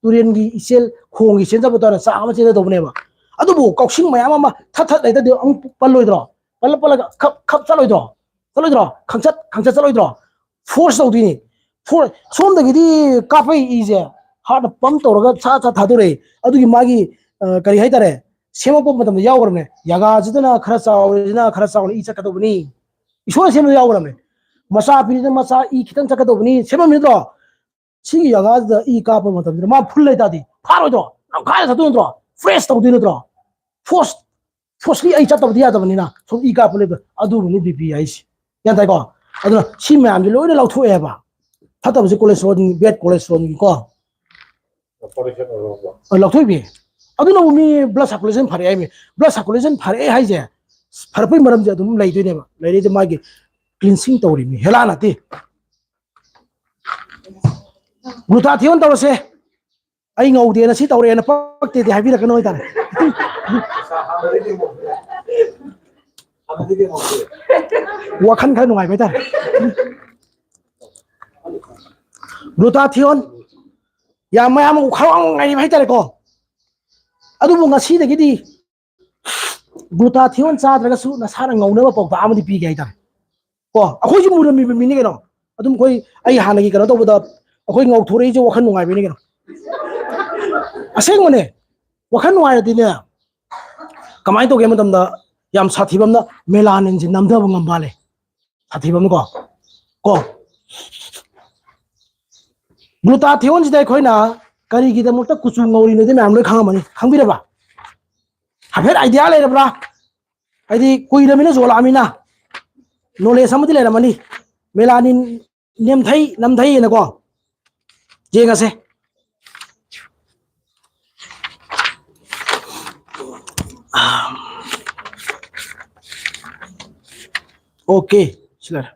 ꯇꯨꯔꯦꯟꯒꯤ ꯏꯆꯦꯜ, ꯈꯣꯡꯒꯤ ꯆꯦꯟꯖꯕ ꯇꯧꯔ ꯆꯥꯡ ꯑꯃ ꯆꯦꯟꯖꯗꯧꯕꯅꯦꯕ꯫ ꯑꯗꯨꯕꯨ ꯀꯥꯎꯁꯤꯡ ꯃꯌꯥꯝ ꯑꯃ ꯊꯠ ꯊꯠ ꯂꯩꯇꯗꯤ ꯑꯃꯨꯛ ꯄꯜꯂꯣꯏꯗ꯭ꯔꯣ? ꯄꯜꯂ ꯄꯜꯂꯒ ꯈꯞ ꯈꯞ ꯆꯠꯂꯣꯏꯗ꯭ꯔꯣ? ꯆꯠꯂꯣꯏꯗ꯭ꯔꯣ? ꯈꯪꯆꯠ ꯈꯪꯆꯠ ꯆꯠꯂꯣꯏꯗ꯭ꯔꯣ? ꯐꯣꯔꯁ ꯇꯧꯗꯣꯏꯅꯤ꯫ ꯐꯣꯔ ꯁꯣꯝꯗꯒꯤꯗꯤ ꯀꯥꯞꯄꯩ ꯏꯁꯦ ꯍꯥꯔꯠꯅ ꯄꯝ ꯇꯧꯔꯒ ꯁꯥ ꯁꯥ ꯊꯥꯗꯣꯔꯛꯏ꯫ ꯑꯗꯨꯒꯤ ꯃꯥꯒꯤ ꯀꯔꯤ ꯍꯥꯏꯇꯥꯔꯦ, ꯁꯦꯝꯃꯛꯄ ꯃꯇꯝꯗ ꯌꯥꯎꯈ꯭ꯔꯕꯅꯦ꯫ ꯌꯥꯒꯥꯁꯤꯗꯅ ꯈꯔ ꯆꯥꯎꯔꯤꯁꯤꯅ ꯈꯔ ꯆꯥꯎꯅ ꯏ ꯆꯠꯀꯗꯧꯕꯅꯤ꯫ ꯏꯁꯣꯔꯅ ꯁꯦꯝꯕꯗ ꯌꯥꯎꯈ꯭ꯔꯕꯅꯦ꯫ ꯃꯆꯥ ꯄꯤꯔꯤꯗ ꯃꯆꯥ ꯏ ꯈꯤꯇꯪ ꯆꯠꯀꯗꯧꯕꯅꯤ ꯁꯦꯝꯃꯝꯃꯤ ꯅꯠꯇ꯭ꯔꯣ? ꯁꯤꯒꯤ ꯖꯒꯥꯁꯤꯗ ꯏ ꯀꯥꯞꯄ ꯃꯇꯝꯗ ꯃꯥ ꯐꯨꯜ ꯂꯩꯇꯥꯔꯗꯤ ꯐꯥꯔꯣꯏꯗ꯭ꯔꯣ? ꯅꯝꯈꯥꯏꯅ ꯊꯥꯗꯣꯛ ꯅꯠꯇ꯭ꯔꯣ? ꯐ꯭ꯔꯦꯁ ꯇꯧꯗꯣꯏ ꯅꯠꯇ꯭ꯔꯣ? ꯐꯣꯔꯁ ꯐꯣꯔꯁꯂꯤ ꯑꯩ ꯆꯠꯇꯕꯗꯤ ꯌꯥꯗꯕꯅꯤꯅ ꯁꯣꯝ ꯏ ꯀꯥꯞꯄ ꯂꯩꯕ ꯑꯗꯨꯕꯨꯅꯤ ꯕꯤ ꯄꯤ ꯍꯥꯏꯁꯦ꯫ ꯒ꯭ꯌꯥꯟ ꯇꯥꯏꯀꯣ? ꯑꯗꯨꯅ ꯁꯤ ꯃꯌꯥꯝꯁꯦ ꯂꯣꯏꯅ ꯂꯧꯊꯣꯛꯑꯦꯕ꯫ ꯐꯠꯇꯕꯁꯦ ꯀꯣꯂꯦꯁꯇ꯭ꯔꯣꯜ, ꯕꯦꯗ ꯀꯣꯂꯦꯁꯇ꯭ꯔꯣꯜꯒꯤꯀꯣ꯫ ꯑ, ꯂꯧꯊꯣꯛꯏꯃꯤ꯫ ꯑꯗꯨꯅꯕꯨ ꯃꯤ ꯕ꯭ꯂꯗ ꯁꯥꯔꯀꯨꯂꯦꯁꯟ ꯐꯔꯛꯑꯦ ꯍꯥꯏꯃꯤ꯫ ꯕ꯭ꯂꯗ ꯁꯥꯔꯀꯨꯂꯦꯁꯟ ꯐꯔꯛꯑꯦ ꯍꯥꯏꯁꯦ ꯐꯔꯛꯄꯩ ꯃꯔꯝꯁꯦ ꯑꯗꯨꯝ ꯂꯩꯗꯣꯏꯅꯦꯕ꯫ ꯂꯩꯔꯛꯏꯁꯦ ꯃꯥꯒꯤ ꯀ꯭ꯂꯤꯟꯁꯤꯡ ꯇꯧꯔꯤꯃꯤ, ꯍꯦꯂꯥ ꯅꯠꯇꯦ꯫ ꯒ꯭ꯂꯨꯇꯥꯊꯤꯑꯣꯟ ꯇꯧꯔꯁꯦ꯫ ꯑꯩ ꯉꯧꯗꯦꯅ ꯁꯤ ꯇꯧꯔꯛꯑꯦꯅ ꯄꯛꯇꯦꯗꯤ ꯍꯥꯏꯕꯤꯔꯛꯀꯅꯨ ꯍꯥꯏꯇꯥꯔꯦ꯫ ꯋꯥꯈꯜ ꯈꯔ ꯅꯨꯡꯉꯥꯏꯕ ꯍꯥꯏꯇꯥꯔꯦ꯫ ꯒ꯭ꯂꯨꯇꯥꯊꯤꯑꯣꯟ ꯌꯥꯝ ꯃꯌꯥꯝ ꯈꯔ ꯉꯥꯏꯔꯤꯕ ꯍꯥꯏꯇꯥꯔꯦꯀꯣ꯫ ꯑꯗꯨꯕꯨ ꯉꯁꯤꯗꯒꯤꯗꯤ ꯒ꯭ꯂꯨꯇꯥꯊꯤꯑꯣꯟ ꯆꯥꯗ꯭ꯔꯒꯁꯨ ꯅꯁꯥꯅ ꯉꯧꯅꯕ ꯄꯥꯎꯇꯥꯛ ꯑꯃꯗꯤ ꯄꯤꯒꯦ ꯍꯥꯏꯇꯥꯔꯦ꯫ ꯀꯣ, ꯑꯩꯈꯣꯏꯁꯨ ꯃꯨꯔꯝꯃꯤꯕ ꯃꯤꯅꯤ ꯀꯩꯅꯣ꯫ ꯑꯗꯨꯝ ꯑꯩꯈꯣꯏ, ꯑꯩ ꯍꯥꯟꯅꯒꯤ ꯀꯩꯅꯣ ꯇꯧꯕꯗ ꯑꯩꯈꯣꯏ ꯉꯧꯊꯣꯔꯛꯏꯁꯦ ꯋꯥꯈꯜ ꯅꯨꯡꯉꯥꯏꯕꯩꯅꯤ ꯀꯩꯅꯣ꯫ ꯑꯁꯦꯡꯕꯅꯦ꯫ ꯋꯥꯈꯜ ꯅꯨꯡꯉꯥꯏꯔꯗꯤꯅꯦ, ꯀꯃꯥꯏꯅ ꯇꯧꯒꯦ ꯃꯇꯝꯗ ꯌꯥꯝ ꯁꯥꯊꯤꯕ ꯑꯃꯅ ꯃꯦꯂꯥꯅꯤꯟꯁꯦ ꯅꯝꯊꯕ ꯉꯝꯕ ꯃꯥꯜꯂꯦ꯫ ꯁꯥꯊꯤꯕ ꯑꯃꯀꯣ꯫ ꯀꯣ, ꯒ꯭ꯂꯨꯇꯥꯊꯤꯑꯣꯟꯁꯤꯗ ꯑꯩꯈꯣꯏꯅ ꯀꯔꯤꯒꯤꯗꯃꯛꯇ ꯀꯨꯆꯨ ꯉꯧꯔꯤꯅꯣꯗꯤ ꯃꯌꯥꯝ ꯂꯣꯏ ꯈꯪꯉꯝꯃꯅꯤ꯫ ꯈꯪꯕꯤꯔꯕ? ꯍꯥꯏꯐꯦꯠ ꯑꯥꯏꯗꯤꯌꯥ ꯂꯩꯔꯕ꯭ꯔꯥ? ꯍꯥꯏꯗꯤ ꯀꯨꯏꯔꯃꯤꯅ ꯌꯣꯜꯂꯛꯑꯃꯤꯅ ꯅꯣꯂꯦꯖ ꯑꯃꯗꯤ ꯂꯩꯔꯝꯃꯅꯤ꯫ ꯃꯦꯂꯥꯅꯤꯟ ꯅꯦꯝꯊꯩ ꯅꯝꯊꯩꯑꯅꯀꯣ꯫ ꯌꯦꯡꯉꯁꯦ꯫ ꯑꯣꯀꯦ, ꯁꯤ ꯂꯩꯔꯦ꯫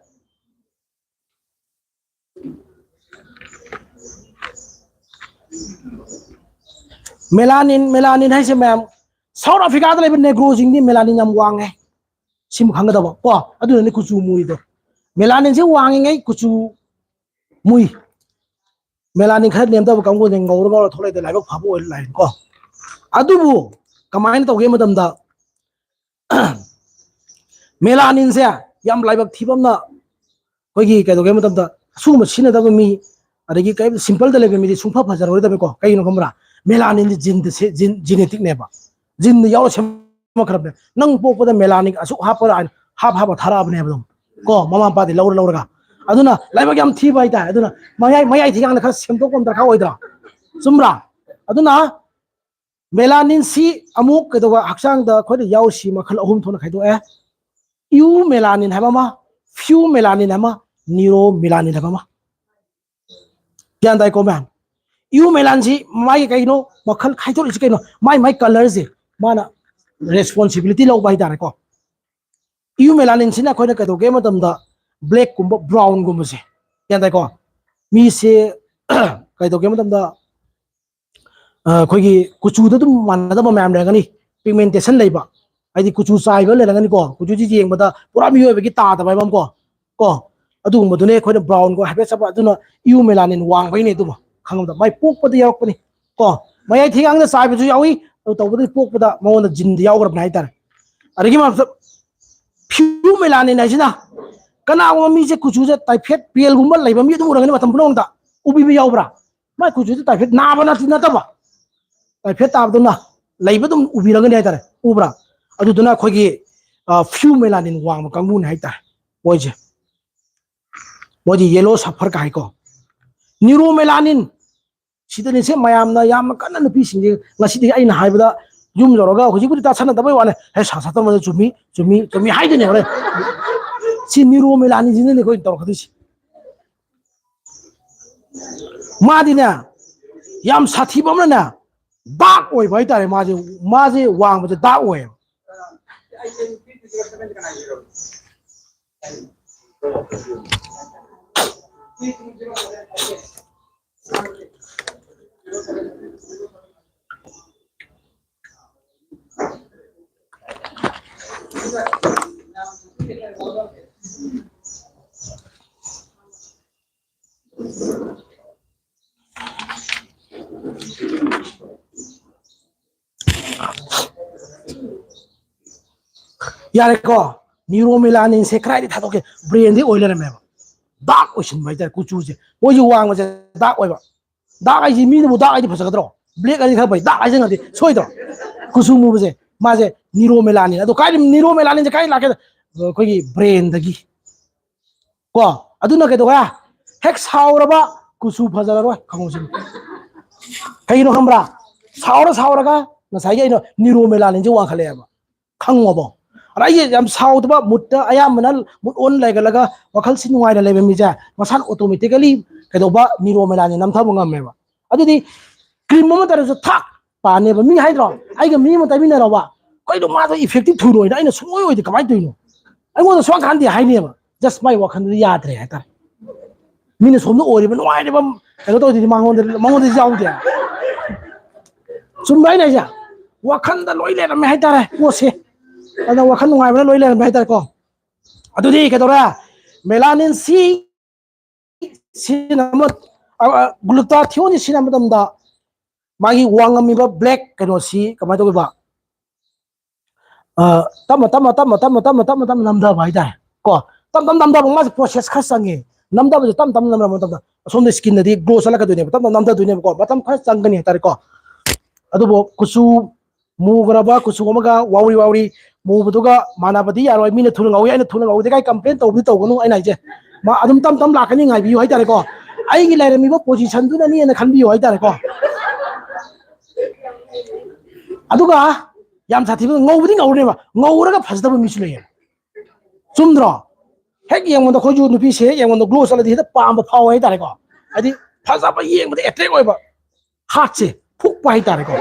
ꯃꯦꯂꯥꯅꯤꯟ, ꯃꯦꯂꯥꯅꯤꯟ ꯍꯥꯏꯁꯦ ꯃꯌꯥꯝ, ꯁꯥꯎꯠ ꯑꯐ꯭ꯔꯤꯀꯥꯗ ꯂꯩꯕ ꯅꯦꯒ꯭ꯔꯣꯁꯤꯡꯗꯤ ꯃꯦꯂꯥꯅꯤꯟ ꯌꯥꯝ ꯋꯥꯡꯉꯦ꯫ ꯁꯤꯃ ꯈꯪꯒꯗꯕ ꯀꯣ꯫ ꯑꯗꯨꯅꯅꯦ ꯀꯨꯆꯨ ꯃꯨꯔꯤꯗꯣ꯫ ꯃꯦꯂꯥꯅꯤꯟꯁꯦ ꯋꯥꯡꯉꯤꯉꯩ ꯀꯨꯆꯨ ꯃꯨꯏ꯫ ꯃꯦꯂꯥꯅꯤꯟ ꯈꯔ ꯅꯦꯝꯊꯕ ꯀꯥꯡꯕꯨꯁꯦ ꯉꯧꯔ ꯉꯧꯔ ꯊꯣꯛꯂꯛꯏꯗ ꯂꯥꯏꯕꯛ ꯐꯕ ꯑꯣꯏꯔ ꯂꯥꯛꯏꯅꯤꯀꯣ꯫ ꯑꯗꯨꯕꯨ ꯀꯃꯥꯏꯅ ꯇꯧꯒꯦ ꯃꯇꯝꯗ ꯃꯦꯂꯥꯅꯤꯟꯁꯦ ꯌꯥꯝ ꯂꯥꯏꯕꯛ ꯊꯤꯕ ꯑꯃꯅ, ꯑꯩꯈꯣꯏꯒꯤ ꯀꯩꯗꯧꯒꯦ ꯍꯥꯏꯕ ꯃꯇꯝꯗ, ꯑꯁꯤꯒꯨꯝꯕ ꯁꯤꯖꯤꯟꯅꯗꯕ ꯃꯤ, ꯑꯗꯒꯤ ꯀꯩ, ꯁꯤꯝꯄꯜꯗ ꯂꯩꯕ ꯃꯤꯗꯤ ꯁꯨꯡꯐ ꯐꯖꯔꯣꯏꯗꯕꯅꯤꯀꯣ꯫ ꯀꯩꯒꯤꯅꯣ ꯈꯪꯕ꯭ꯔꯥ? ꯃꯦꯂꯥꯅꯤꯟꯗꯤ ꯖꯤꯟꯗ ꯁꯦ-, ꯖꯤꯟ, ꯖꯤꯅꯦꯇꯤꯛꯅꯦꯕ꯫ ꯖꯤꯟꯗ ꯌꯥꯎꯔ ꯁꯦꯝꯃꯛꯈ꯭ꯔꯕꯅꯦ꯫ ꯅꯪ ꯄꯣꯛꯄꯗ ꯃꯦꯂꯥꯅꯤꯟ ꯑꯁꯨꯛ ꯍꯥꯞꯄ ꯍꯥꯞ ꯍꯥꯞꯄ ꯊꯥꯔꯛꯑꯕꯅꯦꯕ ꯑꯗꯨꯝ꯫ ꯀꯣ, ꯃꯃꯥ ꯃꯄꯥꯗꯤ ꯂꯧꯔ ꯂꯧꯔꯒ꯫ ꯑꯗꯨꯅ ꯂꯥꯏꯕꯛ ꯌꯥꯝ ꯊꯤꯕ ꯍꯥꯏꯇꯥꯔꯦ꯫ ꯑꯗꯨꯅ ꯃꯌꯥꯏ, ꯃꯌꯥꯏ ꯊꯤꯒꯥꯡꯗ ꯈꯔ ꯁꯦꯝꯗꯣꯛꯄ ꯑꯃ ꯗꯔꯀꯥꯔ ꯑꯣꯏꯗ꯭ꯔꯥ? ꯆꯨꯝꯕ꯭ꯔꯥ? ꯑꯗꯨꯅ ꯃꯦꯂꯥꯅꯤꯟꯁꯤ ꯑꯃꯨꯛ ꯀꯩꯗꯧꯕ, ꯍꯛꯆꯥꯡꯗ ꯑꯩꯈꯣꯏꯅ ꯌꯥꯎꯔꯤꯁꯤ ꯃꯈꯜ ꯑꯍꯨꯝ ꯊꯣꯛꯅ ꯈꯥꯏꯗꯣꯛꯑꯦ꯫ ꯏꯎ ꯃꯦꯂꯥꯅꯤꯟ ꯍꯥꯏꯕ ꯑꯃ, ꯐꯤꯎ ꯃꯦꯂꯥꯅꯤꯟ ꯍꯥꯏꯕ ꯑꯃ, ꯅꯤꯔꯣ ꯃꯦꯂꯥꯅꯤꯟ ꯍꯥꯏꯕ ꯑꯃ꯫ ꯒ꯭ꯌꯥꯟ ꯇꯥꯏꯀꯣ ꯃꯌꯥꯝ? ꯏꯎ ꯃꯦꯂꯥꯟꯁꯤ ꯃꯥꯒꯤ ꯀꯩꯅꯣ, ꯃꯈꯜ ꯈꯥꯏꯗꯣꯔꯛꯏꯁꯤ ꯀꯩꯅꯣ? ꯃꯥꯏ ꯃꯥꯏ ꯀꯂꯔꯁꯦ ꯃꯥꯅ ꯔꯦꯁꯄꯣꯟꯁꯤꯕꯤꯂꯤꯇꯤ ꯂꯧꯕ ꯍꯥꯏꯇꯥꯔꯦꯀꯣ꯫ ꯏꯎ ꯃꯦꯂꯥꯅꯤꯟꯁꯤꯅ ꯑꯩꯈꯣꯏꯅ ꯀꯩꯗꯧꯒꯦ ꯃꯇꯝꯗ ꯕ꯭ꯂꯦꯛꯀꯨꯝꯕ, ꯕ꯭ꯔꯥꯎꯟꯒꯨꯝꯕꯁꯦ, ꯒ꯭ꯌꯥꯟ ꯇꯥꯏꯀꯣ? ꯃꯤꯁꯦ ꯀꯩꯗꯧꯒꯦ ꯃꯇꯝꯗ, ꯑ, ꯑꯩꯈꯣꯏꯒꯤ ꯀꯨꯆꯨꯗ ꯑꯗꯨꯝ ꯃꯥꯟꯅꯗꯕ ꯃꯌꯥꯝ ꯂꯩꯔꯒꯅꯤ, ꯄꯤꯒꯃꯦꯟꯇꯦꯁꯟ ꯂꯩꯕ, ꯍꯥꯏꯗꯤ ꯀꯨꯆꯨ ꯆꯥꯏꯕ ꯂꯩꯔꯒꯅꯤꯀꯣ, ꯀꯨꯆꯨꯁꯤ ꯌꯦꯡꯕꯗ ꯄꯨꯔꯥ ꯃꯤꯑꯣꯏꯕꯒꯤ ꯇꯥꯗꯕ ꯍꯥꯏꯕ ꯑꯃ ꯀꯣ, ꯀꯣ, ꯑꯗꯨꯒꯨꯝꯕꯗꯨꯅꯦ ꯑꯩꯈꯣꯏꯅ ꯕ꯭ꯔꯥꯎꯟꯒ ꯍꯥꯏꯐꯦꯠ ꯆꯠꯄ, ꯑꯗꯨꯅ ꯏꯎ ꯃꯦꯂꯥꯅꯤꯟ ꯋꯥꯡꯕꯩꯅꯦ꯫ ꯑꯗꯨꯕꯨ ꯈꯪꯉꯕꯗ ꯃꯥꯏ ꯄꯣꯛꯄꯗ ꯌꯥꯎꯔꯛꯄꯅꯤ ꯀꯣ꯫ ꯃꯌꯥꯏ ꯊꯤꯒꯥꯡꯗ ꯆꯥꯏꯕꯁꯨ ꯌꯥꯎꯏ, ꯑꯗꯨ ꯇꯧꯕꯗꯒꯤ ꯄꯣꯛꯄꯗ ꯃꯉꯣꯟꯗ ꯖꯤꯟꯗ ꯌꯥꯎꯈ꯭ꯔꯕꯅꯦ ꯍꯥꯏꯇꯥꯔꯦ꯫ ꯑꯗꯒꯤ ꯃꯥ ꯐꯤꯎ ꯃꯦꯂꯥꯅꯤꯟ ꯍꯥꯏꯁꯤꯅ ꯀꯅꯥꯒꯨꯝꯕ ꯃꯤꯁꯦ ꯀꯨꯆꯨꯁꯦ ꯇꯥꯏꯐꯦꯠ ꯄꯦꯜꯒꯨꯝꯕ ꯂꯩꯕ ꯃꯤ ꯑꯗꯨꯝ ꯎꯔꯝꯒꯅꯤ ꯃꯇꯝ ꯄꯨꯝꯅꯃꯛꯇ꯫ ꯎꯕꯤꯕ ꯌꯥꯎꯕ꯭ꯔꯥ? ꯃꯥꯏ ꯀꯨꯆꯨꯁꯦ ꯇꯥꯏꯐꯦꯠ ꯅꯥꯕ ꯅꯠꯇꯤ ꯅꯠꯇꯕ, ꯇꯥꯏꯐꯦꯠ ꯇꯥꯕꯗꯧꯅ ꯂꯩꯕ ꯑꯗꯨꯝ ꯎꯕꯤꯔꯝꯒꯅꯤ ꯍꯥꯏꯇꯥꯔꯦ꯫ ꯎꯕ꯭ꯔꯥ? ꯑꯗꯨꯗꯨꯅ ꯑꯩꯈꯣꯏꯒꯤ, ꯑ, ꯐꯤꯎ ꯃꯦꯂꯥꯅꯤꯟ ꯋꯥꯡꯕ ꯀꯥꯡꯕꯨꯅꯤ ꯍꯥꯏꯇꯥꯔꯦ ꯃꯣꯏꯁꯦ꯫ ꯃꯣꯏꯗꯤ ꯌꯦꯂꯣ ꯁꯐꯔ ꯀꯥꯏꯀꯣ꯫ ꯅ꯭ꯌꯨꯔꯣ ꯃꯦꯂꯥꯅꯤꯟ, ꯁꯤꯗꯅꯤꯁꯦ ꯃꯌꯥꯝꯅ ꯌꯥꯝꯅ ꯀꯟꯅ ꯅꯨꯄꯤꯁꯤꯡꯁꯦ ꯉꯁꯤꯗꯤ ꯑꯩꯅ ꯍꯥꯏꯕꯗ ꯌꯨꯝ ꯌꯧꯔꯒ ꯍꯧꯖꯤꯛꯄꯨꯗꯤ ꯇꯥꯁꯟꯅꯗꯕꯩ ꯋꯥꯅꯦ꯫ "ꯍꯦ, ꯁꯥ ꯁꯥ ꯇꯝꯕꯗ ꯆꯨꯝꯃꯤ, ꯆꯨꯝꯃꯤ, ꯆꯨꯝꯃꯤ" ꯍꯥꯏꯗꯣꯏꯅꯦ ꯍꯣꯔꯦꯟ꯫ ꯁꯤ ꯅ꯭ꯌꯨꯔꯣ ꯃꯦꯂꯥꯅꯤꯟꯁꯤꯅꯅꯦ ꯑꯩꯈꯣꯏ ꯇꯧꯔꯛꯀꯗꯣꯏꯁꯦ꯫ ꯃꯥꯗꯤꯅꯦ, ꯌꯥꯝ ꯁꯥꯊꯤꯕ ꯑꯃꯅꯅꯦ, ꯗꯥꯛ ꯑꯣꯏꯕ ꯍꯥꯏꯇꯥꯔꯦ꯫ ꯃꯥꯁꯦ, ꯃꯥꯁꯦ ꯋꯥꯡꯕꯁꯦ ꯗꯥꯛ ꯑꯣꯏꯌꯦꯕ꯫ ꯌꯥꯔꯦꯀꯣ? ꯅ꯭ꯌꯨꯔꯣꯃꯦꯂꯥꯅꯤꯟꯁꯦ ꯀꯗꯥꯏꯗꯒꯤ ꯊꯥꯗꯣꯛꯀꯦ? ꯕ꯭ꯔꯦꯟꯗꯒꯤ ꯑꯣꯏ ꯂꯩꯔꯝꯃꯦꯕ꯫ ꯗꯥꯛ ꯑꯣꯏꯁꯤꯟꯕ ꯍꯥꯏꯇꯥꯔꯦ, ꯀꯨꯆꯨꯁꯦ꯫ ꯃꯣꯏꯁꯦ ꯋꯥꯡꯕꯁꯦ ꯗꯥꯛ ꯑꯣꯏꯕ꯫ ꯗꯥꯛ ꯍꯥꯏꯁꯤ ꯃꯤꯅꯕꯨ ꯗꯥꯛ ꯍꯥꯏꯗꯤ ꯐꯖꯒꯗ꯭ꯔꯣ? ꯕ꯭ꯂꯦꯛ ꯍꯥꯏꯗꯤ ꯈꯔ ꯐꯩ, ꯗꯥꯛ ꯍꯥꯏꯁꯤꯅꯗꯤ ꯁꯣꯏꯗ꯭ꯔꯣ? ꯀꯨꯆꯨ ꯃꯨꯕꯁꯦ ꯃꯥꯁꯦ ꯅ꯭ꯌꯨꯔꯣꯃꯦꯂꯥꯅꯤꯟ꯫ ꯑꯗꯣ ꯀꯥꯏꯗ ꯅ꯭ꯌꯨꯔꯣꯃꯦꯂꯥꯅꯤꯟꯁꯦ ꯀꯥꯏ ꯂꯥꯛꯀꯦ? ꯑꯩꯈꯣꯏꯒꯤ ꯕ꯭ꯔꯦꯟꯗꯒꯤ꯫ ꯀꯣ, ꯑꯗꯨꯅ ꯀꯩꯗꯧꯔꯦ? ꯍꯦꯛ ꯁꯥꯎꯔꯕ ꯀꯨꯆꯨ ꯐꯖꯔꯔꯣꯏ, ꯈꯪꯉꯨꯁꯤꯅꯤ꯫ ꯀꯩꯒꯤꯅꯣ ꯈꯪꯕ꯭ꯔꯥ? ꯁꯥꯎꯔ ꯁꯥꯎꯔꯒ ꯉꯁꯥꯏꯒꯤ ꯑꯩꯅ ꯅ꯭ꯌꯨꯔꯣꯃꯦꯂꯥꯅꯤꯟꯁꯦ ꯋꯥꯡꯈꯠꯂꯛꯑꯦꯕ꯫ ꯈꯪꯉꯣꯕ꯫ ꯑꯗ ꯑꯩꯁꯦ ꯌꯥꯝ ꯁꯥꯎꯗꯕ ꯃꯨꯠꯇ ꯑꯌꯥꯝꯕꯅ ꯃꯨꯠ ꯑꯣꯟ ꯂꯩꯒꯠꯂꯒ ꯋꯥꯈꯜꯁꯤ ꯅꯨꯡꯉꯥꯏꯅ ꯂꯩꯕ ꯃꯤꯁꯦ ꯃꯁꯥꯅ ꯑꯣꯇꯣꯃꯦꯇꯤꯀꯦꯂꯤ ꯀꯩꯗꯧꯕ ꯅ꯭ꯌꯨꯔꯣꯃꯦꯂꯥꯅꯤꯟ ꯅꯝꯊꯕ ꯉꯝꯃꯦꯕ꯫ ꯑꯗꯨꯗꯤ ꯀ꯭ꯔꯤꯝ ꯑꯃ ꯇꯩꯔꯁꯨ ꯊꯥꯛ ꯄꯥꯅꯦꯕ꯫ ꯃꯤ ꯍꯥꯏꯗ꯭ꯔꯣ? ꯑꯩꯒ ꯃꯤ ꯑꯃ ꯇꯩꯃꯤꯟꯅꯔꯕ, "ꯀꯩꯅꯣ ꯃꯥꯗꯣ ꯏꯐꯦꯛꯇꯤꯞ ꯊꯨꯔꯣꯏꯅ ꯑꯩꯅ ꯁꯨꯡꯑꯣꯏ ꯑꯣꯏꯗꯦ, ꯀꯃꯥꯏꯅ ꯇꯧꯔꯤꯅꯣ? ꯑꯩꯉꯣꯟꯗ ꯁꯨꯡꯍꯥꯟ ꯍꯥꯟꯗꯦ" ꯍꯥꯏꯅꯦꯕ꯫ ꯖꯁ ꯃꯥꯏ ꯋꯥꯈꯜꯗꯨꯗꯤ ꯌꯥꯗ꯭ꯔꯦ ꯍꯥꯏꯇꯥꯔꯦ꯫ ꯃꯤꯅ ꯁꯣꯝꯗ ꯑꯣꯏꯔꯤꯕ ꯅꯨꯡꯉꯥꯏꯔꯤꯕ ꯀꯩꯅꯣ ꯇꯧꯗꯣꯏꯗꯤ ꯃꯉꯣꯟꯗ, ꯃꯉꯣꯟꯗꯗꯤ ꯌꯥꯎꯗꯦ꯫ ꯆꯨꯝꯕ꯭ꯔꯥ ꯑꯩꯅ ꯍꯥꯏꯁꯦ? ꯋꯥꯈꯜꯗ ꯂꯣꯏ ꯂꯩꯔꯝꯃꯦ ꯍꯥꯏꯇꯥꯔꯦ ꯄꯣꯠꯁꯦ꯫ ꯑꯗ ꯋꯥꯈꯜ ꯅꯨꯡꯉꯥꯏꯕꯅ ꯂꯣꯏ ꯂꯩꯔꯝꯃꯦ ꯍꯥꯏꯇꯥꯔꯦꯀꯣ꯫ ꯑꯗꯨꯗꯤ ꯀꯩꯗꯧꯔꯦ? ꯃꯦꯂꯥꯅꯤꯟ ꯁꯤ ꯁꯤꯖꯤꯟꯅꯕ, ꯒ꯭ꯂꯨꯇꯥꯊꯤꯑꯣꯟꯁꯤ ꯁꯤꯖꯤꯟꯅꯕ ꯃꯇꯝꯗ ꯃꯥꯒꯤ ꯋꯥꯡꯉꯝꯃꯤꯕ ꯕ꯭ꯂꯦꯛ ꯀꯩꯅꯣꯁꯤ ꯀꯃꯥꯏꯅ ꯇꯧꯒꯦꯕ? ꯑ, ꯇꯞꯅ, ꯇꯞꯅ, ꯇꯞꯅ, ꯇꯞꯅ, ꯇꯞꯅ, ꯇꯞꯅ, ꯇꯞꯅ ꯅꯝꯊꯕ ꯍꯥꯏꯇꯥꯔꯦ ꯀꯣ꯫ ꯇꯞ ꯇꯞ ꯅꯝꯊꯕ ꯃꯥꯁꯦ ꯄ꯭ꯔꯣꯁꯦꯁ ꯈꯔ ꯆꯪꯉꯦ꯫ ꯅꯝꯊꯕꯁꯦ ꯇꯞ ꯇꯞꯅ ꯅꯝꯊꯕ ꯃꯇꯝꯗ ꯑꯁꯣꯝꯗ ꯁ꯭ꯀꯤꯟꯗꯗꯤ ꯒ꯭ꯂꯣ ꯆꯠꯂꯛꯀꯗꯣꯏꯅꯦꯕ, ꯇꯞꯅ ꯅꯝꯊꯗꯣꯏꯅꯦꯕꯀꯣ, ꯃꯇꯝ ꯈꯔ ꯆꯪꯒꯅꯤ ꯍꯥꯏꯇꯥꯔꯦꯀꯣ꯫ ꯑꯗꯨꯕꯨ ꯀꯨꯆꯨ ꯃꯨꯈ꯭ꯔꯕ ꯀꯨꯆꯨ ꯑꯃꯒ ꯋꯥꯎꯔꯤ ꯋꯥꯎꯔꯤ ꯃꯨꯕꯗꯨꯒ ꯃꯥꯟꯅꯕꯗꯤ ꯌꯥꯔꯣꯏ꯫ ꯃꯤꯅ ꯊꯨꯅ ꯉꯧꯏ, ꯑꯩꯅ ꯊꯨꯅ ꯉꯧꯗꯦ ꯀꯥꯏ ꯀꯝꯄ꯭ꯂꯦꯟ ꯇꯧꯕꯗꯤ ꯇꯧꯒꯅꯨ꯫ ꯑꯩꯅ ꯍꯥꯏꯁꯦ, ꯃꯥ ꯑꯗꯨꯝ ꯇꯞ ꯇꯞ ꯂꯥꯛꯀꯅꯤ, ꯉꯥꯏꯕꯤꯌꯨ ꯍꯥꯏꯇꯥꯔꯦꯀꯣ꯫ ꯑꯩꯒꯤ ꯂꯩꯔꯝꯃꯤꯕ ꯄꯣꯖꯤꯁꯟꯗꯨꯅꯅꯦꯅ ꯈꯟꯕꯤꯌꯨ ꯍꯥꯏꯇꯥꯔꯦꯀꯣ꯫ ꯑꯗꯨꯒ ꯌꯥꯝ ꯁꯥꯊꯤꯕ, ꯉꯧꯕꯗꯤ ꯉꯧꯔꯅꯦꯕ, ꯉꯧꯔꯒ ꯐꯖꯗꯕ ꯃꯤꯁꯨ ꯂꯩꯌꯦꯕ꯫ ꯆꯨꯝꯗ꯭ꯔꯣ? ꯍꯦꯛ ꯌꯦꯡꯕꯗ ꯑꯩꯈꯣꯏꯁꯨ ꯅꯨꯄꯤꯁꯦ ꯍꯦꯛ ꯌꯦꯡꯕꯗ ꯒ꯭ꯂꯣ ꯆꯠꯂꯗꯤ ꯍꯦꯛꯇ ꯄꯥꯝꯕ ꯐꯥꯎꯋꯦ ꯍꯥꯏꯇꯥꯔꯦꯀꯣ꯫ ꯍꯥꯏꯗꯤ ꯐꯖꯕ, ꯌꯦꯡꯕꯗ ꯑꯦꯇ꯭ꯔꯦꯛ ꯑꯣꯏꯕ, ꯍꯥꯔꯠꯁꯦ ꯐꯨꯛꯄ ꯍꯥꯏꯇꯥꯔꯦꯀꯣ꯫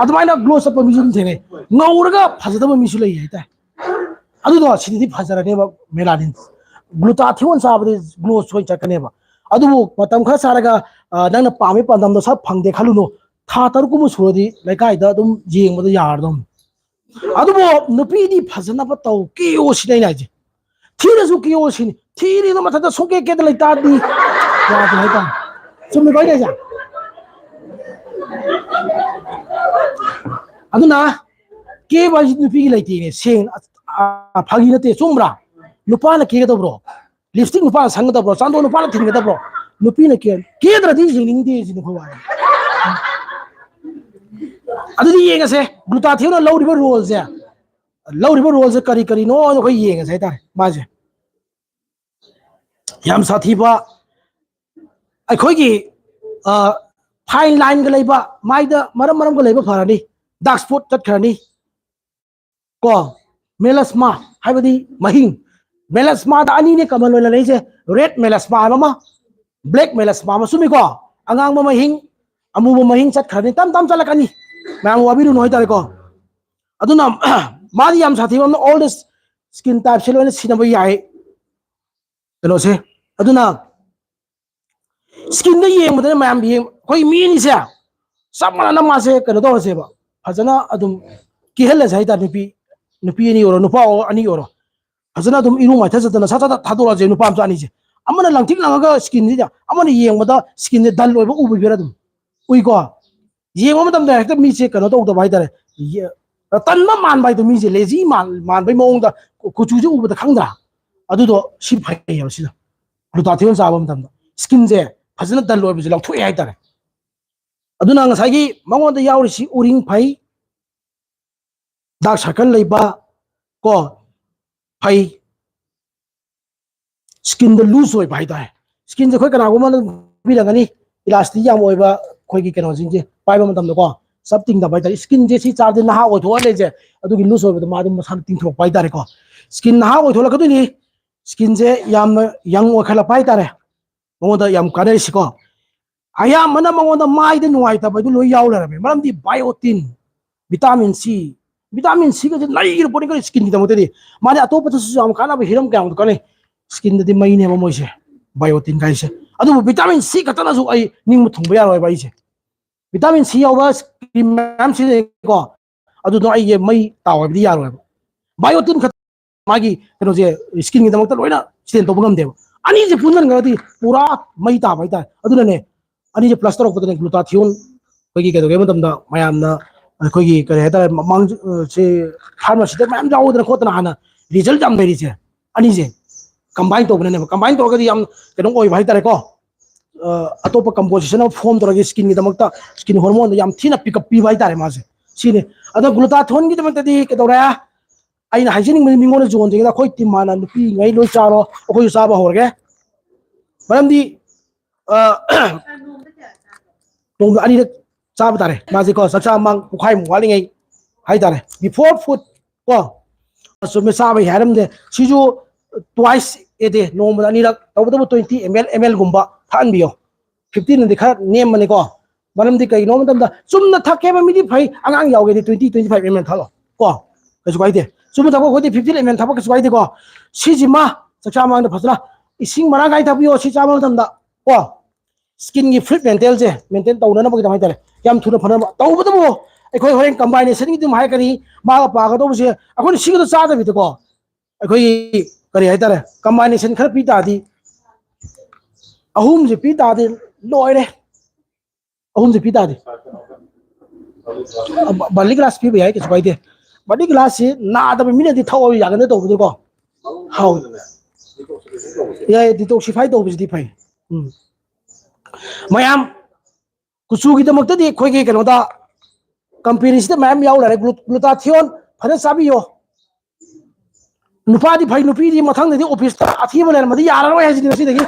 ꯑꯗꯨꯃꯥꯏꯅ ꯒ꯭ꯂꯣ ꯆꯠꯄ ꯃꯤꯁꯨ ꯑꯗꯨꯝ ꯊꯦꯡꯅꯩ, ꯉꯧꯔꯒ ꯐꯖꯗꯕ ꯃꯤꯁꯨ ꯂꯩ ꯍꯥꯏꯇꯥꯔꯦ꯫ ꯑꯗꯨꯗꯣ ꯁꯤꯗꯗꯤ ꯐꯖꯔꯅꯦꯕ ꯃꯦꯂꯥꯅꯤꯟ꯫ ꯒ꯭ꯂꯨꯇꯥꯊꯤꯑꯣꯟ ꯆꯥꯕꯗꯤ ꯒ꯭ꯂꯣ ꯁꯣꯏꯅ ꯆꯠꯀꯅꯦꯕ꯫ ꯑꯗꯨꯕꯨ ꯃꯇꯝ ꯈꯔ ꯆꯥꯔꯒ, ꯑ, ꯅꯪꯅ ꯄꯥꯝꯃꯤ ꯄꯥꯟꯗꯝꯗꯣ ꯁꯠ ꯐꯪꯗꯦ ꯈꯜꯂꯨꯅꯨ꯫ ꯊꯥ ꯇꯔꯨꯛ ꯀꯨꯝꯕ ꯁꯨꯔꯗꯤ ꯂꯩꯀꯥꯏꯗ ꯑꯗꯨꯝ ꯌꯦꯡꯕꯗ ꯌꯥꯔꯗꯧꯅꯤ꯫ ꯑꯗꯨꯕꯨ ꯅꯨꯄꯤꯗꯤ ꯐꯖꯅꯕ ꯇꯧ, ꯀꯦꯌꯣ ꯁꯤꯅꯤ ꯑꯩꯅ ꯍꯥꯏꯁꯦ꯫ ꯊꯤꯔꯁꯨ ꯀꯦꯌꯣ ꯁꯤꯅꯤ꯫ ꯊꯤꯔꯤꯗꯣ ꯃꯊꯛꯇ ꯁꯨꯡꯀꯦ ꯀꯦꯗ ꯂꯩꯇꯥꯔꯗꯤ ꯌꯥꯗꯦ ꯍꯥꯏꯇꯥꯔꯦ꯫ ꯆꯨꯝꯃꯤꯀꯣ ꯑꯩꯅ ꯍꯥꯏꯁꯦ? ꯑꯗꯨꯅ ꯀꯦꯕ ꯍꯥꯏꯁꯤ ꯅꯨꯄꯤꯒꯤ ꯂꯩꯇꯦꯅꯦ, ꯁꯦꯡꯅ꯫ ꯐꯥꯒꯤ ꯅꯠꯇꯦ, ꯆꯨꯝꯕ꯭ꯔꯥ? ꯅꯨꯄꯥꯅ ꯀꯦꯒꯗꯕ꯭ꯔꯣ? ꯂꯤꯞꯁꯇꯤꯛ ꯅꯨꯄꯥꯅ ꯁꯪꯒꯗꯕ꯭ꯔꯣ? ꯆꯥꯟꯗꯣꯟ ꯅꯨꯄꯥꯅ ꯊꯤꯟꯒꯗꯕ꯭ꯔꯣ? ꯅꯨꯄꯤꯅ ꯀꯦ, ꯀꯦꯗ꯭ꯔꯗꯤ ꯌꯦꯡꯅꯤꯡꯗꯦ ꯁꯤꯅꯤ ꯑꯩꯈꯣꯏ ꯋꯥꯔꯤ꯫ ꯑꯗꯨꯗꯤ ꯌꯦꯡꯉꯁꯦ, ꯒ꯭ꯂꯨꯇꯥꯊꯤꯌꯣꯟꯅ ꯂꯧꯔꯤꯕ ꯔꯣꯜꯁꯦ, ꯂꯧꯔꯤꯕ ꯔꯣꯜꯁꯦ ꯀꯔꯤ ꯀꯔꯤꯅꯣ ꯑꯩꯈꯣꯏ ꯌꯦꯡꯉꯁꯦ ꯍꯥꯏꯇꯥꯔꯦ꯫ ꯃꯥꯁꯦ ꯌꯥꯝ ꯁꯥꯊꯤꯕ, ꯑꯩꯈꯣꯏꯒꯤ ꯐꯥꯏꯟ ꯂꯥꯏꯟꯒ ꯂꯩꯕ, ꯃꯥꯏꯗ ꯃꯔꯝ ꯃꯔꯝꯒ ꯂꯩꯕ ꯐꯔꯅꯤ, ꯗꯥꯛ ꯁ꯭ꯄꯣꯠ ꯆꯠꯈ꯭ꯔꯅꯤ꯫ ꯀꯣ, ꯃꯦꯂꯁꯃꯥ ꯍꯥꯏꯕꯗꯤ ꯃꯍꯤꯡ, ꯃꯦꯂꯁꯃꯥꯗ ꯑꯅꯤꯅꯦ ꯀꯃꯟ ꯑꯣꯏꯅ ꯂꯩꯔꯤꯁꯦ, ꯔꯦꯗ ꯃꯦꯂꯁꯃꯥ ꯍꯥꯏꯕ ꯑꯃ, ꯕ꯭ꯂꯦꯛ ꯃꯦꯂꯁꯃꯥ ꯑꯃ, ꯆꯨꯝꯃꯤꯀꯣ? ꯑꯉꯥꯡꯕ ꯃꯍꯤꯡ, ꯑꯃꯨꯕ ꯃꯍꯤꯡ ꯆꯠꯈ꯭ꯔꯅꯤ, ꯇꯞ ꯇꯞ ꯆꯠꯂꯛꯀꯅꯤ, ꯃꯌꯥꯝ ꯋꯥꯕꯤꯔꯨꯅꯨ ꯍꯥꯏꯇꯥꯔꯦꯀꯣ꯫ ꯑꯗꯨꯅ ꯃꯥꯗꯤ ꯌꯥꯝ ꯁꯥꯊꯤꯕ ꯑꯃꯅ, ꯑꯣꯜ ꯁ꯭ꯀꯤꯟ ꯇꯥꯏꯞꯁꯦ ꯂꯣꯏꯅ ꯁꯤꯖꯤꯟꯅꯕ ꯌꯥꯏ ꯀꯩꯅꯣꯁꯦ꯫ ꯑꯗꯨꯅ ꯁ꯭ꯀꯤꯟꯗ ꯌꯦꯡꯕꯗꯅ ꯃꯌꯥꯝ ꯌꯦꯡ, ꯑꯩꯈꯣꯏ ꯃꯤ ꯑꯅꯤꯁꯦ ꯆꯞ ꯃꯥꯟꯅꯅ ꯃꯥꯁꯦ ꯀꯩꯅꯣ ꯇꯧꯔꯁꯦꯕ, ꯐꯖꯅ ꯑꯗꯨꯝ ꯀꯦꯍꯜꯂꯁꯦ ꯍꯥꯏꯇꯥꯔꯦ꯫ ꯅꯨꯄꯤ, ꯅꯨꯄꯤ ꯑꯅꯤ ꯑꯣꯏꯔꯣ, ꯅꯨꯄꯥ ꯑꯣꯏꯔꯣ, ꯑꯅꯤ ꯑꯣꯏꯔꯣ, ꯐꯖꯅ ꯑꯗꯨꯝ ꯏꯔꯨ ꯃꯥꯏꯊꯖꯗꯅ ꯁꯠ ꯁꯠ ꯁꯠ ꯊꯥꯗꯣꯔꯛꯑꯁꯦ꯫ ꯅꯨꯄꯥ ꯃꯆꯥ ꯑꯅꯤꯁꯦ, ꯑꯃꯅ ꯂꯪꯊꯤꯛ ꯂꯪꯉꯒ ꯁ꯭ꯀꯤꯟꯁꯤꯗ, ꯑꯃꯅ ꯌꯦꯡꯕꯗ ꯁ꯭ꯀꯤꯟꯁꯦ ꯗꯜ ꯑꯣꯏꯕ ꯎꯕꯤꯕ꯭ꯔꯥ? ꯑꯗꯨꯝ ꯎꯏꯀꯣ꯫ ꯌꯦꯡꯕ ꯃꯇꯝꯗ ꯍꯦꯛꯇ ꯃꯤꯁꯦ ꯀꯩꯅꯣ ꯇꯧꯗꯕ ꯍꯥꯏꯇꯥꯔꯦ, ꯌꯦ-, ꯇꯟꯕ ꯃꯥꯟꯕ ꯍꯥꯏꯗꯣ, ꯃꯤꯁꯦ ꯂꯦꯖꯤ ꯃꯥꯟ-, ꯃꯥꯟꯕꯩ ꯃꯑꯣꯡꯗ ꯀꯨ-, ꯀꯨꯆꯨꯁꯦ ꯎꯕꯗ ꯈꯪꯗ꯭ꯔꯥ? ꯑꯗꯨꯗꯣ ꯁꯤ ꯐꯩꯌꯦꯕ ꯁꯤꯗ, ꯒ꯭ꯂꯨꯇꯥꯊꯤꯌꯣꯟ ꯆꯥꯕ ꯃꯇꯝꯗ ꯁ꯭ꯀꯤꯟꯁꯦ ꯐꯖꯅ ꯗꯜ ꯑꯣꯏꯕꯁꯦ ꯂꯧꯊꯣꯛꯑꯦ ꯍꯥꯏꯇꯥꯔꯦ꯫ ꯑꯗꯨꯅ ꯉꯁꯥꯏꯒꯤ ꯃꯉꯣꯟꯗ ꯌꯥꯎꯔꯤꯁꯤ ꯎꯔꯤꯡ ꯐꯩ, ꯗꯥꯔꯛ ꯁꯔꯀꯜ ꯂꯩꯕ ꯀꯣ, ꯐꯩ꯫ ꯁ꯭ꯀꯤꯟꯗ ꯂꯨꯖ ꯑꯣꯏꯕ ꯍꯥꯏꯇꯥꯔꯦ꯫ ꯁ꯭ꯀꯤꯟꯁꯦ ꯑꯩꯈꯣꯏ ꯀꯅꯥꯒꯨꯝꯕ ꯑꯃꯅ ꯄꯤꯔꯒꯅꯤ, ꯏꯂꯥꯁꯇꯤꯛ ꯌꯥꯝ ꯑꯣꯏꯕ ꯑꯩꯈꯣꯏꯒꯤ ꯀꯩꯅꯣꯁꯤꯡꯁꯦ ꯄꯥꯏꯕ ꯃꯇꯝꯗꯀꯣ, ꯆꯞ ꯇꯤꯡꯗꯕ ꯍꯥꯏꯇꯥꯔꯦ꯫ ꯁ꯭ꯀꯤꯟꯁꯦ ꯁꯤ ꯆꯥꯕꯗꯤ ꯅꯍꯥ ꯑꯣꯏꯊꯣꯛꯍꯜꯂꯦꯁꯦ, ꯑꯗꯨꯒꯤ ꯂꯨꯖ ꯑꯣꯏꯕꯗꯣ ꯃꯥ ꯑꯗꯨꯝ ꯃꯁꯥꯅ ꯇꯤꯡꯊꯣꯔꯛꯄ ꯍꯥꯏꯇꯥꯔꯦꯀꯣ꯫ ꯁ꯭ꯀꯤꯟ ꯅꯍꯥ ꯑꯣꯏꯊꯣꯛꯂꯛꯀꯗꯣꯏꯅꯤ, ꯁ꯭ꯀꯤꯟꯁꯦ ꯌꯥꯝꯅ ꯌꯪ ꯑꯣꯏꯈꯠꯂꯛꯄ ꯍꯥꯏꯇꯥꯔꯦ꯫ ꯃꯉꯣꯟꯗ ꯌꯥꯝ ꯀꯥꯟꯅꯔꯤꯁꯤꯀꯣ꯫ ꯑꯌꯥꯝꯕꯅ ꯃꯉꯣꯟꯗ ꯃꯥꯏꯗ ꯅꯨꯡꯉꯥꯏꯇꯕ ꯍꯥꯏꯗꯨ ꯂꯣꯏ ꯌꯥꯎ ꯂꯩꯔꯝꯃꯦ꯫ ꯃꯔꯝꯗꯤ ꯕꯥꯏꯑꯣꯇꯤꯟ, ꯚꯤꯇꯥꯃꯤꯟ ꯁꯤ, ꯚꯤꯇꯥꯃꯤꯟ ꯁꯤꯒꯁꯦ ꯅꯩꯈ꯭ꯔ ꯄꯣꯠꯅꯤ ꯀꯩꯅꯣ ꯁ꯭ꯀꯤꯟꯒꯤꯗꯃꯛꯇꯗꯤ꯫ ꯃꯥꯗꯤ ꯑꯇꯣꯞꯄꯗꯁꯨ ꯌꯥꯝ ꯀꯥꯟꯅꯕ ꯍꯤꯔꯝ ꯀꯌꯥꯃꯨꯛ ꯀꯥꯟꯅꯩ꯫ ꯁ꯭ꯀꯤꯟꯗꯗꯤ ꯃꯩꯅꯦꯕ ꯃꯣꯏꯁꯦ, ꯕꯥꯏꯑꯣꯇꯤꯟ ꯀꯥꯏꯁꯦ꯫ ꯑꯗꯨꯕꯨ ꯚꯤꯇꯥꯃꯤꯟ ꯁꯤ ꯈꯛꯇꯅꯁꯨ ꯑꯩ ꯅꯤꯡꯕ ꯊꯨꯡꯕ ꯌꯥꯔꯣꯏꯕ ꯑꯩꯁꯦ꯫ ꯚꯤꯇꯥꯃꯤꯟ ꯁꯤ ꯌꯥꯎꯕ ꯀ꯭ꯔꯤꯝ ꯃꯌꯥꯝ ꯁꯤꯖꯤꯟꯅꯩꯀꯣ, ꯑꯗꯨꯗꯣ ꯑꯩꯁꯦ ꯃꯩ ꯇꯥꯎ ꯍꯥꯏꯕꯗꯤ ꯌꯥꯔꯣꯏꯕ꯫ ꯕꯥꯏꯑꯣꯇꯤꯟ ꯈꯛ-, ꯃꯥꯒꯤ ꯀꯩꯅꯣꯁꯦ, ꯁ꯭ꯀꯤꯟꯒꯤꯗꯃꯛꯇ ꯂꯣꯏꯅ ꯁ꯭ꯇꯦꯟ ꯇꯧꯕ ꯉꯝꯗꯦꯕ꯫ ꯑꯅꯤꯁꯦ ꯄꯨꯟꯁꯤꯟꯈ꯭ꯔꯒꯗꯤ ꯄꯨꯔꯥ ꯃꯩ ꯇꯥꯕ ꯍꯥꯏꯇꯥꯔꯦ꯫ ꯑꯗꯨꯅꯅꯦ, ꯑꯅꯤꯁꯦ ꯄ꯭ꯂꯁ ꯇꯧꯔꯛꯄꯗꯅꯦ ꯒ꯭ꯂꯨꯇꯥꯊꯤꯌꯣꯟ ꯑꯩꯈꯣꯏꯒꯤ ꯀꯩꯗꯧꯒꯦ ꯍꯥꯏꯕ ꯃꯇꯝꯗ ꯃꯌꯥꯝꯅ ꯑꯩꯈꯣꯏꯒꯤ ꯀꯔꯤ ꯍꯥꯏꯇꯥꯔꯦ, ꯃꯃꯥꯡ ꯁꯤ ꯐꯥꯔꯃꯥꯁꯤꯗ ꯃꯌꯥꯝ ꯌꯥꯎꯗꯅ ꯈꯣꯠꯇꯅ ꯍꯥꯟꯅ ꯔꯤꯖꯜ ꯌꯥꯝ ꯂꯩꯔꯤꯁꯦ ꯑꯅꯤꯁꯦ ꯀꯝꯕꯥꯏꯟ ꯇꯧꯕꯅꯅꯦꯕ꯫ ꯀꯝꯕꯥꯏꯟ ꯇꯧꯔꯒꯗꯤ ꯌꯥꯝ ꯀꯩꯅꯣ ꯑꯣꯏꯕ ꯍꯥꯏꯇꯥꯔꯦꯀꯣ꯫ ꯑꯇꯣꯞꯄ ꯀꯝꯄꯣꯖꯤꯁꯟ ꯑꯃ ꯐꯣꯝ ꯇꯧꯔꯒ ꯁ꯭ꯀꯤꯟꯒꯤꯗꯃꯛꯇ ꯁ꯭ꯀꯤꯟ ꯍꯣꯔꯃꯣꯟꯗ ꯌꯥꯝ ꯊꯤꯅ ꯄꯤꯛꯑꯞ ꯄꯤꯕ ꯍꯥꯏꯇꯥꯔꯦ ꯃꯥꯁꯦ꯫ ꯁꯤꯅꯤ꯫ ꯑꯗꯣ ꯒ꯭ꯂꯨꯇꯥꯊꯣꯟꯒꯤꯗꯃꯛꯇꯗꯤ ꯀꯩꯗꯧꯔꯦ? ꯑꯩꯅ ꯍꯥꯏꯖꯅꯤꯡꯕꯗꯤ ꯃꯤꯉꯣꯟꯗ ꯖꯣꯟꯗ꯭ꯔꯤꯉꯩꯗ ꯑꯩꯈꯣꯏ ꯇꯤꯝ ꯍꯥꯟꯅ ꯅꯨꯄꯤꯉꯩ ꯂꯣꯏ ꯆꯥꯔꯣ, ꯑꯩꯈꯣꯏꯁꯨ ꯆꯥꯕ ꯍꯧꯔꯒꯦ꯫ ꯃꯔꯝꯗꯤ ꯅꯣꯡꯃꯗ ꯑꯅꯤꯔꯛ ꯆꯥꯕ ꯇꯥꯔꯦ ꯃꯥꯁꯦꯀꯣ꯫ ꯆꯥꯛꯆꯥ ꯃꯃꯥꯡ ꯄꯨꯡꯈꯥꯏꯃꯨꯛ ꯋꯥꯠꯂꯤꯉꯩ ꯍꯥꯏꯇꯥꯔꯦ, ꯕꯤꯐꯣꯔ ꯐꯨꯗ ꯀꯣ꯫ ꯆꯨꯝꯃꯦ, ꯆꯥꯕꯒꯤ ꯍꯥꯏꯔꯝꯗꯦ꯫ ꯁꯤꯁꯨ ꯇ꯭ꯋꯥꯏꯁ ꯑꯦ ꯗꯦ, ꯅꯣꯡꯃꯗ ꯑꯅꯤꯔꯛ, ꯇꯧꯕꯇꯕꯨ ꯇ꯭ꯋꯦꯟꯇꯤ ꯑꯦꯝ ꯑꯦꯜ, ꯑꯦꯝ ꯑꯦꯜꯒꯨꯝꯕ ꯊꯛꯍꯟꯕꯤꯌꯣ꯫ ꯐꯤꯐꯇꯤꯟꯗꯤ ꯈꯔ ꯅꯦꯝꯕꯅꯤꯀꯣ꯫ ꯃꯔꯝꯗꯤ ꯀꯩꯒꯤꯅꯣ ꯍꯥꯏꯕ ꯃꯇꯝꯗ ꯆꯨꯝꯅ ꯊꯛꯀꯦꯕ ꯃꯤꯗꯤ ꯐꯩ, ꯑꯉꯥꯡ ꯌꯥꯎꯒꯦꯗꯤ twenty, twenty five M L ꯊꯛꯂꯣ ꯀꯣ, ꯀꯩꯁꯨ ꯀꯥꯏꯗꯦ꯫ ꯆꯨꯝꯅ ꯊꯛꯄ ꯑꯩꯈꯣꯏꯗꯤ ꯐꯤꯐꯇꯤꯟ ꯑꯦꯝ ꯑꯦꯜ ꯊꯛꯄ ꯀꯩꯁꯨ ꯀꯥꯏꯗꯦꯀꯣ꯫ ꯁꯤꯁꯤꯃ ꯆꯥꯛꯆꯥ ꯃꯃꯥꯡꯗ ꯐꯖꯅ ꯏꯁꯤꯡ ꯃꯔꯥꯡ ꯀꯥꯏꯅ ꯊꯛꯄꯤꯌꯣ ꯁꯤ ꯆꯥꯕ ꯃꯇꯝꯗ ꯀꯣ꯫ ꯁ꯭ꯀꯤꯟꯒꯤ ꯐ꯭ꯂꯨꯏꯗ ꯃꯦꯟꯇꯦꯜꯁꯦ ꯃꯦꯟꯇꯦꯟ ꯇꯧꯅꯅꯕꯒꯤꯗꯃꯛ ꯍꯥꯏꯇꯥꯔꯦ, ꯌꯥꯝ ꯊꯨꯅ ꯐꯅꯕ꯫ ꯇꯧꯕꯇꯕꯨ ꯑꯩꯈꯣꯏ ꯍꯣꯔꯦꯟ ꯀꯝꯕꯥꯏꯅꯦꯁꯟꯒꯤ ꯑꯗꯨꯝ ꯍꯥꯏꯔꯛꯀꯅꯤ, ꯃꯥꯒ ꯄꯥꯒꯗꯧꯕꯁꯦ ꯑꯩꯈꯣꯏꯅ ꯁꯤꯒꯗ ꯆꯥꯗꯕꯤꯗꯀꯣ, ꯑꯩꯈꯣꯏꯒꯤ ꯀꯔꯤ ꯍꯥꯏꯇꯥꯔꯦ, ꯀꯝꯕꯥꯏꯅꯦꯁꯟ ꯈꯔ ꯄꯤ ꯇꯥꯔꯗꯤ, ꯑꯍꯨꯝꯁꯦ ꯄꯤ ꯇꯥꯔꯗꯤ ꯂꯣꯏꯔꯦ꯫ ꯑꯍꯨꯝꯁꯦ ꯄꯤ ꯇꯥꯔꯗꯤ ꯕꯥꯔꯂꯤ ꯒ꯭ꯂꯥꯁ ꯄꯤꯕ ꯌꯥꯏ, ꯀꯩꯁꯨ ꯀꯥꯏꯗꯦ꯫ ꯕꯥꯔꯂꯤ ꯒ꯭ꯂꯥꯁꯁꯤ ꯅꯥꯗꯕ ꯃꯤꯅꯗꯤ ꯊꯛꯑꯣ ꯌꯥꯒꯅꯤ ꯇꯧꯕꯗꯨꯀꯣ꯫ ꯍꯥꯎ꯫ ꯌꯥꯏ, ꯗꯤꯇꯣꯛꯁꯤꯐꯥꯏ ꯇꯧꯕꯁꯤꯗꯤ ꯐꯩ꯫ ꯎꯝ꯫ ꯃꯌꯥꯝ ꯀꯨꯆꯨꯒꯤꯗꯃꯛꯇꯗꯤ ꯑꯩꯈꯣꯏꯒꯤ ꯀꯩꯅꯣꯗ ꯀꯝꯄꯦꯅꯤꯁꯤꯗ ꯃꯌꯥꯝ ꯌꯥꯎ ꯂꯩꯔꯦ꯫ ꯒ꯭ꯂꯨ-, ꯒ꯭ꯂꯨꯇꯥꯊꯤꯑꯣꯟ ꯐꯖꯅ ꯆꯥꯕꯤꯌꯣ꯫ ꯅꯨꯄꯥꯗꯤ ꯐꯩ, ꯅꯨꯄꯤꯗꯤ ꯃꯊꯪꯗꯗꯤ ꯑꯣꯐꯤꯁꯇ ꯑꯊꯤꯕ ꯂꯩꯔꯝꯃꯗꯤ ꯌꯥꯔꯔꯣꯏ ꯍꯥꯏꯁꯤꯅꯤ ꯉꯁꯤꯗꯒꯤ꯫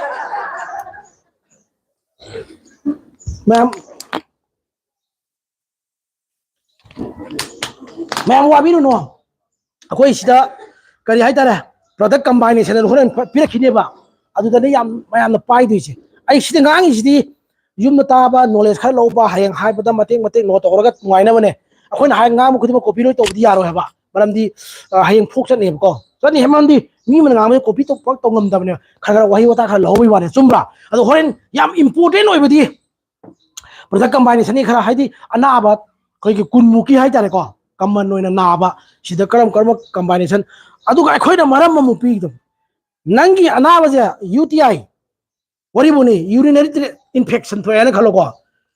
ꯃꯌꯥꯝ, ꯃꯌꯥꯝ ꯋꯥꯕꯤꯔꯨꯅꯨ꯫ ꯑꯩꯈꯣꯏ ꯁꯤꯗ ꯀꯔꯤ ꯍꯥꯏꯇꯥꯔꯦ, ꯄ꯭ꯔꯗꯛ ꯀꯝꯕꯥꯏꯅꯦꯁꯟ ꯑꯗꯨ ꯍꯣꯔꯦꯟ ꯄꯤꯔꯛꯈꯤꯅꯦꯕ꯫ ꯑꯗꯨꯗꯅꯤ ꯌꯥꯝ ꯃꯌꯥꯝꯅ ꯄꯥꯏꯗꯣꯏꯁꯦ꯫ ꯑꯩ ꯁꯤꯗ ꯉꯥꯡꯉꯤꯁꯤꯗꯤ ꯌꯨꯝꯗ ꯇꯥꯕ ꯅꯣꯂꯦꯖ ꯈꯔ ꯂꯧꯕ, ꯍꯌꯦꯡ ꯍꯥꯏꯕꯗ ꯃꯇꯦꯛ ꯃꯇꯦꯛ ꯅꯣꯠ ꯇꯧꯔꯒ ꯅꯨꯡꯉꯥꯏꯅꯕꯅꯦ꯫ ꯑꯩꯈꯣꯏꯅ ꯍꯥꯏ ꯉꯥꯡꯕ ꯈꯨꯗꯤꯡꯃꯛ ꯀꯣꯄꯤ ꯂꯣꯏ ꯇꯧꯕꯗꯤ ꯌꯥꯔꯣꯏ ꯍꯥꯏꯕ꯫ ꯃꯔꯝꯗꯤ, ꯑ, ꯍꯌꯦꯡ ꯐꯣꯛ ꯆꯠꯅꯦꯕꯀꯣ꯫ ꯆꯠꯅꯤ ꯍꯥꯏꯕ ꯃꯔꯝꯗꯤ ꯃꯤ ꯑꯃꯅ ꯉꯥꯡꯕꯗ ꯀꯣꯄꯤ ꯇꯧ-, ꯄꯥꯛ ꯇꯧ ꯉꯝꯗꯕꯅꯦ꯫ ꯈꯔ ꯈꯔ ꯋꯥꯍꯩ ꯋꯥꯇꯥ ꯈꯔ ꯂꯧꯍꯧꯕꯒꯤ ꯋꯥꯅꯦ꯫ ꯆꯨꯝꯕ꯭ꯔꯥ? ꯑꯗꯣ ꯍꯣꯔꯦꯟ ꯌꯥꯝ ꯏꯝꯄꯣꯔꯇꯦꯟ ꯑꯣꯏꯕꯗꯤ ꯄ꯭ꯔꯗꯛ ꯀꯝꯕꯥꯏꯅꯦꯁꯟꯒꯤ ꯈꯔ, ꯍꯥꯏꯗꯤ ꯑꯅꯥꯕ ꯑꯩꯈꯣꯏꯒꯤ ꯀꯨꯟꯃꯨꯛꯀꯤ ꯍꯥꯏꯇꯥꯔꯦꯀꯣ, ꯀꯃꯟ ꯑꯣꯏꯅ ꯅꯥꯕ, ꯁꯤꯗ ꯀꯔꯝ ꯀꯔꯝꯕ ꯀꯝꯕꯥꯏꯅꯦꯁꯟ, ꯑꯗꯨꯒ ꯑꯩꯈꯣꯏꯅ ꯃꯔꯝ ꯑꯃꯨꯛ ꯄꯤꯒꯗꯕ꯫ ꯅꯪꯒꯤ ꯑꯅꯥꯕꯁꯦ ꯌꯨ ꯇꯤ ꯑꯥꯏ, ꯋꯥꯔꯤꯕꯨꯅꯤ, ꯌꯨꯔꯤꯅꯔꯤ ꯏꯟꯐꯦꯛꯁꯟ ꯊꯣꯛꯑꯦꯅ ꯈꯜꯂꯣꯀꯣ꯫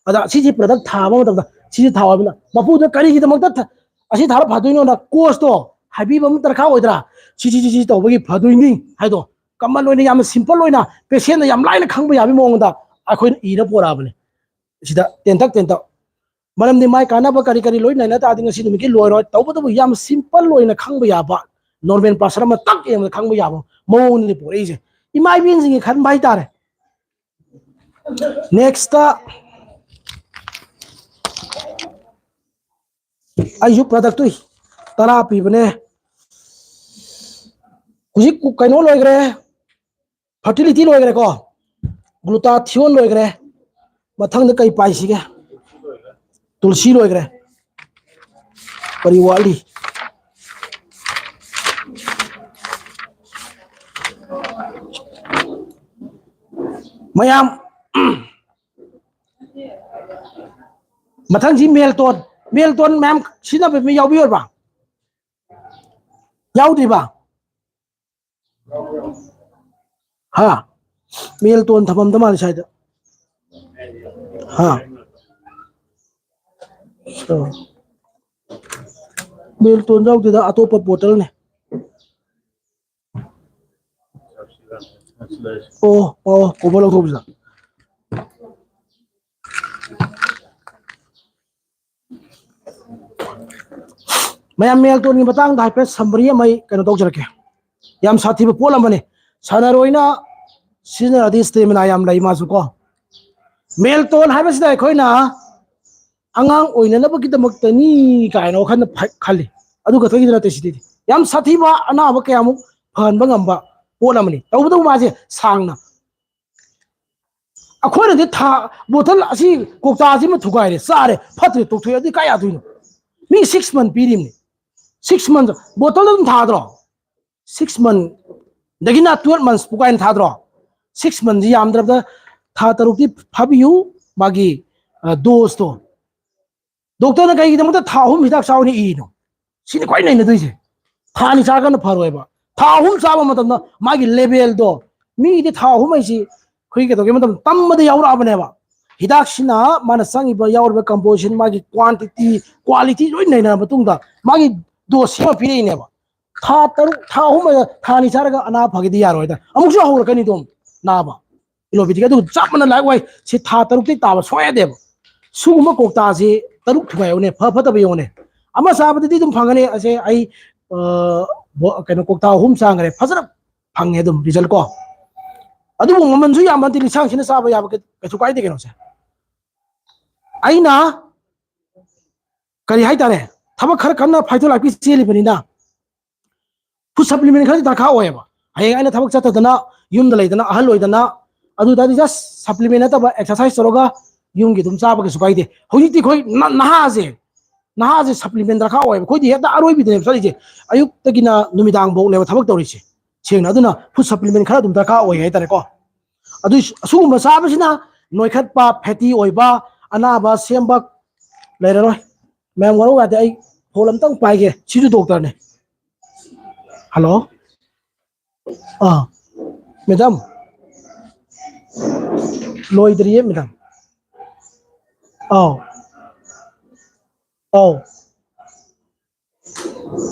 ꯑꯗ ꯁꯤꯁꯤ ꯄ꯭ꯔꯗꯛ ꯊꯥꯕ ꯃꯇꯝꯗ ꯁꯤꯁꯦ ꯊꯥꯎ ꯍꯥꯏꯕꯅ ꯃꯄꯨꯗꯨꯅ ꯀꯔꯤꯒꯤꯗꯃꯛꯇ ꯊ-, ꯑꯁꯤ ꯊꯥꯔ ꯐꯗꯣꯏꯅꯣꯅ ꯀꯣꯁꯇꯣ ꯍꯥꯏꯕꯤꯕ ꯑꯃ ꯗꯔꯀꯥꯔ ꯑꯣꯏꯗ꯭ꯔꯥ? ꯁꯤ, ꯁꯤ, ꯁꯤ, ꯁꯤ ꯇꯧꯕꯒꯤ ꯐꯗꯣꯏꯅꯤ ꯍꯥꯏꯗꯣ ꯀꯃꯟ ꯑꯣꯏꯅ, ꯌꯥꯝꯅ ꯁꯤꯝꯄꯜ ꯑꯣꯏꯅ, ꯄꯦꯁꯦꯟꯅ ꯌꯥꯝ ꯂꯥꯏꯅ ꯈꯪꯕ ꯌꯥꯕꯒꯤ ꯃꯑꯣꯡꯗ ꯑꯩꯈꯣꯏꯅ ꯏꯔ ꯄꯨꯔꯛꯑꯕꯅꯤ꯫ ꯁꯤꯗ ꯇꯦꯟꯇꯛ ꯇꯦꯟꯇꯛ, ꯃꯔꯝꯗꯤ ꯃꯥꯏ ꯀꯥꯟꯅꯕ ꯀꯔꯤ ꯀꯔꯤ ꯂꯣꯏ ꯅꯩꯅ ꯇꯥꯔꯗꯤ ꯉꯁꯤ ꯅꯨꯃꯤꯠꯀꯤ ꯂꯣꯏꯔꯣꯏ꯫ ꯇꯧꯕꯇꯕꯨ ꯌꯥꯝ ꯁꯤꯝꯄꯜ ꯑꯣꯏꯅ ꯈꯪꯕ ꯌꯥꯕ, ꯅꯣꯔꯃꯦꯜ ꯄꯥꯔꯁꯟ ꯑꯃ ꯇꯛ ꯌꯦꯡꯕꯗ ꯈꯪꯕ ꯌꯥꯕ ꯃꯑꯣꯡꯗꯅꯤ ꯄꯨꯔꯛꯏꯁꯦ, ꯏꯃꯥ ꯏꯕꯦꯟꯁꯤꯡꯒꯤ ꯈꯟꯕ ꯍꯥꯏꯇꯥꯔꯦ꯫ ꯅꯦꯛꯁꯇ ꯑꯩꯁꯨ ꯄ꯭ꯔꯗꯛꯇꯨ ꯇꯔꯥ ꯄꯤꯕꯅꯦ꯫ ꯍꯧꯖꯤꯛ ꯀꯩꯅꯣ ꯂꯣꯏꯈ꯭ꯔꯦ, ꯐꯔꯇꯤꯂꯤꯇꯤ ꯂꯣꯏꯈ꯭ꯔꯦꯀꯣ, ꯒ꯭ꯂꯨꯇꯥꯊꯤꯑꯣꯟ ꯂꯣꯏꯈ꯭ꯔꯦ꯫ ꯃꯊꯪꯗ ꯀꯩ ꯄꯥꯏꯁꯤꯒꯦ? ꯇꯨꯜꯁꯤ ꯂꯣꯏꯈ꯭ꯔꯦ꯫ ꯀꯔꯤ ꯋꯥꯠꯂꯤ? ꯃꯌꯥꯝ, ꯃꯊꯪꯁꯤ ꯃꯦꯜꯇꯣꯟ꯫ ꯃꯦꯜꯇꯣꯟ ꯃꯌꯥꯝ ꯁꯤꯖꯤꯟꯅꯕ ꯃꯤ ꯌꯥꯎꯕꯤꯔꯕ? ꯌꯥꯎꯗ꯭ꯔꯤꯕ? ꯍꯥ? ꯃꯦꯜꯇꯣꯟ ꯊꯝꯐꯝꯗ ꯃꯥꯜꯂꯤ ꯁ꯭ꯋꯥꯏꯗ꯫ ꯍꯥ? ꯑ꯫ ꯃꯦꯜꯇꯣꯟ ꯌꯥꯎꯗꯦꯗ, ꯑꯇꯣꯞꯄ ꯕꯣꯇꯜꯅꯦ꯫ ꯑꯣ, ꯑꯣ, ꯀꯣꯕꯔ ꯂꯧꯊꯣꯛꯄꯁꯤꯗ꯫ ꯃꯌꯥꯝ, ꯃꯦꯜꯇꯣꯟꯒꯤ ꯃꯇꯥꯡꯗ ꯍꯥꯏꯐꯦꯠ ꯁꯝꯃꯔꯤ ꯑꯃ ꯑꯩ ꯀꯩꯅꯣ ꯇꯧꯖꯔꯛꯀꯦ꯫ ꯌꯥꯝ ꯁꯥꯊꯤꯕ ꯄꯣꯠ ꯑꯃꯅꯤ꯫ ꯁꯥꯟꯅꯔꯣꯏꯅ ꯁꯤꯖꯤꯟꯅꯔꯗꯤ ꯁ꯭ꯇꯦꯃꯤꯅꯥ ꯌꯥꯝ ꯂꯩ ꯃꯥꯁꯨ ꯀꯣ꯫ ꯃꯦꯜꯇꯣꯟ ꯍꯥꯏꯕꯁꯤꯗ ꯑꯩꯈꯣꯏꯅ ꯑꯉꯥꯡ ꯑꯣꯏꯅꯅꯕꯒꯤꯗꯃꯛꯇꯅꯤ ꯀꯥꯏꯅ ꯋꯥꯈꯜꯗ ꯐ-, ꯈꯜꯂꯤ꯫ ꯑꯗꯨ ꯈꯛꯇꯒꯤꯗꯤ ꯅꯠꯇꯦ ꯁꯤꯗꯤ꯫ ꯌꯥꯝ ꯁꯥꯊꯤꯕ ꯑꯅꯥꯕ ꯀꯌꯥꯃꯨꯛ ꯐꯍꯟꯕ ꯉꯝꯕ ꯄꯣꯠ ꯑꯃꯅꯤ꯫ ꯇꯧꯕꯇꯕꯨ ꯃꯥꯁꯦ ꯁꯥꯡꯅ ꯑꯩꯈꯣꯏꯅꯗꯤ ꯊꯥ, ꯕꯣꯇꯜ ꯑꯁꯤ ꯀꯧꯇꯥꯁꯤꯃ ꯊꯨꯒꯥꯏꯔꯦ, ꯆꯥꯔꯦ, ꯐꯠꯇ꯭ꯔꯦ, ꯇꯣꯛꯊꯣꯛꯑꯦ, ꯑꯗꯨꯗꯤ ꯀꯥꯏ ꯌꯥꯗꯣꯏꯅꯣ? ꯃꯤ six month ꯄꯤꯔꯤꯕꯅꯤ꯫ Six month ꯕꯣꯇꯜꯗ ꯑꯗꯨꯝ ꯊꯥꯗ꯭ꯔꯣ? Six month ꯗꯒꯤꯅ twelve months ꯄꯨꯀꯥꯏꯅ ꯊꯥꯗ꯭ꯔꯣ? Six month ꯁꯤ ꯌꯥꯝꯗ꯭ꯔꯕꯗ ꯊꯥ ꯇꯔꯨꯛꯇꯤ ꯐꯥꯕꯤꯌꯨ, ꯃꯥꯒꯤ, ꯑ, dose ꯇꯣ꯫ ꯗꯣꯛꯇꯔꯅ ꯀꯩꯒꯤꯗꯃꯛꯇ ꯊꯥ ꯑꯍꯨꯝ ꯍꯤꯗꯥꯛ ꯆꯥꯎꯅ ꯏꯔꯤꯅꯣ? ꯁꯤꯅꯤ ꯈ꯭ꯋꯥꯏ ꯅꯩꯅꯗꯣꯏꯁꯦ꯫ ꯊꯥ ꯑꯅꯤ ꯆꯥꯔꯀꯥꯟꯗ ꯐꯔꯣꯏꯕ꯫ ꯊꯥ ꯑꯍꯨꯝ ꯆꯥꯕ ꯃꯇꯝꯗ ꯃꯥꯒꯤ level ꯗꯣ, ꯃꯤꯒꯤꯗꯤ ꯊꯥ ꯑꯍꯨꯝ ꯍꯥꯏꯁꯤ ꯑꯩꯈꯣꯏꯒꯤ ꯀꯩꯗꯧꯒꯦ ꯃꯇꯝꯗ ꯇꯝꯕꯗ ꯌꯥꯎꯔꯛꯑꯕꯅꯦꯕ꯫ ꯍꯤꯗꯥꯛꯁꯤꯅ ꯃꯥꯅ ꯆꯪꯉꯤꯕ, ꯌꯥꯎꯔꯤꯕ composition, ꯃꯥꯒꯤ quantity, quality ꯂꯣꯏ ꯅꯩꯅꯔ ꯃꯇꯨꯡꯗ ꯃꯥꯒꯤ dose ꯁꯤꯃ ꯄꯤꯔꯛꯏꯅꯦꯕ꯫ ꯊꯥ ꯇꯔꯨꯛ, ꯊꯥ ꯑꯍꯨꯝ, ꯊꯥ ꯑꯅꯤ ꯆꯥꯔꯒ ꯑꯅꯥꯕ ꯐꯒꯦꯗꯤ ꯌꯥꯔꯣꯏꯗ, ꯑꯃꯨꯛꯁꯨ ꯍꯧꯔꯛꯀꯅꯤ ꯑꯗꯨꯝ ꯅꯥꯕ꯫ Allopathic ꯑꯗꯨ ꯆꯞ ꯃꯥꯟꯅ ꯂꯥꯏꯛ ꯋꯥꯏ ꯁꯤ ꯊꯥ ꯇꯔꯨꯛꯇꯩ ꯇꯥꯕ ꯁꯣꯏ ꯌꯥꯗꯦꯕ꯫ ꯁꯤꯒꯨꯝꯕ ꯀꯧꯇꯥꯁꯤ ꯇꯔꯨꯛ ꯊꯨꯒꯥꯏꯌꯣꯅꯦ, ꯐ ꯐꯠꯇꯕ ꯌꯦꯡꯉꯣꯅꯦ꯫ ꯑꯃ ꯆꯥꯕꯗꯗꯤ ꯑꯗꯨꯝ ꯐꯪꯒꯅꯤ꯫ ꯑꯁꯦ ꯑꯩ, ꯑ, ꯕꯣ-, ꯀꯩꯅꯣ, ꯀꯧꯇꯥ ꯑꯍꯨꯝ ꯆꯥꯈ꯭ꯔꯦ, ꯐꯖꯅ ꯐꯪꯉꯦ ꯑꯗꯨꯝ result ꯀꯣ꯫ ꯑꯗꯨꯕꯨ ꯃꯃꯜꯁꯨ ꯌꯥꯝꯕ ꯅꯠꯇꯦ, ꯂꯤꯁꯥꯡꯁꯤꯅ ꯆꯥꯕ ꯌꯥꯕ ꯀꯩ-, ꯀꯩꯁꯨ ꯀꯥꯏꯗꯦ ꯀꯩꯅꯣꯁꯦ꯫ ꯑꯩꯅ ꯀꯔꯤ ꯍꯥꯏꯇꯥꯔꯦ, ꯊꯕꯛ ꯈꯔ ꯀꯟꯅ ꯐꯥꯏꯇꯣꯂꯥꯛꯄꯤ ꯆꯦꯜꯂꯤꯕꯅꯤꯅ food supplement ꯈꯔꯗꯤ ꯗꯔꯀꯥꯔ ꯑꯣꯏꯌꯦꯕ꯫ ꯍꯌꯦꯡ ꯑꯩꯅ ꯊꯕꯛ ꯆꯠꯇꯗꯅ, ꯌꯨꯝꯗ ꯂꯩꯗꯅ, ꯑꯍꯜ ꯑꯣꯏꯗꯅ, ꯑꯗꯨ ꯇꯥꯔꯗꯤ just supplement ꯅꯠꯇꯕ exercise ꯇꯧꯔꯒ ꯌꯨꯝꯒꯤ ꯑꯗꯨꯝ ꯆꯥꯕ ꯀꯩꯁꯨ ꯀꯥꯏꯗꯦ꯫ ꯍꯧꯖꯤꯛꯇꯤ ꯑꯩꯈꯣꯏ ꯅ-, ꯅꯍꯥꯁꯦ, ꯅꯍꯥꯁꯦ supplement ꯗꯔꯀꯥꯔ ꯑꯣꯏꯌꯦꯕ꯫ ꯑꯩꯈꯣꯏꯗꯤ ꯍꯦꯛꯇ ꯑꯔꯣꯏꯕꯤꯗꯅꯦꯕ ꯆꯠꯂꯤꯁꯦ, ꯑꯌꯨꯛꯇꯒꯤꯅ ꯅꯨꯃꯤꯗꯥꯡꯐꯧꯅꯦꯕ ꯊꯕꯛ ꯇꯧꯔꯤꯁꯦ꯫ ꯁꯦꯡꯅ ꯑꯗꯨꯅ food supplement ꯈꯔ ꯑꯗꯨꯝ ꯗꯔꯀꯥꯔ ꯑꯣꯏ ꯍꯥꯏꯇꯥꯔꯦꯀꯣ꯫ ꯑꯗꯨ ꯑꯁꯤꯒꯨꯝꯕ ꯆꯥꯕꯁꯤꯅ ꯅꯣꯏꯈꯠꯄ, fatty ꯑꯣꯏꯕ, ꯑꯅꯥꯕ ꯁꯦꯝꯕ ꯂꯩꯔꯔꯣꯏ꯫ ꯃꯌꯥꯝ ꯋꯥꯔꯧ ꯌꯥꯗꯦ, ꯑꯩ phone ꯑꯝꯇꯪ ꯄꯥꯏꯒꯦ꯫ ꯁꯤꯁꯨ doctor ꯅꯦ꯫ Hello꯫ ꯑꯥ꯫ Madam꯫ ꯂꯣꯏꯗ꯭ꯔꯤꯌꯦ madam꯫ ꯑꯥꯎ꯫ ꯑꯥꯎ꯫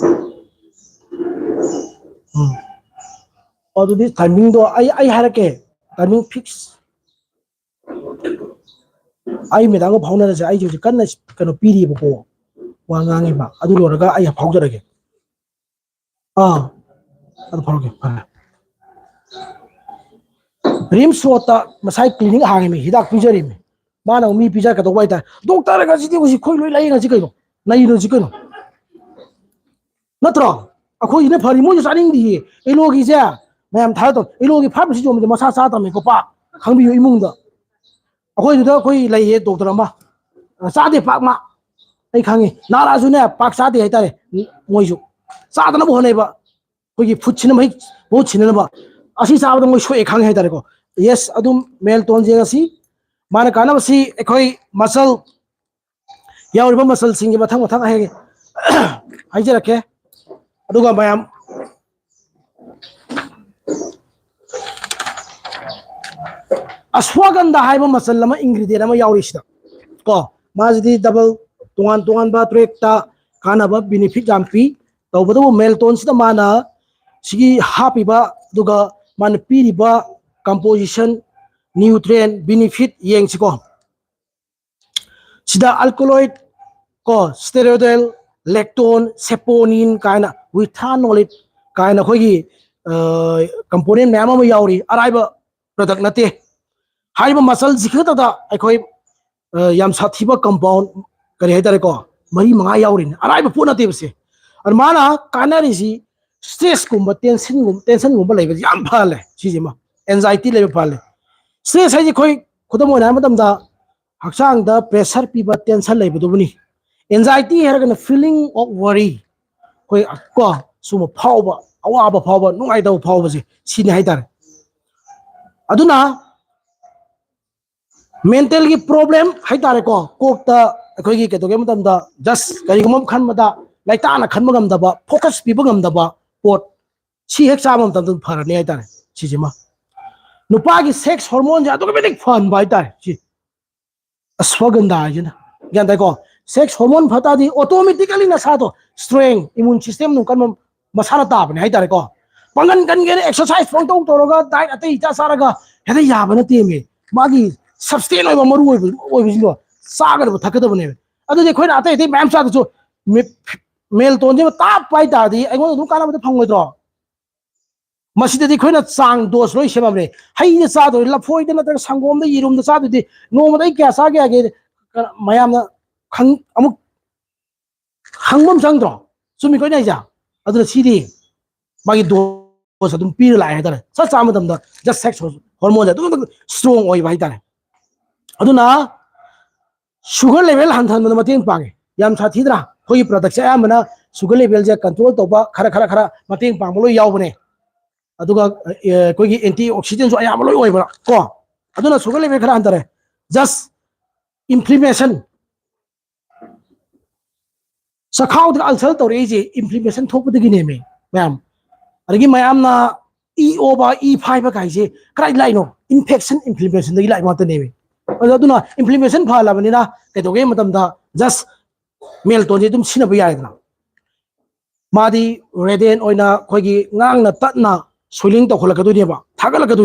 ꯎꯝ꯫ ꯑꯗꯨꯗꯤ timing ꯗꯣ ꯑꯩ, ꯑꯩ ꯍꯥꯏꯔꯛꯀꯦ꯫ Timing fix꯫ ꯑꯩ madam ꯒ ꯐꯥꯎꯅꯔꯁꯦ꯫ ꯑꯩꯁꯦ ꯍꯧꯖꯤꯛ ꯀꯟꯅ ꯀꯩꯅꯣ ꯄꯤꯔꯤꯕꯀꯣ꯫ ꯋꯥ ꯉꯥꯡꯉꯤꯕ꯫ ꯑꯗꯨ ꯂꯣꯏꯔꯒ ꯑꯩ ꯐꯥꯎꯖꯔꯒꯦ꯫ ꯑꯥ꯫ ꯑꯗꯨ ꯐꯥꯎꯔꯛꯀꯦ꯫ ꯐꯔꯦ꯫ RIMS Road ꯇ ꯉꯁꯥꯏ clinic ꯍꯥꯡꯉꯤꯃꯤ, ꯍꯤꯗꯥꯛ ꯄꯤꯖꯔꯤꯃꯤ꯫ ꯃꯥꯅ ꯑꯃꯨꯛ ꯃꯤ ꯄꯤꯖꯔꯛꯀꯗꯧꯕ ꯍꯥꯏꯇꯥꯔꯦ꯫ Doctor ꯉꯁꯤꯗꯤ ꯍꯧꯖꯤꯛ ꯑꯩꯈꯣꯏ ꯂꯣꯏ ꯂꯩ ꯉꯁꯤ ꯀꯩꯅꯣ? ꯂꯩꯔꯁꯤ ꯀꯩꯅꯣ? ꯅꯠꯇ꯭ꯔꯣ? ꯑꯩꯈꯣꯏꯁꯤꯅ ꯐꯔꯤ, ꯃꯣꯏꯁꯨ ꯆꯥꯅꯤꯡꯗꯤꯌꯦ꯫ Aloe ꯒꯤꯁꯦ ꯃꯌꯥꯝ ꯊꯥꯔ ꯇꯧ꯫ Aloe ꯒꯤ pharmacy ꯌꯣꯟꯕꯁꯦ ꯃꯁꯥ ꯆꯥꯗꯕꯅꯤꯀꯣ, ꯄꯥꯛ ꯈꯪꯕꯤꯌꯨ ꯏꯃꯨꯡꯗ꯫ ꯑꯩꯈꯣꯏꯗꯨꯗ ꯑꯩꯈꯣꯏ ꯂꯩꯌꯦ doctor ꯑꯃ, ꯆꯥꯗꯦ ꯄꯥꯛ ꯃꯥ꯫ ꯑꯩ ꯈꯪꯉꯤ꯫ ꯅꯥꯔꯛꯑꯁꯨꯅꯦ ꯄꯥꯛ ꯆꯥꯗꯦ ꯍꯥꯏꯇꯥꯔꯦ꯫ ꯃꯣꯏꯁꯨ ꯆꯥꯗꯅꯕ ꯍꯣꯠꯅꯩꯕ꯫ ꯑꯩꯈꯣꯏꯒꯤ food ꯁꯤꯅ ꯃꯍꯤꯛ ꯃꯍꯨꯠ ꯁꯤꯟꯅꯅꯕ꯫ ꯑꯁꯤ ꯆꯥꯕꯗ ꯃꯣꯏ ꯁꯣꯛꯑꯦ ꯈꯪꯉꯦ ꯍꯥꯏꯇꯥꯔꯦꯀꯣ꯫ Yes, ꯑꯗꯨꯝ Melton's ꯌꯦꯡꯉꯁꯤ꯫ ꯃꯥꯅ ꯀꯥꯟꯅꯕꯁꯤ ꯑꯩꯈꯣꯏ muscle ꯌꯥꯎꯔꯤꯕ muscle ꯁꯤꯡꯒꯤ ꯃꯊꯪ ꯃꯊꯪ ꯍꯥꯏꯒꯦ꯫ ꯍꯥꯏꯖꯔꯛꯀꯦ꯫ ꯑꯗꯨꯒ ꯃꯌꯥꯝ ꯑꯁ꯭ꯋꯥꯒꯟꯙꯥ ꯍꯥꯏꯕ ꯃꯆꯜ ꯑꯃ, ꯏꯟꯒ꯭ꯔꯤꯗꯤꯌꯦꯟ ꯑꯃ ꯌꯥꯎꯔꯤ ꯁꯤꯗ ꯀꯣ꯫ ꯃꯥꯁꯤꯗꯤ ꯗꯕꯜ, ꯇꯣꯉꯥꯟ ꯇꯣꯉꯥꯟꯕ ꯇ꯭ꯔꯦꯛꯇ ꯀꯥꯟꯅꯕ ꯕꯤꯅꯤꯐꯤꯠ ꯌꯥꯝ ꯄꯤ꯫ ꯇꯧꯕꯇꯕꯨ ꯃꯦꯜꯇꯣꯟꯁꯤꯗ ꯃꯥꯅ ꯁꯤꯒꯤ ꯍꯥꯞꯄꯤꯕ, ꯑꯗꯨꯒ ꯃꯥꯅ ꯄꯤꯔꯤꯕ ꯀꯝꯄꯣꯖꯤꯁꯟ, ꯅ꯭ꯌꯨꯇ꯭ꯔꯦꯟ ꯕꯤꯅꯤꯐꯤꯠ ꯌꯦꯡꯁꯤꯀꯣ꯫ ꯁꯤꯗ ꯑꯜꯀꯣꯂꯣꯏꯗ ꯀꯣ, ꯁ꯭ꯇꯦꯔꯣꯏꯗꯦꯜ, ꯂꯦꯛꯇꯣꯟ, ꯁꯦꯄꯣꯅꯤꯟ ꯀꯥꯏꯅ, ꯋꯤꯊꯥꯅꯣꯂꯤꯠ ꯀꯥꯏꯅ ꯑꯩꯈꯣꯏꯒꯤ ꯀꯝꯄꯣꯅꯦꯟ ꯃꯌꯥꯝ ꯑꯃ ꯌꯥꯎꯔꯤ꯫ ꯑꯔꯥꯏꯕ ꯄ꯭ꯔꯗꯛ ꯅꯠꯇꯦ꯫ ꯍꯥꯏꯔꯤꯕ ꯃꯆꯜꯁꯤ ꯈꯛꯇꯗ ꯑꯩꯈꯣꯏ ꯌꯥꯝ ꯁꯥꯊꯤꯕ ꯀꯝꯄꯥꯎꯟ, ꯀꯔꯤ ꯍꯥꯏꯇꯥꯔꯦꯀꯣ, ꯃꯔꯤ ꯃꯉꯥ ꯌꯥꯎꯔꯤꯅꯤ꯫ ꯑꯔꯥꯏꯕ ꯄꯣꯠ ꯅꯠꯇꯦꯕꯁꯦ꯫ ꯑꯗꯨ ꯃꯥꯅ ꯀꯥꯟꯅꯔꯤꯁꯤ ꯁ꯭ꯇ꯭ꯔꯦꯁꯀꯨꯝꯕ, ꯇꯦꯟꯁꯟꯒꯨꯝꯕ, ꯇꯦꯟꯁꯟꯒꯨꯝꯕ ꯂꯩꯕꯁꯤ ꯌꯥꯝ ꯐꯍꯜꯂꯦ꯫ ꯁꯤꯁꯤꯃ, ꯑꯦꯟꯖꯥꯏꯇꯤ ꯂꯩꯕ ꯐꯍꯜꯂꯦ꯫ ꯁ꯭ꯇ꯭ꯔꯦꯁ ꯍꯥꯏꯁꯦ ꯑꯩꯈꯣꯏ ꯈꯨꯗꯝ ꯑꯣꯏꯅ ꯍꯥꯏꯕ ꯃꯇꯝꯗ ꯍꯛꯆꯥꯡꯗ ꯄ꯭ꯔꯦꯁꯔ ꯄꯤꯕ ꯇꯦꯟꯁꯟ ꯂꯩꯕꯗꯨꯕꯨꯅꯤ꯫ ꯑꯦꯟꯖꯥꯏꯇꯤ ꯍꯥꯏꯔꯒꯅ feeling of worry, ꯑꯩꯈꯣꯏ ꯀꯣ, ꯁꯨꯝꯕ ꯐꯥꯎꯕ, ꯑꯋꯥꯕ ꯐꯥꯎꯕ, ꯅꯨꯡꯉꯥꯏꯇꯕ ꯐꯥꯎꯕꯁꯦ ꯁꯤꯅꯤ ꯍꯥꯏꯇꯥꯔꯦ꯫ ꯑꯗꯨꯅ ꯃꯦꯟꯇꯦꯜꯒꯤ ꯄ꯭ꯔꯣꯕ꯭ꯂꯦꯝ ꯍꯥꯏꯇꯥꯔꯦꯀꯣ, ꯀꯣꯛꯇ ꯑꯩꯈꯣꯏꯒꯤ ꯀꯩꯗꯧꯒꯦ ꯃꯇꯝꯗ ꯖꯁ ꯀꯔꯤꯒꯨꯝꯕ ꯑꯃ ꯈꯟꯕꯗ ꯂꯩꯇꯥꯅ ꯈꯟꯕ ꯉꯝꯗꯕ, ꯐꯣꯀꯁ ꯄꯤꯕ ꯉꯝꯗꯕ ꯄꯣꯠ, ꯁꯤ ꯍꯦꯛ ꯆꯥꯕ ꯃꯇꯝꯗ ꯐꯔꯅꯤ ꯍꯥꯏꯇꯥꯔꯦ꯫ ꯁꯤꯁꯤꯃ ꯅꯨꯄꯥꯒꯤ ꯁꯦꯛꯁ ꯍꯣꯔꯃꯣꯟꯁꯦ ꯑꯗꯨꯛꯀꯤ ꯃꯇꯤꯛ ꯐꯍꯟꯕ ꯍꯥꯏꯇꯥꯔꯦ꯫ ꯁꯤ ꯑꯁ꯭ꯋꯥꯒꯟꯙꯥ ꯍꯥꯏꯁꯤꯅ, ꯒ꯭ꯌꯥꯟ ꯇꯥꯏꯀꯣ? ꯁꯦꯛꯁ ꯍꯣꯔꯃꯣꯟ ꯐ ꯇꯥꯔꯗꯤ ꯑꯣꯇꯣꯃꯦꯇꯤꯀꯦꯂꯤ ꯅꯁꯥꯗꯣ ꯁ꯭ꯇ꯭ꯔꯦꯡ, ꯏꯃ꯭ꯌꯨꯟ ꯁꯤꯁꯇꯦꯝ ꯑꯗꯨꯝ ꯀꯟꯕ ꯃꯁꯥꯅ ꯇꯥꯕꯅꯦ ꯍꯥꯏꯇꯥꯔꯦꯀꯣ꯫ ꯄꯥꯡꯒꯟ ꯀꯟꯒꯦꯅ ꯑꯦꯛꯁꯔꯁꯥꯏꯁ ꯄꯪꯇꯧ ꯇꯧꯔꯒ, ꯗꯥꯏꯠ ꯑꯇꯩ ꯏꯆꯥ ꯆꯥꯔꯒ ꯍꯦꯛꯇ ꯌꯥꯕ ꯅꯠꯇꯦꯃꯤ꯫ ꯃꯥꯒꯤ ꯁꯕꯁꯇꯦꯟ ꯑꯣꯏꯕ, ꯃꯔꯨ ꯑꯣꯏꯕ ꯑꯣꯏꯕꯁꯤꯡꯗꯣ ꯆꯥꯒꯗꯕ, ꯊꯛꯀꯗꯕꯅꯦꯕ꯫ ꯑꯗꯨꯗꯤ ꯑꯩꯈꯣꯏꯅ ꯑꯇꯩ ꯑꯇꯩ ꯃꯌꯥꯝ ꯆꯥꯗꯁꯨ ꯃꯦ-, ꯃꯦꯜꯇꯣꯟꯁꯤꯃ ꯇꯥꯞꯄ ꯍꯥꯏꯇꯥꯔꯗꯤ ꯑꯩꯉꯣꯟꯗ ꯑꯗꯨꯝ ꯀꯥꯟꯅꯕꯗꯤ ꯐꯪꯉꯣꯏꯗ꯭ꯔꯣ? ꯃꯁꯤꯗꯗꯤ ꯑꯩꯈꯣꯏꯅ ꯆꯥꯡ ꯗꯣꯁ ꯂꯣꯏ ꯁꯦꯝꯃꯕꯅꯦ꯫ ꯍꯩꯗ ꯆꯥꯗꯣꯏ, ꯂꯐꯣꯏꯗ ꯅꯠꯇ꯭ꯔꯒ ꯁꯪꯒꯣꯝꯗ, ꯌꯦꯔꯨꯝꯗ ꯆꯥꯗꯣꯏꯗꯤ ꯅꯣꯡꯃꯗ ꯑꯩ ꯀꯌꯥ ꯆꯥꯒꯦ ꯍꯥꯏꯒꯦ? ꯀ-, ꯃꯌꯥꯝꯅ ꯈꯪ-, ꯑꯃꯨꯛ ꯍꯪꯕ ꯑꯃ ꯆꯪꯗ꯭ꯔꯣ? ꯆꯨꯝꯃꯤꯀꯣ ꯑꯩꯅ ꯍꯥꯏꯁꯦ? ꯑꯗꯨꯅ ꯁꯤꯗꯤ ꯃꯥꯒꯤ ꯗꯣꯁ ꯑꯗꯨꯝ ꯄꯤꯔ ꯂꯥꯛꯑꯦ ꯍꯥꯏꯇꯥꯔꯦ꯫ ꯆꯞ ꯆꯥꯕ ꯃꯇꯝꯗ ꯖꯁ ꯁꯦꯛꯁ ꯍꯣꯔꯃꯣꯟꯁꯦ ꯑꯗꯨꯝ ꯁ꯭ꯇ꯭ꯔꯣꯡ ꯑꯣꯏꯕ ꯍꯥꯏꯇꯥꯔꯦ꯫ ꯑꯗꯨꯅ ꯁꯨꯒꯔ ꯂꯦꯚꯦꯜ ꯍꯟꯊꯍꯟꯕꯗ ꯃꯇꯦꯡ ꯄꯥꯡꯉꯦ꯫ ꯌꯥꯝ ꯁꯥꯊꯤꯗ꯭ꯔꯥ? ꯑꯩꯈꯣꯏꯒꯤ ꯄ꯭ꯔꯗꯛꯁꯦ ꯑꯌꯥꯝꯕꯅ ꯁꯨꯒꯔ ꯂꯦꯚꯦꯜꯁꯦ ꯀꯟꯇ꯭ꯔꯣꯜ ꯇꯧꯕ, ꯈꯔ ꯈꯔ ꯈꯔ ꯃꯇꯦꯡ ꯄꯥꯡꯕ ꯂꯣꯏ ꯌꯥꯎꯕꯅꯦ꯫ ꯑꯗꯨꯒ ꯑ, ꯑꯩꯈꯣꯏꯒꯤ ꯑꯦꯟꯇꯤ ꯑꯣꯛꯁꯤꯗꯦꯟꯁꯨ ꯑꯌꯥꯝꯕ ꯂꯣꯏ ꯑꯣꯏꯕ ꯀꯣ꯫ ꯑꯗꯨꯅ ꯁꯨꯒꯔ ꯂꯦꯚꯦꯜ ꯈꯔ ꯍꯟꯊꯔꯦ꯫ ꯖꯁ ꯏꯟꯐ꯭ꯂꯦꯃꯦꯁꯟ, ꯆꯈꯥꯎꯗ ꯑꯜꯁꯔ ꯇꯧꯔꯛꯏꯁꯦ ꯏꯟꯐ꯭ꯂꯦꯃꯦꯁꯟ ꯊꯣꯛꯄꯗꯒꯤꯅꯦꯃꯤ ꯃꯌꯥꯝ꯫ ꯑꯗꯒꯤ ꯃꯌꯥꯝꯅ E over E five ꯀꯥꯏꯁꯦ ꯀꯗꯥꯏ ꯂꯥꯛꯏꯅꯣ? Infection inflammation ꯗꯒꯤ ꯂꯥꯛꯏ ꯉꯥꯛꯇꯅꯦꯃꯤ꯫ ꯑꯗꯣ ꯑꯗꯨꯅ inflammation ꯐꯍꯜꯂꯕꯅꯤꯅ ꯀꯩꯗꯧꯒꯦ ꯍꯥꯏꯕ ꯃꯇꯝꯗ just ꯃꯦꯜꯇꯣꯟꯁꯦ ꯑꯗꯨꯝ ꯁꯤꯖꯤꯟꯅꯕ ꯌꯥꯔꯦꯗꯅ꯫ ꯃꯥꯗꯤ radiant ꯑꯣꯏꯅ ꯑꯩꯈꯣꯏꯒꯤ ꯉꯥꯡꯅ ꯇꯠꯅ swelling ꯇꯧꯈꯠꯂꯛꯀꯗꯣꯏꯅꯦꯕ, ꯊꯥꯒꯠꯂꯛꯀꯗꯣꯏꯅꯦ꯫